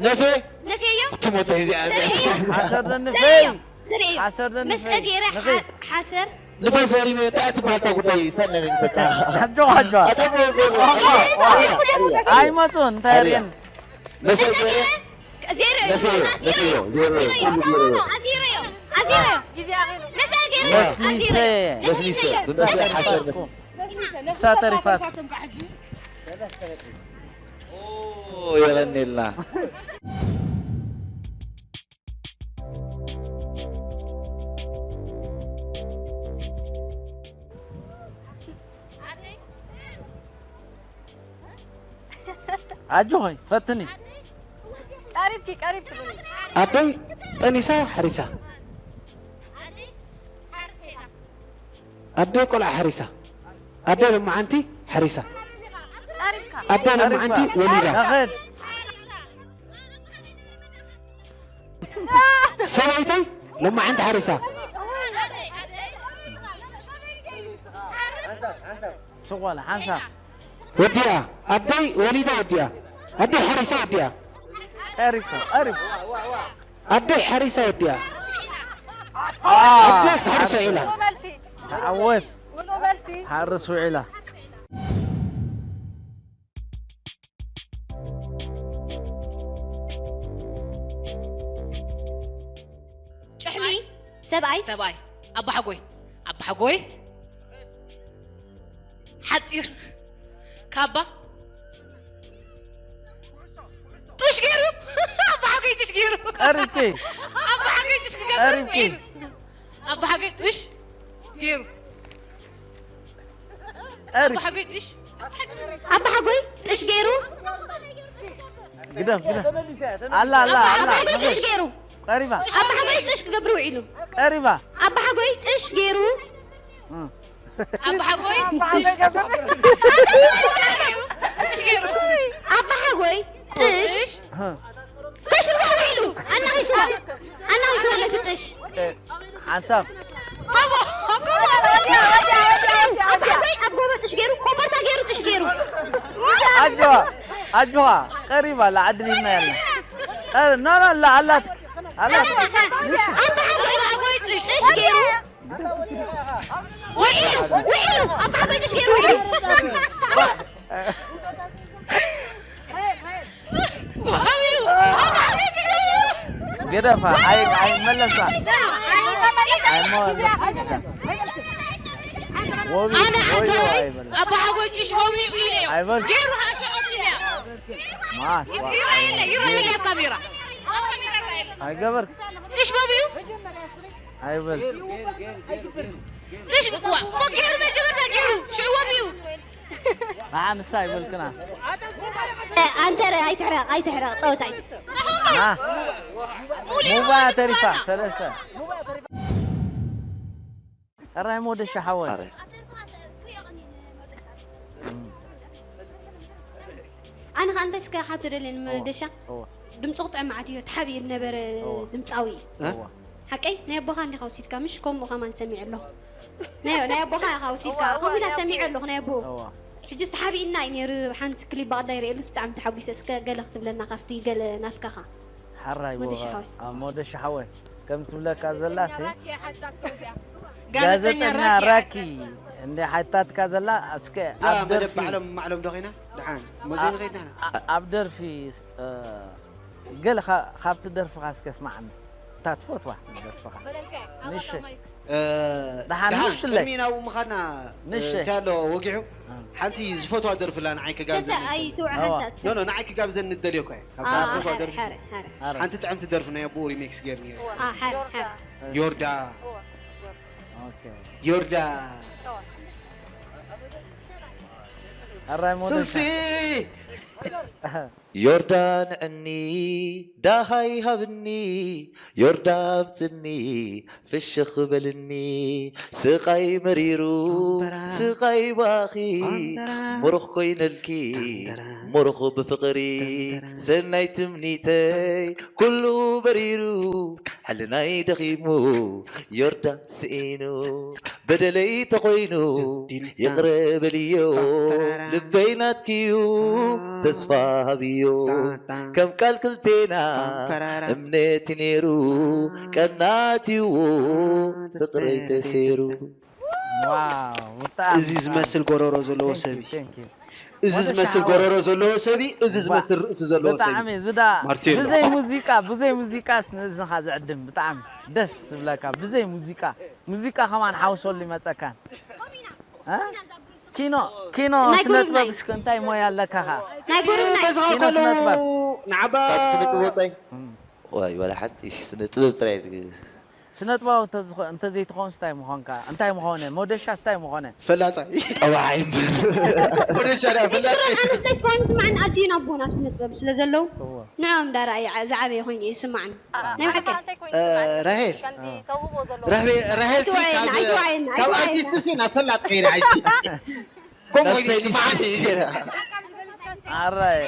ነፌ ነፌዮ ትሞተ እዚኣ ዘርኤዮ ሓሰር ደንፌ። ዘርኤዮ ዘርኤዮ ሓሰር ደንፌ። መስአ ገይረ ንኺድ። ሓሰር ንፋስ ዘሪመ እንታይ ትበሃል እታ ጉዳይ ሰነን እንተታ ኣጆ ኣጆ። ኣይመጹን እንታይ ሪን። መስአ ገይረ ዜሮ ነፌዮ ነፌዮ ዜሮ ኩሉ ዜሮ ኣዚሮዮ ኣዚሮዮ መስአ ገይረ መስኒሰ። መስኒሰ ብመስአ ሓሰር ነፌ ንሳ ተሪፋት። የቐኔልና ኣጆኺ ፈትኒ። ቀሪብኪ ቀሪብኪ ብሉይ። ኣደይ ጠኒሳ ሓሪሳ። ኣደይ ቆልዓ ሓሪሳ። ኣደይ ለማዓንቲ ሓሪሳ። ቀሪብካ ኣደይ ለማዓንቲ ወሊዳ። ንኺድ። ሰበይተይ ለማዓንቲ ሓሪሳ። ስቆላ ሓንሳብ ወዲኣ ኣደይ ወሊዳ ወዲኣ ኣደይ ሓሪሳ ወዲኣ ቀሪብካ ቀሪብ ኣደይ ሓሪሳ ወዲኣ ኣደይ ክትሓርሶ ኢላ ውሎ መልሲ ተዓወት ውሎ መልሲ ሓርስ ውዒላ። ጭሕሚ ሰብኣይ ሰብኣይ ኣባሓጎይ ኣባሓጎይ ሓፂር ካባ ጡሽ ገይሩ ኣባሓጎይ ጡሽ ገይሩ ቀሪብኪ ኣባሓጎይ ጡሽ ክገብር ቀሪብኪ ውዒሉ ኣባሓጎይ ጡሽ ገይሩ ቀሪብ ኣባሓጎይ ጡሽ ኣባሓጎይ ጥሽ ገይሩ ግደፍ ግደፍ ኣላ ኣላ ኣላ ኣባሓጎይ ጥሽ ገይሩ ቀሪባ ኣባሓጎይ ጥሽ ክገብር ውዒሉ ቀሪባ ኣባሓጎይ ጥሽ ገይሩ ኣባሓጎይ ጥሽ ገይሩ ኣባሓጎይ ጥሽ ከሽርባ ውዒሉ ኣናኺስዋ ኣናኺስዋ ነዚ ጥሽ ሓንሳብ ኣባሓጎይ ኣብ ጎቦ ጥሽ ገይሩ ኮበርታ ገይሩ ጥሽ ገይሩ ኣጆዋ ኣጆዋ ቀሪባ ኣላ ዓድል ኢልና ያለ ቀሪ ኖ ኖ ኣላ ኣላትክ ኣላትክ ኣባሓጎይ ጥሽ ገይሩ ውዒሉ ውዒሉ ኣባሓጎይ ጥሽ ገይሩ ውዒሉ ገደፋ ኣይ ኣይመለሳ ኣይመለሳ ወቢ ኣነ ወዮ ሓንሳይ ኣይበል ኣባሓጎይ ጭሽ ወቢኡ ኢለዮ ኣይበል ገይሩ ሃሸቆት ኢለያ ማስ ይረኣየለ ይረኣየለ ኣብ ካሜራ ኣብ ካሜራ ይረኣየለ ኣይገበርክ ጭሽ ወቢኡ ኣይበል ጭሽ ዋ እሞ ገይሩ መጀመርታ ገይሩ ሽዑ ወቢኡ ንዓ ንሳ ኣይበልክና ኣንተ ኣይትሕረቕ ኣይትሕረቕ ፀወታ እዩ ና ሙባ ተሪፋ ሰለስተ ሕራይ ሞደሻ ሓወይ ኣነ ከ እንታይ እስከ ሓቶ ደልየ ንመደሻ እወ ድምፁ ክጥዕም መዓት እዩ ተሓቢኡ ዝነበረ እወ። ድምፃዊ እዩ እወ ሓቀይ ናይ ኣቦኻ እንዲኻ ወሲድካ ምሽ ከምኡ ከማን ሰሚዐ ኣለኹ ናይ ናይ ኣቦኻ ኢኻ ወሲድካ ከምኡ ኢላ ሰሚዐ ኣለኹ ናይ ኣቦ እወ ሕጂ ዝተሓቢእና እዩ ነይሩ ሓንቲ ክሊፕ ብቐዳይ ርእየሉስ ብጣዕሚ ተሓጒሰ እስከ ገለ ክትብለና ካብቲ ገለ ናትካኻ ሓራይ ሞደሻ ሓወይ። ሞደሻ ሓወይ ከም ትብለካ ዘላሲ ጋዜጠኛ ጋዜጠኛ ራኪ ራኪ እንደ ሓታትካ ዘላ እስከ እዛ ኣብ መደብ ደርፊ ባዕሎም ባዕሎም ዶ ኸይና ደሓን መዘይ ንኸይድ ንሕና ኣ- ኣብ ደርፊ እ፣ ገለ ካ- ካብቲ ደርፍኻ እስከ ስማዓኒ እታ ትፈትዋ ደርፍኻ ንሽ እ፣ ደሓን፣ ደሓን፣ ንሽለይ። ቅድሚ ናብኡ ምኻድና፣ እ፣ ንሸይ። እንታይ ኣሎ ወጊሑ? እ። ሓንቲ ዝፈትዋ ደርፊ ኣላ፣ ንዓይ ክጋብዘኒ። ኣይትውዓ እዋ። ሓንሳእ እስከ። ኖ፣ ኖ፣ ንዓይ ክጋብዘኒ እደልዮ እኮ እየ። ካብ ኣዋ፣ ዝፈትዋ ሓረ፣ ደርፊ። ሓረ፣ ሓረ። ሓረ። ሓንቲ ጥዕምቲ ደርፊ ናይ ኣቦኡ ሪሜክስ ገይሩ ነይሩ። ኣ፣ ሓረ፣ ሓረ። ዮርዳ። ኦኬ። ዮርዳ። ኣራይ ሞደሻ። ስልሲ። ዮርዳ ንዕኒ፣ ዳሃይ ሃብኒ፣ ዮርዳ ኣምጽኒ፣ ፍሽኽ በልኒ። ስቓይ መሪሩ፣ ስቓይ ባኺ፣ ሙሩኽ ኮይነልኪ፣ ሙሩኽ ብፍቕሪ፣ ሰናይ ትምኒተይ፣ ኩሉ በሪሩ፣ ሕልናይ ደኺሙ፣ ዮርዳ ስኢኑ፣ በደለይ ተኾይኑ፣ ይቕረ በልዮ፣ ልበይ ናትኪዩ፣ ተስፋ ሃብዮ። ከም ቃል ክልቴና እምነት ነይሩ፣ ቀናትዎ ፍቕረይ ተሰይሩ። ዋው፣ ብጣዕሚ እዚ ብጣዕሚ። ዝመስል ጎረሮ ዘለዎ Thank you, ሰብ እዩ። Thank you። እዚ ወደ ዝመስል ሻወር። ጎረሮ ዘለዎ ሰብ እዩ። እዚ እባ። ዝመስል ርእሲ ዘለዎ ሰብ እዩ። ብጣዕሚ፣ እዚ ዳ ማርቲኖ። ብዘይ ሙዚቃ፣ ብዘይ ሙዚቃስ ንእዝንኻ ዝዕድም ብጣዕሚ ደስ ዝብለካ። ብዘይ ሙዚቃ፣ ሙዚቃ ከማን ሓውሰሉ ይመጸካን። እ? ኪኖ፣ ኪኖ ናይ ስነ ጉሩብ ጥበብ ናይ እስከ እንታይ ሞያ ኣለካ ኸ? ናይ ጉሩብ ናይ በዝኻ ኪኖ ከለዉ ስነ ጥበብ። ንዓባ ካብ ስነ ጥበብ ወጻኢ? እም። ዋይ፣ ዋላ ሓንቲ፣ እሺ፣ ስነ ጥበብ ጥራይ። ስነ ጥበባዊ እንተዝኾ-፣ እንተዘይትኾንስ እንታይ ምኾንካ? እንታይ ምኾነ? ሞደሻስ እንታይ ምኾነ? ፈላጻ። ጠባዓይ እምበር። ሞደሻ ዳ ፈላጻ። ኣነስተይ ስኳን ስማዕን ኣዲኡን ኣቦን ኣብ ስነ ጥበብ ስለ ዘለዉ፣ እዎ። ንዕኦም ዳ ረኣየ ዝዓበየ ኮይኑ እዩ ዝስማዕኒ። ኣ፣ ናይ ብሓቂ። ኣታ እንታይ ኮይኑ እ፣ ይስማዕኒ? ራሄል። ከምዚ እ። ተውህቦ ዘለዎ ራሄል፣ ራሄል ሲ ኣይትዋየና፣ ካብ፣ ኣይትዋየና፣ ካብ ኣይትዋየና። ኣርቲስት ሲ ናብ ፈላጥ ከይዳ ሕጂ። ከምኡ ኮይኑ ነብሰይ ይስማዓኒ። ኣራይ።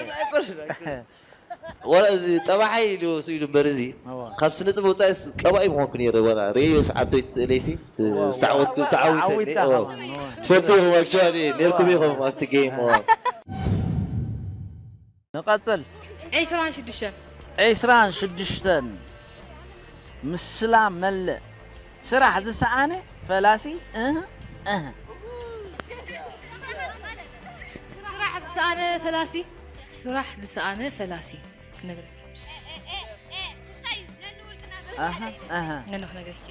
ወላ እዚ ጠባሓይ ኢሉ ስኢሉ እምበር እዚ እዋ። ካብ ስነ ጥበብ ወጻኢ ቀባኢ ምኾንኩ ነይረ። ወላ ሬዮ ሰዓብቶይ ትስእለይሲ ት-፣ እዋ፣ እዋ። ዝተዓወትኩ፣ ተዓዊተ ዓዊትካ እኔ፣ እዋ። ኸማን፣ እዋ። ትፈልጡ ኢኹም፣ actually፣ ነይርኩም እዋ። ኢኹም ኣብቲ ጌም፣ እዋ። ንቐጽል። ዒስራን ሽዱሽተን። ዒስራን ሽዱሽተን። ምስላ መልእ። ስራሕ ዝሰኣነ ፈላሲ፣ እህ፣ እህ። ስራሕ ዝሰኣነ ፈላሲ፣ ስራሕ ዝሰኣነ ፈላሲ። ክነግረኪ። ኣሃ፣ ኣሃ። ነኖ ክነግረኪ።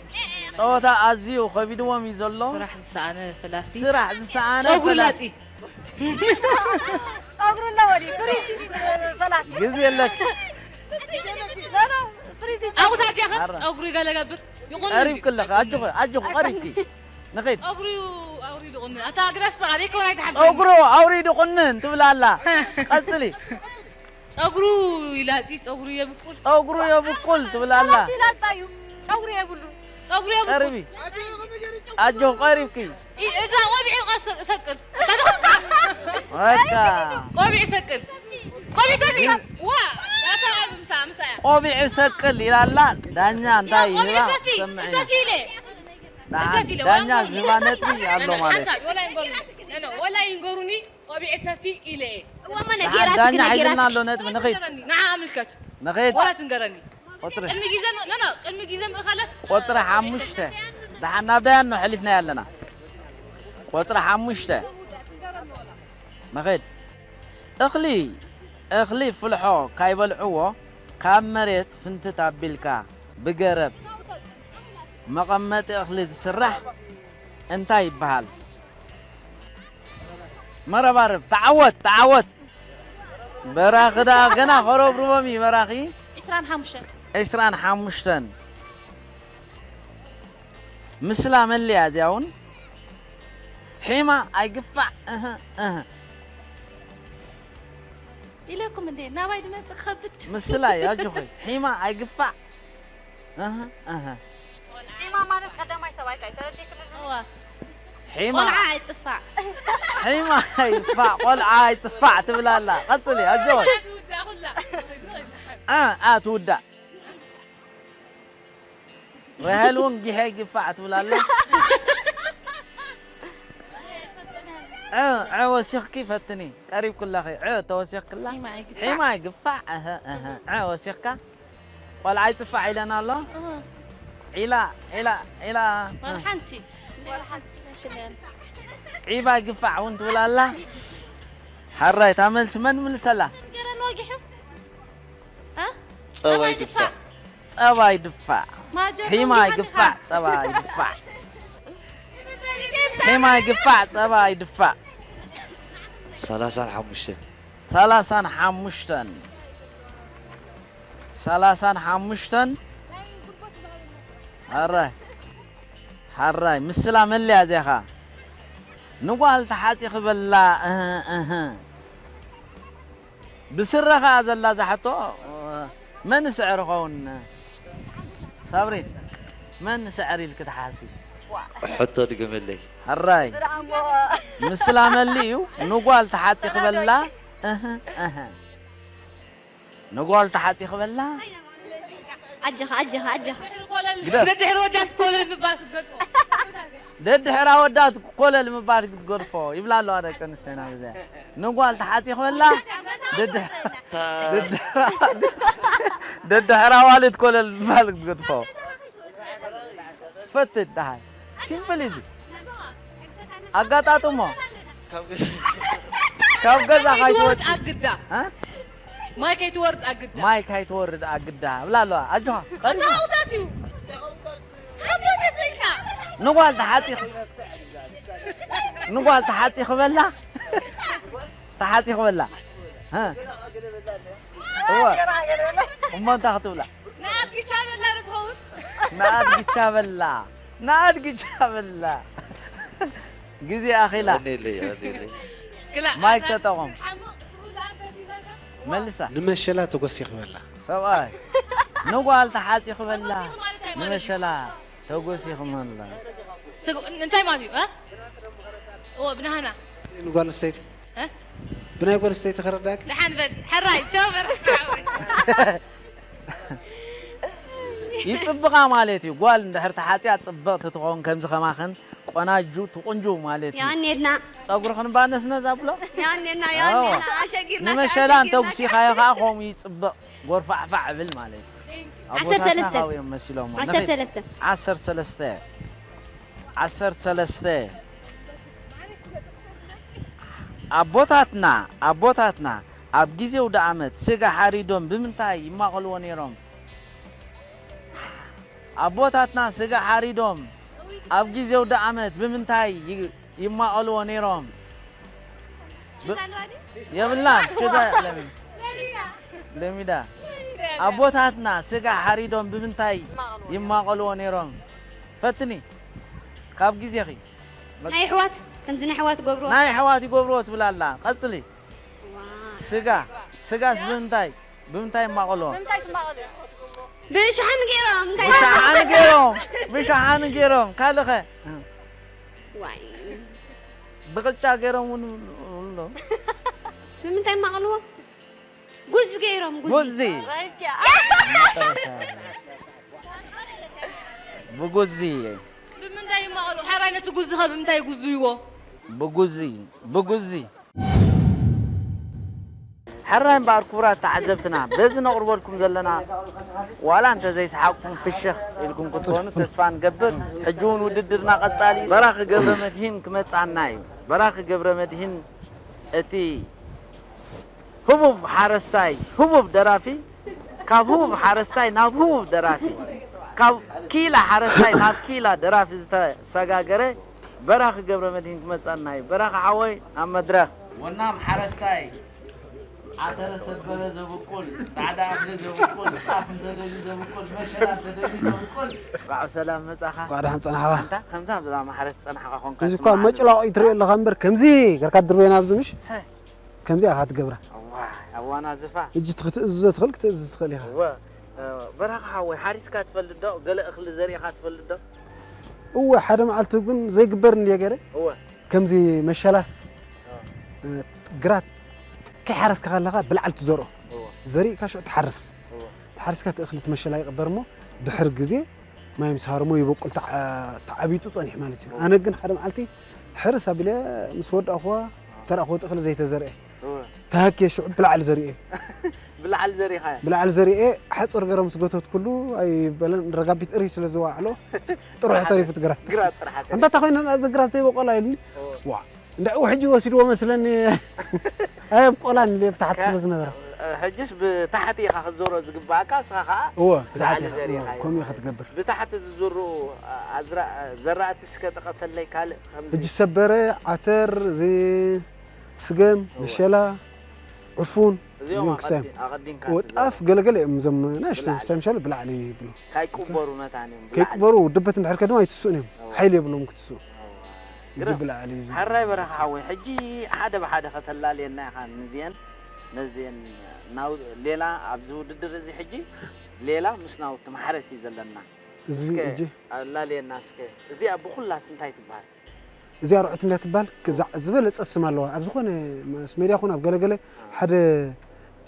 ጸወታ ኣዝዩ ከቢድዎም እዩ ዘሎ። ስራሕ ዝሰኣነ ፈላሲ። ስራሕ ዝሰኣነ ጸጉሪ ፈላሲ። ላጺ። ጸጉሩ ኣለዎ ድዩ? ፍሪዝ እዩ ፈላሲ። ግዜ የለክ። ኖ፣ ኖ፣ ፍሪዝ እዩ። ኣብኡ ታዲያ ኸ ኣረ። ጸጉሪ ገለ ገብር። ይቑን እንጂ። ቀሪብኪ ኣለኺ። ኣጆኺ፣ ኣጆኺ፣ ቀሪብኪ። ንኺድ። ጸጉሩ ኣውሪዱ ቁን-፣ ኣታ ግደፍ ስኻ፣ ዘይኮነ ኣይትሓግረኒ። ጸጉሩ ኣውሪዱ ቁንን ትብል ኣላ። ቀጽሊ። ጸጉሩ ይላጺ፣ ጸጉሩ የብቁል። ጸጉሩ የብቁል ትብል ኣላ። ይላጻ እዩ። ጸጉሩ የብሉ። ጸጉሩ የብቁል። ቀርቢ። ኣጆ ቀሪብኪ። ኢ-፣ እዛ ቆቢዕ ቀስ-፣ ሰቅል። በቃ። ቆቢዕ ሰቅል። ቆቢዕ ሰፊ። ዋ፣ ኣታ ኣብ ምሳ፣ ምሳ እያ። ቆቢዕ ሰቅል ኢላላ። ዳኛ እንታይ ቆቢዕ ይህባ? ሰፊ፣ ሰምዕና። ሰፊ ኢለ። ዳ-፣ ሰፊ ኢለ። ዳኛ ወላ ዝህባ ነጥቢ ኣሎ ማለት። ሓሳብ፣ ወላ ይንገሩኒ። ኖ፣ ኖ፣ ወላ ይንገሩኒ። ቆቢዐ ሰፊ ኢለ እየ። እዋማ ደሓን ነጊራትኪ፣ ዳኛ ሒዝልና ነጊራትኪ። ኣሎ ነጥቢ፣ ንኺድ። ንዓ ኣምልከት። ንኺድ። ወላ ትንገረኒ። ቁጽሪ። ቅድሚ ግዜ ም-፣ ኖ፣ ኖ፣ ቅድሚ ግዜ ምእኻላስ፣ ቆጽሪ እ፣ ሓሙሽተ። ደሓን ናብ ዳያኖ ሕሊፍና ኣለና። ቆጽሪ ሓሙሽተ። ንኺድ። እኽሊ፣ እኽሊ ፍልሖ ካይበልዕዎ ካብ መሬት ፍንትት ኣቢልካ ብገረብ መቐመጢ እኽሊ ዝስራሕ እንታይ ይበሃል? መረባርብ፣ ተዓወት፣ ተዓወት። በራኺ ደኣ ገና ከረብርቦም እዩ በራኺ። ዒስራን ሓሙሽተን። ዒስራን ሓሙሽተን። ምስላ መለያ እዚኣ እውን። ሒማ ኣይግፋዕ፣ እህ፣ እህ። ኢለኩም እንዴ፣ ናባይ ድመጽእ ክኸብድ። ምስላ እዩ፣ ኣጆኺ። ሒማ ኣይግፋዕ። ኣሃ፣ ኣሃ። ሒማ ማለት ቀዳማይ ሰብኣይካ እዩ፣ ተረዲእክኒ ዶ? እዋ። ሒማ። ቆልዓ ኣይጽፋዕ። ሒማ ኣይፋዕ፣ ቆልዓ ኣይጽፋዕ ትብል ኣላ። ቀጽሊ፣ ኣጆኺ። ኣ፣ ኣ፣ ትውዳእ። ራሄል እውን ጊሐ ይግፋዕ ትብል ኣላ። ዐ፣ ዐ ወሲኽኪ ፈትኒ። ቀሪብኩላኺ። ዐ ተወሲኽክላ። ሒማ ይግፋዕ። ሒማ ይግፋዕ። እህ፣ እህ። ዐ ወሲኽካ። ቆልዓ ይጽፋዕ ኢለና ኣሎ። እህ። ዒላ፣ ዒላ፣ ዒላ። ዋላ ሓንቲ። ዒባ ይግፋዕ እውን ትብል ኣላ። ሓራይ፣ እታ መልሲ መን ምልሰላ? ገረን ወጊሑ። እ? ጸባይ ድፋዕ። ጸባይ ድፋዕ። ማጀር ሒማ ዲኻ ይግፋዕ፣ ዲኻ? ጸባይ ድፋዕ። ኬማ ይግፋዕ ጸባ ይድፋዕ። ሰላሳን ሓሙሽተን ሰላሳን ሓሙሽተን ሰላሳን ሓሙሽተን። ሓራይ ሓራይ ምስላ መለያ ዜኻ ንጓል ተሓጺ ክበላ እህ እህ። ብስረ ኸኣ ዘላ እዛ ሕቶ መን ስዕር ኸውን? ሳብሪን መን ስዕር ኢልኪ ትሓስቢ? ሕቶ ድገመለይ። ሕራይ ምስላ መሊ እዩ ንጓል ተሓጺ ክበላ እህ እህ። ንጓል ተሓጺ ክበላ ኣጀኻ ኣጀኻ ኣጀኻ ግደፍ። ደድሕሪ ወዳት ኮለል ምባል ክትገድፎ ደድሕራ ወዳት ኮለል ምባል ክትገድፎ ይብላ ኣለዋ ደቂ ኣንስትዮና ግዜ ንጓል ተሓጺ ክበላ ደድሕ- ደድሕራ- ደድሕራ ዋልት ኮለል ምባል ክትገድፎ ፈትት ደሓን ሲምፕል እዚ ኣጋጣጥሞ ካብ ገዛ ከይትወርድ ካይትወጽ ኣግዳ እ? ማይ ከይትወርድ ኣግዳ ማይ ካይትወርድ ኣግዳ ብላ ኣለዋ ኣጆኻ ቀሪባ ኣውዳት እዩ ሓቦ ደሰይካ ንጓል ተሓጺ ንጓል ተሓጺ ክበላ ተሓጺ ክበላ እ? እወ እሞ እንታይ ክትብላ ንኣድጊቻ በላ ዶ ትኸውን ንኣድጊቻ በላ ንኣድጊቻ በላ ግዜ ኣኺላ ኣኔለይ ኣኔለይ ግላ ማይክ ተጠቐም መልሳ ንመሸላ ተጎሲ ክበላ ሰብኣይ ንጓል ተሓጺ ክበላ ንመሸላ ተጎሲ ክመላ ትግ- እንታይ ማለት እዩ እ? እዎ ብናህና ንጓል ኣንስተይቲ እ? ብናይ ጓል ኣንስተይቲ ክረዳእኪ ደሓን በል ሕራይ ቻው በል ይጽብቓ ማለት እዩ ጓል እንድሕር ተሓጽያ ጽብቕቲ ትኸውን ከምዚ ከማኽን ቆናጁ ትቑንጁ ማለት እዩ ያኔድና ጸጉሪ ክንባነስነዝ ኣብሎ ያኔድና ኣዎ። ያኔድና ኣሸጊርና ንመሸላ እንተጉሲኻዮ ከዓ ከምኡ ይጽብቕ ጎርፋዕፋዕ እብል ማለት እዩ ዓሰርተ ሰለስተ። ኣቦታትና እዮም መሲሎም ዓሰርተ ሰለስተ ዓሰርተ ሰለስተ ዓሰርተ ሰለስተ ኣቦታትና ኣቦታትና ኣብ ግዜ ኣውደኣመት ስጋ ሓሪዶም ብምንታይ ይማቐልዎ ነይሮም? ኣቦታትና ስጋ ሓሪዶም ኣብ ግዜ ኣውደኣመት ብምንታይ ይ- ይማቐልዎ ነይሮም? የብላን ችዳ ለሚ- ለሚዳ ኣቦታትና ስጋ ሓሪዶም ብምንታይ ይማቐልዎ ነይሮም? ፈትኒ ካብ ግዜኺ ናይ ኣሕዋት ከምዚ ናይ ኣሕዋት ገብርዎ ናይ ኣሕዋት ይገብርዎ ትብል ኣላ ቀፅሊ ዋ። ስጋ ስጋስ ብምንታይ ብምንታይ ይማቐልዎ ብሸሓኒ ገይሮም እንታይ ብሸሓኒ ገይሮም ብሸሓኒ ገይሮም ካልኸ ዋይ ብቅጫ ገይሮም እውን ይብሉ ኣሎ ብምንታይ ማቕልዎ ጉዝ ገይሮም ጉዝ ጉዚ ብጉዚ ብምንታይ ይማቐሉ ሓራይ ነቲ ጉዚ ኸ ብምንታይ ይጉዝይዎ ብጉዚ ብጉዚ ሕራይ እምበኣር ክቡራት ተዓዘብትና በዚ ነቕርበልኩም ዘለና ዋላ እንተ ዘይሰሓቕኩም ፍሽኽ ኢልኩም ክትኾኑ ተስፋ ንገብር ሕጂ እውን ውድድርና ቀጻሊ በራኺ ገብረ መድሂን ክመጽኣና እዩ በራኺ ገብረ መድሂን እቲ ህቡብ ሓረስታይ ህቡብ ደራፊ ካብ ህቡብ ሓረስታይ ናብ ህቡብ ደራፊ ካብ ኪላ ሓረስታይ ናብ ኪላ ደራፊ ዝተሰጋገረ በራኺ ገብረ መድሂን ክመፀና እዩ በራኺ ሓወይ ናብ መድረኽ ወናም ሓረስታይ ዓተረ ሰበረ ዘብቁል ፃዕዳ እኽሊ ዘብቁል ፃፍ እንተደልዩ ዘብቁል መሸላ እንተደልዩ ዘብቁል ባዕ ሰላም መፃኻ ጓዳን ፀናሕባ እንታ ከምዛ ብዛ ማሕረስ ፀናሕኻ ኮንካ እዚ እኳ መጭላቑ ይትሪኦ ኣለኻ እምበር ከምዚ ገርካ ድርበና ኣብዚ ምሽ ከምዚ ኢኻ ትገብራ ኣዋና ዝፋ እጅ ክትእዝዞ ትኽእል ክትእዝዝ ትኽእል ኢኻ እወ በራኻ ሓወይ ሓሪስካ ትፈልጥ ዶ ገለ እኽሊ ዘሪእኻ ትፈልጥ ዶ እወ ሓደ መዓልቲ ግን ዘይግበር እንድየ ገይረ እወ ከምዚ መሸላስ ግራት ከይሓረስካ ከለኻ ብላዕሊ ትዘርኦ እወ ዘሪእካ ሽዑ ትሓርስ እወ ተሓሪስካ እቲ እኽሊ እቲ መሸላ ይቕበር እሞ ድሕሪ ግዜ ማይ ምስ ሃርሞ ይበቁል ተዓ- ተዓቢጡ ጸኒሑ ማለት እዩ ኣነ ግን ሓደ መዓልቲ ሕርስ ኣቢለ ምስ ወዳእኹዋ ተረእኹዎ እቲ እኽሊ ዘይተዘርአ እወ ተሃክየ ሽዑ ብላዕሊ ዘሪኤ ብላዕሊ ዘሪኻዮ ብላዕሊ ዘሪኤ ሓፅር ገረ ምስ ገተትኩሉ ኣይበለን ረጋቢት እሪ ስለ ዝዋዕሎ ጥርሑ ተሪፉ እቲ ግራት ግራት ጥራሕ ኣንታ እታ ኮይነ እዚ ግራት ዘይበቆላ ኢሉኒ እወ ዋ እንዳ ሕጂ ወሲድዎ መስለኒ ኣየብቆላን ኢለ ብታሕቲ ስለ ዝነበረ ሕጅስ ብታሕቲ ኢኻ ክትዞሮ ዝግባእካ፣ እስኻ ኸዓ እወ ብላዕሊ ብታሕቲ ዘሪእኻ ከምኡ ኢኻ ትገብር። ብታሕቲ ዝዝሩ ኣዝራ- ዘራእቲ እስከ ጠቐሰለይ ካልእ ከምዚ። ሕጂ ሰበረ፣ ዓተር፣ እዚ ስገም፣ እወ። መሸላ፣ ዕፉን እዚኦም እዮም ክሳዮም። ኣቐዲ- ኣቐዲምካ እወ ጣፍ ትዘርኡ። ገለገለ እዮም እዞም ናሽቶ ብላዕሊ። ክሳይ መሸላ ብላዕሊ ይብሉ። ካይቅበሩ መታን እዮም ብላዕሊ። ከይቅበሩ ድበት እንድሕር ከድማ ኣይትስኡን እዮም። እወ። ሓይሊ የብሎም ክትስኡ። እወ። ሕጂ ግርም። ብላዕሊ እዩ ዝብል። ሓራይ በረኻ ሓወይ፣ ሕጂ ሓደ ብሓደ ከተላልየና ኢኻ። ንዚአን ነዚአን ናው- ሌላ ኣብዚ ውድድር እዚ ሕጂ ሌላ ምስ ናውቲ ማሕረስ እዩ ዘለና። እዚ እስከ እጂ ኣላልየና እስከ። እዚኣ ብኹላስ እንታይ ትበሃል? እዚኣ ኣርዑት እንዳትበሃል ክዛዕ ዝበለጸ ስም ኣለዋ። ኣብ ዝኾነ ማስ ሜድያ ኹን ኣብ ገለገለ ሓደ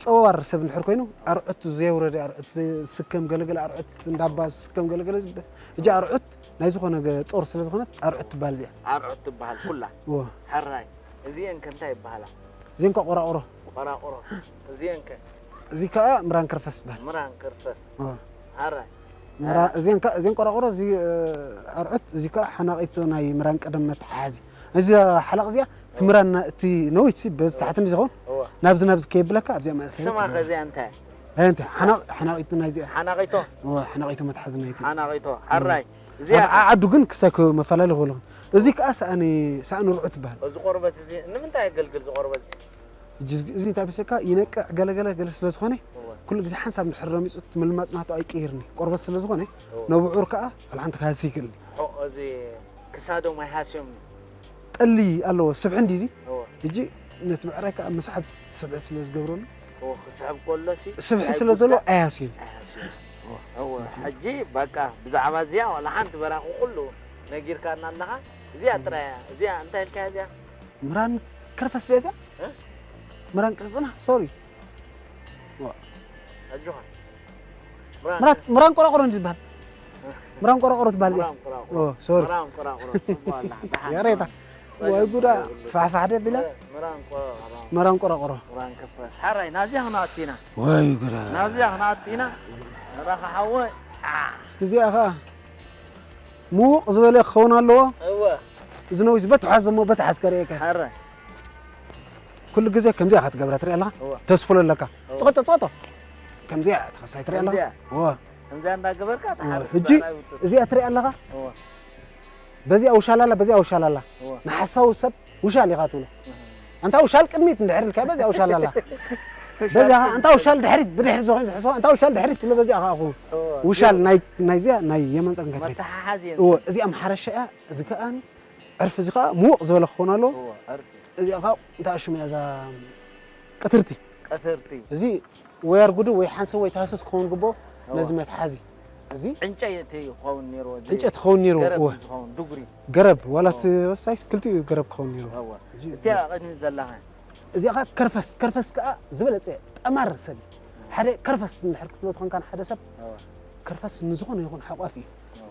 ጸዋር ሰብ እንድሕር ኮይኑ ኣርዑት ዘየውረደ ኣርዑት ዝስከም ገለገለ ኣርዑት እንዳባ ዝስከም ገለገለ ዝበ- እጂ ኣርዑት ናይ ዝኾነ ገ- ጾር ስለ ዝኾነት ኣርዑት ትበሃል እዚኣ። ኣርዑት ትበሃል ኩላ። እወ። ሓራይ እዚአን ከ እንታይ ይበሃላ? እዚን ቆራቆሮ ቆራቆሮ። እዚአን ከ እዚ ከኣ ምራን ከርፈስ ትበሃል። ምራን ከርፈስ። እወ። ሓራይ ምራ እዚን ከኣ እዚን ቆራቆሮ እዚ እ፣ ኣርዑት እዚ ከኣ ሓናቂቶ ናይ ምራን ቀደም መተሓሓዚ እዚ ሓላቕ እዚኣ እቲ ምራን ና- እቲ ነዊት ሲ በዚ ታሕቲ እንዲ ዝኸውን እወ። ናብዚ ናብዚ ከየብለካ ኣብዚኣ መእሰሪ ስማ ከ እዚኣ እንታይ? ኣይ እንታይ ሓናቕ ሓናቂቶ ናይ እዚኣ ሓናቂቶ። እወ ሓናቂቶ መትሓዚ ናይቲ ሓናቂቶ። ሓራይ እዚኣ ኣብ ዓዓዱ ግን ክሳይ ከ መፈላለ ክብለኹ እዚ ከኣ ሳእኒ ሳእኒ ርዑ ትበሃል። እዚ ቆርበት እዚ ንምንታይ የገልግል? እዚ ቆርበት እዚ እጅ- እዚ እንታይ ብሰካ ይነቅዕ ገለገለ ገለ ስለ ዝኾነ እወ። ኩሉ ግዜ ሓንሳብ እንድሕር ረሚፁ እቲ ምልማፅ ናቱ ኣይቀይርኒ ቆርበት ስለ ዝኾነ እወ። ነብዑር ከኣ ኣልሓንቲ ክሃሲ ይክእል ሖ- እዚ ክሳዶም ኣይሃስዮም። ጠሊ ኣለዎ ስብሒ እንዲዚ እወ። ሕጂ ነቲ ምዕራይ ከኣ መስሓብ ስብሒ ስለ ዝገብረሉ እወ፣ ክስሕብ ከሎ ሲ ስብሒ ናይ ስለ ዘሎ ጉዳይ ኣይሃስዮን። ኣይሃስዮም። እወ፣ ሕጂ በቃ ብዛዕባ እዚኣ ዋላ ሓንቲ በራኺ ኩሉ ነጊርካና ኣለኻ። እዚኣ ጥራይ እያ። እዚኣ እንታይ ኢልካ እዚኣ? ምራን ከርፈስ ድያ እዚኣ እ? ምራን ቅርፅና ሶሪ ኣጆኻ። ምራን ቆራቆሮ እንዲ ዝበሃል ምራን ቆራቆሮ ትበሃል እዚኣ ምራን ቆራቆሮ። ኦ፣ ሶሪ ምራን ቆራቆሮ። ጽቡቕ ኣላ። ደሓን ያሬታ ጸገም ወይ ጉዳ የብሉን። ፋሕፋሕ ደቢላ ምራን ቆራቆሮ። ምራን ቆራቆሮ ምራን ከፈስ። ሓራይ ናብዚኣ ክንኣቱ ኢና። ወይ ጉዳ ናብዚኣ ክንኣቱ ኢና። በራኺ ሓወይ። እስኪ እዚኣ ኸ ምውቕ ዝበለ ክኸውን ኣለዎ እወ። እዚ ነዊስ በትሓዝ እሞ በትሓዝ ከርእየካ ሓራይ። ኩሉ ግዜ ከምዚኣ ኢኻ ትገብራ ትርኢ ኣለኻ እወ። ተስፍሎ ኣለካ እወ። ጸቐጦ ጸቐጦ ከምዚኣ ተኸሳይ ትርኢ ኣለኻ ከምዚኣ። እወ ከምዚኣ እንዳገበርካ እወ። ትሓርስ ሕጂ በራይ ውጡጥ። እዚኣ ትርኢ ኣለኻ እወ። በዚኣ ውሻላላ በዚኣ ውሻላላ እወ። ንሓሳዊ ሰብ ውሻል ኢኻ ትብሎ እህ። ኣንታ ውሻል ቅድሚት እንድሕር ኢልካ በዚኣ ውሻላላ በዚኣ ኸዓ ኣንታ ውሻል ድሕሪት ብድሕሪ ዝኾን ዝሕሶ ኣንታ ውሻል ድሕሪት ትብሎ በዚኣ ኸዓ ክውን እወ። ውሻል ናይ ናይዚኣ ናይ የመን ጸግን ከትሪት መተሓሓዚ እወ እዚኣ መሓረሻ እያ እዚ ከኣ ዕርፊ እዚ ከኣ ምውቕ ዝበለ ክኸውን ኣለዎ እወ። ዕርፊ። እዚኣ ከኣ እንታይ ሽሙ እያ እዛ ቅትርቲ ቀትርቲ። እዚ ወይ ኣርጉዱ ወይ ሓንሰብ ወይ ተሃሰስ ክኸውን ግብኦ እወ። ነዚ መትሓዚ እዚ ዕንጨይቲ ይኸውን ነይሩ። እዚ ዕንጨይቲ ክኸውን ነይሩ ገረብ እወ ዝኸውን ድጉሪ። ገረብ ዋላ እቲ ወሳይስ ክልቲኡ ገረብ ክኸውን ነይሩ እወ። እዚ እቲኣ ቅድሚት ዘለኻ። እዚኣ ከኣ ከርፈስ ከርፈስ ከኣ ዝበለጸ ጠማር ሰብ እዩ ሓደ ከርፈስ እንድሕር ክትብሎ ትኾንካ ንሓደ ሰብ እወ። ከርፈስ ንዝኾነ ይኹን ሓቋፍ እዩ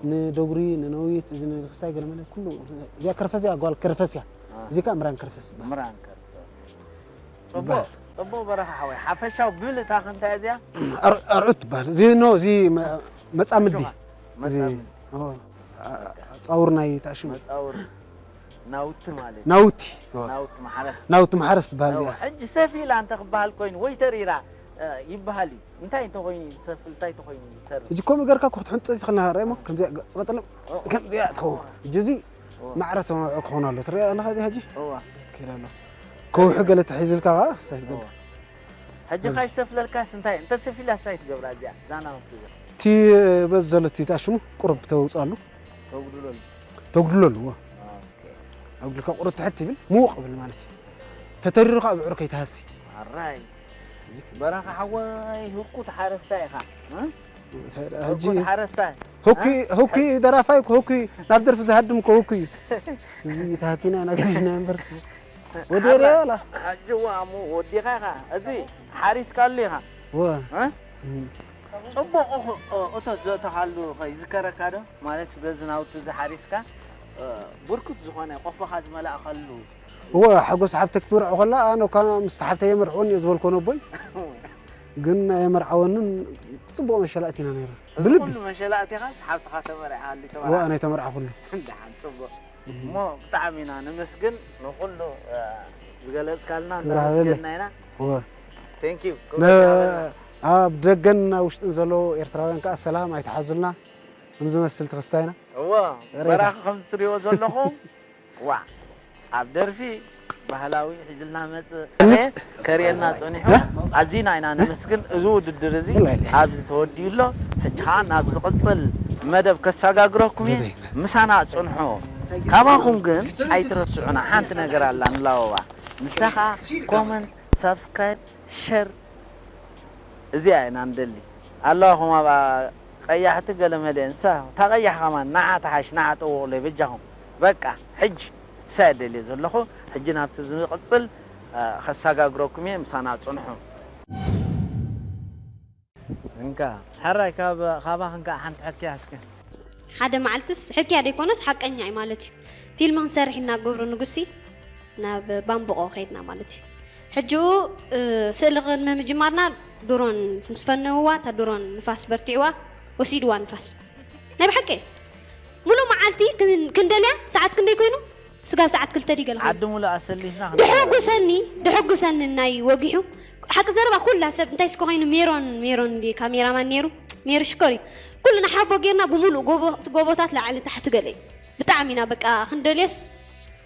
ንደጉሪ ንነዊት እዚ ነዚ ክሳይ ገለመለ ኩሉ እዚኣ ከርፈስ እያ ጓል ከርፈስ እያ አ። እዚ ከኣ ምራን ከርፈስ ይበሃል ምራን ከርፈስ። ጽቡቅ ይበሃል። ጽቡቅ በረኻ ሓወይ ሓፈሻው ብምልእታ ክንታይ እዚኣ ኣር- ኣርዑት ትበሃል እዚ ኖ እዚ መ- መጻምዲ ጆኻ፣ እዚ መጻምዲ። ኦ፣ ኣ- ጻውር ናይ ታሽሙ መጻውር ናውቲ ማለት እዩ። ናውቲ ኦ፣ ናውቲ ማሕረስ ናውቲ ማሕረስ ትበሃል እወ፣ እዚኣ ሕጂ ሰፍ ኢላ እንተ ክበሃል ኮይኑ ወይ ተሪራ እ፣ ይበሃል እዩ። እንታይ እንተኾይኑ ዝሰፍል እንታይ ተኾይኑ ዝተርፍ ሕጂ ከምኡ ገርካ እኮ ክትሕንጦ ትኽእልና ረእሞ ከምዚኣ ገጽ ቀጥሎም ከምዚኣ ትኸውን ሕጂ እዚ እወ። ማዕረ ተማምዑ ክኸውን ኣሎ ትሪኦ ኣለኻ እዚ ሕጂ እወ ከይዳ ኣሎ ከውሒ ገለ ተሒዝልካ ከዓ ክሳይ ትገብር እወ። ሕጂ ካይ ሰፍለልካስ እንታይ እንተ ሰፊላስ እንታይ ትገብራ እዚኣ ዛና ወትዘ እቲ በዚ ዘሎ እቲ ታሽሙ ቁሩብ ተውፅኣሉ ተጉድለሉ ተጉድለሉ እወ ኦኬ። ኣጉድልካ ቁሩብ ትሕት ይብል ምውቕ ብል ማለት እዩ ተተሪሩ ከዓ ብዕር ከይትሃሲ ኣራይ በረኻ ሓወይ ህቁት ሓረስታይ ኢኻ እ? ሕጂ ህቁት ሓረስታይ ህኩ ህኩ ደራፋይ እኮ ህኩ ናብ ደርፊ ዝሃድም እኮ ህኩ እዩ እዚ ተሃኪና ኢና ገዲፍና እምበር ወዲ ሪያ ላ ሕጂ እዋ እሞ ወዲኻ ኢኻ እዚ ሓሪስካሉ ኢኻ ወ እ? ጽቡቕ እኹ- እ- እቶ ዘእተኻሉ ኸ ይዝከረካ ዶ ማለት በዚ ናውቲ እዚ ሓሪስካ እ፣ ብርኩት ዝኾነ ቆፎኻ ዝመላእኸሉ እወ ሓጎስ ሓብተ ክትምርዖ ከላ ኣነ እኳ ምስ ሓብተ የመርዕወኒ እየ ዝበልኮ ነቦይ ግን ኣየመርዓወንን ጽቡቕ መሸላእቲ ኢና ነይረ እዚ ብልቢ ኩሉ መሸላእቲኻስ ሓብትኻ ተመሪዕካሉ እወ ኣነ ተመርዓኹሉ ደሓን ጽቡቕ እሞ ብጣዕሚ ኢና ነመስግን ንኹሉ እ፣ ዝገለጽካልና ክብሪ ሃበለይ። እናመስገንና ኢና እወ Thank you። ኣብ ደገን ኣብ ውሽጥን ዘለዉ ኤርትራውያን ከዓ ሰላም ኣይትሓዙልና። ከም ዝመስል ትኽስታይና እዎ በራኺ ከም ትሪኦ ዘለኹም ዋዕ ኣብ ደርፊ ባህላዊ ሒዝልና መጽእ ከሪኤና ጸኒሑ። ኣዚና ኢና ነመስግን። እዚ ውድድር እዚ ኣብዚ ተወዲኡ ኣሎ። ሕጂ ከዓ ናብ ዝቕጽል መደብ ከሰጋግረኩም እየ። ምሳና ጽንሑ። ካባኹም ግን ኣይትረስዑና። ሓንቲ ነገር ኣላ ንላወባ። ንሳ ከዓ ኮመንት፣ ሳብስክራይብ፣ ሸር እዚኣ ኢና ንደሊ። ኣለዋኹም ኣብኣ ቀያሕቲ ገለመለ እንሳ እታ ቀያሕ ከማን ንዓ ትሓሽ ንዓ ጠውቑለይ በጃኹም። በቃ ሕጂ እሳ እየ ደልየ ዘለኹ። ሕጂ ናብቲ ዝቕጽል ከሰጋግረኩም እየ። ምሳና ጽንሑ። እንካ ሕራይ ካብ ካባኽን ከዓ ሓንቲ ሕክያ እስከ። ሓደ መዓልትስ ሕክያ ደይኮነስ ሓቀኛ እዩ ማለት እዩ። ፊልም ክንሰርሕ ኢና ገብሩ ንጉሲ ናብ ባምብቆ ከይድና ማለት እዩ። ሕጂኡ ስእሊ ቅድሚ ምጅማርና ድሮን ምስ ፈነውዋ እታ ድሮን ንፋስ በርቲዕዋ ወሲድዋ ንፋስ ናይ ብሓቂ ሙሉእ መዓልቲ ክንደልያ ሰዓት ክንደይ ኮይኑ ስጋብ ሰዓት ክልተ ድዩ ገለ ኮይኑ ዓዲ ሙሉእ ኣሰሊፍና ድሕጉሰኒ ድሕጉሰኒ ናይ ወጊሑ ሓቂ ዘረባ ኩላ ሰብ እንታይ ስከ ኮይኑ ሜሮን ሜሮን ድዩ ካሜራማን ነይሩ ሜሩ ሽኮር እዩ ኩሉ ንሓቦ ጌርና ብሙሉእ ጎቦ እቲ ጎቦታት ላዕሊ ታሕቲ ገለ እዩ ብጣዕሚ ኢና በቃ ክንደልዮስ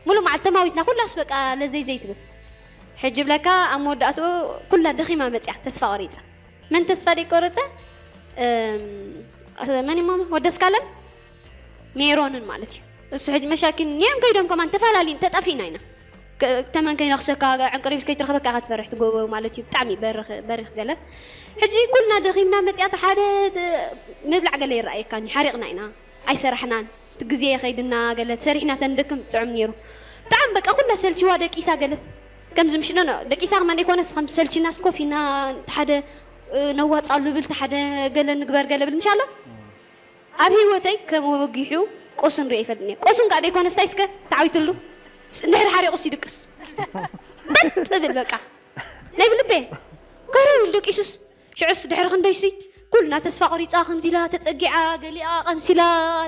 ሙሉእ መዓልቲ ተማዊትና ኩላስ በቃ ለዘይ ዘይትብል ሕጂ ብለካ ኣብ መወዳእትኡ ኩላ ደኺማ መፅያ ተስፋ ቆሪፃ መን ተስፋ ደይቆረፀ መን እሞ ወደስካለን ሜሮንን ማለት እዩ እሱ ሕጂ መሻኪን እዮም ከይዶም ከማን ተፈላለዩን ተጣፊእና ኢና ተመን ከይነኽሰካ ዕንቅሪቢት ከይትረኽበካ ኢኻ ትፈርሕ ትጎቦ ማለት እዩ ብጣዕሚ በሪኽ ገለ ሕጂ ኩልና ደኺምና መፅያ ሓደ ምብላዕ ገለ ይረኣየካኒ ሓሪቕና ኢና ኣይሰራሕናን እቲ ግዜ የኸይድና ገለ ሰሪሕና ተንደክም ጥዑም ነይሩ ብጣዕሚ በቃ ኩላ ሰልችዋ ደቂሳ ገለስ ከምዚ ምሽ ኖ ደቂሳ ከማ ዘይኮነስ ከም ሰልችናስ ኮፍ ኢና ሓደ ነዋፃሉ ብል ሓደ ገለ ንግበር ገለ ብል ምሻሎ ኣብ ህይወተይ ከም ወጊሑ ቁሱን ሪኦ ይፈልጥኒ ቁሱን ከዓ ደይኮነስ ታይ እስከ ተዓዊትሉ እንድሕር ሓሪቁስ ይድቅስ በጥ ብል በቃ ናይ ብልቤ ከረው ኢሉ ደቂሱስ ሽዑስ ድሕሪ ክንደይሲ ኩልና ተስፋ ቆሪፃ ከምዚላ ተፀጊዓ ገሊኣ ቀምሲላ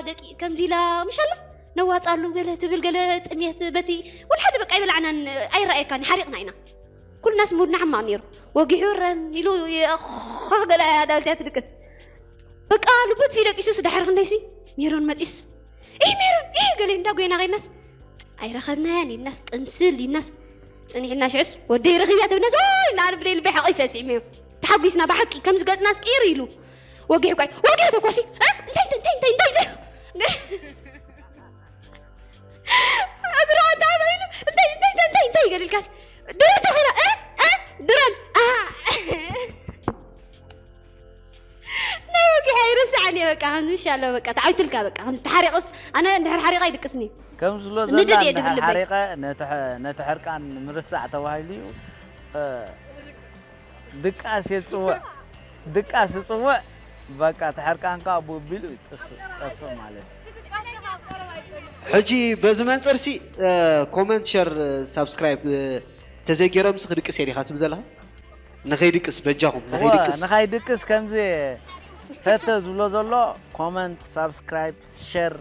ደቂ ከምዚላ ምሻላ ነዋፃሉ ገለ ትብል ገለ ጥሜት በቲ ወላ ሓደ በቃ ይበላዕናን ኣይረኣየካን ሓሪቕና ኢና ኩልናስ ሙድና ሕማቕ ነይሩ ወጊሑ ረም ኢሉ ገለ ዳዊት እያ ትድቅስ በቃ ልቡ ትፊ ደቂሱስ ድሕሪ ክንደይሲ ሜሮን መፂስ ኢ ሜሮን ኢ ገለ እንዳ ጎይና ከይናስ ኣይረኸብናያን ኢልናስ ቅምስል ኢልናስ ፅኒሕና ሽዕስ ወደይ ረኺብያ ተብለስ ኦይ ንኣነ ብደይ ልበይ ሓቒፈ ስዒመዮ ተሓጒስና ብሓቂ ከምዚ ገፅናስ ቅይር ኢሉ ወጊሑ ቃይ ወጊሑ ተኮሲ እንታይ እንታይ እንታይ እንታይ እንታይ እግሩ ኣዳዕዳ ኢሉ እንታይ እንታይ እንታይ እንታይ ገሊልካስ ድረን ተኺላ ድረን ናይ ወጊሐ ይርስዓኒ በቃ ከምዚ ምሻሎ በቃ ተዓዊትልካ በቃ ከምዚ ተሓሪቕስ ኣነ እንድሕር ሓሪቓ ይድቅስኒ ከም ዝሎ ዘላ ንድድ እየ ድብል እንድሕር ልበይ ሓሪቐ ነቲ ሐ- ነቲ ሕርቃን ምርሳዕ ተባሂሉ እዩ እ፣ ድቃስ የጽውዕ ድቃስ ይጽውዕ በቃ እቲ ሕርቃን ከዓ ቡቢሉ ይጥፍእ ጠፍእ ማለት እዩ ሕጂ በዚ መንፅር ሲ ኮመንት ሸር ሳብስክራይብ ተዘይገይሮምሲ ክድቅስ እየ ዲኻ ትብል ዘለኻ ንኸይድቅስ በጃኹም ንኸይድቅስ ንኻይድቅስ ከምዚ ተተ ዝብሎ ዘሎ ኮመንት ሳብስክራይብ ሸር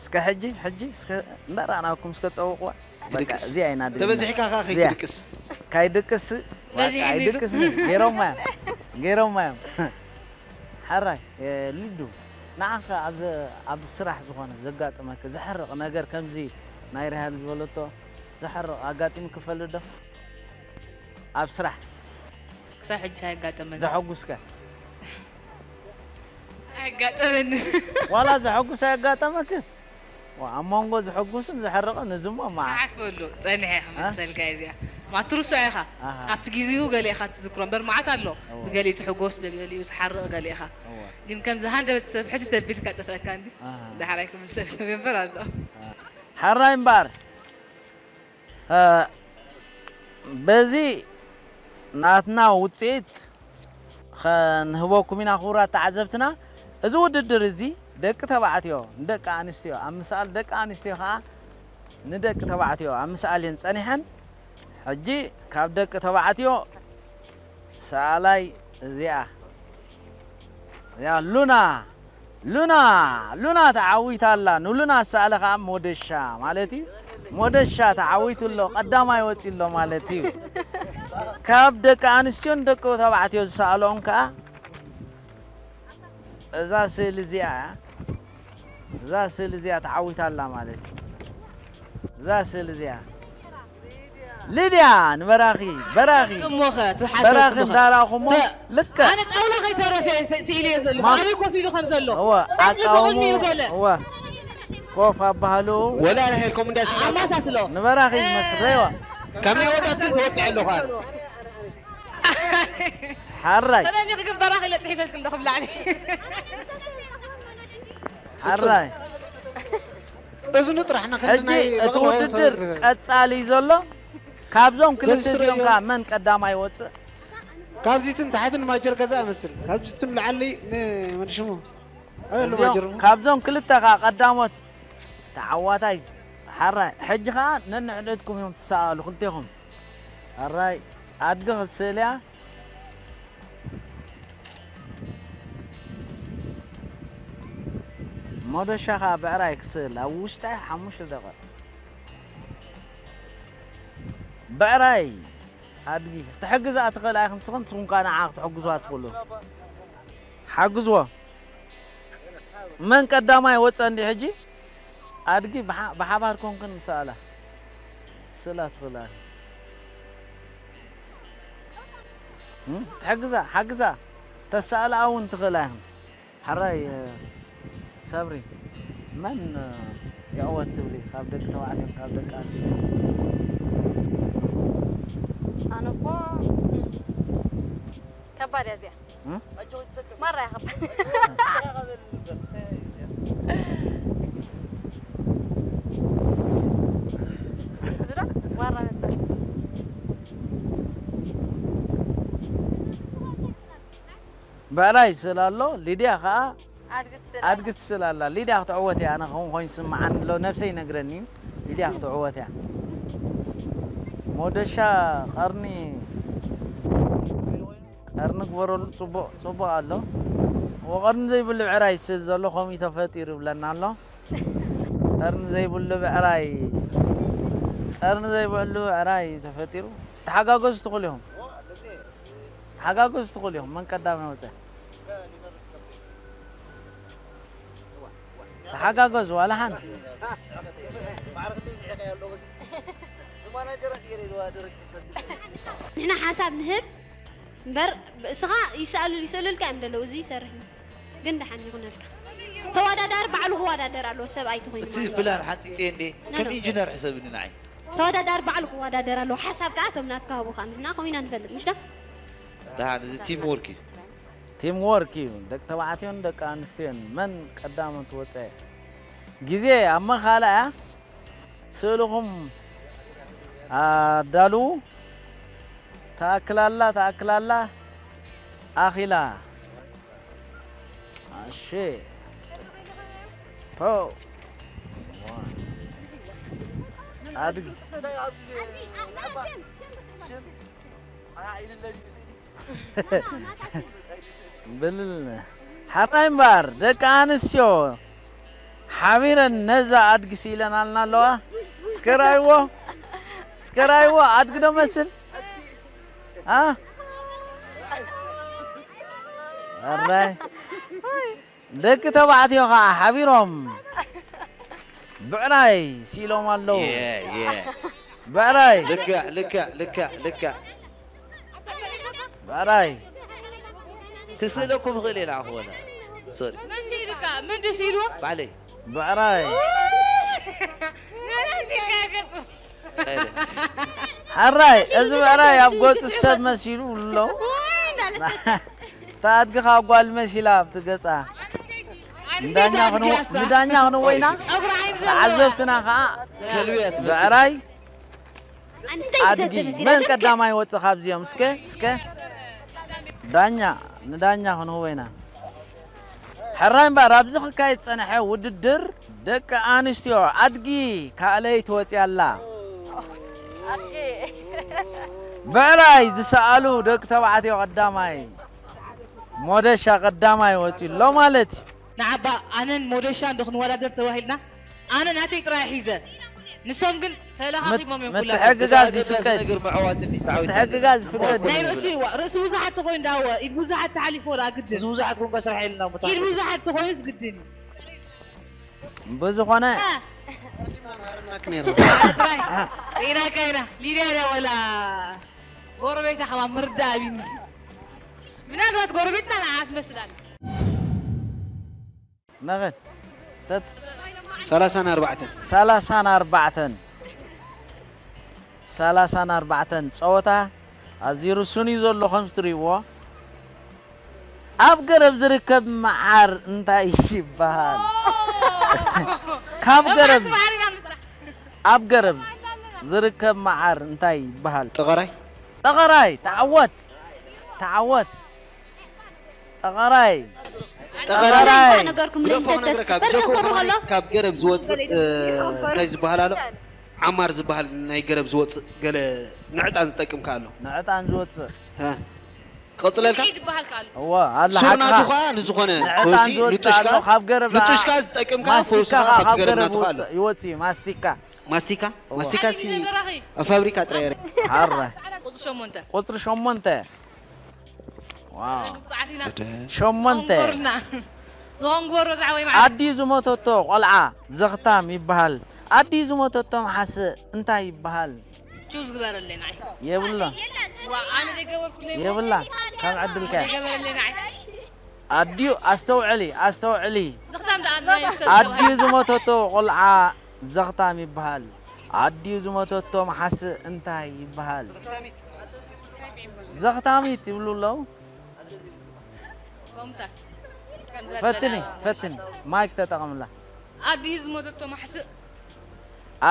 እስከ ሕጂ ሕጂ እስከ እንዳረኣናኩም እስከ ጠውቅዋ በቃ ድቅስ እዚኣ ኢና ድልና ተበዚሕካ ከዓ እዚኣ ከይትድቅስ ካይድቅስ በዚሑ በቃ ይድቅስ ገይሮማ እዮም ገይሮማ እዮም ሓራይ ሊዱ ንዓኸ ኣብዚ ኣብ ስራሕ ዝኾነ ዘጋጥመክ ዘሕርቕ ነገር ከምዚ ናይ ራሄል ዝበለቶ ዘሕርቕ ኣጋጢሙክ ይፈልጥ ዶ ኣብ ስራሕ ክሳብ ሕጂ ሳይጋጠመኒ ዘሐጉስከ ኣጋጠመኒ ዋላ ዘሐጉስ ኣያጋጠመክን? ዋ፣ ኣብ መንጎ ዘሐጉስን ዘሕርቕን እዚ እሞ መዓ። መዓስ በሉ ጸኒሐ ክመልሰልካ እየ እዚኣ። ማትርሶ ኢኻ። ኣሃ። ኣብቲ ግዜኡ ገለ ኢኻ ትዝክሮ እምበር መዓት ኣሎ። እወ። ብገሊኡ ትሕጎስ፣ ብገሊኡ ትሓርቕ ገለ ኢኻ። እወ። ግን ከምዚ ሃንደበት ሰብ ሕጂ ተቢልካ ጠፍአካ እንዲ። ኣሃ። ዳሕራይ ክምልሰልካ እምበር ኣሎ። ኣሃ። ሓራይ እምበኣር። በዚ ናትና ውፅኢት ኸንህበኩም ኢና ክቡራት ተዓዘብትና። እዚ ውድድር እዚ ደቂ ተባዕትዮ ንደቂ ኣንስትዮ ኣብ ምስኣል ደቂ ኣንስትዮ ኸዓ ንደቂ ተባዕትዮ ኣብ ምስኣል እየን ፀኒሐን። ሕጂ ካብ ደቂ ተባዕትዮ ሰኣላይ እዚኣ እዚኣ ሉና ሉና ሉና ተዓዊታ ኣላ ንሉና ዝሰኣለ ከዓ ሞደሻ ማለት እዩ ሞደሻ ተዓዊቱ ኣሎ ቀዳማይ ወፂ ኣሎ ማለት እዩ ካብ ደቂ ኣንስትዮን ደቂ ተባዕትዮ ዝሰኣልኦም ከኣ እዛ ስእሊ እዚኣ እያ። እዛ ስእሊ እዚኣ ተዓዊታ ኣላ ማለት እዩ። እዛ ስእሊ እዚኣ ሊድያ ንበራኺ በራኺ እሞኸ ትሓሰብኩሞ በራኺ ከ? እንዳራኹሞ ተ- ልክዕ ኣነ ጣውላ ከይተረፈ ስኢለ እየ ዘለኹ። ማም- ኣበይ ኮፍ ኢሉ ከም ዘሎ? እወ፣ በቅሊ ኣቃውሞ፣ በቅድሚኡ ገለ። እወ፣ ኮፍ ኣባህሉ። ወላ ርሄልኩም እንዳሲ ኣማሳስሎ። ንበራኺ ይመስል፣ ረይዋ። ካብ ናይ ወዳት ግን ትወፅዕ ኣለኹ ኣነ። ሓራይ። ተደኒኺ ግን በራኺ ኢለ ፅሒፈልኪ ኣለኹ ብላዕሊ። ሓራይ። እዝኑ ጥራሕ ንኽንዲ ሕጂ ናይ እቲ በቕሎ ውድድር ሰብር። ቀጻሊ እዩ ዘሎ። ካብዞም ክልተ በዚ ስረ እዚኦም እዮም። ከኣ መን ቀዳማይ ይወጽእ? ካብዚትን ታሕትን ማጀር ገዛ እመስል። ካብዚትን ላዕሊ ንመን ሽሙ? ኣበሉ እዚኦም ማጀር እሞ። ካብዞም ክልተ ከኣ ቀዳሞት ተዓዋታይ ሓራይ። ሕጂ ከኣ ነንሕድሕድኩም እዮም ትሰኣሉ ክልቴኹም። ሓራይ ኣድጊ ክትስእል እያ። ሞደሻ ከኣ ብዕራይ ክስእል ኣብ ውሽጢ ሓሙሽተ ደቂቕ። ብዕራይ ኣድጊ ክትሕግዛ ትኽእላ ኢኽን ንስኽን ንስኹም ከኣ ንዓ ክትሕግዙዋ ትኽእሉ። ሓግዝዎ። መን ቀዳማይ ወጸ እንዲ ሕጂ? ኣድጊ ብሓ-፣ ብሓባር ኮንክን ምሰኣላ። ስእላ ትኽእላ። እም? ትሕግዛ፣ ሓግዛ። ተሰኣላ እውን ትኽእላ ኢኽን። ሓራይ፣ እ፣ ሰብሪ፣ መን፣ እ፣ ይዕወት ትብሊ? ካብ ደቂ ተባዕትዮ፣ ካብ ደቂ ኣንስትዮ? ኣነ እኮ፣ እም፣ ከባድ እያ እዚኣ። እ? ማራ እያ ከባድ። ማራ መጣ። ብዕራይ ስእሊ ኣሎ፣ ሊድያ ኸኣ ኣድጊ ትስእል ኣላ። ኣድጊ ትስእል ኣላ። ሊድያ ክትዕወት እያ፣ ኣነ ከምኡ ኮይኑ ይስምዓኒ ኣሎ፣ ነብሰይ ይነግረኒ እዩ። ሊድያ ክትዕወት እያ። ሞደሻ ቀርኒ፣ ቀርኒ ግበረሉ፣ ጽቡቕ፣ ጽቡቕ ኣሎ። ወቐርኒ ዘይብሉ ብዕራይ ይስእል ዘሎ፣ ከምኡ እዩ ተፈጢሩ ይብለና ኣሎ። ቀርኒ ዘይብሉ ብዕራይ፣ ቀርኒ ዘይብሉ ብዕራይ ተፈጢሩ። ተሓጋገዙ ትኽእሉ ኢኹም። ተሓጋገዙ ትኽእሉ ኢኹም። መን ቀዳማይ ወጸ? ተሓጋገዙ፣ ዋላ ሓንቲ። ንሕና ሓሳብ ንህብ እምበር፣ እስኻ ይስኣሉ-፣ ይስእሉልካ እዮም ዘለዉ፣ እዚ ይሰርሕ እዩ። ግን ደሓን ይኹነልካ። ተወዳዳሪ ባዕሉ ክወዳደር ኣለዎ፣ ሰብ ኣይተኾይኑ እቲ ማለት እዩ። ፕላን ሓንጺጸ እንዴ? ኖ፣ ከም ኖ። ኢንጂነር ሕሰብኒ ንዓይ። ተወዳዳሪ ባዕሉ ክወዳደር ኣለዎ። ሓሳብ ከኣ እቶም ናትካ ሃቡ ከኣ ንሕና ከምኡ ኢና ንፈልጥ፣ ምሽ ዶ? ደሓን፣ እዚ ቲም ወርክ እዩ። ቲም ወርክ እዩ። ደቂ ተባዕትዮን ደቂ ኣንስትዮን መን ቀዳሞት ወጸ? ግዜ ኣብ መኻላ እያ። ስእልኹም ኣዳልዉ። ተኣክላላ፣ ተኣክላላ፣ ኣኺላ። ኣሼ። ፖው። ኣድጊ። ብልል። ሓራይ እምበኣር፣ ደቂ ኣንስትዮ ሓቢረን ነዛ ኣድጊ ስኢለናልና ኣለዋ። እስከ ርኣይዎ፣ እስከ ርኣይዎ፣ ኣድጊ ዶ መስል? ኣ? ኣራይ። ደቂ ተባዕትዮ ኸዓ ሓቢሮም ብዕራይ ስኢሎም ኣለዉ። የ፣ የ። ብዕራይ። ልክዕ፣ ልክዕ፣ ልክዕ፣ ልክዕ። ብዕራይ። ክስእለኩም እኽእል እየ ንዓኹም ወላ። ሶሪ። መን ስኢሉካ? መን ድዩ ስኢልዎ? ባዕለይ። ብዕራይ። መን ስኢልካ ገጹ? ባዕለይ። ሓራይ፣ እዚ ብዕራይ ኣብ ገጹ ሰብ መሲሉ ኣሎ። እታ ኣድጊ ኸዓ ጓል መሲላ ኣብቲ ገጻ። ኣንስተይቲ ንዳኛ ክንወ-፣ ድያሳ? ንዳኛ ክንወይና? ጨጉሪ ዓይኒ ዘለዋ። ተዓዘብትና ኸዓ ከልቢ እያ ትመስል። ብዕራይ ኣንስተይቲ ኣድጊ ተትመስል መን ኣለካ። ቀዳማይ ወጽእ ካብዚኦም? እስከ፣ እስከ። ዳኛ፣ ንዳኛ ክንህቦ ኢና። ሕራይ እምበኣር፣ ኣብዚ ክካየድ ዝጸንሐ ውድድር ደቂ ኣንስትዮ ኣድጊ ካእለይ ትወጽእ ኣላ። ኣድጊ። ብዕራይ ዝሰኣሉ ደቂ ተባዕትዮ ቀዳማይ፣ ሞደሻ ቀዳማይ ወጺኡ ኣሎ ማለት እዩ። ንዓባ ኣነን ሞደሻን ዶ ክንወዳደር ተባሂልና? ኣነ ናተይ ጥራይ ሒዘ። ንሶም ግን ተለኻኺሞም እዮም ኩላቶም። ምትሕግጋዝ ይፍቀድ። ነገር መዕዋትን እዩ ተዓዊትና ኣለና። ምትሕግጋዝ ይፍቀድ። ናይ ርእሱ ይዋ ርእሱ ብዙሓት ተኾይኑ ዳወ ኢድ ብዙሓት ተሓሊፉ ወላ ግድን እዚ ብዙሓት ኮንካ ስራሕ የለና ኢድ ብዙሓት ተኾይኑስ ግድን እዩ። ብዝኾነ ጥራይ ሪኢናካ ኢና ሊድያ ድያ ወላ ጎረቤታ ከማ ምርዳእ ኣቢኒ። ምናልባት ጎረቤትና ንዓ ትመስል ኣላ። ነኸ ተት ሰላሳን ኣርባዕተን ሰላሳን ኣርባዕተን ሰላሳን ኣርባዕተን ጸወታ ኣዝዩ ርሱን እዩ ዘሎ ከም ትርእይዎ። ኣብ ገረብ ዝርከብ መዓር እንታይ ይበሃል? ካብ ገረብ ኣብ ገረብ ዝርከብ መዓር እንታይ ይበሃል? ጠቐራይ ጠቐራይ ተዓወት ተዓወት ጠቐራይ ጠቐራይ ጠቐራይ ነገርኩም ግደፎ ልንፈተስ ነግረካ በርዶ ብጀኮ ኮርመሎ ከማን ካብ ገረብ ዝወፅእ እ፣ እንታይ ዝበሃል ኣሎ ዓማር ዝበሃል ናይ ገረብ ዝወፅእ ገለ ንዕጣን ዝጠቅም ከ ኣሎ ንዕጣን ዝወፅእ እ፣ ክቕፅለልካ ኢድ ይበሃል ከኣሉ እወ ኣላ ሱር ናቱ ሓቅኻ ከዓ ንዝኾነ ንዕጣን ፈውሲ ዝወፅእ ኣሎ ንጡሽካ ካብ ገረብ ንጡሽካ ዝጠቅም ከዓ ፈውሲ ማስቲካ ከዓ ከዓ ካብ ካብ ገረብ ገረብ ናቱ ከዓ ኣሎ ውፅእ ይወፅእ እዩ ማስቲካ ማስቲካ እወ። ማስቲካ ሲ በራኺ ኣብ ፋብሪካ ጥራይ የርኢ ሓረ ቁፅሪ ሸሞንተ ቁፅሪ ሸሞንተ ዋው ፃዕቲና ሸሞንተ ንጎርና ንጎንጎሮ ዛዕወይ ማለት ኣዲኡ ዝሞተቶ ቆልዓ ዘኽታም ይበሃል ኣዲኡ ዝሞተቶ መሓስእ እንታይ ይበሃል ቹዝ ግበረለይ ንዓይ የብላ ዋ ኣነ ደገበርኩለይ የብላ ከም ዕድልከ ደገበረለይ ንዓይ ኣዲኡ ኣስተውዕሊ ኣስተውዕሊ ዘኽታም ደኣ ናይ ሰብ ኣዲኡ ዝሞተቶ ቆልዓ ዘኽታም ይበሃል ኣዲኡ ዝሞተቶ መሓስእ እንታይ ይበሃል ዘኽታሚት ይብሉ ኣለዉ ጎምታት ፈትኒ ፈትኒ ማይክ ተጠቐምላ ኣዲኡ ዝሞተቶ ማሕስእ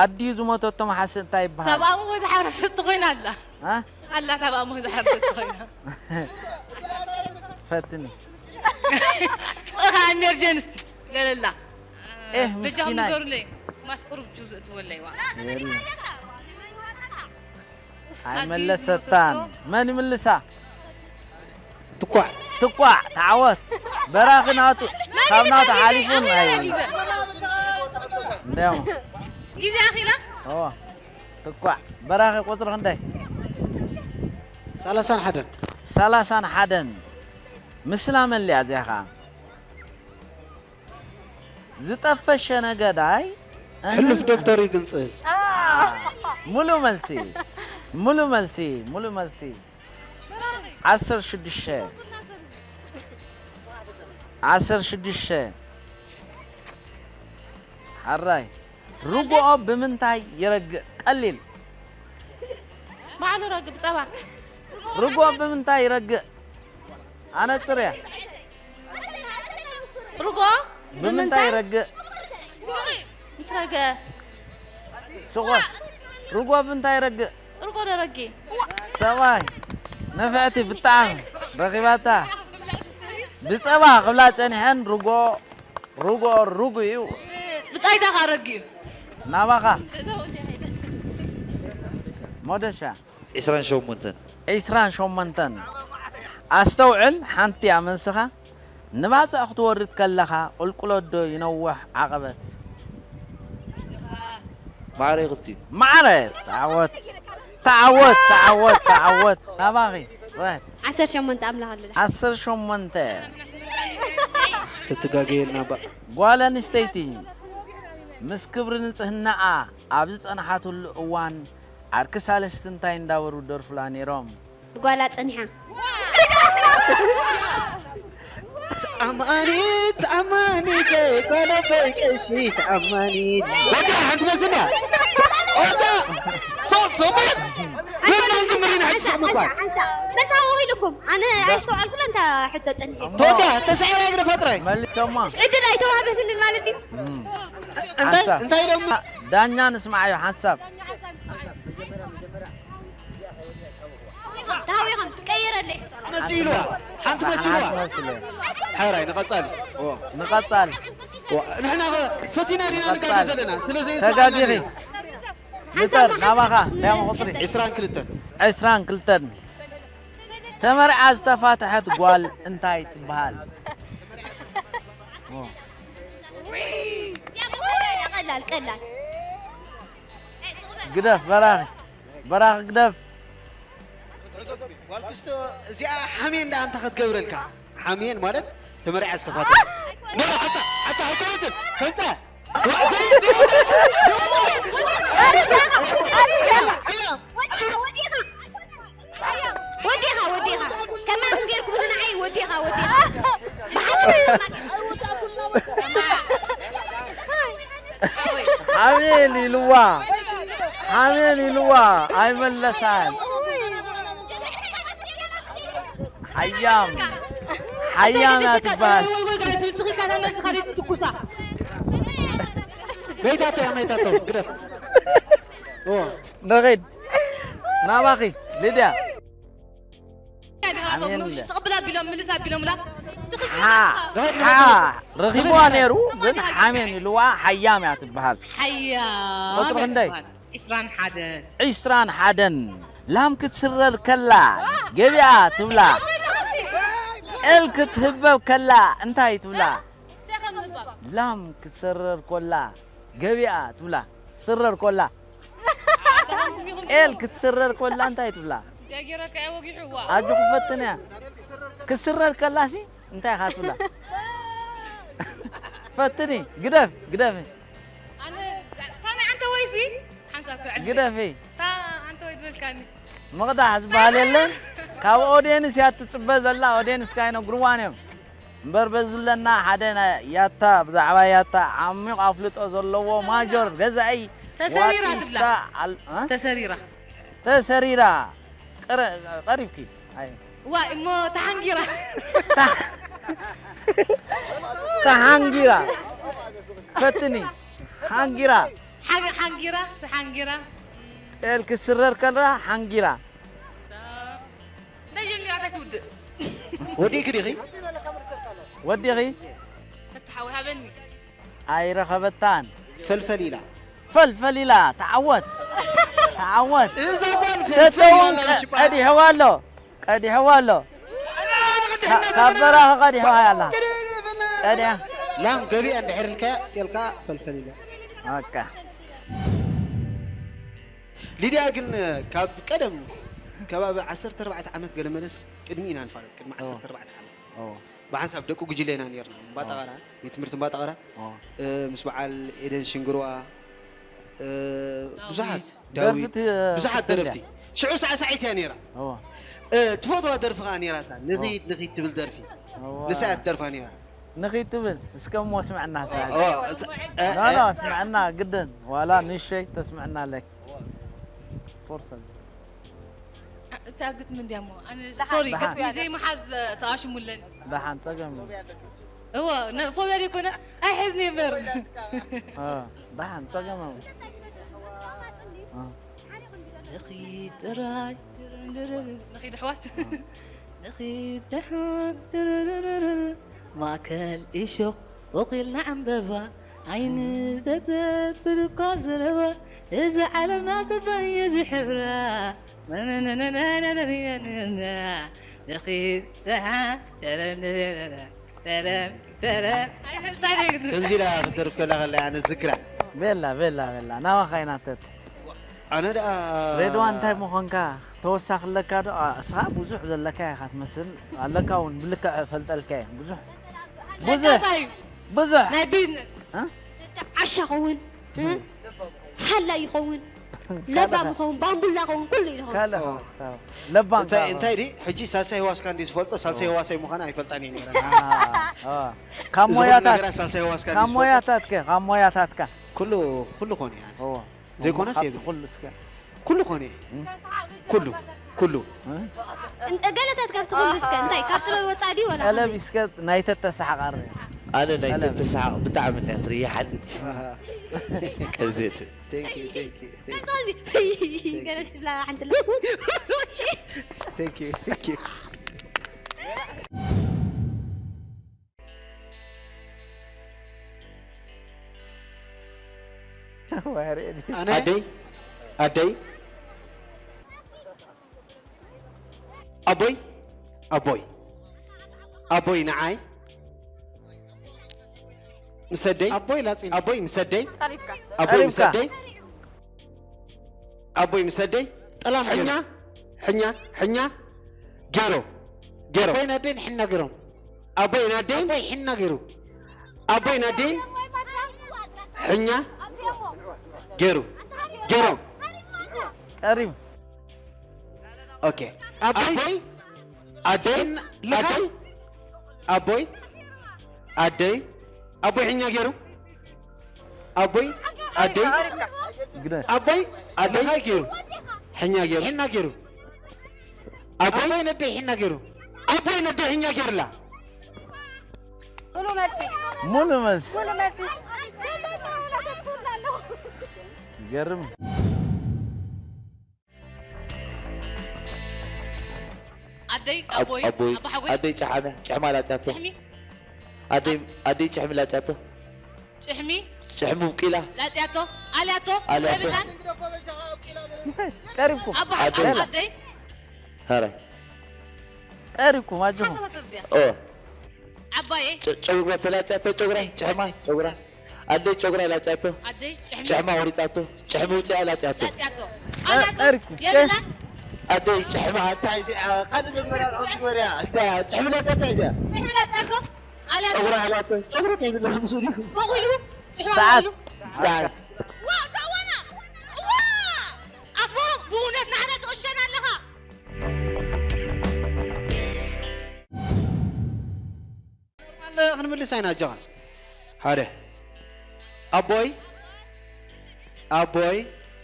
ኣዲኡ ዝሞተቶ መሓስእ እንታይ ይበሃል ተባሙ ወይ ዝሓረሰት ኮይና ኣላ እ? ኣላ ተባሙ ወይ ዝሓረሰት ኮይና ፈትኒ እኻ ኢመርጀንስ ገለላ ኤህ በጃኹም ምስኪናይ ንገሩለይ ማስቁሩብ ጁዝ እትወለይዋ የለ ኣይመለሰታን መን ይምልሳ ትኳዕ ትኳዕ ተዓወት በራኺ ናቱ ካብ ናቱ ሓሊፉን ናይ እንዲያው ግዜ ኣኺላ ኦ ትኳዕ በራኺ ቁፅሪ ክንደይ ሰላሳን ሓደን ሰላሳን ሓደን ምስላ መለያ እዚኣ ኸዓ ዝጠፈሸ ነገዳይ እህ፣ ሕሉፍ ዶክተር እዩ ግንፅል ሙሉ መልሲ ሙሉ መልሲ ሙሉ መልሲ ዓሰርተ ሽዱሽተ ዓሰርተ ሽዱሽተ ሓራይ ርጎኦ ብምንታይ ይረግእ ቀሊል ባዕሉ ረግብ ጸባ ርጎኦ ብምንታይ ይረግእ ኣነፅርያ ርጎ ብምንታይ ይረግእ ምስ ረገ ስቆ ርጎ ብምንታይ ይረግእ ርጎ ደረጊ ሰብኣይ ንፍዕቲ ብጣዕሚ ረኺባታ ብፀባ ክብላ ፀኒሐን ርጎ ርጎ ርጉ እዩ ብጣይታ ካረጊ እዩ ናባኻ ሞደሻ ዒስራን ሸሞንተን ዒስራን ሸሞንተን ኣስተውዕል ሓንቲ እያ መልስኻ ንባፅዕ ክትወርድ ከለኻ ቁልቁለት ዶ ይነውሕ ዓቐበት ማዕረ ይኽቲ ማዕረ ተዓወት ተዓወት ተዓወት ተዓወት ናባኺ ራይት ዓሰርተ ሸሞንተ ኣምላኽ ኣሉላ ዓሰርተ ሸሞንተ ተትጋገየልና ባ ጓል ኣንስተይቲ ምስ ክብሪ ንፅህናኣ ኣብ ዝፀንሓትሉ እዋን ዓርኪ ሳልስቲ እንታይ እንዳበሩ ደርፉላ ነይሮም ጓላ ጸኒሓ ተኣማኒ ተኣማኒ ጓል ኣቦይ ቀሺ ተኣማኒ ወዳ ሓንቲ መስና ወዳ ሶ ሶ በል በል እንጂ ምሪና ሕጂ ስቕ ምባል መታወኺ ኢልኩም ኣነ ኣይስተውዓልኩላ እንታ ሕቶ ጸኒሐ ተወዳ ተሳዒራ ግደ ፈጥራይ መሊሶማ ዕድል ኣይተዋህበትንን ማለት እዩ እንታይ እንታይ ደሞ ዳኛ ንስማዓዮ ሓንሳብ ታዊኹም ትቀይረለይ መሲልዋ ሓንቲ መሲልዋ መስለ ሓራይ ንቐጻሊ ኦ ንቐጻል ኦ፣ ንሕና ኸ ፈቲና ዲና ንጋደ ዘለና ስለ ተጋጊኺ ዘይሰማዕና ንጠር ናባኻ ዳያም ቁፅሪ ዒስራን ክልተን ዕስራን ክልተን ተመርዓ ዝተፋትሐት ጓል እንታይ ትበሃል ቀላል ቀላል ግደፍ በራኺ፣ በራኺ ግደፍ። ጓል ክስቶ እዚኣ ሓሜን ደኣ እንታይ ክትገብረልካ? ሓሜን ማለት ተመሪዓ ዝተፋተ። ኖ፣ ኖ፣ ሓንሳ፣ ሓንሳ ኣይኮነትን። ከምጻ። ወዲኻ፣ ወዲኻ። ከማን ጌርኩምኒ ንዓይ ወዲኻ፣ ወዲኻ። ብሓቂ ከማን ሓሜን ኢልዋ፣ ሓሜን ኢልዋ ኣይመለሳን። ሓያም፣ ሓያም እያ ትበሃል። ወይ፣ ወይ፣ ወይ፣ ጋይስ፣ ትኽክል፣ መልስኻ ትኩሳ። መይታቶ እያ፣ መይታቶ፣ ግደፍ። ኦ። ንኺድ። ናባኺ፣ ሊድያ። ኣሜን። ተቕብል ኣቢሎም፣ ምልስ ኣቢሎምላ። ትኽክል ሓ፣ መልስኻ። ሓ፣ ረኺብዋ ነይሩ፣ ግን ሓሜን ኢልዋ ሓያም እያ ትበሃል። ሓያም ቁጽሪ ክንደይ? ይበሃል። ዒስራን ሓደን። ዒስራን ሓደን። ላም ክትስረር ከላ ገቢኣ ትብላ። ኤል ክትህበብ ከላ እንታይ ትብላ? እንታይ ከም ህባብ? ላም ክትስረር ኮላ ገቢኣ ትብላ። ስረር ኮላ። ኣታ ከምኩም ኢኹም ኤል ትብሉ። ክትስረር ኮላ እንታይ ትብላ? እንታይ ገይረካ እየ ወጊሑዋ? ኣጆኹ ፈትንያ። ክትስረር ከላሲ እንታይ ኢኻ ትብላ? ፈትኒ፣ ግደፍ፣ ግደፍ። ኣነ፣ ታመይ ዓንተ ወይሲ? ሓንሳብ ክዕል። ግደፊ። ታ ዓንተ ወይ ዝበልካኒ። ምቕዳሕ ዝበሃል የለን። ካብ ኦድየንስ እያ ትጽበ ዘላ፣ ኦድየንስ ካይነግርዋን እዮም። እምበር በዚ ዘለና ሓደ ናይ ያታ፣ ብዛዕባ ያታ ዓሚቕ ኣፍልጦ ዘለዎ ማጆር ገዛኢ ተሰሪራ ዋጢስታ ትብላ። ኣል-፣ እ? ተሰሪራ። ተሰሪራ። ቀረ-፣ ቀሪብኪ። ኣይ። ዋይ፣ እሞ ተሓንጊራ። ታ-፣ ተሓንጊራ። ፈትኒ። ሓንጊራ። ሓ-፣ ሓንጊራ፣ ተሓንጊራ። ኤል ክስረር ከለራ ሓንጊራ። እንታይ ጀሚራ፣ እንታይ ትውድእ? ወዲእኪ ዲኺ? ወዲኺ? ተተሓዊ ሃበኒ። ኣይረኸበታን። ፈልፈል ኢላ። ፈልፈል ኢላ። ተዓወት። ተዓወት። እዛ ጓል ፈልፈል ተተውን ኢላ ቀ-፣ ሽፋን። ቀዲሕዋ ኣሎ። ቀዲሕዋ ኣሎ። ካ-፣ ካብ በራኺ ቀዲሕዋ ኣላ። ቀዲሓ። ላም ገቢኣ እንድሕር ኢልካያ፣ ጤልካ ፈልፈል ኢላ። በቃ። ሊድያ ግን ካብ ቀደም ከባቢ ዓሰርተ ኣርባዕተ ዓመት ገለ መለስ ቅድሚ ኢና ንፋለጥ፣ ቅድሚ ኦ። ዓሰርተ ኣርባዕተ ዓመት። ኦ። ብሓንሳብ ደቂ ጉጅለ ኢና ነርና። እምባጣቐራ፣ ቤት ትምህርቲ እምባጣቐራ፣ ኦ። እ፣ ምስ በዓል ኤደን ሽንግርዋ፣ እ፣ ዳዊት። ብዙሓት፣ ዳዊት፣ ደርፍቲ፣ እ፣ ብዙሓት ክትብል ደረፍቲ። እያ። ሽዑ ሳዕሳዒት እያ ነይራ። እዋ። እ፣ ትፈትዋ ደርፊ ኸኣ ነይራታ። ንኺድ፣ እዋ። ንኺድ ትብል ደርፊ። እዋ። ንሳ እያ ትደርፋ ነይራ። ንኺድ ትብል፣ እስከ እሞ ስምዐና ሳዕሳዒት። ኦ፣ እ፣ እ፣ ኖ፣ ኖ፣ እ። ስምዐና ግድን። ዋላ ንእሽተይ ተስምዐና ኣለኪ። ፎርሰ። እታ ግጥሚ እንድያ እሞ፣ ኣነ፣ ደሓን፣ ሶሪ፣ ደሓን። ግጥሚ ዘይምሓዝ ተኣሽሙለኒ። ደሓን፣ ጸገም የብሉን። እዎ፣ ነ-፣ ፎብያ ዘይኮነ፣ ኣይሕዝኒ እምበር። እ፣ ደሓን፣ ጸገም የብሉን። እ። ንኺድ ጥራይ፣ ንኺድ ኣሕዋት። እ። ንኺድ ደሓን፣ ማእከል እሾኽ ወኺልና ዕምበባ፣ ዓይኒ ዘተትብል እኳ ዘረባ፣ እዛ ዓለምና ክባየ ዝሕብራ። ነኺድ ደሓን፣ ተረም፣ ተረም፣ ተረም። ኣይፈልጣን እየ ግን። ከምዚ ኢላ ክትደርፍ ከላ ከላ ኣነ ዝክራ። ቤላ፣ ቤላ፣ ቤላ። ናባኻ ኢና ተት። ኣነ ደኣ ሬድዋን እንታይ ምኾንካ? ተወሳኺ ኣለካ ዶ? ኣ፣ እስኻ ብዙሕ ዘለካ ኢኻ ትመስል። ኣለካ እውን ብልክዕ እፈልጠልካ እየ። ብዙሕ፣ ብዙሕ፣ ሸቃጣይ። ብዙሕ። ናይ ቢዝነስ። እ? ዓሻ ኸውን፣ እ? ሓላይ ይኸውን፣ ለባም ይኸውን፣ ባምቡላ ይኸውን፣ ኩሉ ይኸውን። ካልእ፣ ኦ። ኦ። ለባም እንታይ፣ እንታይ ዲ? ሕጂ ሳልሳይ ህዋስካ እንዲ ዝፈልጦ፣ ሳልሳይ ኦ። ህዋሰይ ምዃና ኣይፈልጣን እየ ነይረ። ኣ፣ ኣ። ካብ እዞም ሞያታት፣ ነገራት ሳልሳይ ህዋስካ ካብ እንዲ ዝፈልጦ። ሞያታትከ፣ ካብ ሞያታትካ? ኩሉ፣ ኩሉ ኾነ እየ ኣነ። ኦ። ዘይኮነስ ካብቲ የብለይ። ኩሉ እስከ። ኩሉ ኮነ። እም? ኩሉ። ኩሉ። እም? ገለታት ካብቲ ኩሉ እስከ እንታይ ካብ ጥበብ ወጻኢ ድዩ ወላ ጠለብ ከመይ? እስከ ናይ ተተሰሓቕ ኣረ። ኣነ ናይ ጠለብ። ተተሰሓቕ ብጣዕሚ እንድያ ትርይሓኒ። ኣሃ። ቀዜት። Thank you, thank you, thank you. መጽኦ እዚ። Thank you. ገለሽ ትብላ ሓንቲ ኣላ። Thank you, thank you. ኣነ ኣደይ፣ ኣደይ፣ ኣቦይ፣ ኣቦይ፣ ኣቦይ ንዓይ ምስ ኣደይ፣ ኣቦይ ላጺና። ኣቦይ ምስ ኣደይ፣ ቀሪብካ። ኣቦይ ምስ ቀሪብካ። ኣደይ። ኣቦይ ምስ ኣደይ ጠላም ሕኛ ገይሩ። ሕኛ ሕኛ ሕኛ ገይሮ ገይሮ ኣቦይ ናደይን ሕና ገይሮም። ኣቦይ ናደይን ኣቦይ ሕና ገይሩ። ኣቦይ ናደይን ሕኛ ገይሩ ገይሮም። ቀሪቡ ኦኬ ኣቦይ ኣቦይ ኣደይ ልካ ኣደይ ኣቦይ ኣደይ ኣቦይ ሕኛ ገይሩ ኣቦይ ኣደይ ግደ ኣቦይ ኣደይ እንታይ ገይሩ? ሕኛ ገይሩ ሕና ገይሩ ኣቦይ ኣቦይ ነደይ ሕና ገይሩ። ኣቦይ ነደይ ሕኛ ገይርላ ሙሉ መልሲ ሙሉ መልሲ ሙሉ መልሲ ይገርም። ኣደይ ኣቦይ ኣቦይ ኣባሓጎይ ኣደይ ጨሓመ ጨሕማ ላጻቶ ጭሕሚ ኣደይ ኣደይ ጨሕሚ ላጻቶ ጭሕሚ ጨሕሚ ውቂላ ላጽያቶ ኣልያቶ ኣልያቶ። የብላን ቀሪብኩም ኣባሓጎይ ኣደይ ሀረ ቀሪብኩም ኣጆኹም። ሓሰበት እዚያ ኦ ዓባየ ጨ- ጨጉራ ተላጻቶ ጨጉራ ጨሕማ ጨጉራ ኣደይ ጨጉራ ላጻቶ ኣደይ ጭሕሚ ጨሕማ ወሪጻቶ ጨሕሚ ውጽያ ላጻቶ ላጽያቶ ኣልያቶ ቀሪብኩም። የብላን ኣደይ ጨሕማ እንታይ እዚኣ ቀንዲ መመራርዖ ትግበርያ እንታይ ጨሕሚ ላጻቶ እዚኣ ጭሕሚ ላጽያቶ ኣልያቶ ጨጉራ ኣላቶ ጨጉራ እንታይ ዝብላ ምስሉ በቑሉ ጭሕማ ሰዓት። በቑሉ ሰዓት ዋ ጋዋና ዋ ኣስመሮም ብእውነት ንዓና ትቕሸና ኣለኻ ኖርማል ክንምልስ ኣይና ኣጆኻ። ሓደ ኣቦይ ኣቦይ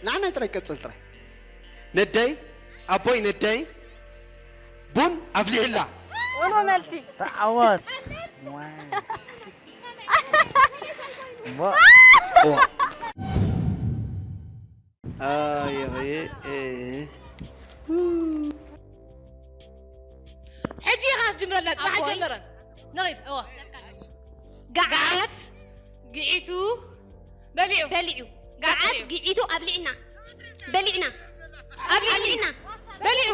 ንዓናይ ጥራይ ቀጽል ጥራይ ነደይ ኣቦይ ነደይ ቡን ኣፍሊሕላ ሙሉ መልሲ ተዓወት። ኣየ ሕጂ ኢኻ ትጅምረላ ጽባሕ ጀመረን ንኺድ እወ ገዓት ግዒቱ በሊዑ በሊዑ ገዓት ግዒቱ ኣብሊዕና በሊዕና ኣብሊዕና በሊዑ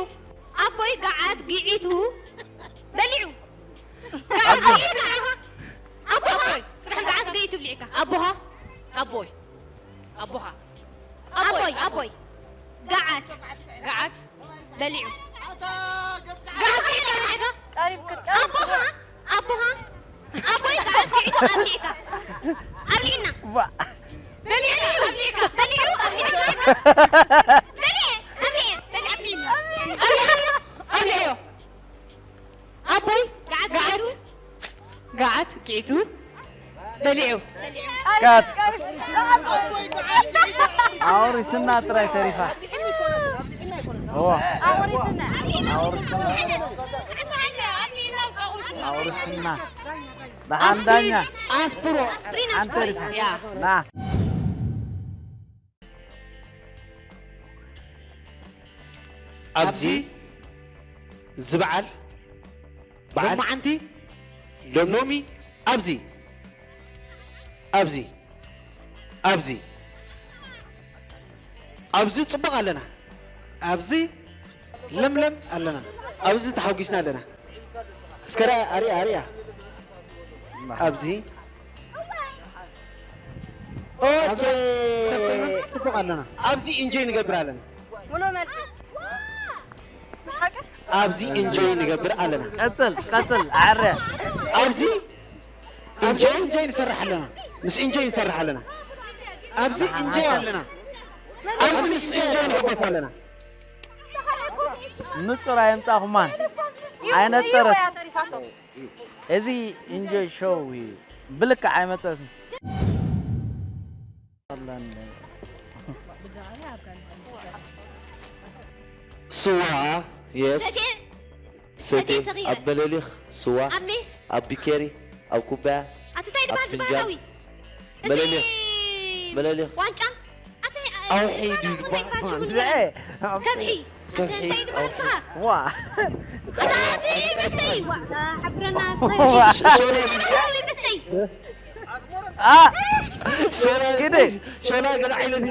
ኣቦይ ገዓት ግዒቱ በሊዑ ገዓት ግዒቱ ንዓኻ ኣቦኻ ጽባሕ ገዓት ግዒቱ ብሊዕካ ኣቦኻ ኣቦይ ኣቦኻ ኣቦይ ኣቦይ ገዓት ገዓት በሊዑ ገዓት ግዒቱ ኣብሊዕካ ኣቦኻ ኣቦኻ ኣቦይ ገዓት ግዒቱ ኣብሊዕካ ኣብሊዕና ዋ በሊዑ ኣብሊዕካ በሊዑ ኣብሊዕካ በሊዑ ኣብሊዑ በሊዑ ኣብሊዕና ኣብልዮ ኣቦይ ገዓት ገዓት ግዒቱ ገዓት ግዒቱ በሊዑ ካት ኣውሪስና ጥራይ ተሪፋ። እዋ ኣውሪስና ኣውሪስና ደሓን ዳኛ ኣስፕሮ ኣንተ ሪፋ ያ ና ኣብዚ ዝበዓል በዓል ሎማዓንቲ ሎሚ ኣብዚ ኣብዚ ኣብዚ ኣብዚ ጽቡቕ ኣለና ኣብዚ ለምለም ኣለና ኣብዚ ተሓጒስና ኣለና እስከ ርኣ ኣርያ ኣርያ ኣብዚ ኦኬ ጽቡቕ ኣለና ኣብዚ ኢንጆይ ንገብር ኣለና ሙሉ መልሲ ኣብዚ ኢንጆይ ንገብር ኣለና ቀጽል ቀጽል ኣዕረ ኣብዚ ኢንጆይ ኢንጆይ ንሰርሕ ኣለና ምስ ኢንጆይ ንሰርሕ ኣለና ኣብዚ ኢንጆይ ኣለና ኣብዚ ምስ ኢንጆይ ንሕጎስ ኣለና ንጹር ኣየምጻኹማን ኣይነጸረት እዚ ኢንጆይ ሾው እዩ ብልክዕ ኣይመጸትን ስዋ የስ ሰትየ ሰትየ ሰትየ ሰኽየ። ኣብ መለሊኽ ስዋ ኣብ ሜስ ኣብ ቢኬሪ ኣብ ኩባያ ኣቲ እንታይ ድማ ኣብ ዝበሃል ፍንጃል። ሓዊ መለሊኽ እዚ መለሊኽ ዋንጫ ኣቲ ኣውሒ ድዩ እንታይ ባችሁ ድበ ከብሒ ኣቲ እንታይ ድማ ንስኻ ዋ ኣቲ መስተይ ሓብረና ዋ መስተይ አ ሶላ ግደ ሶላ ገለ ዓይነት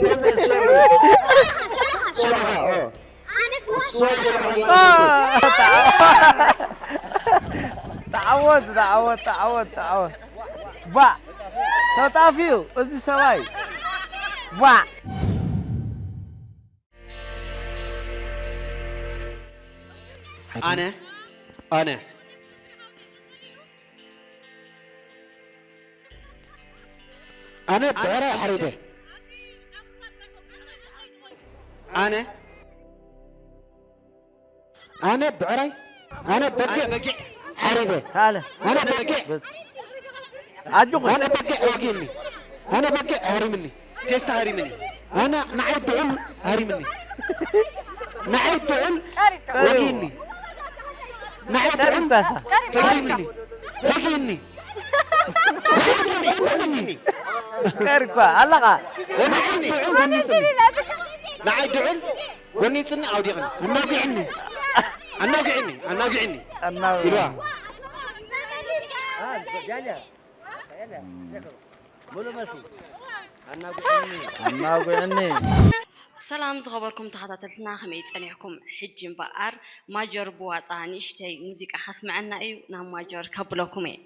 ኣነ ስዋ ተዓወት ተዓወት ተዓወት ተዓወት ባ ተጣፊኡ እዚ ሰብኣይ ባ ኣነ ኣነ ኣነ ኣነ ብዕራይ ሓሪደ። ኣነ ኣነ ብዕራይ ኣነ ኣነ በጊዕ በጊዕ ሓሪደ። ታለ ኣነ በጊዕ ኣጆኹ ኣነ በጊዕ ወጊኒ። ኣነ በጊዕ ሃሪምኒ። ቴስታ ሃሪምኒ። ኣነ ንዓይ ድዑል ሃሪምኒ። ንዓይ ድዑል ወጊኒ። ንዓይ ድዑል ካሳ ፈጊኒ። ፈጊኒ። ቀርኳ ኣለኻ ወጊኒ። ንዓይ ድዑል ጎኒጽኒ ኣውዲቕኒ። ኣናጒዕኒ። ኣናጒዕኒ። ኣናጒዕኒ። ኢልዋ። ኣናጉዕኒ ሰላም ዝኸበርኩም ተኸታተልትና ከመይ ጸኒሕኩም? ሕጂ እምበኣር ማጆር ብዋጣ ንእሽተይ ሙዚቃ ከስምዐና እዩ። ናብ ማጆር ከብለኩም እየ።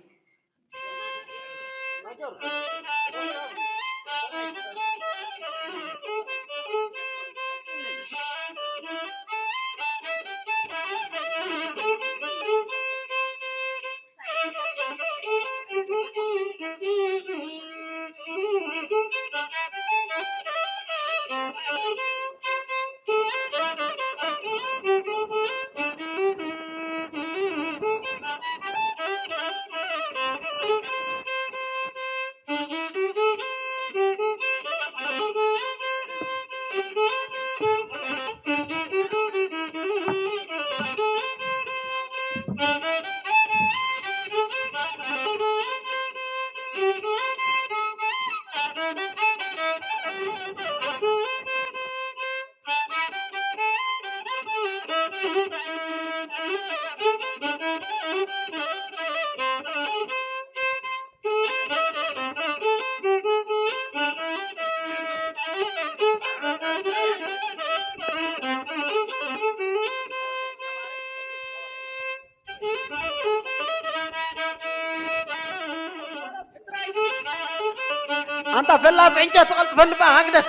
ኣንታ ፈላጽ ዕንጨት ትቐልጥፈኒ በኣ ሃግደፍ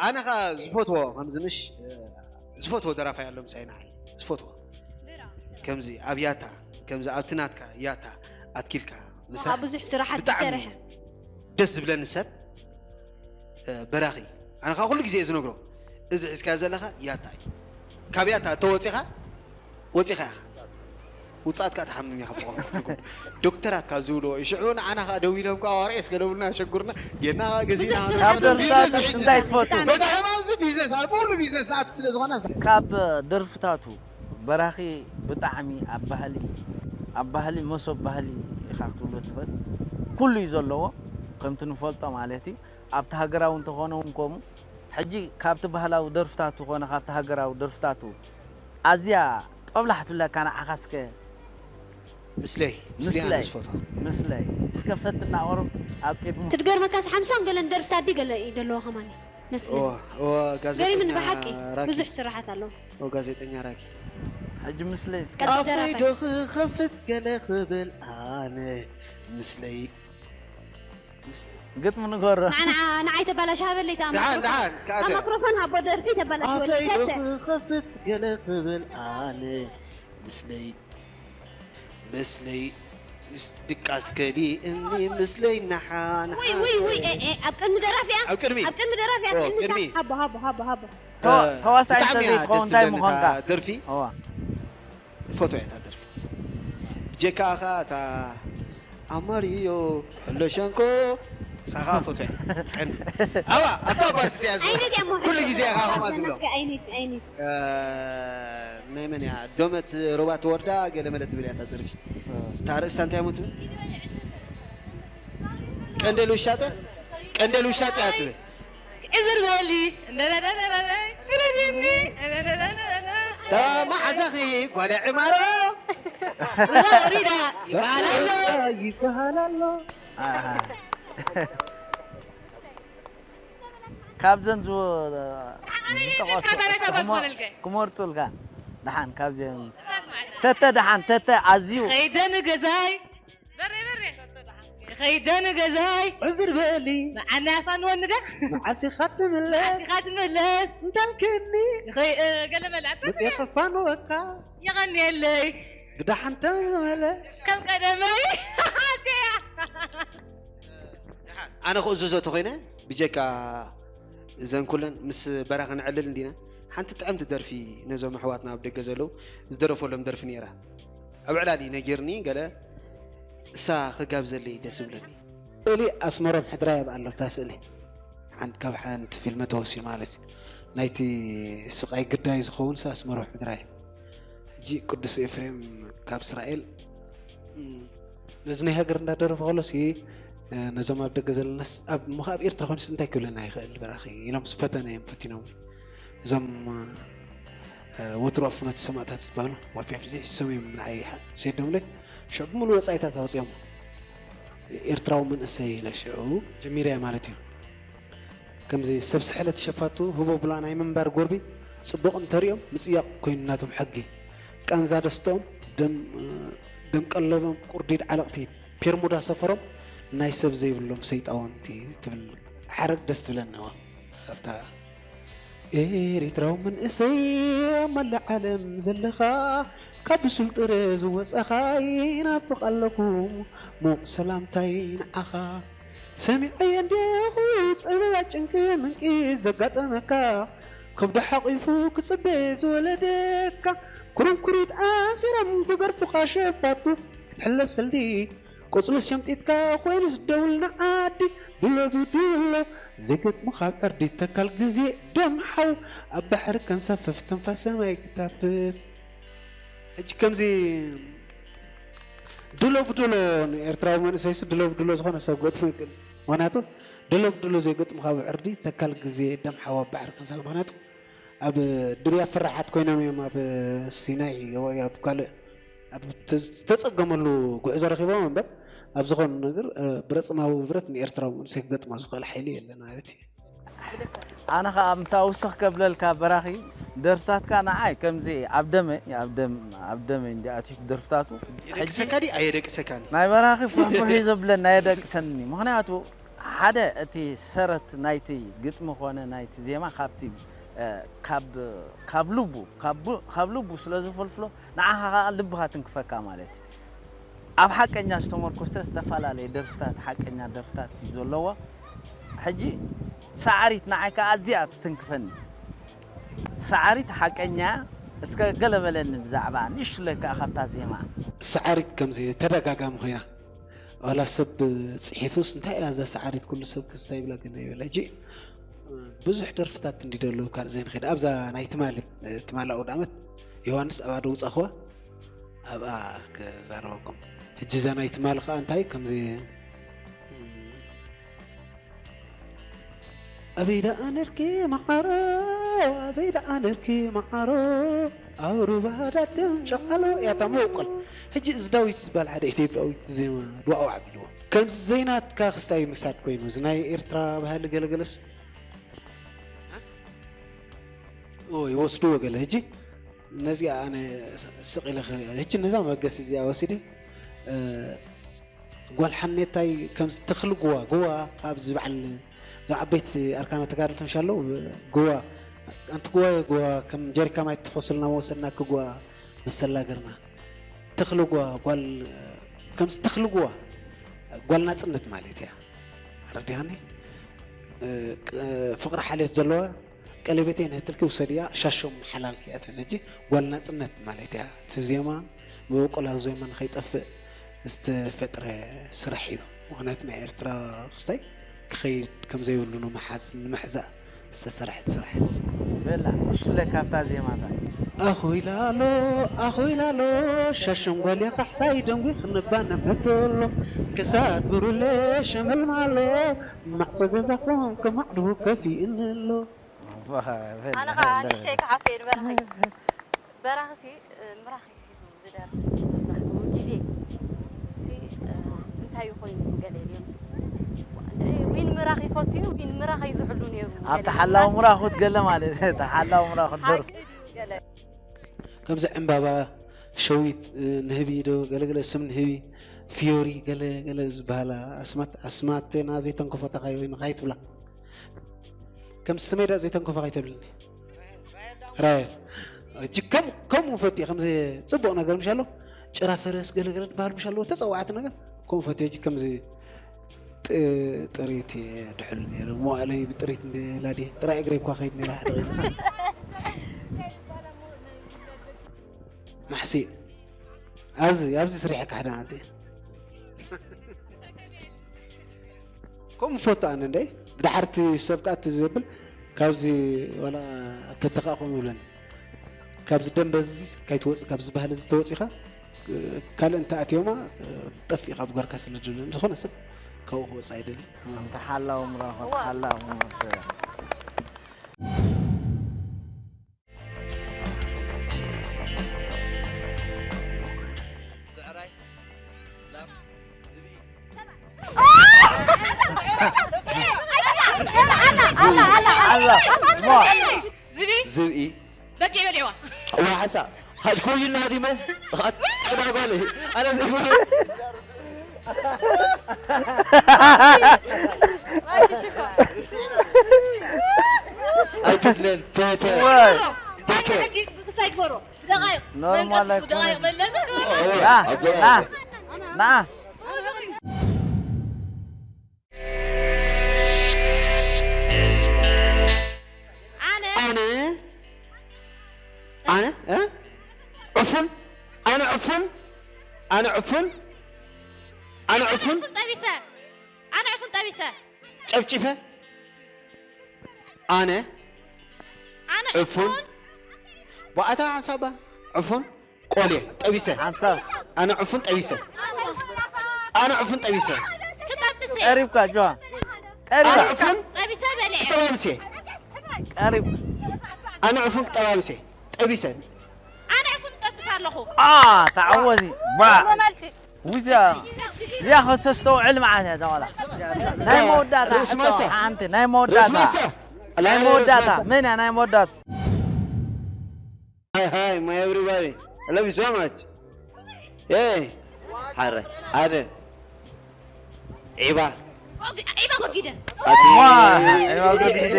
ኣነ ኸ ዝፈትዎ ከምዚ ምሽ ዝፈትዎ ደራፋይ ኣሎ ምሳይ ንዓይ ዝፈትዎ ከምዚ ኣብ ያታ ከምዚ ኣብቲ ናትካ ያታ ኣትኪልካ ምስራሕ ብዙሕ ስራሓት ብጣዕሚ ዝሰርሐ ደስ ዝብለኒ ሰብ በራኺ ኣነ ኸ ኩሉ ግዜ ዝነግሮ እዚ ሒዝካ ዘለኻ ያታ እዩ ካብ ያታ እተወፂኻ ወፂኻ ኢኻ ውፃእትካ ትሓምም ኢኻ ብቆም ዶክተራት ካብ ዝብልዎ እዩ ሽዑ ንዓና ከዓ ደው ኢሎም ከዓ ዋርኤስ ገለቡልና ሸጉርና ጌና ገዚና ካብ ደርፍታትስ እንታይ ትፈቱ በታ ሕማም እዚ ቢዝነስ ኣብ ኩሉ ቢዝነስ ዝኣቲ ስለ ዝኾነ ካብ ደርፍታቱ በራኺ ብጣዕሚ ኣብ ባህሊ ኣብ ባህሊ መሶብ ባህሊ ኢኻ ክትብሎ ትኽእል ኩሉ እዩ ዘለዎ ከምቲ ንፈልጦ ማለት እዩ ኣብቲ ሃገራዊ እንተኾነ እውን ከምኡ ሕጂ ካብቲ ባህላዊ ደርፍታቱ ኮነ ካብቲ ሃገራዊ ደርፍታቱ ኣዝያ ጦብላሕ ትብለካ ንዓኻ እስከ ምስለይ ምስለይ ኣነ ዝፈትዋ ምስለይ እስከ ፈትና ቁሩብ ኣብ ቅድሙ ትድገርመካስ ሓምሳን ገለን ደርፍታት ድዩ ገለ እዩ ዘለዎ ከማን መስለኒ ገሪምኒ ብሓቂ ብዙሕ ስራሓት ኣለዎ ጋዜጠኛ ራኪ ሕጂ ምስለይ እስከ ቀጽል ኣፈይ ደራፋይ ዶ ክኸፍት ገለ ክብል ኣነ ምስለይ ምስለይ ግጥሚ ንገሮ ንዓ ንዓ ንዓይ ተባላሽ ሃበለይ እታ ደሓን ማይክሮፎን ደሓን እታ ከኣተ ማይክሮፎን ሃቦ ደርፊ ተባላሽ ኣፈይ ዶ ወለተተ ክኸፍት ገለ ክብል ኣነ ምስለይ ምስለይ ምስ ድቃስ ከሊእኒ ምስለይ ውይ ውይ ውይ ናሓንሓ ኤ ኤ ኣብ ቅድሚ ደራፊያ ኣብ ቅድሚ ኣብ ቅድሚ ደራፊያ ኦ፣ ትንሳ ቅድሚ። ሃቦ ሃቦ ሃቦ ሃቦ ተዋሳይ ብጣዕሚ እያ እንተዘይትኸውን ደስ እንታይ ትብለኒ ምኾንካ እታ ደርፊ እዋ ፈትዋ እያ እታ ደርፊ ብጀካ ከኣ እታ ኣማርዮ ሕሎ ሸንኮ ሳኻ ፈትዋ እያ ቀንዲ ኣዋ ኣብታ ፓርቲ እያ ዝብሎ። ዓይነት እያ እሞ ኩሉ ግዜ ኢኻ ከምኣ ዝብሎ ዘናስከ ዓይነት ዓይነት እ፣ ናይ መን እያ ዶመት ሮባ ትወርዳ ገለ መለ ትብል እያ እታ ደርፊ እታ ርእስታ እንታይ እሞ ትብል ቀንደል ውሻጠ ቀንደል ውሻጠ እያ ትብል ዕዝር በሊ መሓዛኺ ጓለ ዕማሮ ወሪዳ ይበሃል ኣሎ ይበሃል ኣሎ ኣሃ። ካብዘን ዝወ- ዝጠቐሱ ካታረጋ እስኪ ክመ- ጓል ክኾነልከ? ክመርፁልካ ደሓን ካብዚኦም ተተ ደሓን፣ ተተ ኣዝዩ። ኸይደ ንገዛይ። በሬ በሬ። ኸይደ ንገዛይ። ዕዝር በሊ። መዓና ያፋን ወንደ። መዓስ ኢኻ ትምለስ? ኢኻ ትምለስ። እንታልክኒ። ገለመለ። መጽኤ ኸፋን ወካ። የቐንየለይ። ብዳሓን ተመለስ። ከም ቀደመይ። ኣነ ክእዝዞ ተኾይነ ብጀካ እዘን ኩለን ምስ በራኺ ንዕልል እንዲና ሓንቲ ጥዕምቲ ደርፊ ነዞም ኣሕዋትና ኣብ ደገ ዘለዉ ዝደረፈሎም ደርፊ ነይራ። ኣብ ዕላሊ ነጊርኒ ገለ እሳ ክጋብዘለይ ደስ ዝብለኒ። ስእሊ ኣስመሮም ሕድራይ ኣብኣ ኣሎ እታ ስእሊ ሓንቲ ካብ ሓንቲ ፊልም ተወስዩ ማለት እዩ። ናይቲ ስቓይ ግዳይ ዝኸውን ሳ ኣስመሮም ሕድራይ ሕጂ ቅዱስ ኤፍሬም ካብ እስራኤል ነዚ ናይ ሃገር እንዳደረፈ ከሎ ሲ ነዞም ኣብ ደገ ዘለናስ ኣብ ምኸ ኣብ ኤርትራ ኮይኑስ እንታይ ክብለና ይኽእል በራኺ ኢሎም ፈተነ እዮም ፈቲኖም እዞም ወትሩ ኣብ ፍኖት ሰማእታት ዝበሃሉ ዋፊያ ጊዜ ሶም እዮም ንዓይ ሰዶምለይ ሽዑ ብምሉ ወፃኢታት ኣውፅኦም ኤርትራዊ መንእሰይ ኢለ ሽዑ ጀሚረያ ማለት እዩ ከምዚ ሰብ ስሕለት ሸፋቱ ህቦብላ ናይ ምንባር ጎርቢ ጽቡቕ እንተሪኦም ምጽያቕ ኮይኑ ናቶም ሕጊ ቃንዛ ደስተኦም ደም ደም ቀለቦም ቁርዲድ ዓለቕቲ ፔርሙዳ ሰፈሮም ናይ ሰብ ዘይብሎም ሰይጣውንቲ ትብል ሓረግ ደስ ትብለኒ እዋ ኣብታ ኤሪትራዊ መንእሰይ ኣብ መላእ ዓለም ዘለኻ ካብ ብሱል ጥረ ዝወጸኻ ይናፍቕ ኣለኹ ሙቕ ሰላምታይ ንዓኻ ሰሚዐዮ እንዲኹ ጸበባ ጭንቂ ምንቂ ዘጋጠመካ ከብዱ ሓቒፉ ክጽበ ዝወለደካ ኩርንኩሪት ኣሲሮም ክገርፉኻ ሸፋቱ ክትሕለብ ሰልዲ ቆጽሊ ሸምጢጥካ ኮይኑ ዝደውል ንዓዲ ድሎ ብድሎ ዘይገጥሙኻ ኣብ ዕርዲ ተካል ግዜ ደም ሓው ኣብ ባሕሪ ከንሳፍፍ ትንፋስ ሰማይ ክታፍፍ ሕጂ ከምዚ ድሎ ብድሎ ንኤርትራዊ መንእሰይሲ ድሎ ብድሎ ዝኾነ ሰብ ገጥሞ ይክእል ምክንያቱ ድሎ ብድሎ ዘይገጥሙኻ ኣብ ዕርዲ ተካል ግዜ ደም ሓው ኣብ ባሕሪ ከንሳፍፍ ምክንያቱ ኣብ ድርያ ፍራሓት ኮይኖም እዮም ኣብ ሲናይ ወይ ኣብ ካልእ ኣብ ዝተጸገመሉ ጉዕዞ ረኺቦም እምበር ኣብ ዝኾነ ነገር ብረጽማዊ ብረት ንኤርትራዊ መንእሰይ ክገጥሞ ዝኽእል ሓይሊ የለን ማለት እዩ። ኣነ ከዓ ምሳ ውስኽ ከብለልካ በራኺ ደርፍታትካ ንዓይ ከምዚ ኣብ ደመ ኣብ ደም ኣብ ደመ እንዲ ኣትዩ ደርፍታቱ ሕጂ የደቅሰካ ድዩ ኣየደቅሰካን? ናይ በራኺ ፍሕፍሕ እዩ ዘብለኒ ኣየደቅሰኒ ምኽንያቱ ሓደ እቲ ሰረት ናይቲ ግጥሚ ኮነ ናይቲ ዜማ ካብቲ ካብ ልቡ ካብ ልቡ ስለ ዝፈልፍሎ ንዓኻ ከዓ ልብኻ ትንክፈካ ማለት እዩ ኣብ ሓቀኛ ዝተመርኮሰ ዝተፈላለየ ደርፍታት ሓቀኛ ደርፍታት እዩ ዘለዎ ሕጂ ሰዓሪት ንዓይ ከዓ ኣዚኣ ትትንክፈኒ ሰዓሪት ሓቀኛ እስከ ገለበለኒ ብዛዕባ ንእሽለይ ከዓ ካብታ ዜማ ሰዓሪት ከምዚ ተደጋጋሚ ኮይና ዋላ ሰብ ፅሒፉስ እንታይ እያ እዛ ሰዓሪት ኩሉ ሰብ ክስታ ይብላ ግን ይብል ሕጂ ብዙሕ ደርፍታት እንዲ ደለዉ ካልእ ዘይንኸይድ ኣብዛ ናይ ትማሊ ትማሊ ኣውድ ዓመት ዮሃንስ ኣብኣ ደውፃኽዋ ኣብኣ ክዛረበኩም ሕጂ እዛ ናይ ትማሊ ከዓ እንታይ ከምዚ ኣበይ ደኣ ነርኪ መዓሮ ኣበይ ደኣ ነርኪ መዓሮ ኣብ ሩባ ዳደም ጨቃሎ እያ እታ መበቆል ሕጂ እዚ ዳዊት ዝበሃል ሓደ ኢትዮጵያዊ ዜማ ድዋኡ ዓቢልዎ ከምዚ ዘይናትካ ክስታይ ምሳድ ኮይኑ እዚ ናይ ኤርትራ ባህሊ ገለገለስ ይወስድዎ ገለ ሕጂ ነዚኣ ኣነ ስቕ ኢለ ክሪኦ ሕጂ ነዛ መገሲ እዚኣ ወሲደ ጓል ሓኔታይ ከምዚ ተኽሊ ጉዋ፣ ጉዋ ኣብዚ በዓል እዞም ዓበይቲ ኣርካና ተጋደልቲ ምሽ ኣለዉ ጉዋ ኣንቲ ጉዋ ጉዋ ከም ጀሪካ ማይ ትፈስልና ወሰድናኪ ጉዋ መሰላ ገርና ተኽሊ ጉዋ ጓል ከምዚ ተኽሊ ጉዋ ጓል ናጽነት ማለት እያ ረዲሃኒ ፍቕሪ ሓልዮት ዘለዋ ቀለቤተይ ንህትልኪ ውሰድያ ሻሾም ሓላልኪ እያ ትብል ሕጂ ጓል ናፅነት ማለት እያ እቲ ዜማ መበቆላዊ ዜማ ንኸይጠፍእ ዝተፈጥረ ስራሕ እዩ ምክንያቱ ናይ ኤርትራ ክስታይ ክኸይድ ከም ዘይብሉ ንምሓዝ ንምሕዛእ ዝተሰርሐት ስራሕ እያ። በላ ንሽለ ካብታ ዜማታት ኣኹ ኢላሎ ኣኹ ኢላሎ ሻሾም ጓልያ ካሕሳይ ደንጉ ክንባነ መተሎ ክሳድ ብሩለ ሸመልማሎ ማዕፀ ገዛኹም ከማዕድቡ ከፊእኒ ኣሎ ኣነ ከዓ ንእሽተይ ክሓቶ እየ ንበራኺ በራኺ ሲ ምራኺ ሒዙ ዝደርፍ መብዛሕትኡ ግዜ ሲ እንታይ እዩ ኮይኑ ገለ እዮም ሲ ዊን ምራኽ ይፈቱ እዩ ዊን ምራኽ እዩ ዝሕሉ ነይሩ ኣብ ተሓላዊ ምራኹት ገለ ማለት ተሓላዊ ምራኹት ደርፍ ከምዚ ዕምባባ ሸዊት፣ እ፣ ንህቢ ዶ ገለገለ ስም ንህቢ፣ ፊዮሪ ገለ ገለ ዝበሃላ ኣስማት፣ ኣስማትና ዘይተንከፎ ተኻዮ ንኻይትብላ። ከም ስመይ ዳ ዘይተንከፎ ካይተብልኒ። ራየል። እጅ ከም፣ ከምኡ ፈትየ፣ ከምዚ ጽቡቕ ነገር ምሽ ኣሎ፣ ጭራ ፈረስ ገለገለ ዝበሃል ምሽ ኣለዎ፣ ተጸዋዕቲ ነገር፣ ከምኡ ፈትየ እጅ ከምዚ ጥ-፣ ጥሪት እየ ድሕሉ ነይረ። መዋእለይ ብጥሪት እንደ ላድየ፣ ጥራይ እግረይ እኳ ከይድ ነይረ ሓደ ጊዜ። ማሕሲእ። ኣብዚ፣ ኣብዚ ስሪሐካ ሓደ መዓልቲ። ከምኡ ፈቱ ኣነ እንደ ብድሓርቲ ሰብ ከኣ እቲ ዘብል ካብዚ ዋላ ተተኻእኹም ይብለኒ። ካብዚ ደንበ እዚ ካይትወጽእ ካብዚ ባህሊ እዚ ተወጺኻ ካልእ እንተ ኣትዮማ ጠፊእኻ ብጓርካ ስለ ዝብለኒ ዝኾነ ሰብ ካብኡ ክወጽእ ኣይደልን። ተሓላው ምራኸ ተሓላው ምራኸ። ዝብኢ። በጊዕ በሊዕዋ። ዋሕሳ። ሃድኩይና ዲመ። ኣትዳጓለ። ኣነ ዘይብሉ። ኣይትድለን። ተ፣ ተ። ወይ። ተ፣ ተ። ሕጂ ክስታይ ግበሮ። ብደቃይቕ። ኖርማል መንቀሱ ኣይኮነን። ደቃይቕ መለሰ። ና፣ ና፣ ና። ኣነ ኣነ ኣነ እ? ዕፉን ኣነ ዕፉን ኣነ ዕፉን ኣነ ዕፉን ዕፉን ጠቢሰ ኣነ ዕፉን ጠቢሰ ጨፍጭፈ ኣነ ኣነ ዕፉን ዕፉን ዋኣታ ሓሳባ ዕፉን ቆልየ ጠቢሰ ሓንሳብ ኣነ ዕፉን ጠቢሰ ኣነ ዕፉን ጠቢሰ ክጠብስ እየ። ቀሪብካ ጆሃ ኣነ ቀሪብ ዕፉን ጠቢሰ በሊዐ። ክጠባብስ እየ ቀሪብ ኣነ ዕፉን ክጠባብስ እየ ጠቢሰ ኣነ ዕፉን ጠብስ ኣለኹ። ኣ ተዓወቲ ባ መመልሲ ውዛ እዚኣ ከተስተውዕል መዓት እያ ተዋላ ናይ መወዳእታ ርእሲ ሕቶ መሳ ሓንቲ ናይ መወዳእታ ርእሲ መሳ ናይ መወዳእታ መን እያ ናይ መወዳእታ Hi, hi, my everybody. I love you so much. Hey. ሓረ ኣነ ዒባ ዒባ ጎድጊደ ኣቲ ዋ ዒባ ጎድጊደ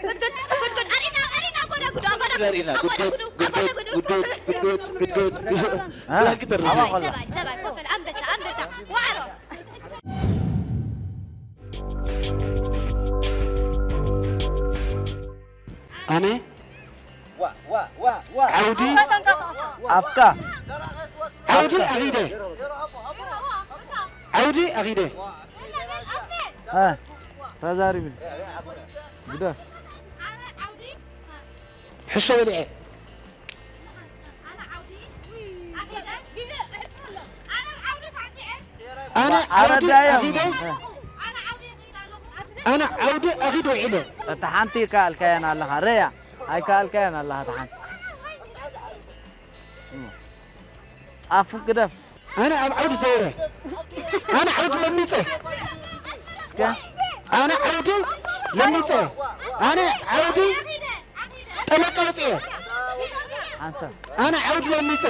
ጎድጎድ ጎድጎድ ኣሪና ኣሪና ጎዳ ጉዶ ኣባዳ ዘሪና ጉዶ ጉዶ ጉዶ ጉዶ ጉዶ ጉዶ ጉዶ እ? ብላንክ ተርፍ ኣባ ቆላ ሰባይ ሰባይ ኮፈል ኣንበሳ ኣንበሳ ዋዕሮ ኣነ ዓውዲ ኣፍካ ዓውዲ ኣኺደ ዓውዲ ኣኺደ እ፣ ተዛሪብኒ ግደፍ ሕሾ በሊዐ ኣነ ዓውዲ ኣረዳዮም። ኣኺደ ኣነ ዓውዲ ኣኺደ ውዒለ እታ ሓንቲ ይከኣልካየን ኣለኻ ረያ ኣይከኣልካየን ኣለኻ እታ ሓንቲ ኣፉ ግደፍ ኣነ ኣብ ዓውዲ ዘይረ ኣነ ዓውዲ ለሚፀ እስከ ኣነ ዓውዲ ለሚፀ ኣነ ዓውዲ ጠለቃ ውፅኤ ሓንሳብ ኣነ ዓውዲ ለሚፀ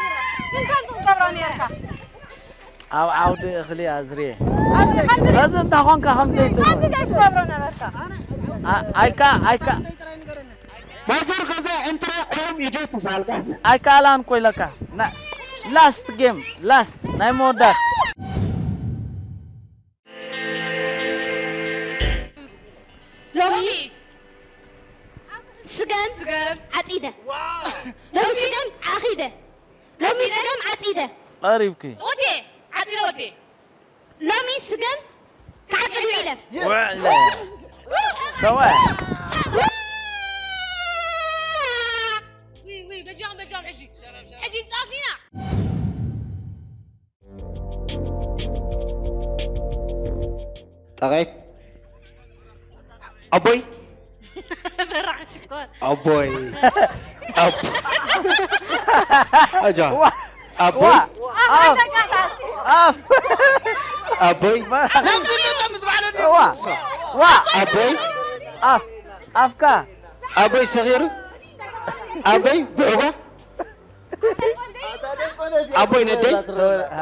ግን ከምዚ ክትገብሮ ነርካ ኣብ ዓውዲ እኽሊ ኣዝርየ ኣዝሪ ሓንቲ በዚ እንታ ኾንካ ከምዘይትብሎ ሓንቲ ዘይትገብሮ ነበርካ ኣ- ኣይካ ኣይካ ማጆር ገዛ ዕንትራ ዕሉም ኢዱ ትበሃል ጋዝ ኣይከኣላን እኮ ኢለካ ና- ላስት ጌም ላስት ናይ መወዳት ሎሚ ስገም ስገም። ዓጺደ። ሎሚ ስገም ኣኺደ። ሎሚ ስገም ዓጺደ። ቀሪብኪ። ወዴ፣ ዓጺደ ወዴ። ሎሚ ስገም ክዓጽድ ውዒለ። ውዕለ። ሰወ። ውይ፣ ውይ፣ በጃኹም፣ በጃኹም ሕጂ። ሕጂ ንጻወት ኢና። ጠቒት ኣቦይ በራሕ ሽኮር ኣቦይ ኣብ ኣጃ ዋ! ኣቦይ ዋ! ኣፍ! ኣፍ! ኣቦይ ዋ! ዋ! ኣቦይ ኣፍ! ኣፍካ! ኣቦይ ሰኺሩ፣ ኣቦይ ብዕጓ፣ ኣቦይ ነደይ፣ ተወ- ሃ።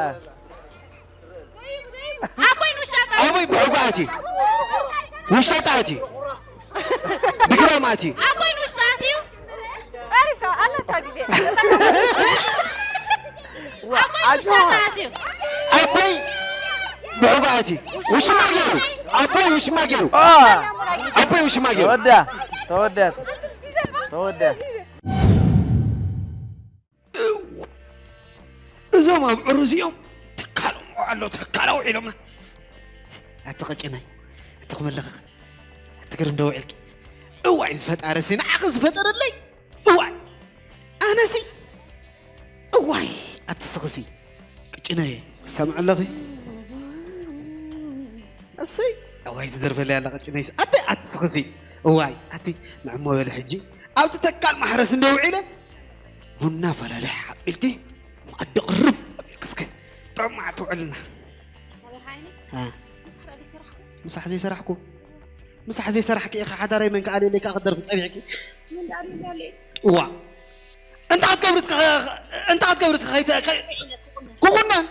ኣቦይ ንውሻጣ ኣቦይ ብዕጓ ኣትዩ፣ ውሻጣ ኣትዩ፣ ብግራም ኣትዩ። ኣቦይ ንውሻጣ ኣትዩ ታሪካ ኣለካ ግዜ ኣቦይ ንውሻጣ ኣትዩ ኣቦይ ብዕጓ ኣትዩ፣ ውሽማ ገይሩ፣ ኣቦይ ውሽማ ገይሩ፣ ኦ፣ ኣቦይ ውሽማ ገይሩ። ተወድያ፣ ተወድያ፣ ተወድያ። እዞም ኣብ ዕሩዝ እዮም ተካሎም ኣሎ ተካላ ውዒሎምና። ኣቲ ቅጭናይ፣ ኣቲ ክመለኸኽ፣ ኣቲ ግርም ዶ ውዒልኪ? እዋይ ዝፈጣረሲ ንዓኺ ዝፈጠረለይ እዋይ ኣነሲ እዋይ ኣቲ ስኽሲ ቅጭነይ ሰምዕ ኣለኺ? እሰይ እዋይ ትደርፈለይ ኣላ ቅጭነይስ ኣቲ ኣቲ ስኽሲ እዋይ ኣቲ ንዕሞ በለ ሕጂ ኣብቲ ተካል ማሕረስ እንደ ውዒለ ቡና ፈላልሕ ኣቢልኪ መኣዲ ቅርብ ኣቢልኪ እስከ ጥዑም መዓልቲ ውዕልና። ምሳሕ ዘይሰራሕኩ ምሳሕ ዘይሰራሕኪ ኢኻ ሓዳረይ መን ከኣ ሌለይ ከኣ ክደርፊ ጸኒሕኪ። እዋ እንታ ክትገብሪ እስከ እንታ ክትገብሪ እስከ ከይተ ከይ- ክቁነን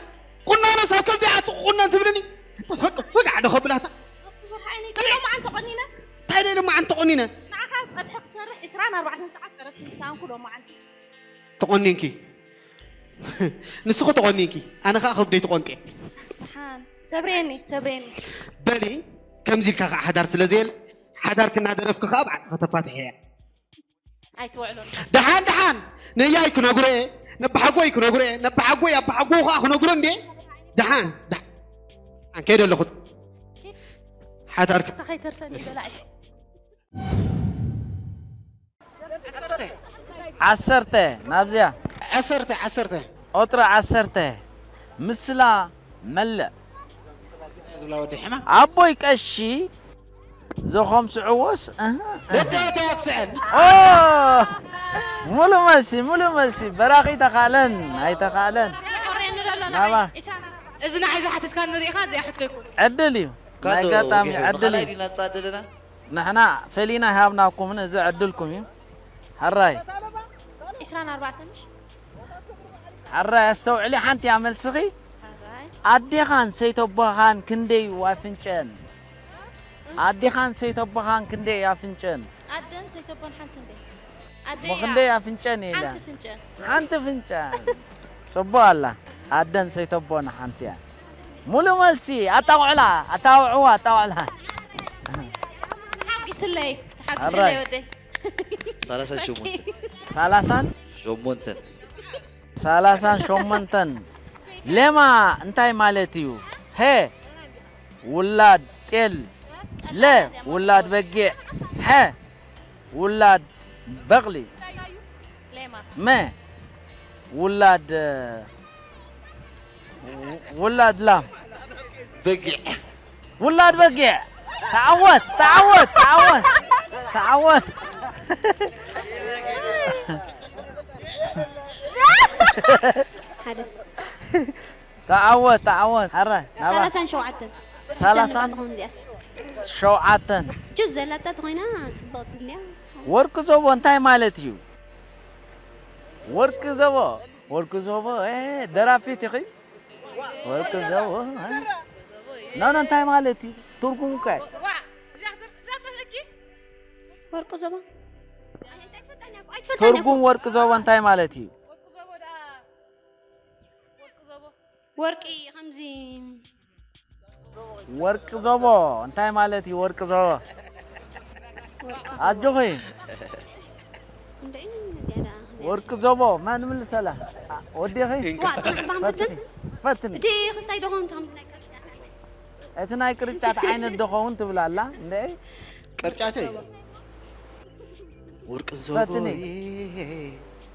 ቁናኖ ሳብ ከብዲ ኣቲ ክቁነን ትብልኒ። እንተ ፈቅ ወግዓ ዶ ከብላታ ሎማዓንቲ ተቆኒነ እንታይ ደይ ሎማዓንቲ ተቆኒነ ንዓኻ ጸብሒ ክሰርሕ ዕስራን ኣርባዕተን ሰዓት ዕረፍቲ ምሳንኩ ሎማዓንቲ ተቆኒንኪ ንስኹ ተቆኒንኪ ኣነ ከዓ ከብደይ ተቆንቄ ሓን ተብሬኒ ተብሬኒ በሊ ከምዚ ኢልካ ከዓ ሓዳር ስለ ዘየለ ሓዳር ክናደረፍኪ ከዓ ብዓጢ ከተፋትሐ እያ ኣይትውዕሎን ደሓን ደሓን ነያይ ክነግሮ እየ ነባሓጎይ ክነግሮ እየ ነባሓጎይ ኣባሓጎ ከዓ ክነግሮ እንዴ ደሓን ደሓን ከይደ ኣለኹ ሓዳር ተኸይተርፈኒ በላዒ ዓሰርተ ናብዚያ ዓሰርተ ዓሰርተ ቁጥሪ ዓሰርተ ምስላ መልእ ዝብላ ወዲ ሕማ ኣቦይ ቀሺ ዘኾምስዕዎስ እህ፣ እህ። ወዳታ ክስዕል ኦ! ሙሉ መልሲ ሙሉ መልሲ በራኺ ተኻለን ኣይተኻለን ናባ እዚ ንዓይ ዝሓተትካ ንሪኢኻ እዚኣ ሕቶ ይኮኑ ዕድል እዩ ናይ ኣጋጣሚ ዕድል ብኻላይ እዩ ዲና ፃ ዘለና ንሕና ፈሊና ሃብናኩምን እዚ ዕድልኩም እዩ ሕራይ ዕስራን ኣርባዕተን ምሽ ሕራይ ኣስተውዕሊ ሓንቲ እያ መልስኺ ሓራይ ኣዴኻን ሰይተቦኻን ክንደይ ኣፍንጨን ኣዴኻን ሰይተቦኻን ክንደይ ኣፍንጨን ኣደን ሰይተቦን ሓንቲ እንደ እሞ ክንደይ ኣፍንጨን ኢለ ሓንቲ ፍንጨን ሓንቲ ፍንጨን ጽቡቅ ኣላ ኣደን ሰይተቦን ሓንቲ እያ ሙሉ መልሲ ኣጣውዕላ ኣጣውዕዋ ኣጣውዕላ ሓጒስለይ ኣራይ። ሓጒስለይ ወደይ ሰላሳ ሸሞንተ ሰላሳን ሸሞንተን ሰላሳን ሸሞንተን ሌማ እንታይ ማለት እዩ ሀ ውላድ ጤል ለ ውላድ በጊዕ ሐ ውላድ በቕሊ ሌማ መ ውላድ ውላድ ላም በጊዕ ውላድ በጊዕ ተዓወት ተዓወት ተዓወት ተዓወት ሓደ ተዓወት ተዓወት ሐራይ ናባ ሰላሳን ሸውዓተን ሰላሳን ትኸውን እዚኣስ ሸውዓተን ጁስ ዘላታ ተኾይና ፅብቕቲ እንድያ ወርቂ ዘቦ እንታይ ማለት እዩ ወርቂ ዘቦ ወርቂ ዘቦ እ፣ ደራፊት ኢኺ ወርቂ ዘቦ እ? ኖ ኖ እንታይ ማለት እዩ ትርጉም ከ ወርቂ ዞባ ትርጉም ወርቂ ዘቦ እንታይ ማለት እዩ ወርቂ ከምዚ ወርቂ ዘቦ እንታይ ማለት እዩ ወርቂ ዘቦ ኣጆኺ እንደ ዝያዳ ወርቂ ዘቦ ማን ምልሰላ ወዲኺ ዋ ፅናሕ ባንፍትን ፈትኒ እቲ ክስታይ ደኾን ከምዚ ናይ ቅርጫት ዓይነት እቲ ናይ ቅርጫት ዓይነት ደኸውን ትብላላ እንደ ቅርጫተይ ወርቂ ፈትኒ ዘቦይ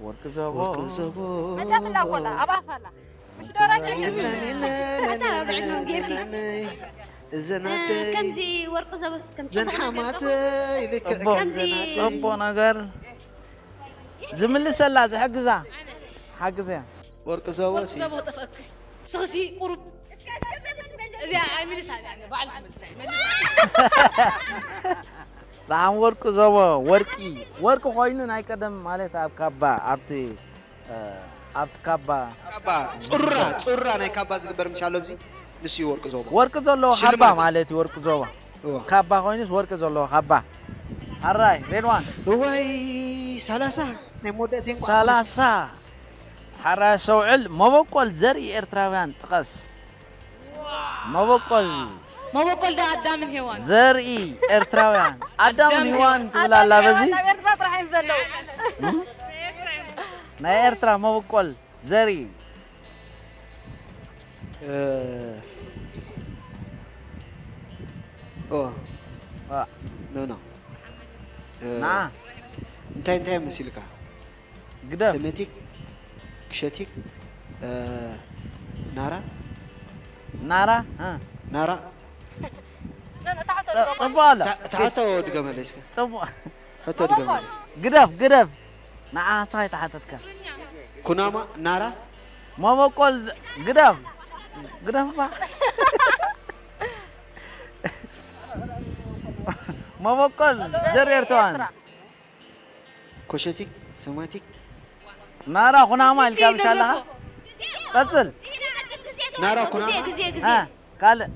ወርቂ ዘቦ ወርቂ ዘቦ መጃ ፍላ ኮላ ኣብ ኣፋላ ምሽ ደራቂ እዘናደይ ከምዚ ወርቂ ዘበስ ከምዚ ዘንሓማተይ ልክዕ ጽቡቅ ከምዚ ጽቡቅ ነገር ዝምልሰላ ዝሕግዛ ሓግዘ ወርቂ ዘቦ ሲ ዘቦ ጠፍአክ ስኽሲ ቁሩብ እዚኣ ኣይምልሳ ባዕሉ ትመልሳ ይመልሳ ደሓን ወርቂ ዞቦ፣ ወርቂ፣ ወርቂ ኮይኑ ናይ ቀደም ማለት ኣብ ካባ፣ ኣብቲ፣ እ፣ ኣብቲ ካባ። ካባ፣ ጹራ፣ ጹራ ናይ ካባ ዝግበር ምሽ ኣሎ ኣብዚ፣ ንሱ እዩ ወርቂ ዞቦ። ወርቂ ዘለዎ ካባ ሽልማት። ማለት እዩ ወርቂ ዞቦ። እዎ። ካባ ኮይኑስ ወርቂ ዘለዎ ካባ። ኣራይ፣ ሬድዋን። እዋይ፣ ሰላሳ ናይ መወዳእታ እንኳን ሰላሳ። ሓራይ ኣስተውዕል፣ መበቆል ዘርኢ ኤርትራውያን ጥቀስ። መበቆል መበቆል ዳ ኣዳምን ሄዋን። ዘርኢ ኤርትራውያን። ኣዳምን ኣዳምን ሄዋን ሄዋን። ትብል ኣላ በዚ። ኣዳምን ሄዋን ኣብ ኤርትራ ጥራሕ እዮም ዘለዉ። እም? ናይ ኤርትራ መበቆል ዘርኢ። እ፣ ኦ። ዋ። ኖ፣ ኖ። እ፣ ና። እንታይ፣ እንታይ መሲልካ? ግደፍ። ሰሜቲክ፣ ክሸቲክ፣ እ፣ ናራ። ናራ? እ። ናራ። ጸ-፣ ጽቡቕ ኣሎ። ታ-፣ ታሕቶ ድገመለይ እስከ። ጽቡቕ። ሕቶ ድገመለይ። ግደፍ፣ ግደፍ። ንዓኻ ንስኻ ኣይተሓተትካ። ኩናማ፣ ናራ። መበቆል ግደፍ። ግደፍ እባ። መበቆል ዘር ኤርትራውያን። ኮሸቲክ፣ ሰማቲክ። ናራ ኩናማ ኢልካ ምሽ ኣለኻ? ቀጽል። ናራ ኩናማ። ግዜ፣ ግዜ፣ ግዜ። እ፣ ካልእ።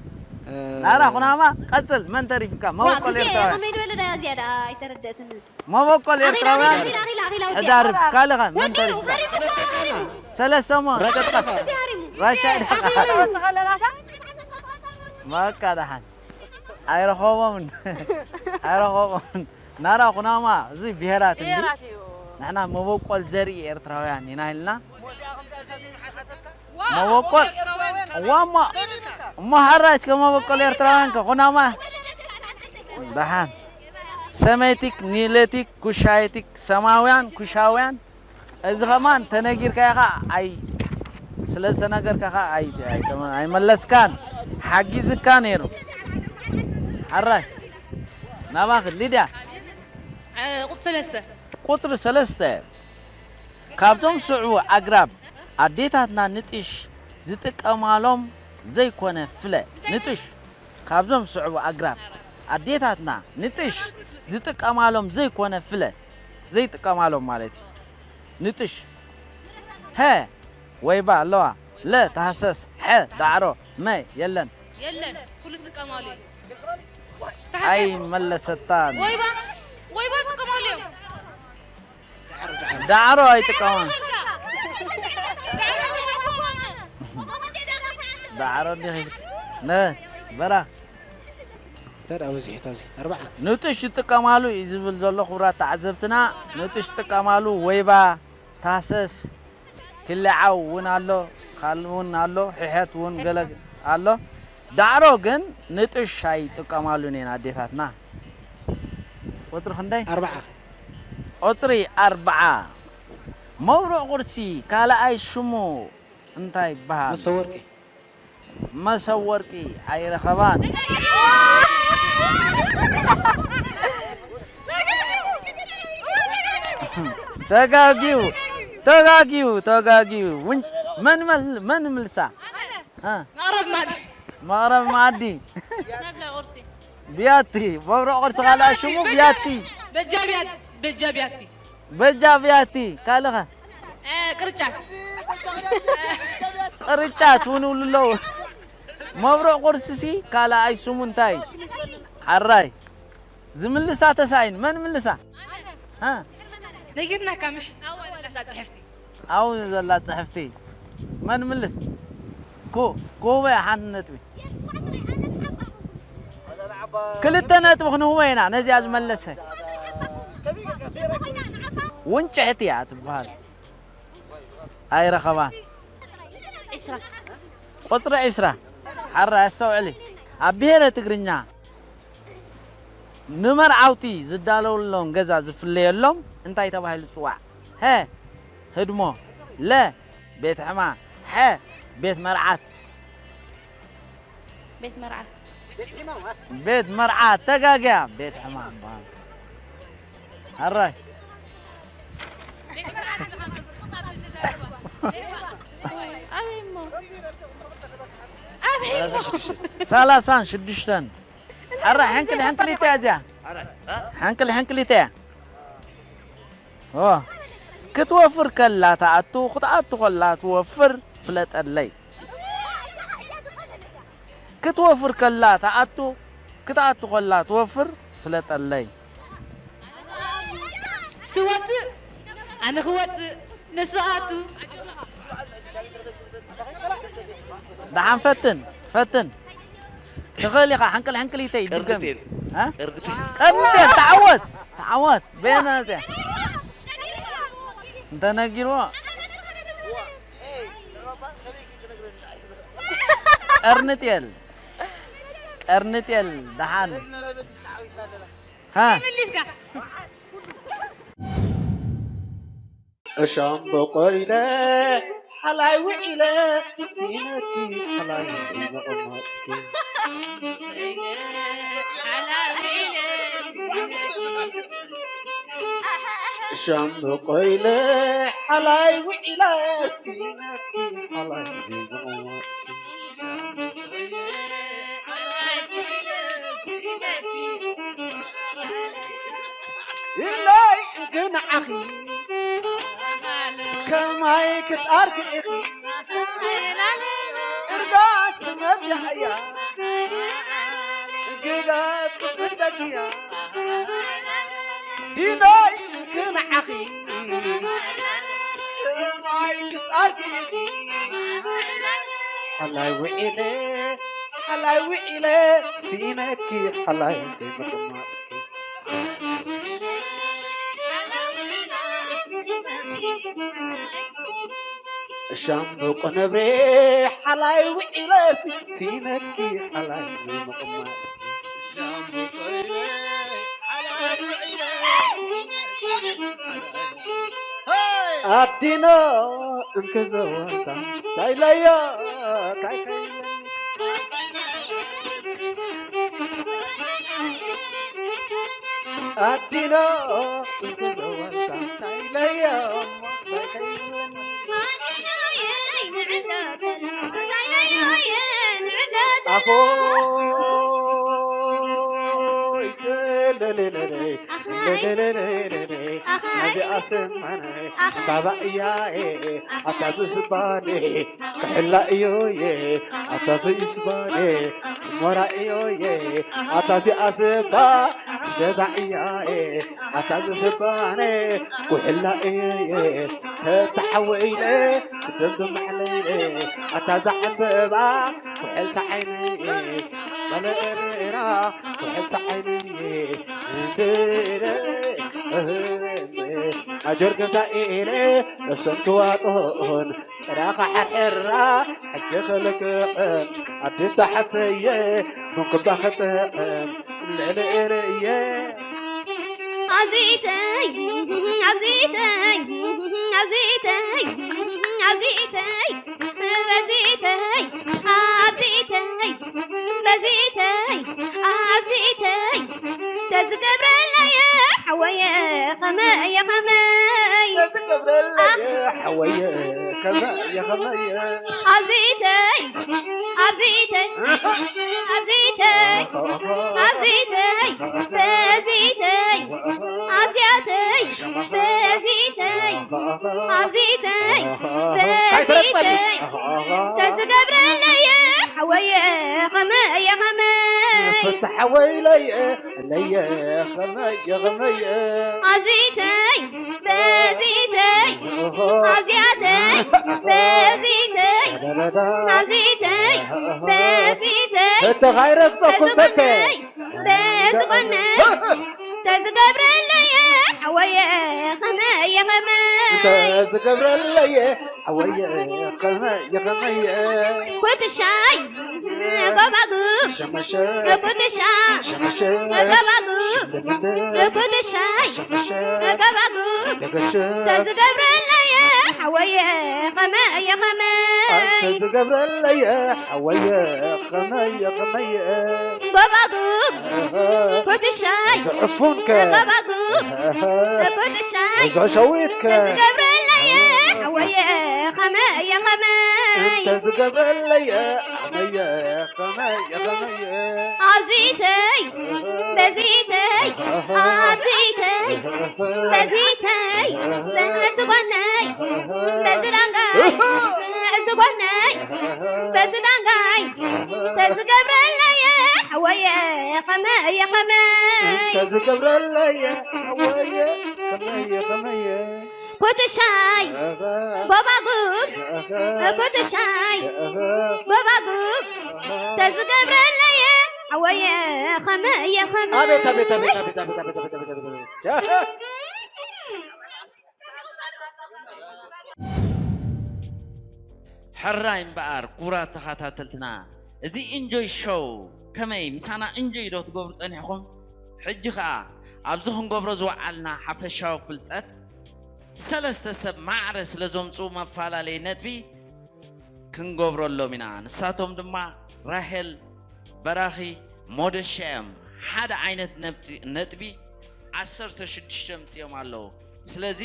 እ፣ ናራ ኩናማ፣ ቀጽል። መን ተሪፍካ? ዋ፣ መበቆል ግዜ፣ ኤርትራውያን። ከመይ ዝበለ ዳያ ዝያዳ ኣይተረደእትን። መበቆል ኣኺላ፣ ኤርትራውያን። ኣኺላ፣ ኣኺላ፣ ኣኺላ፣ ኣኺላ፣ ወዲያ። ሕዳርብ። ካልእ ኸ? መን ወዲኡ፣ ተሪፍካ? ሃሪሙ፣ ሃሪሙ። ሰለስተ እሞ፣ ራሻ ቀጽል። ደሓ። ግዜ ሃሪሙ። ራሻ ግዜ ደሓ። ሃሪሙ። በቃ ደሓን። ኣይረኸቦምን። ኣይረኸቦምን። ናራ ኩናማ፣ እዚ ብሄራት እንዲ። ብሄራት እዩ። ንሕና መበቆል ዘርኢ ኤርትራውያን ኢና ኢልና። መበቆል፣ ዋማ፣ እሞ ሓራይ እስከ መበቆል ኤርትራውያን ከ ኩናማ። ደሓን። ሰሜቲክ፣ ኒሎቲክ፣ ኩሻይቲክ፣ ሰማውያን፣ ኩሻውያን፣ እዚ ኸማን ተነጊርካ ኢኻ፣ ኣይ፣ ስለ ዝተነገርካ ኸኣ ኣይ-፣ ኣይ-፣ ኣይመለስካን፣ ሓጊዝካ ነይሩ። ሓራይ፣ ናባኺ ሊድያ። እ፣ ቁጽሪ ሰለስተ። ቁጽሪ ሰለስተ። ካብዞም ስዕቡ ኣግራብ ኣዴታትና ንጥሽ ዝጥቀማሎም ዘይኮነ ፍለ። ንጥሽ። ካብዞም ስዕቡ ኣግራብ ኣዴታትና ንጥሽ ዝጥቀማሎም ዘይኮነ ፍለ ዘይጥቀማሎም ማለት እዩ። ንጥሽ። ሀ፣ ወይባ ኣለዋ። ለ፣ ታህሰስ። ሐ፣ ዳዕሮ። መ፣ የለን። የለን። ኩሉ ጥቀማሉ እዩ። ታህሰስ። ኣይመለሰታን። ወይባ፣ ወይባ ጥቀማሉ እዮም። ዳዕሮ ኣይጥቀማን። ዳዕሮ እንዲኺ ነ በራ። እንታይ ደኣ በዚሑ እታ እዚ? ኣርብዓ። ንጥሽ ይጥቀማሉ እዩ ዝብል ዘሎ ክቡራት ተዓዘብትና። ንጥሽ ይጥቀማሉ፣ ወይባ፣ ታህሰስ፣ ክሊዓው እውን ኣሎ፣ ካልእ እውን ኣሎ፣ ሕሕት እውን ገለ ኣሎ። ዳዕሮ ግን ንጥሽ ኣይጥቀማሉን እየን ኣዴታትና። ቁጽሪ ክንደይ? ኣርብዓ። ቁጽሪ ኣርብዓ። መብርቕ ቁርሲ ካልኣይ ሽሙ እንታይ ይበሃል? መሰብ ወርቂ። መሰብ ወርቂ ኣይረኸባን። ተጋግዩ፣ ተጋግዩ፣ ተጋግዩ። ውን-፣ መን መል-፣ መን ምልሳ? እ። መቕረብ ማዕዲ። መቕረብ ማዕዲ። መብልዒ ቁርሲ። ብያቲ፣ መብርቕ ቁርሲ ካልኣ ሽሙ ብያቲ። በጃ ብያ-፣ በጃ ብያቲ። በጃ ብያቲ፣ ካልእ ኸ? እ፣ ቅርጫት። ቅርጫት እውን ይብሉ ኣለዉ። መብርቕ ቁርሲሲ ካልኣይ ስሙ እንታይ? ሓራይ። ዝምልሳ ተሳኢኑ። መን ምልሳ? ሃ? ነጊርናካ ምሽ? ኣብኡ ዘላ ጽሕፍቲ። ኣብኡ ዘላ ጽሕፍቲ። መን ምልስ? ኮ-፣ ኮበያ ሓንቲ ነጥቢ። ክልተ ነጥቢ ክንህቦ ኢና ነዚኣ ዝመለሰ። ውንጭሕቲ እያ ትበሃል። ኣይረኸባን። ዒስራ። ቁጽሪ ዒስራ። ሓራይ ኣስተውዕሊ። ኣብ ብሄረ ትግርኛ ንመርዓውቲ ዝዳለወሎም ገዛ ዝፍለየሎም እንታይ ተባሂሉ ይጽዋዕ? ሀ፣ ህድሞ። ለ፣ ቤት ሕማ። ሐ፣ ቤት መርዓት። ቤት መርዓት። ቤት መርዓት፣ ተጋግያ። ቤት ሕማ ይበሃል። ሕራይ። ኣበይ እሞ? ኣበይ እሞ? ሰላሳን ሽዱሽተን። ሕራይ፣ ሕንክሊል፣ ሕንክሊል እያ እዚኣ። ሓንቅል ሓንቅሊተ ክትወፍር ከላ ትኣቱ ክትኣቱ ከላ ትወፍር ፍለጠለይ። ክትወፍር ከላ ትኣቱ ክትኣቱ ከላ ትወፍር ፍለጠለይ። ስወፅእ ኣነ ክወፅእ ንሱ ኣቱ። ደሓን ፈትን ፈትን ትኽእል ኢኻ። ሕንቅል ሕንቅሊተይ ድገም። ቀርንቴል። እ? ቀርንቴል። ቀርንቴል ተዓወት ተዓወት። በየናት እያ እንተነጊርዎ። ቀርንጤል ቀርንጤል ደሓን ሃ መሊስካ እሻምበቆ ኢለ ሓላይ ውዒለ ሲነኪ ሓላይ ዘይመቐመጥኪ እሻምበቆ ኢለ ሓላይ ውዒለ ሲነኪ ሓላይ ዘይመቐመጥኪ ኢለይ እንክንዓኺ ከማይ ክትኣርጊ ኢኺ እርጋት መፅያ እያ ግዳት ክፍደግያ ዲኖይ እንክንዓኺ ከማይ ክትኣርጊ ኢኺ ሓላይ ውዒለ ሓላይ ውዒለ ስኢነኪ ሓላይ ዘይምቕማጥኪ ሻምብቆ ነብሬ ሓላይ ውዒለ ስኢነኪ ሓላይ ዘይምቕማጥኪ ኣዲኖ እንክዘወታ ታይለዮ ካይከይለኒ ኣዲኖ እንክዘወታ ታይለዮ ካይከይለኒ ኣፎይ ለለለለይ ለለለለይ ነዚኣ ስማነ ባባ እያየ ኣታ ዝስባኔ ክሕላ እዮየ ኣታ ዝስባኔ ሞራ እዮየ ኣታ ዚኣስባ ደባ እያየ ኣታ ዝስባኔ ኩሕላ እዮየ ተተሓወይለ ደምድም ማሕለየ ኣታ ዛዕምበባ ኩሕልታ ዓይነየ ባለእርራ ኩሕልታ ዓይነየ እንድረ ኣጆር ገዛኢነ እሰንትዋጦን ጭራኻ ሕርሕራ ሕጂ ክልክዕን ኣዲ ታሕተየ መንኩባ ክጥዕም ልዕሊ እየ ኣብዚተይ ኣብዚተይ ኣብዚተይ ኣብዚተይ በዚተይ ኣብዚተይ በዚተይ ኣብዚተይ ተዝገብረለየ ሓወየ ኸመየ ኸመይ ተዝገብረለየ ሓወየ ከመየ ኸመየ ኣብዚተይ ኣብዚተይ ኣብዚተይ ኣብዚተይ በዚተይ ኣብዚኣተይ በዚተይ ኣብዚተይ በዚተይ ተዝገብረለየ ሓወየ ኸመየ ኸመይ ፍትሓወይ ለየ ለየ ኸመየ ኸመየ ኣብዚተይ በዚተይ ኣብዚኣተይ በዚተይ ኣብዚተይ በዚተይ እተኻይረግፀኩም ተተ ተዝኾነይ ተዝኾነይ ተዝገብረለየ ሓወየ ኸመየ ኸመይ ተዝገብረለየ ሓወየ ኸመየ ኸመየ ኩትሻይ ጎባጉብ ሸመሸ ኩትሻ ሸመሸ ጎባጉብ ኩትሻይ ሸመሸ ጎባጉብ ደገሸ ተዝገብረለየ ሓወየ ኸመየ ኸመይ ተዝገብረለየ ሓወየ ኸመየ ኸመየ ጎባጉብ ኩትሻይ ዝዕፉንከ ጎባጉብ ኩትሻይ እዞ ሸዊትከ ተዝገብረለየ ሓወየ ኸመየ ኸመይ እንተዝገብረለየ ሓወየ ኸመየ ኸመየ በዚተይ በዚተይ ኣብዚተይ በዚተይ በዚ ጓነይ በዚ ዳንጋይ በዚ ጓነይ በዚ ዳንጋይ ተዝገብረለየ ሓወየ ኸመየ ኸመይ ተዝገብረለየ ሓወየ ኸመየ ኸመየ ኩትሻይ ጎባጉብ ኩትሻይ ጎባጉብ ተዝገብረለየ ሓወየ ኸመየ ኸመየ ኣቤት ኣቤት ኣቤት ኣቤት ኣቤት ኣቤት ኣቤት ኣቤት ኣቤት ኣቤት ሕራይ እምበኣር ክቡራት ተኸታተልትና፣ እዚ ኢንጆይ ሾው ከመይ ምሳና ኢንጆይ ዶ ትገብሩ ጸኒሕኹም? ሕጂ ኸኣ ኣብዚ ክንገብሮ ዝወዓልና ሓፈሻዊ ፍልጠት፣ ሰለስተ ሰብ ማዕረ ስለ ዘምጽኡ መፈላለዪ ነጥቢ ክንገብረሎም ኢና። ንሳቶም ድማ ራሄል፣ በራኺ፣ ሞደሻ እዮም። ሓደ ዓይነት ነጥቢ ዓሰርተ ሽዱሽተ ኣምጺኦም ኣለዉ። ስለዚ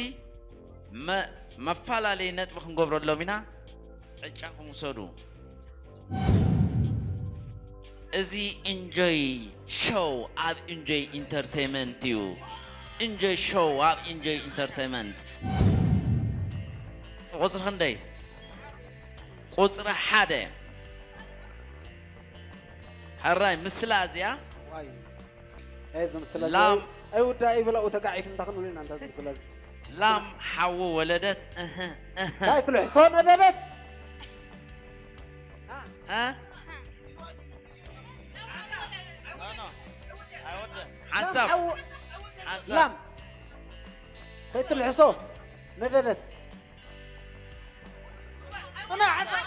መ- መፈላለዪ ነጥቢ ክንገብረሎም ኢና። ዕጫኹም ውሰዱ። እዚ ኢንጆይ ሾው ኣብ ኢንጆይ ኢንተርቴይመንት እዩ። ኢንጆይ ሾው ኣብ ኢንጆይ ኢንተርቴይመንት። ቁፅሪ ክንደይ? ቁፅሪ ሓደ። ሕራይ ምስላ እዚኣ ዋይ፣ እዚ ምስላ እዚ ላም- ኣይውዳእ ይብላኡ ተጋዒት እንታ ክንብል ኢና እንታ እዚ ምስላ እዚ። ላም ሓዊ ወለደት። እህ፣ እህ። እንታይ ትልሕሶ ነደበት? እ? ሓሳብ። ላም ሓዊ- ሓሳብ። ላም ከይትልሕሶ ነደደት። ጽናሕ፣ ሓሳብ።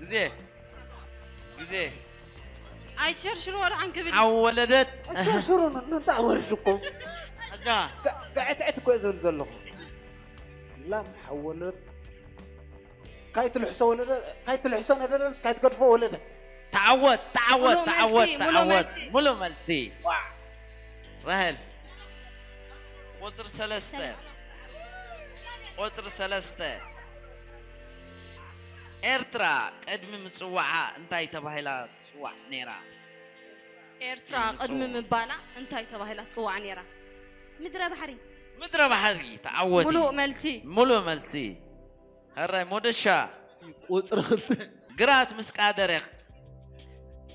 ግዜ፣ ግዜ። ኣይትሸርሽርዎ ደሓን ክብል። ሓው ወለደት። ኣይትሸርሽሩ፣ ን-፣ ንንታ ወርድኩም። ኣዳ። ጋ-፣ ጋዕትዕት እኮ እየ ዝብል ዘለኹ። ላም ሓው ወለደት። ካይትልሕሶ ወለደ፣ ካይትልሕሶ ነደደ፣ ካይትገድፎ ወለደ። ተዓወት፣ ተዓወት፣ ሙሉእ ተዓወት፣ መልሲ፣ ሙሉእ ተዓወት። መልሲ። ሙሉእ መልሲ። ዋዕ። ራሄል። ቁፅሪ ሰለስተ። ቁፅሪ ሰለስተ። ኤርትራ ቅድሚ ምጽዋዓ እንታይ ተባሂላ ትጽዋዕ ነይራ? ኤርትራ ቅድሚ ቅድሚ ምጽዋዕ። ምባላ እንታይ ተባሂላ ትጽዋዕ ነይራ? ምድረ ባሕሪ። ምድረ ባሕሪ። ተዓወቲ። ሙሉእ መልሲ። ሙሉእ መልሲ። ሕራይ ሞደሻ። ቁጽሪ ክልተ። ግራት ምስ ቃደረ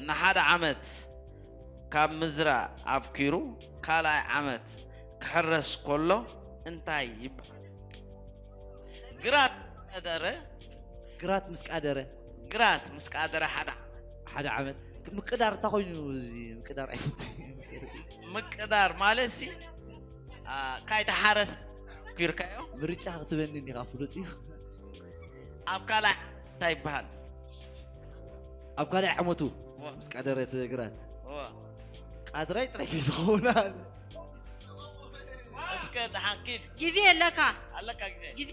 ንሓደ ዓመት ካብ ምዝራእ ኣብኪሩ ካልኣይ ዓመት ክሕረስ ከሎ እንታይ ይበሃል? ግራት ቃደረ። ግራት ምስ ቃደረ። ግራት ምስ ቃደረ ሓደ ዓመት። ሓደ ዓመት። ምቅዳር እንታይ ኮይኑ እዚ ምቅዳር ኣይፈቱን እየ። ምቅዳር ማለት ሲ፣ ኣ፣ ካይተሓረሰ ኪርካዮ? ምርጫ ክትበኒ እንዲኻ ፍሉጥ እዩ። ኣብ ካልኣይ እንታይ ይበሃል? ኣብ ካልኣይ ዓመቱ ዋ። ምስ ቀደረት ግራት። ዋ። ቃድራይ ጥራይ ከይትኸውን ኣለ። እስከ ደሓን ኪድ። ግዜ ኣለካ። ኣለካ ግዜ። ግዜ።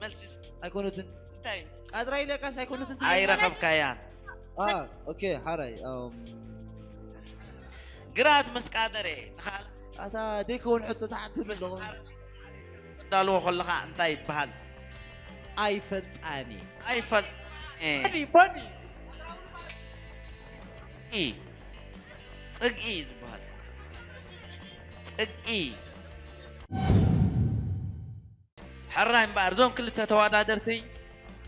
መልሲ ስ-፣ ኣይኮነትን። እንታይ? ቃድራይ ኢለካስ ኣይኮነትን ትብል? ኣይረኸብካያን። ኣ፣ ኦኬ፣ ሓራይ፣ ኣም፣ ግራት ምስ ቃደረ፣ ንኻል-፣ ኣታ ደይከውን ሕቶ ተሓትሉ ምስ ኣለኹም። ቃረ-፣ እዳልዎ ከለኻ እንታይ ይበሃል? ኣይፈልጣኒ። ኣይፈል-፣ እ። ባዲ፣ ባዲ። ኢ። ጽግኢ ዝበሃል። ጽግኢ። ሕራይ እምበኣር፣ እዞም ክልተ ተወዳደርቲ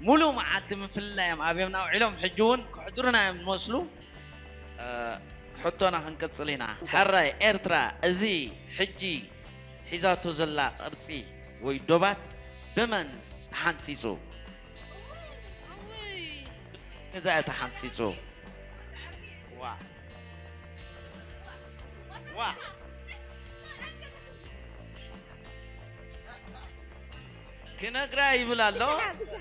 ሙሉእ መዓልቲ ምፍልላይ እዮም ኣብዮም ኣውዒሎም፣ ሕጂ እውን ክሕድሩና እዮም ዝመስሉ። እ፣ ሕቶና ክንቅጽል ኢና። ሕራይ ኤርትራ፣ እዚ ሕጂ ሒዛቶ ዘላ ቅርጺ ወይ ዶባት ብመን ተሓንጺጹ? እውይ። ገዛ ተሓንጺጹ። ዋ። ዋ። ክነግራ ይብል ኣሎ። ብሽሓ፣ ብሽሓ።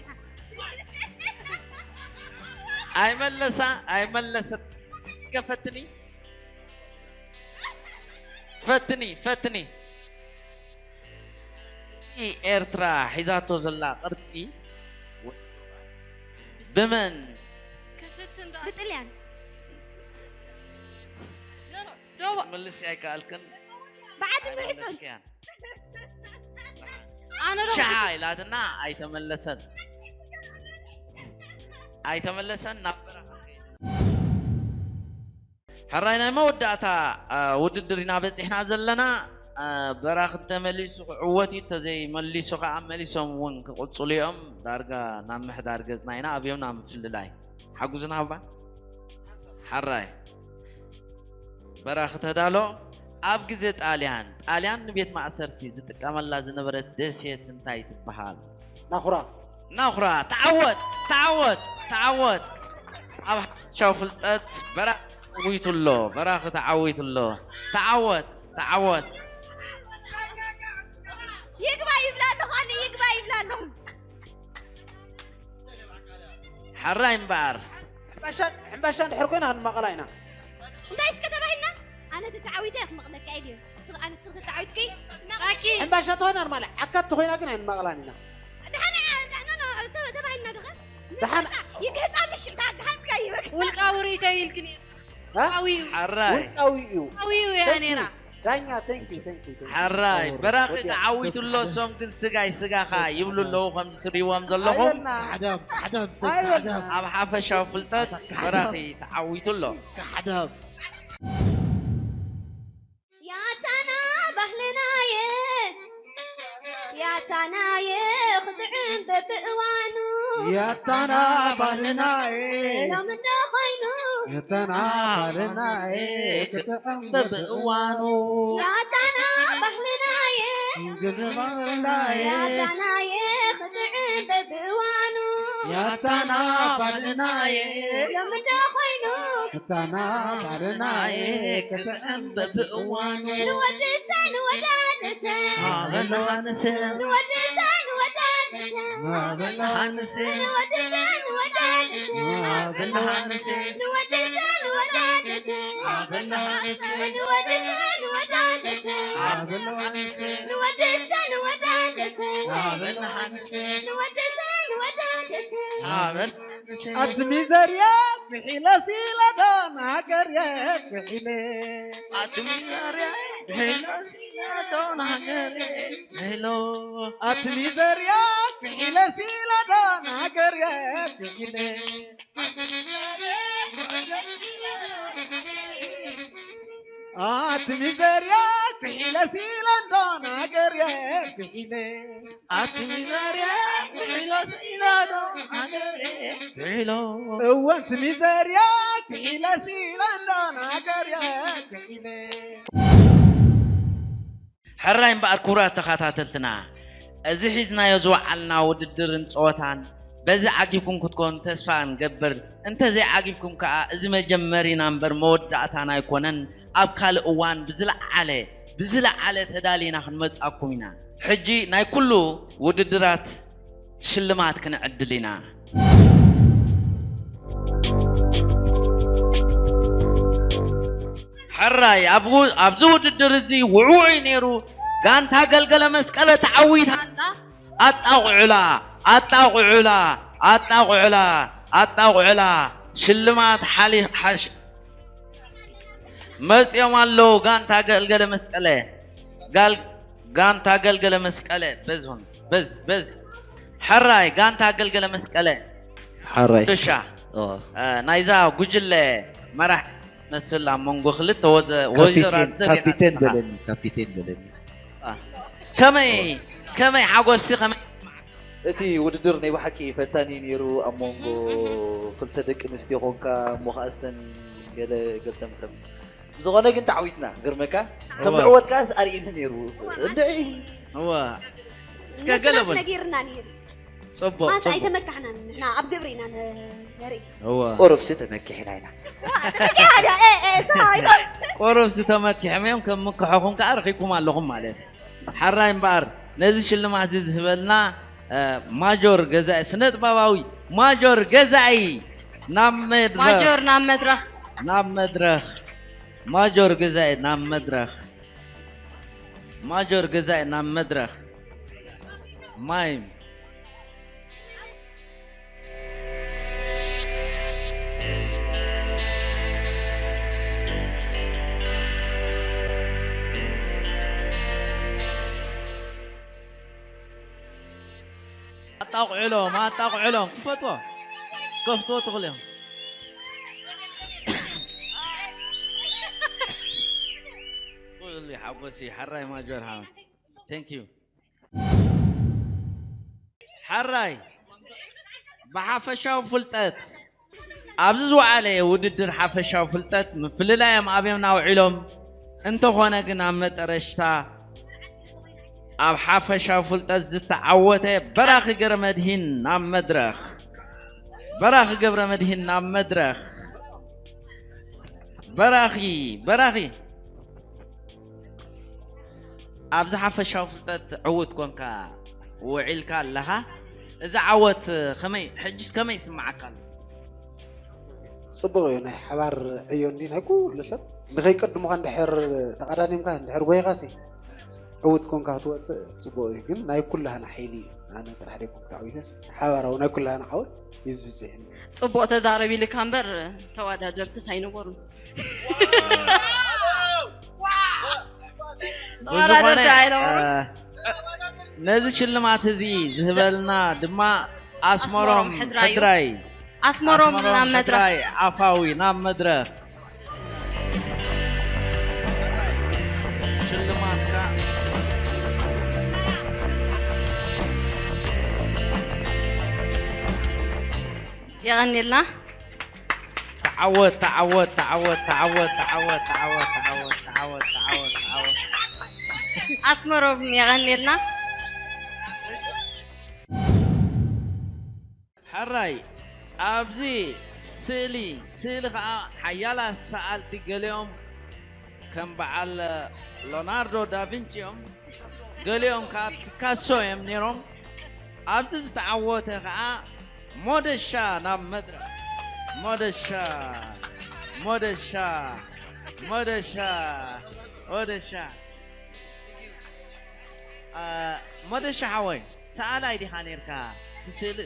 ኣይመለሳ፣ ኣይመለሰት። እስከ ፈትኒ። ፈትኒ፣ ፈትኒ። ኤርትራ ሒዛቶ ዘላ ቅርጺ ብመን? ክፍትን ዶ-፣ ብጥልያን። ዶ-፣ ዶ-፣ ክትምልሲ ኣይከኣልክን። ብዓዲ ምሕጹን። ኣይመለስክያን። ኣነ ዶ-፣ ሻ ኢላትና ኣይተመለሰን። ኣይተመለሰን፣ ናብ በረኻ ከይዱ። ሕራይ ናይ መወዳእታ ውድድር ኢና በፂሕና ዘለና። በራኽ እንተመሊሱ ክዕወት እዩ፣ እንተዘይመሊሱ ከዓ መሊሶም እውን ክቕፅሉ እዮም። ዳርጋ ናብ ምሕዳር ገፅና ኢና ኣብዮም ናብ ምፍልላይ ሓጉዝና እባ። ሕራይ በራኺ ተዳሎ። ኣብ ግዜ ጣልያን፣ ጣልያን ንቤት ማእሰርቲ ዝጥቀመላ ዝነበረት ደሴት እንታይ ትበሃል? ናኹራ። ናኹራ። ተዓወት፣ ተዓወት፣ ተዓወት። ኣብ ሓፈሻዊ ፍልጠት በራኺ ተዓዊቱ ኣሎ፣ በራኺ ተዓዊቱ ኣሎ። ተዓወት፣ ተዓወት። ይግባ ይብላ ኣለኹ፣ ኣነ ይግባ ይብላ ኣለኹ። ሕራይ እምበኣር። ሕምባሻ እንድሕር ኮይና ክንመቐላ ኢና። እንታይ እስከ ተባሂልና? ኣነ ተተዓዊተ ክመቕለካ ኢየ። ኣነ ስኽ ተተዓዊትኪ መቐኪ። ሕምባሻ ተኾይና ንማለ ዓካት ተኾይና ግን ኣይንመቐላን ኢና። ደሓን ተባሂልና ዶኸ? ደሓን ይግህፃ ምሽ ታግሃፅካ ይበል። ውልቃዊ ርእይቶ ኢልክን ውልቃዊ እዩ። ውልቃዊ እዩ። ውልቃዊ እዩ እያ ነይራ። ዳኛ thank you thank you thank you። ሕራይ በራኺ ተዓዊቱ ኣሎ። እሶም ግን ስጋይ ስጋኻ ይብሉ ኣለዉ ከምዚ ትርእይዎም ዘለኹም። ካሕዳም ካሕዳም ሰብ ካሕዳም። ኣብ ሓፈሻዊ ፍልጠት በራኺ ተዓዊቱ ኣሎ። ካሕዳም። ያታና ባህልናየ ያታናየ ክጥዕም በብእዋኑ ያታና ባህልናየ ሎምዶ ኮይኑ ያታና ባህልናየ ክጥዕም በብእዋኑ ያታና ባህልናየ ግድባልናየ ያታናየ ክጥዕም በብእዋኑ ያታና ባህልናየ ሎምዶ ኮይኑ ያታና ባህልናየ ክጥዕም በብእዋኑ ንወድሰ ንወዳደሰ ኣበል ሃንሰ ንወድሰ ንወዳደሰ ኣበል ሃንሰ ንወድሰ ንወዳደሰ ኣበል ሃንሰ ንወድሰ ንወዳደሰ ኣበል ሃንሰ ንወድሰ ንወዳደሰ ኣበል ሃንሰ ንወድሰ ንወዳደሰ ኣበል ሃንሰ ንወድሰ ንወዳደሰ ኣበል ኣትሚ ዘርያ ክሒለ ሲለ ዶ ንሃገርየ ክሒለ ኣትሚ ዘርያ ክሒለ ሲለ ዶ ንሃገርየ ክሒሎ ኣትሚ ዘርያ ክሒለ ሲለ ዶ ንሃገርየ ክሒለ ኣትሚ ዘርያ ክሒለ ሲለ ዶ ንሃገርየ ክሒለ ኣቲ ሚዛርያ ምሒሎ ስኢላ ዶ ሃገሬ ምሒሎ እወ ኣቲ ሚዛርያ ክሒለ ስኢላ ዶ ሃገርያ ክሒለ ሕራይ እምበኣር ክቡራት ተኸታተልትና፣ እዚ ሒዝናዮ ዝወዓልና ውድድርን ጸወታን በዚ ዓጊብኩም ክትኮኑ ተስፋ ንገብር። እንተዘይዓጊብኩም ከኣ እዚ መጀመሪና እምበር መወዳእታና ኣይኮነን። ኣብ ካልእ እዋን ብዝለዓለ ብዝለዓለ ተዳሊና ክንመጽኣኩም ኢና። ሕጂ ናይ ኩሉ ውድድራት ሽልማት ክንዕድል ኢና። ሕራይ ኣብዚ ውድድር እዚ ውዕዉዕ እዩ ነይሩ። ጋንታ ገልገለ መስቀለ ተዓዊታ። ኣጣቑዑላ ኣጣቑዑላ ኣጣቑዑላ ኣጣቑዑላ ሽልማት ሓሊ ሓሽ መጽዮም ኣለዉ። ጋንታ ገልገለ መስቀለ ጋል ጋንታ ገልገለ መስቀለ በዝሁን በዝ በዝ ሕራይ ጋንታ ገልገለ መስቀለ ሓራይ ድሻ ናይዛ ጉጅለ መራሕ መስል ኣብ መንጎ ክልተ ወዘ ወይዘራት ዘሪና ካፒቴን በለኒ ካፒቴን በለኒ ከመይ ከመይ ሓጎስቲ ከመይ እቲ ውድድር ናይ ብሓቂ ፈታኒ ነይሩ ኣብ መንጎ ክልተ ደቂ ኣንስትዮ ኮንካ እሞ ከኣሰን ገለ ገልጠምጠም ብዝኾነ ግን ተዓዊትና ግርመካ ከም ንዕወት ከኣስ ኣርእኒ ነይሩ እንደ እዋ እስከ ገለ በል ነጊርና ነይሩ ጽቡቅ ማስ ኣይተመካሕናን ንሕና ኣብ ግብሪ ኢና ነርኢ እዋ ቁሩብሲ ተመኪሕና ኢና ቁሩብሲ ተመኪሕም እዮም ከም ምክሐኹም ከዓ ረኺብኩም ኣለኹም ማለት ሓራይ እምበኣር ነዚ ሽልማት እዚ ዝህበልና ማጆር ገዛኢ ስነጥበባዊ ማጆር ገዛኢ ናብ መድረኽ ማጆር ናብ መድረኽ ናብ መድረኽ ማጆር ገዛኢ ናብ መድረኽ ማጆር ገዛኢ ናብ መድረኽ ማይም ኣጣቑዕሎም ኣጣቑዕሎም ክፈትዎ ከፍትዎ ትኽእሉ እዮም። ጎሲ ሓራይ ማጆር ሓወይ። Thank you። ሓራይ ብሓፈሻዊ ፍልጠት ኣብዚ ዝወዓለ ውድድር ሓፈሻዊ ፍልጠት ምፍልላዮም ኣብዮም ናውዒሎም እንተኾነ ግን ኣብ መጠረሽታ ኣብ ሓፈሻዊ ፍልጠት ዝተዓወተ በራኺ ገረ መድሂን ናብ መድረኽ። በራኺ ገብረ መድሂን ናብ መድረኽ። በራኺ በራኺ ኣብዚ ሓፈሻዊ ፍልጠት ዕዉት ኮንካ ውዒልካ ኣለኻ። እዚ ዓወት ከመይ ሕጅስ ከመይ ይስምዓካ ኣሎ? ፅቡቕ እዩ ናይ ሓባር ዕዮ እንዲ ናይ ኩሉ ሰብ ንኸይቀድሙኻ እንድሕር ተቐዳዲምካ እንድሕር ጎይኻሲ ዕዉት ኮንካ ክትወፅእ ፅቡቕ እዩ። ግን ናይ ኩላህና ሓይሊ እዩ። ኣነ ጥራሕ ደይኮንኩ ዓዊተስ ሓባራዊ ናይ ኩላህና ዓወት እዩ ዝብፅሕ። ፅቡቕ ተዛረብ ኢልካ እምበር ተወዳደርትስ ኣይነበሩን። ብዝኾነ ነዚ ሽልማት እዚ ዝህበልና ድማ ኣስመሮም ሕድራይ ኣስመሮም ናብ መድረኽ ዓፋዊ ናብ መድረኽ ሽልማትካ የቐንየልና። ተዓወት ተዓወት ተዓወት ተዓወት ተዓወት ተዓወት ተዓወት ተዓወት ተዓወት ተዓወት ኣስመሮም የቐንየልና። ሕራይ ኣብዚ ስእሊ ስእሊ ከዓ ሓያላት ሰኣልቲ ገሊኦም ከም በዓል ሎናርዶ ዳቪንቺ እዮም፣ ገሊኦም ከዓ ፒካሶ እዮም ነይሮም። ኣብዚ ዝተዓወተ ከዓ ሞደሻ ናብ መድረኽ። ሞደሻ ሞደሻ ሞደሻ ሞደሻ ሞደሻ ሓወይ ሰኣላይ ዲኻ ነርካ?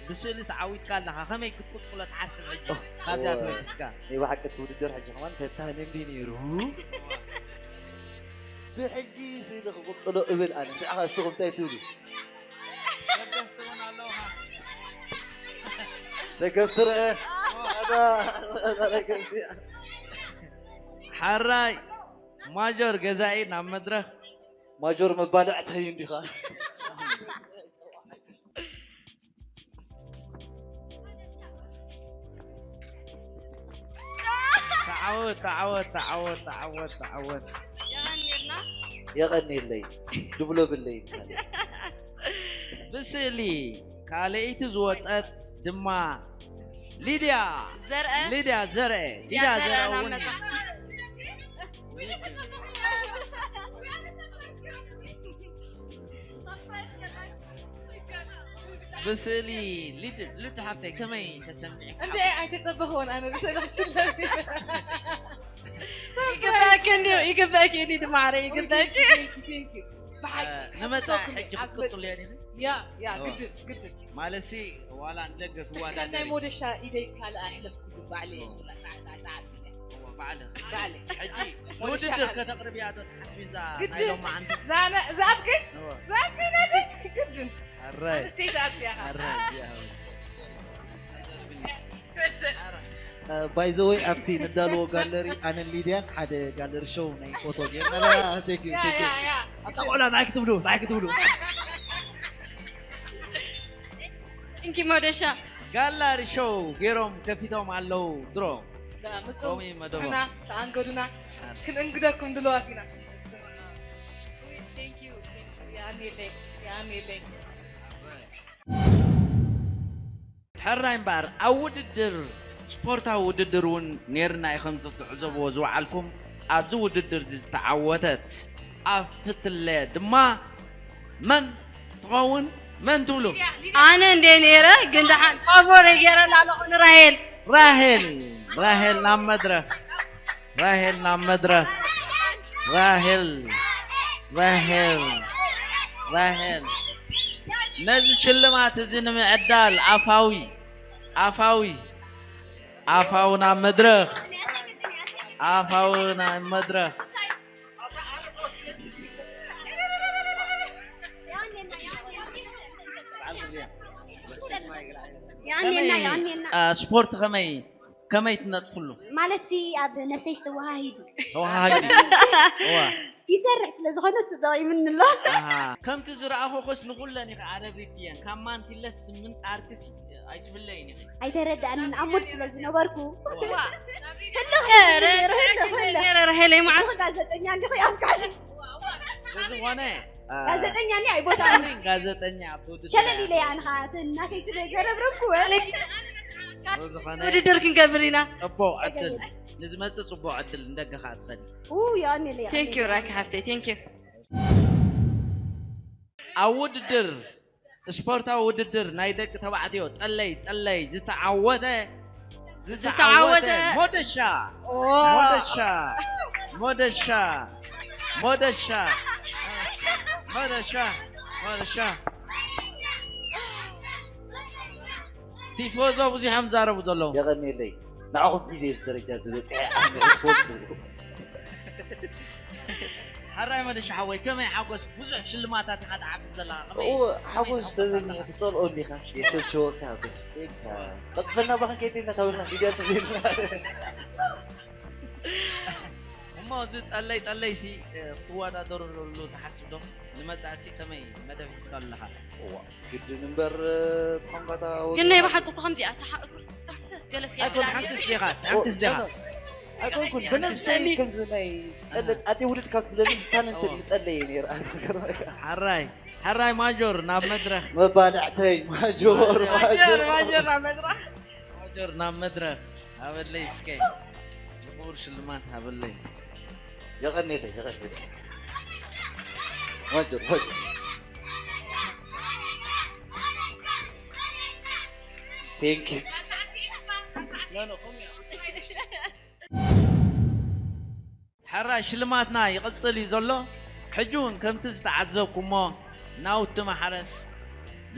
ብስእሊ ተዓዊትካ ኣለኻ ከመይ ክትቅፅሎ ትሓስብ ሕጂ ካብዚኣ ተበጊስካ? ናይ ብሓቂ እቲ ውድድር ሕጂ ከማን ፈታኒ እንዲ ነይሩ ብሕጂ ስእሊ ክቕፅሎ እብል ኣነ እንታይ ኢኻ እስኹም እንታይ ትብሉ? ደገፍ ትርአ ሓራይ ማጆር ገዛኢ ናብ መድረኽ ማጆር መባልዕተይ እንዲኻ ተዓወት ተዓወት ተዓወት ተዓወት ተዓወት የቐንየለይ ድብሎ ብለይ ብስእሊ ካልኣይቲ ዝወፀት ድማ ሊድያ ዘርአ ሊድያ ዘርአ ሊድያ ዘርአ እውን ብስእሊ ሊድ ልድ ሓፍተይ ከመይ ተሰሚዕካ? እንደ ኣይተጸበኽዎን ኣነ ብሰላ ሽለሚ ይግባእኪ እንዲዩ ይግባእኪ እንዲዩ ድማዕረ ይግባእኪ ንመጻኢ ሕጂ ክትቅጽልዮ ዲኺ? ያ ያ ግድን ግድን ማለትሲ ዋላ ንደገ ትዋዳደሪ ናይ ሞደሻ ኢደይ ካልኣ ኣሕለፍኩ ባዕለይ ባዕለይ ሕጂ ንውድድር ከተቕርብያ ዶ ትሓስቢ እዛ ናይ ሎማዓንቲ እዛትኪ እዛትኪ ነዚ ግድን ኣንስተይቲ ኣትያ ባይዘወይ ኣብቲ ንዳልዎ ጋለሪ ኣነን ሊድያን ሓደ ጋለሪ ሾው ናይ ፎቶ ጌርና ኣለና። Thank you, thank you። ኣጣቆላ ንዓይ ክትብሉ ንዓይ ክትብሉ እንኪ ሞደሻ ጋላሪ ሾው ገይሮም ከፊቶም ኣለዉ ድሮ ከምኡ እዩ መደቦም። ንሕና ተኣንገዱና ክንእንግደኩም ድለዋት ኢና። የኣሜለይ የኣሜለይ ሕራይ እምበኣር ኣብ ውድድር ስፖርታዊ ውድድር እውን ነይርና እዩ ከምዚ ትዕዘብዎ ዝወዓልኩም ኣብዚ ውድድር እዚ ዝተዓወተት ኣብ ፍትለ ድማ መን ትኸውን መን ትብሉ? ኣነ እንደ ነይረ ግን ደሓን ፋቮር ገይረላ ኣለኹ ንራሄል። ራሄል ራሄል ናብ መድረኽ ራሄል ናብ መድረኽ ራሄል ራሄል ራሄል ነዚ ሽልማት እዚ ንምዕዳል ኣፋዊ ኣፋዊ ኣፋዊ ናብ መድረኽ ኣፋዊ ናብ መድረኽ ስፖርት ከመይ ከመይ ትነጥፍሉ? ማለት ሲ ኣብ ነብሰይ ዝተወሃሂዱ ተወሃሂዱ ይሰርሕ ስለ ዝኾነ እሱ ጠቒሙኒ ኣሎ። ኣሃ፣ ከምቲ ዝረኣኹኽስ ንኹለን ኢኺ ኣረብሪብክየን። ካብ ማንቲለስ ስምንት ኣርክስ ኣይትፍለይን ኢኺ። ኣይተረድኣንን፣ ኣብ ሙድ ስለ ዝነበርኩ። ዋ። ህልኽ ኧረ፣ ኢለ ነይረ፣ ህልኽ፣ ህልኽ። ነይረ፣ ራሄለይ መዓት። ንስኺ ጋዜጠኛ እንዲኺ ኣብ ካዚ። ስለዝኾነ፣ አ፣ ጋዜጠኛ እኔ ኣይቦታን። ሳብሪን ጋዜጠኛ ኣብ ውድድር ሸለል ኢለ እያ። እያ ንኻ፣ እቲ እናተይ ስለ ዘረብረብኩ። ስለዝኾነ ውድድር ክንገብር ኢና። ጽቡቕ ዕድል። ንዝመጽእ ጽቡቕ ዕድል ንደገ ኸኣ ትኸዲ። ኡ፣ የቐንየለይ፣ ቴንክ ዩ የቐንየለይ። ራኪ ሓፍተይ፣ ቴንክ ዩ። ኣብ ውድድር፣ ስፖርታዊ ውድድር ናይ ደቂ ተባዕትዮ ጠለይ ጠለይ ዝተዓወተ፣ ዝተዓወተ ዝተዓወተ። ሞደሻ፣ ኦ። ሞደሻ፣ ሞደሻ፣ ሞደሻ፣ ሞደሻ፣ ሞደሻ። ቲፎዞ ብዙሕ እዮም ዝዛረቡ ዘለዉ። የቐንየለይ። ንዓኹም ግዜ ደረጃ ዝበጽሐ ኣነ ስፖርት። ሓራይ መደሻ ሓወይ፣ ከመይ ሓጎስ? ብዙሕ ሽልማታት ኢኻ ትዓብስ ዘለኻ። ከመይ፣ እወ፣ ከመይ ሓጎስ ተሓጎስ ተበዚሑ ኣለኻ? ትጸልኦ እንዲኻ፣ የሰልችወካ፣ በስ ኢልካ። ቀጥፈልና ባኽን ከይድ ኢልና ታዊልና ሚድያ ትብልና። እሞ እዚ ጠለይ ጠለይሲ፣ እ፣ ክትወዳደሩሉ ትሓስብ ዶ? ንመጻእሲ ከመይ መደብ ሒዝካሉ ኣለኻ? እዋ፣ ግድን እምበር፣ እ፣ ብቋንቋ እታ ግን ናይ ወግዒ ብሓቂ እኮ ከምዚኣ ተሓ-፣ እግሩ ገለስ እያ ኣይኮን ብላዕ ሓንክስ ዲኻ? ሓንክስ ዲኻ? ኣይኮንኩን፣ ብነብሰይ ከምዚ ናይ ጠለ-፣ ኣዴ ውልድ ካብ ትብለኒ፣ ታለንትድ እዎ። ምጠለየ ነይረ። ሕራይ፣ ሕራይ ማጆር ናብ መድረኽ። መባልዕተይ ማጆር፣ ማጆር፣ ማጆር። ማጆር ናብ መድረኽ። ማጆር ናብ መድረኽ። ሃበለይ እስከ። ንኽቡር ሽልማት ሃበለይ። የቐንየለይ፣ የቐንየለይ። ማጆር፣ ማጆር። Thank you። ኖ፣ ኖ፣ ቁም። ሕራይ ሽልማትና ይቕጽል እዩ ዘሎ። ሕጂ እውን ከምቲ ዝተዓዘብኩሞ ናውቲ ማሕረስ፣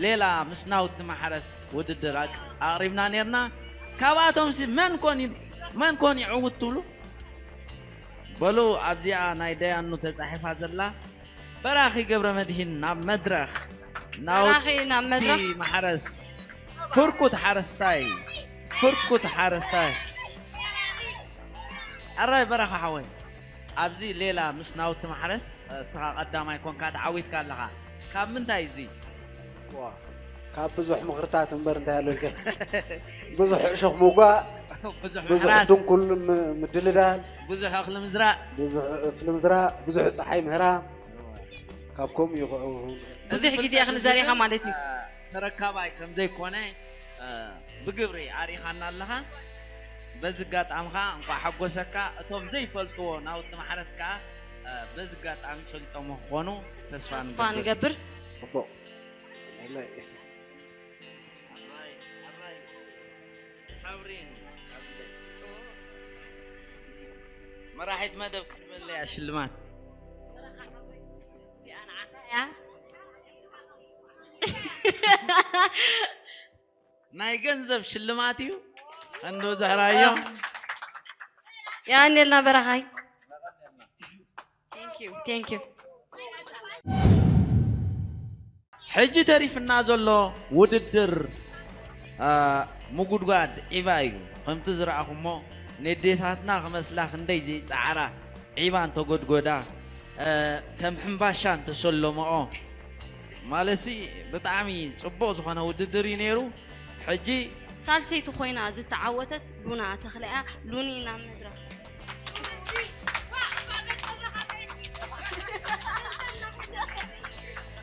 ሌላ ምስ ናውቲ ማሕረስ ውድድር ኣቅ-፣ ኣቕሪብና ኔርና። ካብኣቶምሲ መን ኮን ይ-፣ መን ኮን ይዕውት ትብሉ? በሉ ኣብዚኣ ናይ ደያኑ ተጻሒፋ ዘላ በራኺ ገብረመድሂን ናብ መድረኽ። በራኺ ናብ ናውቲ መድረኽ። ማሕረስ። ህርኩት ሓረስታይ። ህርኩት ሓረስታይ። ኣራይ በራኺ ሓወይ። ኣብዚ ሌላ ምስ ናውቲ ማሕረስ፣ እስኻ ቀዳማይ ኮንካ ተዓዊትካ ኣለኻ። ካብ ምንታይ እዚ? ዋ፣ ካብ ብዙሕ ምኽርታት እምበር እንታይ ኣለልከ? ብዙሕ እሾኽ ምውጋእ፣ ብዙሕ ብዙሕ ምሕራስ። ትንኩል ም-፣ ምድልዳል፣ ብዙሕ እኽሊ ምዝራእ። ብዙሕ እኽሊ ምዝራእ፣ ብዙሕ ጸሓይ ምህራም። ካብ ከምኡ እዩ ክዕው። ብዙሕ እዚ ግዜ ፍልጠት እኽሊ እዚ ዘሪእኻ ግን፣ ማለት እዩ። እ፣ ተረካባይ ከም ዘይኮነ፣ እ፣ ብግብሪ ኣርኢኻና ኣለኻ። በዚ ኣጋጣሚ ኸኣ እንቋዕ ሓጎሰካ። እቶም ዘይፈልጥዎ ናውቲ ማሕረስ ከኣ፣ እ፣ በዚ ኣጋጣሚ ፈሊጦሞ ክኾኑ ተስፋ ተስፋ ንገብር። ንገብር። ጽቡቕ። ኣራይ፣ ኣራይ። ሳብሪን፣ መራሒት መደብ ክንበለያ ሽልማት። ናይ ገንዘብ ሽልማት እዩ። እንዶ ዘሕራዮ። የቐንየልና በራኻይ። Thank you, thank you። ሕጂ ተሪፍና ዘሎ ውድድር፣ አ፣ ምጉድጓድ ዒባ እዩ። ከምቲ ዝረኣኹሞ፣ ነዴታትና ክመስላ ክንደይ ዘይጸዓራ፣ ዒባ እንተጎድጎዳ፣ አ፣ ከም ሕምባሻ እንተሰለመኦ፣ ማለትሲ ብጣዕሚ ጽቡቕ ዝኾነ ውድድር እዩ ነይሩ። ሕጂ ሳልሰይቲ ኮይና ዝተዓወተት ሉና ተኽለ እያ። ሉኒ ናብ መድረኽ።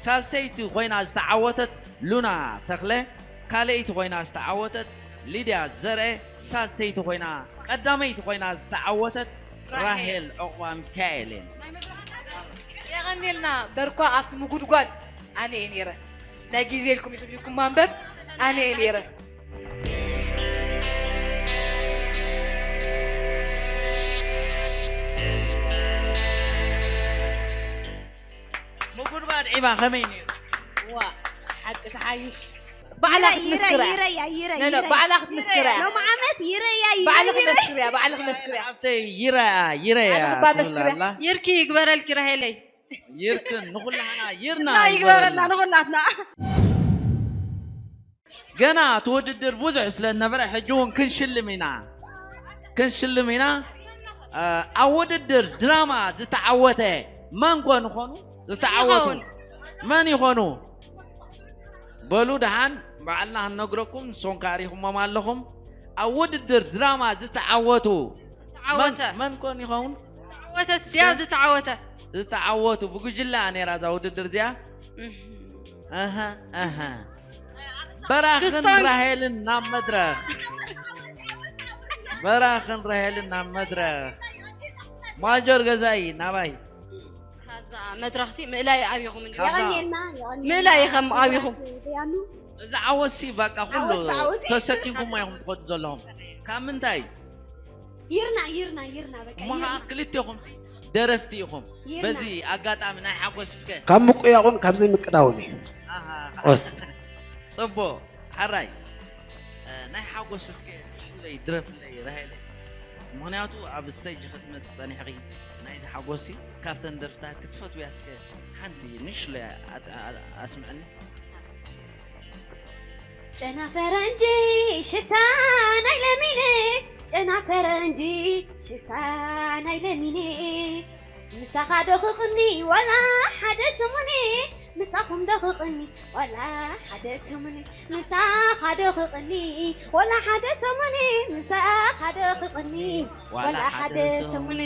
ሳልሰይቲ ኮይና ዝተዓወተት ሉና ተኽለ፣ ካልኣይቲ ኮይና ዝተዓወተት ሊድያ ዘርአ፣ ሳልሰይቲ ኮይና፣ ቀዳመይቲ ኮይና ዝተዓወተት ራሄል። ራሄል ዑቕባ ሚካኤል እየን። የቐንየልና በርኳ። ኣብቲ ምጉድጓድ ኣነ እየ ነይረ። ናይ ግዜ ኢልኩም ይሕልዩኩማ እምበር ኣነ እየ ነይረ። ምጉድጓድ ዒባ ከመይ ነይሩ? ዋ፣ ሓቂ ትሓይሽ። ባዕላ ይረ-፣ ክትምስክራ እያ። ይረያ፣ ይረ-፣ ኖ፣ ኖ፣ ይረያ። ባዕላ ክትምስክራ እያ። ሎም ዓመት ይረያ፣ ይረ-፣ ባዕላ ይረ-። ክትመስክር እያ፣ ባዕላ ክትመስክር እያ። ኣብተይ ይረያ፣ ይረያ ኣነ ክባ ትብል መስክር እያ። ኣላ። ይርኪ ይግበረልኪ ራሄለይ። ይርክን ንኹላህና ይርና ና ይግበረልና ይግበረልና። ንኹላትና። ገና እቲ ውድድር ብዙሕ ስለ ዝነበረ ሕጂ እውን ክንሽልም ኢና። ክንሽልም ኢና። እ፣ ኣብ ውድድር ድራማ ዝተዓወተ መን ኮን ይኾኑ ዝተዓወቱ? መን ይኾኑ? በሉ ደሓን ባዕልና ክንነግረኩም፣ ንሶም ካሪኹሞም ኣለኹም። ኣብ ውድድር ድራማ ዝተዓወቱ መን፣ ዝተዓወተ። መን ኮን ይኸውን? ዝተዓወተት ድያ ዝተዓወተ? ዝተዓወቱ ብጉጅለ እያ ነይራ እዛ ውድድር እዚኣ። እህ። ኣሃ፣ ኣሃ። በራኽን ክስቶን። ራሄልን ናብ መድረኽ። በራኽን ራሄልን ናብ መድረኽ። ማጆር ገዛኢ ናባይ። ካብዛ መድረኽሲ ምእላይ ኣብኹም እንዲ። ካብዛ የቐንየልና፣ የቐንየልና። ምእላይ ኢኸም ኣብኹም። ደያኑ። እዚ ዓወትሲ በቃ ኩሉ ዓወት፣ ዓወት። ተሰኪምኩሞ ኢኹም ትኸዱ ዘለኹም። ካብ ምንታይ? ይርና፣ ይርና፣ ይርና፣ በቃ እሞ ኸዓ ይርና። ክልቴኹምሲ ደረፍቲ ኢኹም። ይርና። በዚ ኣጋጣሚ ናይ ሓጎስ እስከ ካብ ምቁያቑን ካብ ዘይምቅዳውን እዩ። ኣሃ። ኦስት። ጽቡቕ። ሓራይ፣ እ፣ ናይ ሓጎስ እስከ ንሽለይ ድረፍለይ ራሄለይ። ምኽንያቱ ኣብ ስቴጅ ክትመጽእ ጸኒሕኺ ናይቲ ሓጎስሲ ካብተን ደርፍታት ክትፈትውያ እስከ ሓንቲ ንሽለይ ኣት-፣ ኣ-፣ ኣስምዕኒ። ጨና ፈረንጂ ሽታ ናይ ለሚን፣ ጨና ፈረንጂ ሽታ ናይ ለሚን። ምሳኻ ዶ ክቕኒ ዋላ ሓደ ሰሙን፣ ምሳኹም ዶ ክቕኒ ዋላ ሓደ ሰሙን፣ ምሳኻ ዶ ክቕኒ ዋላ ሓደ ሰሙን፣ ምሳኻ ዶ ክቕኒ ዋላ ሓደ ሰሙን።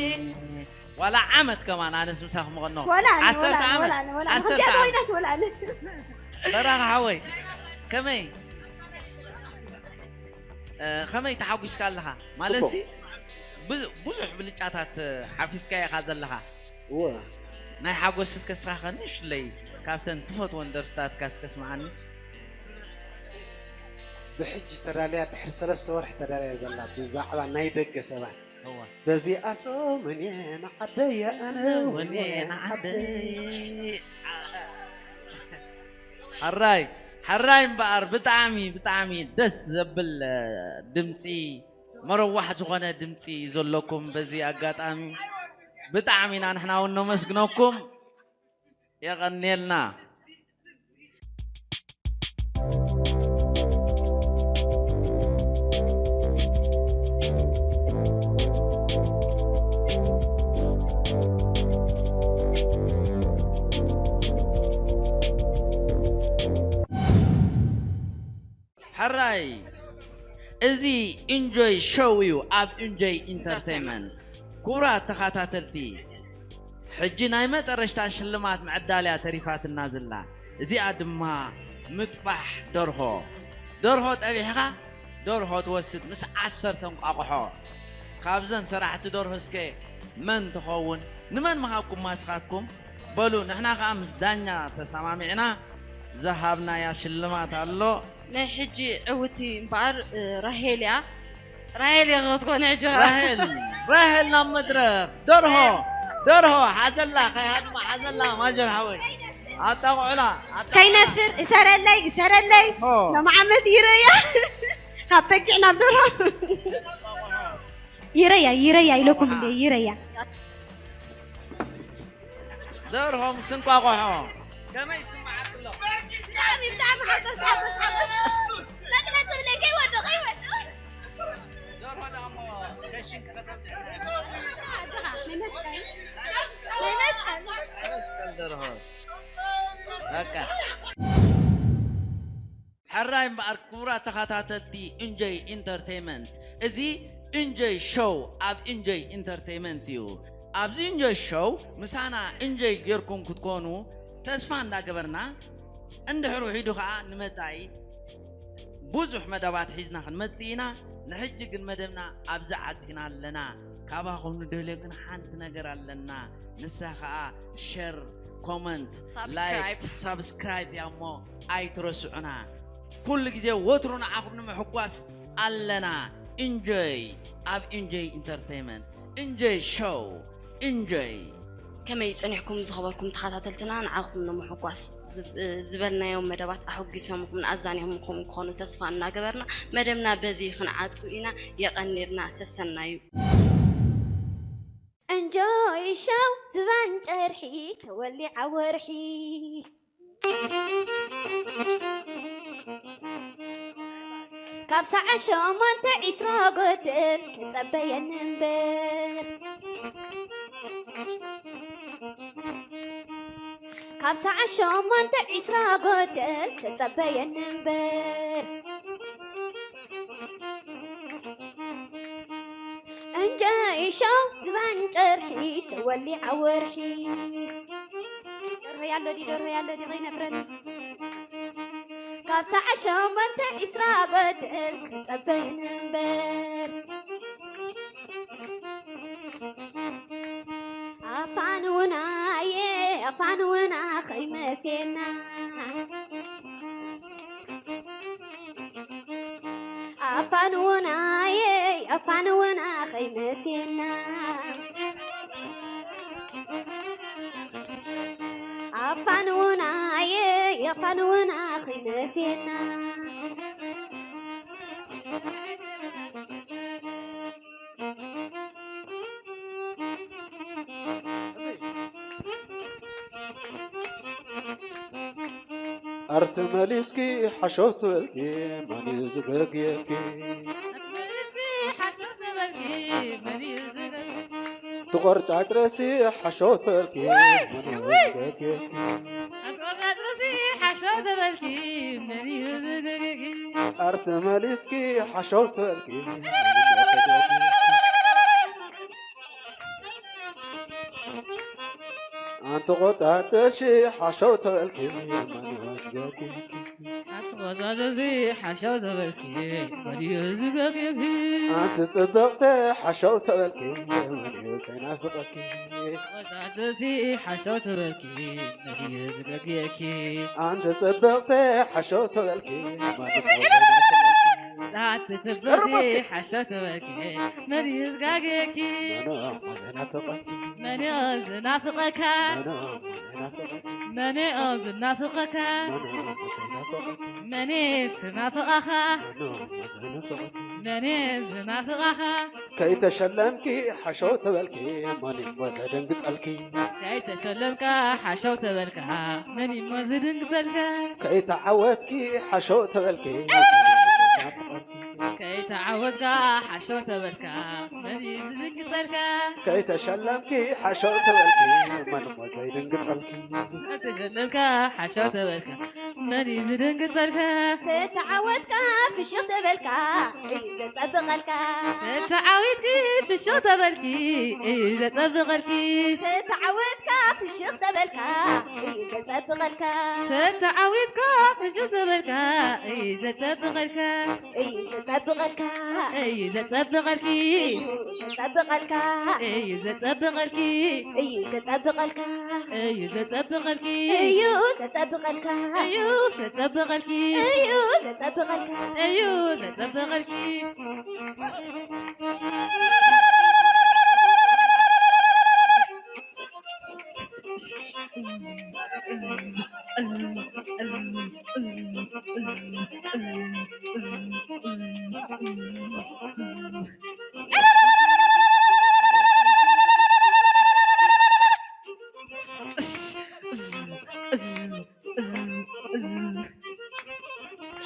ዋላ ዓመት ከማን ኣነስ ምሳኹም እቐንኹ። ወላ ኣነ፣ ዓሰርተ ወላ ኣነ፣ ዓመት። ወላ ኣነ፣ ወላ ኣነ። ዓሰርተ ከምዚኣ ዓመት። ዶ ኮይናስ ወላ ኣነ። በራኺ ሓወይ፣ ከመይ? እ፣ ከመይ ተሓጒስካ ኣለኻ? ማለትሲ፣ ጽቡቕ። ብዙ-፣ ብዙሕ ብልጫታት፣ እ፣ ሓፊስካዮ ኢኻ ዘለኻ። እወ። ናይ ሓጎስ እስከ ንስኻ ኸ ንእሽለይ ካብተን ትፈትወን ደርፍታትካ እስከ ስምዓኒ። ብሕጂ ተዳልያ፣ ድሕሪ ሰለስተ ወርሒ ተዳልያ ዘላ ብዛዕባ ናይ ደገ ሰባት። እወ። በዚኣ ሰሙን እየ ንዓደይ ኣነ እውን እየ ንዓደይ። ንዓደይ። ሕራይ፣ ሕራይ እምበኣር ብጣዕሚ፣ ብጣዕሚ ደስ ዘብል፣ እ፣ ድምፂ መረዋሕ ዝኾነ ድምፂ እዩ ዘለኩም። በዚ ኣጋጣሚ ብጣዕሚ ኢና ንሕና እውን ነመስግነኩም። የቐንየልና። ሕራይ፣ እዚ ኢንጆይ ሾው እዩ ኣብ ኢንጆይ ኢንተርቴይንመንት። ኢንተርቴይንመንት። ክቡራት ተኸታተልቲ፣ ሕጂ ናይ መጠረሽታ ሽልማት ምዕዳል እያ ተሪፋትና ዘላ። እዚኣ ድማ ምጥባሕ ደርሆ። ደርሆ ጠቢሕኻ፣ ደርሆ ትወስድ ምስ ዓሰርተ እንቋቑሖ። ካብዘን ሰራሕቲ ደርሆ እስከ መን ትኸውን? ንመን ምሃብኩማ ንስኻትኩም? በሉ፣ ንሕና ኸዓ ምስ ዳኛ ተሰማሚዕና ዝሃብናያ ሽልማት ኣሎ። ናይ ሕጂ ዕውቲ እምበኣር፣ እ፣ ራሄል እያ። ራሄል እያ ክትኮን ሕጂ ኸዓ። ራሄል፣ ራሄል ናብ መድረኽ። ደርሆ፣ ደርሆ፣ ሓዘላ፣ ከይሃድማ፣ ሓዘላ፣ ማጀር ሓወይ። ኣጣቕዑላ፣ ኣጣቕዑላ። ከይነፍር፣ እሰረለይ፣ እሰረለይ። ኦ። ሎም ዓመት ይረያ። ካብ በጊዕ ናብ ደርሆ። ይረያ፣ ይረያ ኢለኩም እንደ፣ ይረያ። ደርሆ ምስ እንቋቑሖ ከመይ ይስምዓኪ ኣሎ? ብጣዕሚ፣ ብጣዕሚ ሓጎስ፣ ሓጎስ፣ ሓጎስ። መግለጺ ብለይ ከይወድቕ፣ ከይወድቕ። ደርሆ ደኣ እሞ ከሽንኪ ከተምጽእ። ኣጆኻ፣ ናይ መስቀል። ናይ መስቀል። ናይ መስቀል ደርሆ። በቃ። ሕራይ እምበኣር ክቡራት ተኸታተልቲ ኢንጆይ ኢንተርቴይመንት፣ እዚ ኢንጆይ ሾው ኣብ ኢንጆይ ኢንተርቴይመንት እዩ። ኣብዚ ኢንጆይ ሾው ምሳና ኢንጆይ ጌርኩም ክትኮኑ ተስፋ እንዳገበርና፣ እንድሕር ውሒዱ ኸዓ ንመጻኢ ብዙሕ መደባት ሒዝና ክንመጽእ ኢና። ንሕጂ ግን መደብና ኣብዚ ዓጺና ኣለና። ካባኹም ንደልዮ ግን ሓንቲ ነገር ኣለና። ንሳ ኸዓ ሸር፣ ኮመንት፣ ላይክ፣ ሳብስክራይብ። ሳብስክራይብ እያ እሞ ኣይትረስዑና። ኩሉ ግዜ ወትሩ ንዓኹም ንምሕጓስ ኣለና። ኢንጆይ ኣብ ኢንጆይ ኢንተርቴይመንት። ኢንጆይ ሾው። ኢንጆይ። ከመይ ጸኒሕኩም ዝኸበርኩም ተኸታተልትና? ንዓኹም ንምሕጓስ ዝብ-፣ ዝበልናዮም መደባት ኣሐጒሶምኹምን ኣዛኒሆምኹምን ክኾኑ ተስፋ እናገበርና፣ መደብና በዚ ክንዓጹ ኢና። የቐንየልና። ሰሰናዩ። እንጆይ ሾው ዝባን ጨርሒ ተወሊዓ ወርሒ። ካብ ሰዓት ሸሞንተ ዒስራ ጎደል ክጸበየኒ እምበር። ካብ ሰዓት ሸሞንተ ዒስራ ጎደል ተጸበየኒ እምበር። እንጀይሾ ዝባን ጨርሒ ተወሊዓ ወርሒ። ደርሆ ያሎ ዲ ደርሆ ያሎ ዲ ኸይነፍረኒ። ካብ ሰዓት ሸሞንተ ዒስራ ጎደል ተጸበየኒ እምበር። ኣፋንውናየ ኣፋንውና ኸይመሴና። ኣፋንውናየ ኣፋንውና ኸይመሴና። ኣፋንውናየ ኣፋንውና ኸይመሴና። ኣርቲ መሊስኪ ሓሸው ትበልኪ መን እዩ ዝገግየኪ? ኣርቲ መሊስኪ ሓሸው ትበልኪ መን እዩ ዝገግየኪ? ትቖርጫ ጥረሲ ሓሸው ትበልኪ መን እዩ ዝገግየኪ? ኣቲ ቆርጫ ጥረሲ ሓሸው ትበልኪ መን እዩ ዝገግየኪ? ኣርቲ መሊስኪ ሓሸው ትበልኪ መን እዩ ዝገግየኪ? ኣንቲ ቆጣጥሽ ሓሸው ተበልኪ መን እዩ ዝገግየኪ? ኣንቲ ቆጣጥሽ ሓሸው ተበልኪ መን እዩ ዝገግየኪ? ኣንቲ ጽብቕቲ ሓሸው ተበልኪ መን እዩ ዘይናፍቐኪ? ቆጣጥሽ ሓሸው ተበልኪ መን እዩ ዝገግየኪ? ኣንቲ ጽብቕቲ ሓሸው ተበልኪ መን እዩ ዘይናፍቐኪ? ኣቲ ጽብቕቲ እርምስቲ። ሓሸው ተበልኪ መን እዩ ዝጋግየኪ? መን እሞ ዝናፍቐኪ? መን እዩ ዝናፍቐካ? መን እሞ ዝናፍቐኪ? መን እዩ ዝናፍቐካ? መን እሞ ዘይናፍቐኪ? መን እዩ ዝናፍቐኻ? መን እሞ ዘይናፍቐኪ? መን እዩ ዝናፍቐኻ? ከይተሸለምኪ ሓሸው ተበልኪ መን እሞ ዘደንግጸልኪ? ከይተሸለምካ ሓሸው ተበልካ መን እሞ ዝድንግጸልካ? ከይተዓወትኪ ሓሸው ተበልኪ ከይተዓወትካ ሓሸው ተበልካ መን እዩ ዝድንግጸልካ? ከይተሸለምኪ ሓሸው ተበልኪ መን እሞ ዘይድንግጸልኪ? ከይተሸለምካ ሓሸው ተበልካ መን እዩ ዝድንግጸልካ? ተተዓወትካ ፍሽኽ ተበልካ እዩ ዘጸብቐልካ። ተተዓዊትኪ ፍሽኽ ተበልኪ እዩ ዘጸብቐልኪ። ተተዓወትካ ፍሽኽ ተበልካ እዩ ዘጸብቐልካ። ተተዓዊትካ ፍሽኽ ተበልካ እዩ ዘጸብቐልካ። እዩ ዘጸብቐልካ። እዩ ዘጸብቐልኪ። እዩ ዘጸብቐልካ። እዩ ዘጸብቐልኪ። እዩ ዘጸብቐልካ። እዩ ዘጸብቐልኪ። እዩ ዘጸብቐልካ። እዩ ዘጸብቐልኪ። እዩ ዘጸብቐልካ። እዩ ዘጸብቐልኪ።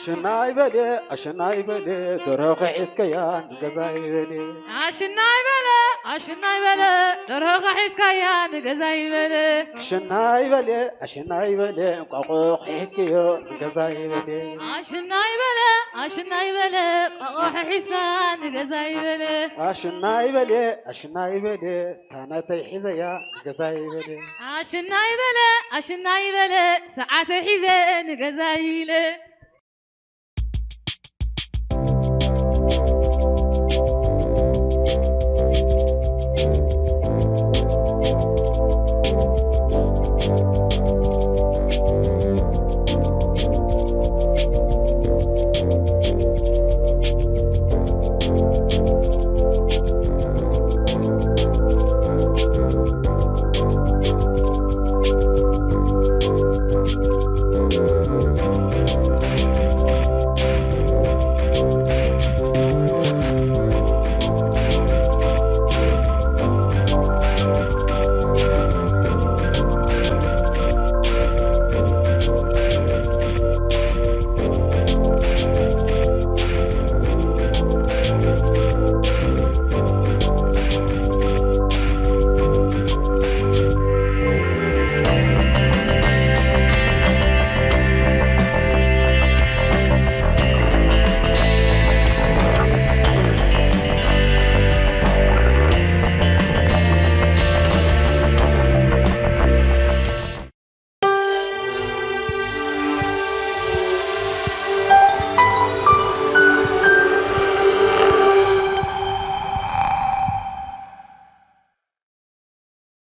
ሽናይ በለ ኣሽናይ በለ ደርሆ ሒዝካያ ንገዛይ በለ። ኣሽናይ በለ ኣሽናይ በለ ደርሆ ሒዝካያ ንገዛይ በለ። ኣሽናይ በለ ኣሽናይ በለ እንቋቑሖ ሒዝክዮ ንገዛይ በለ። ኣሽናይ በለ ኣሽናይ በለ እንቋቑሖ ሒዝካ ንገዛይ በለ። ኣሽናይ በለ ኣሽናይ በለ ታናተይ ሒዘያ ንገዛይ በለ። ኣሽናይ በለ ኣሽናይ በለ ሰዓተ ሒዘ ንገዛይ ኢለ።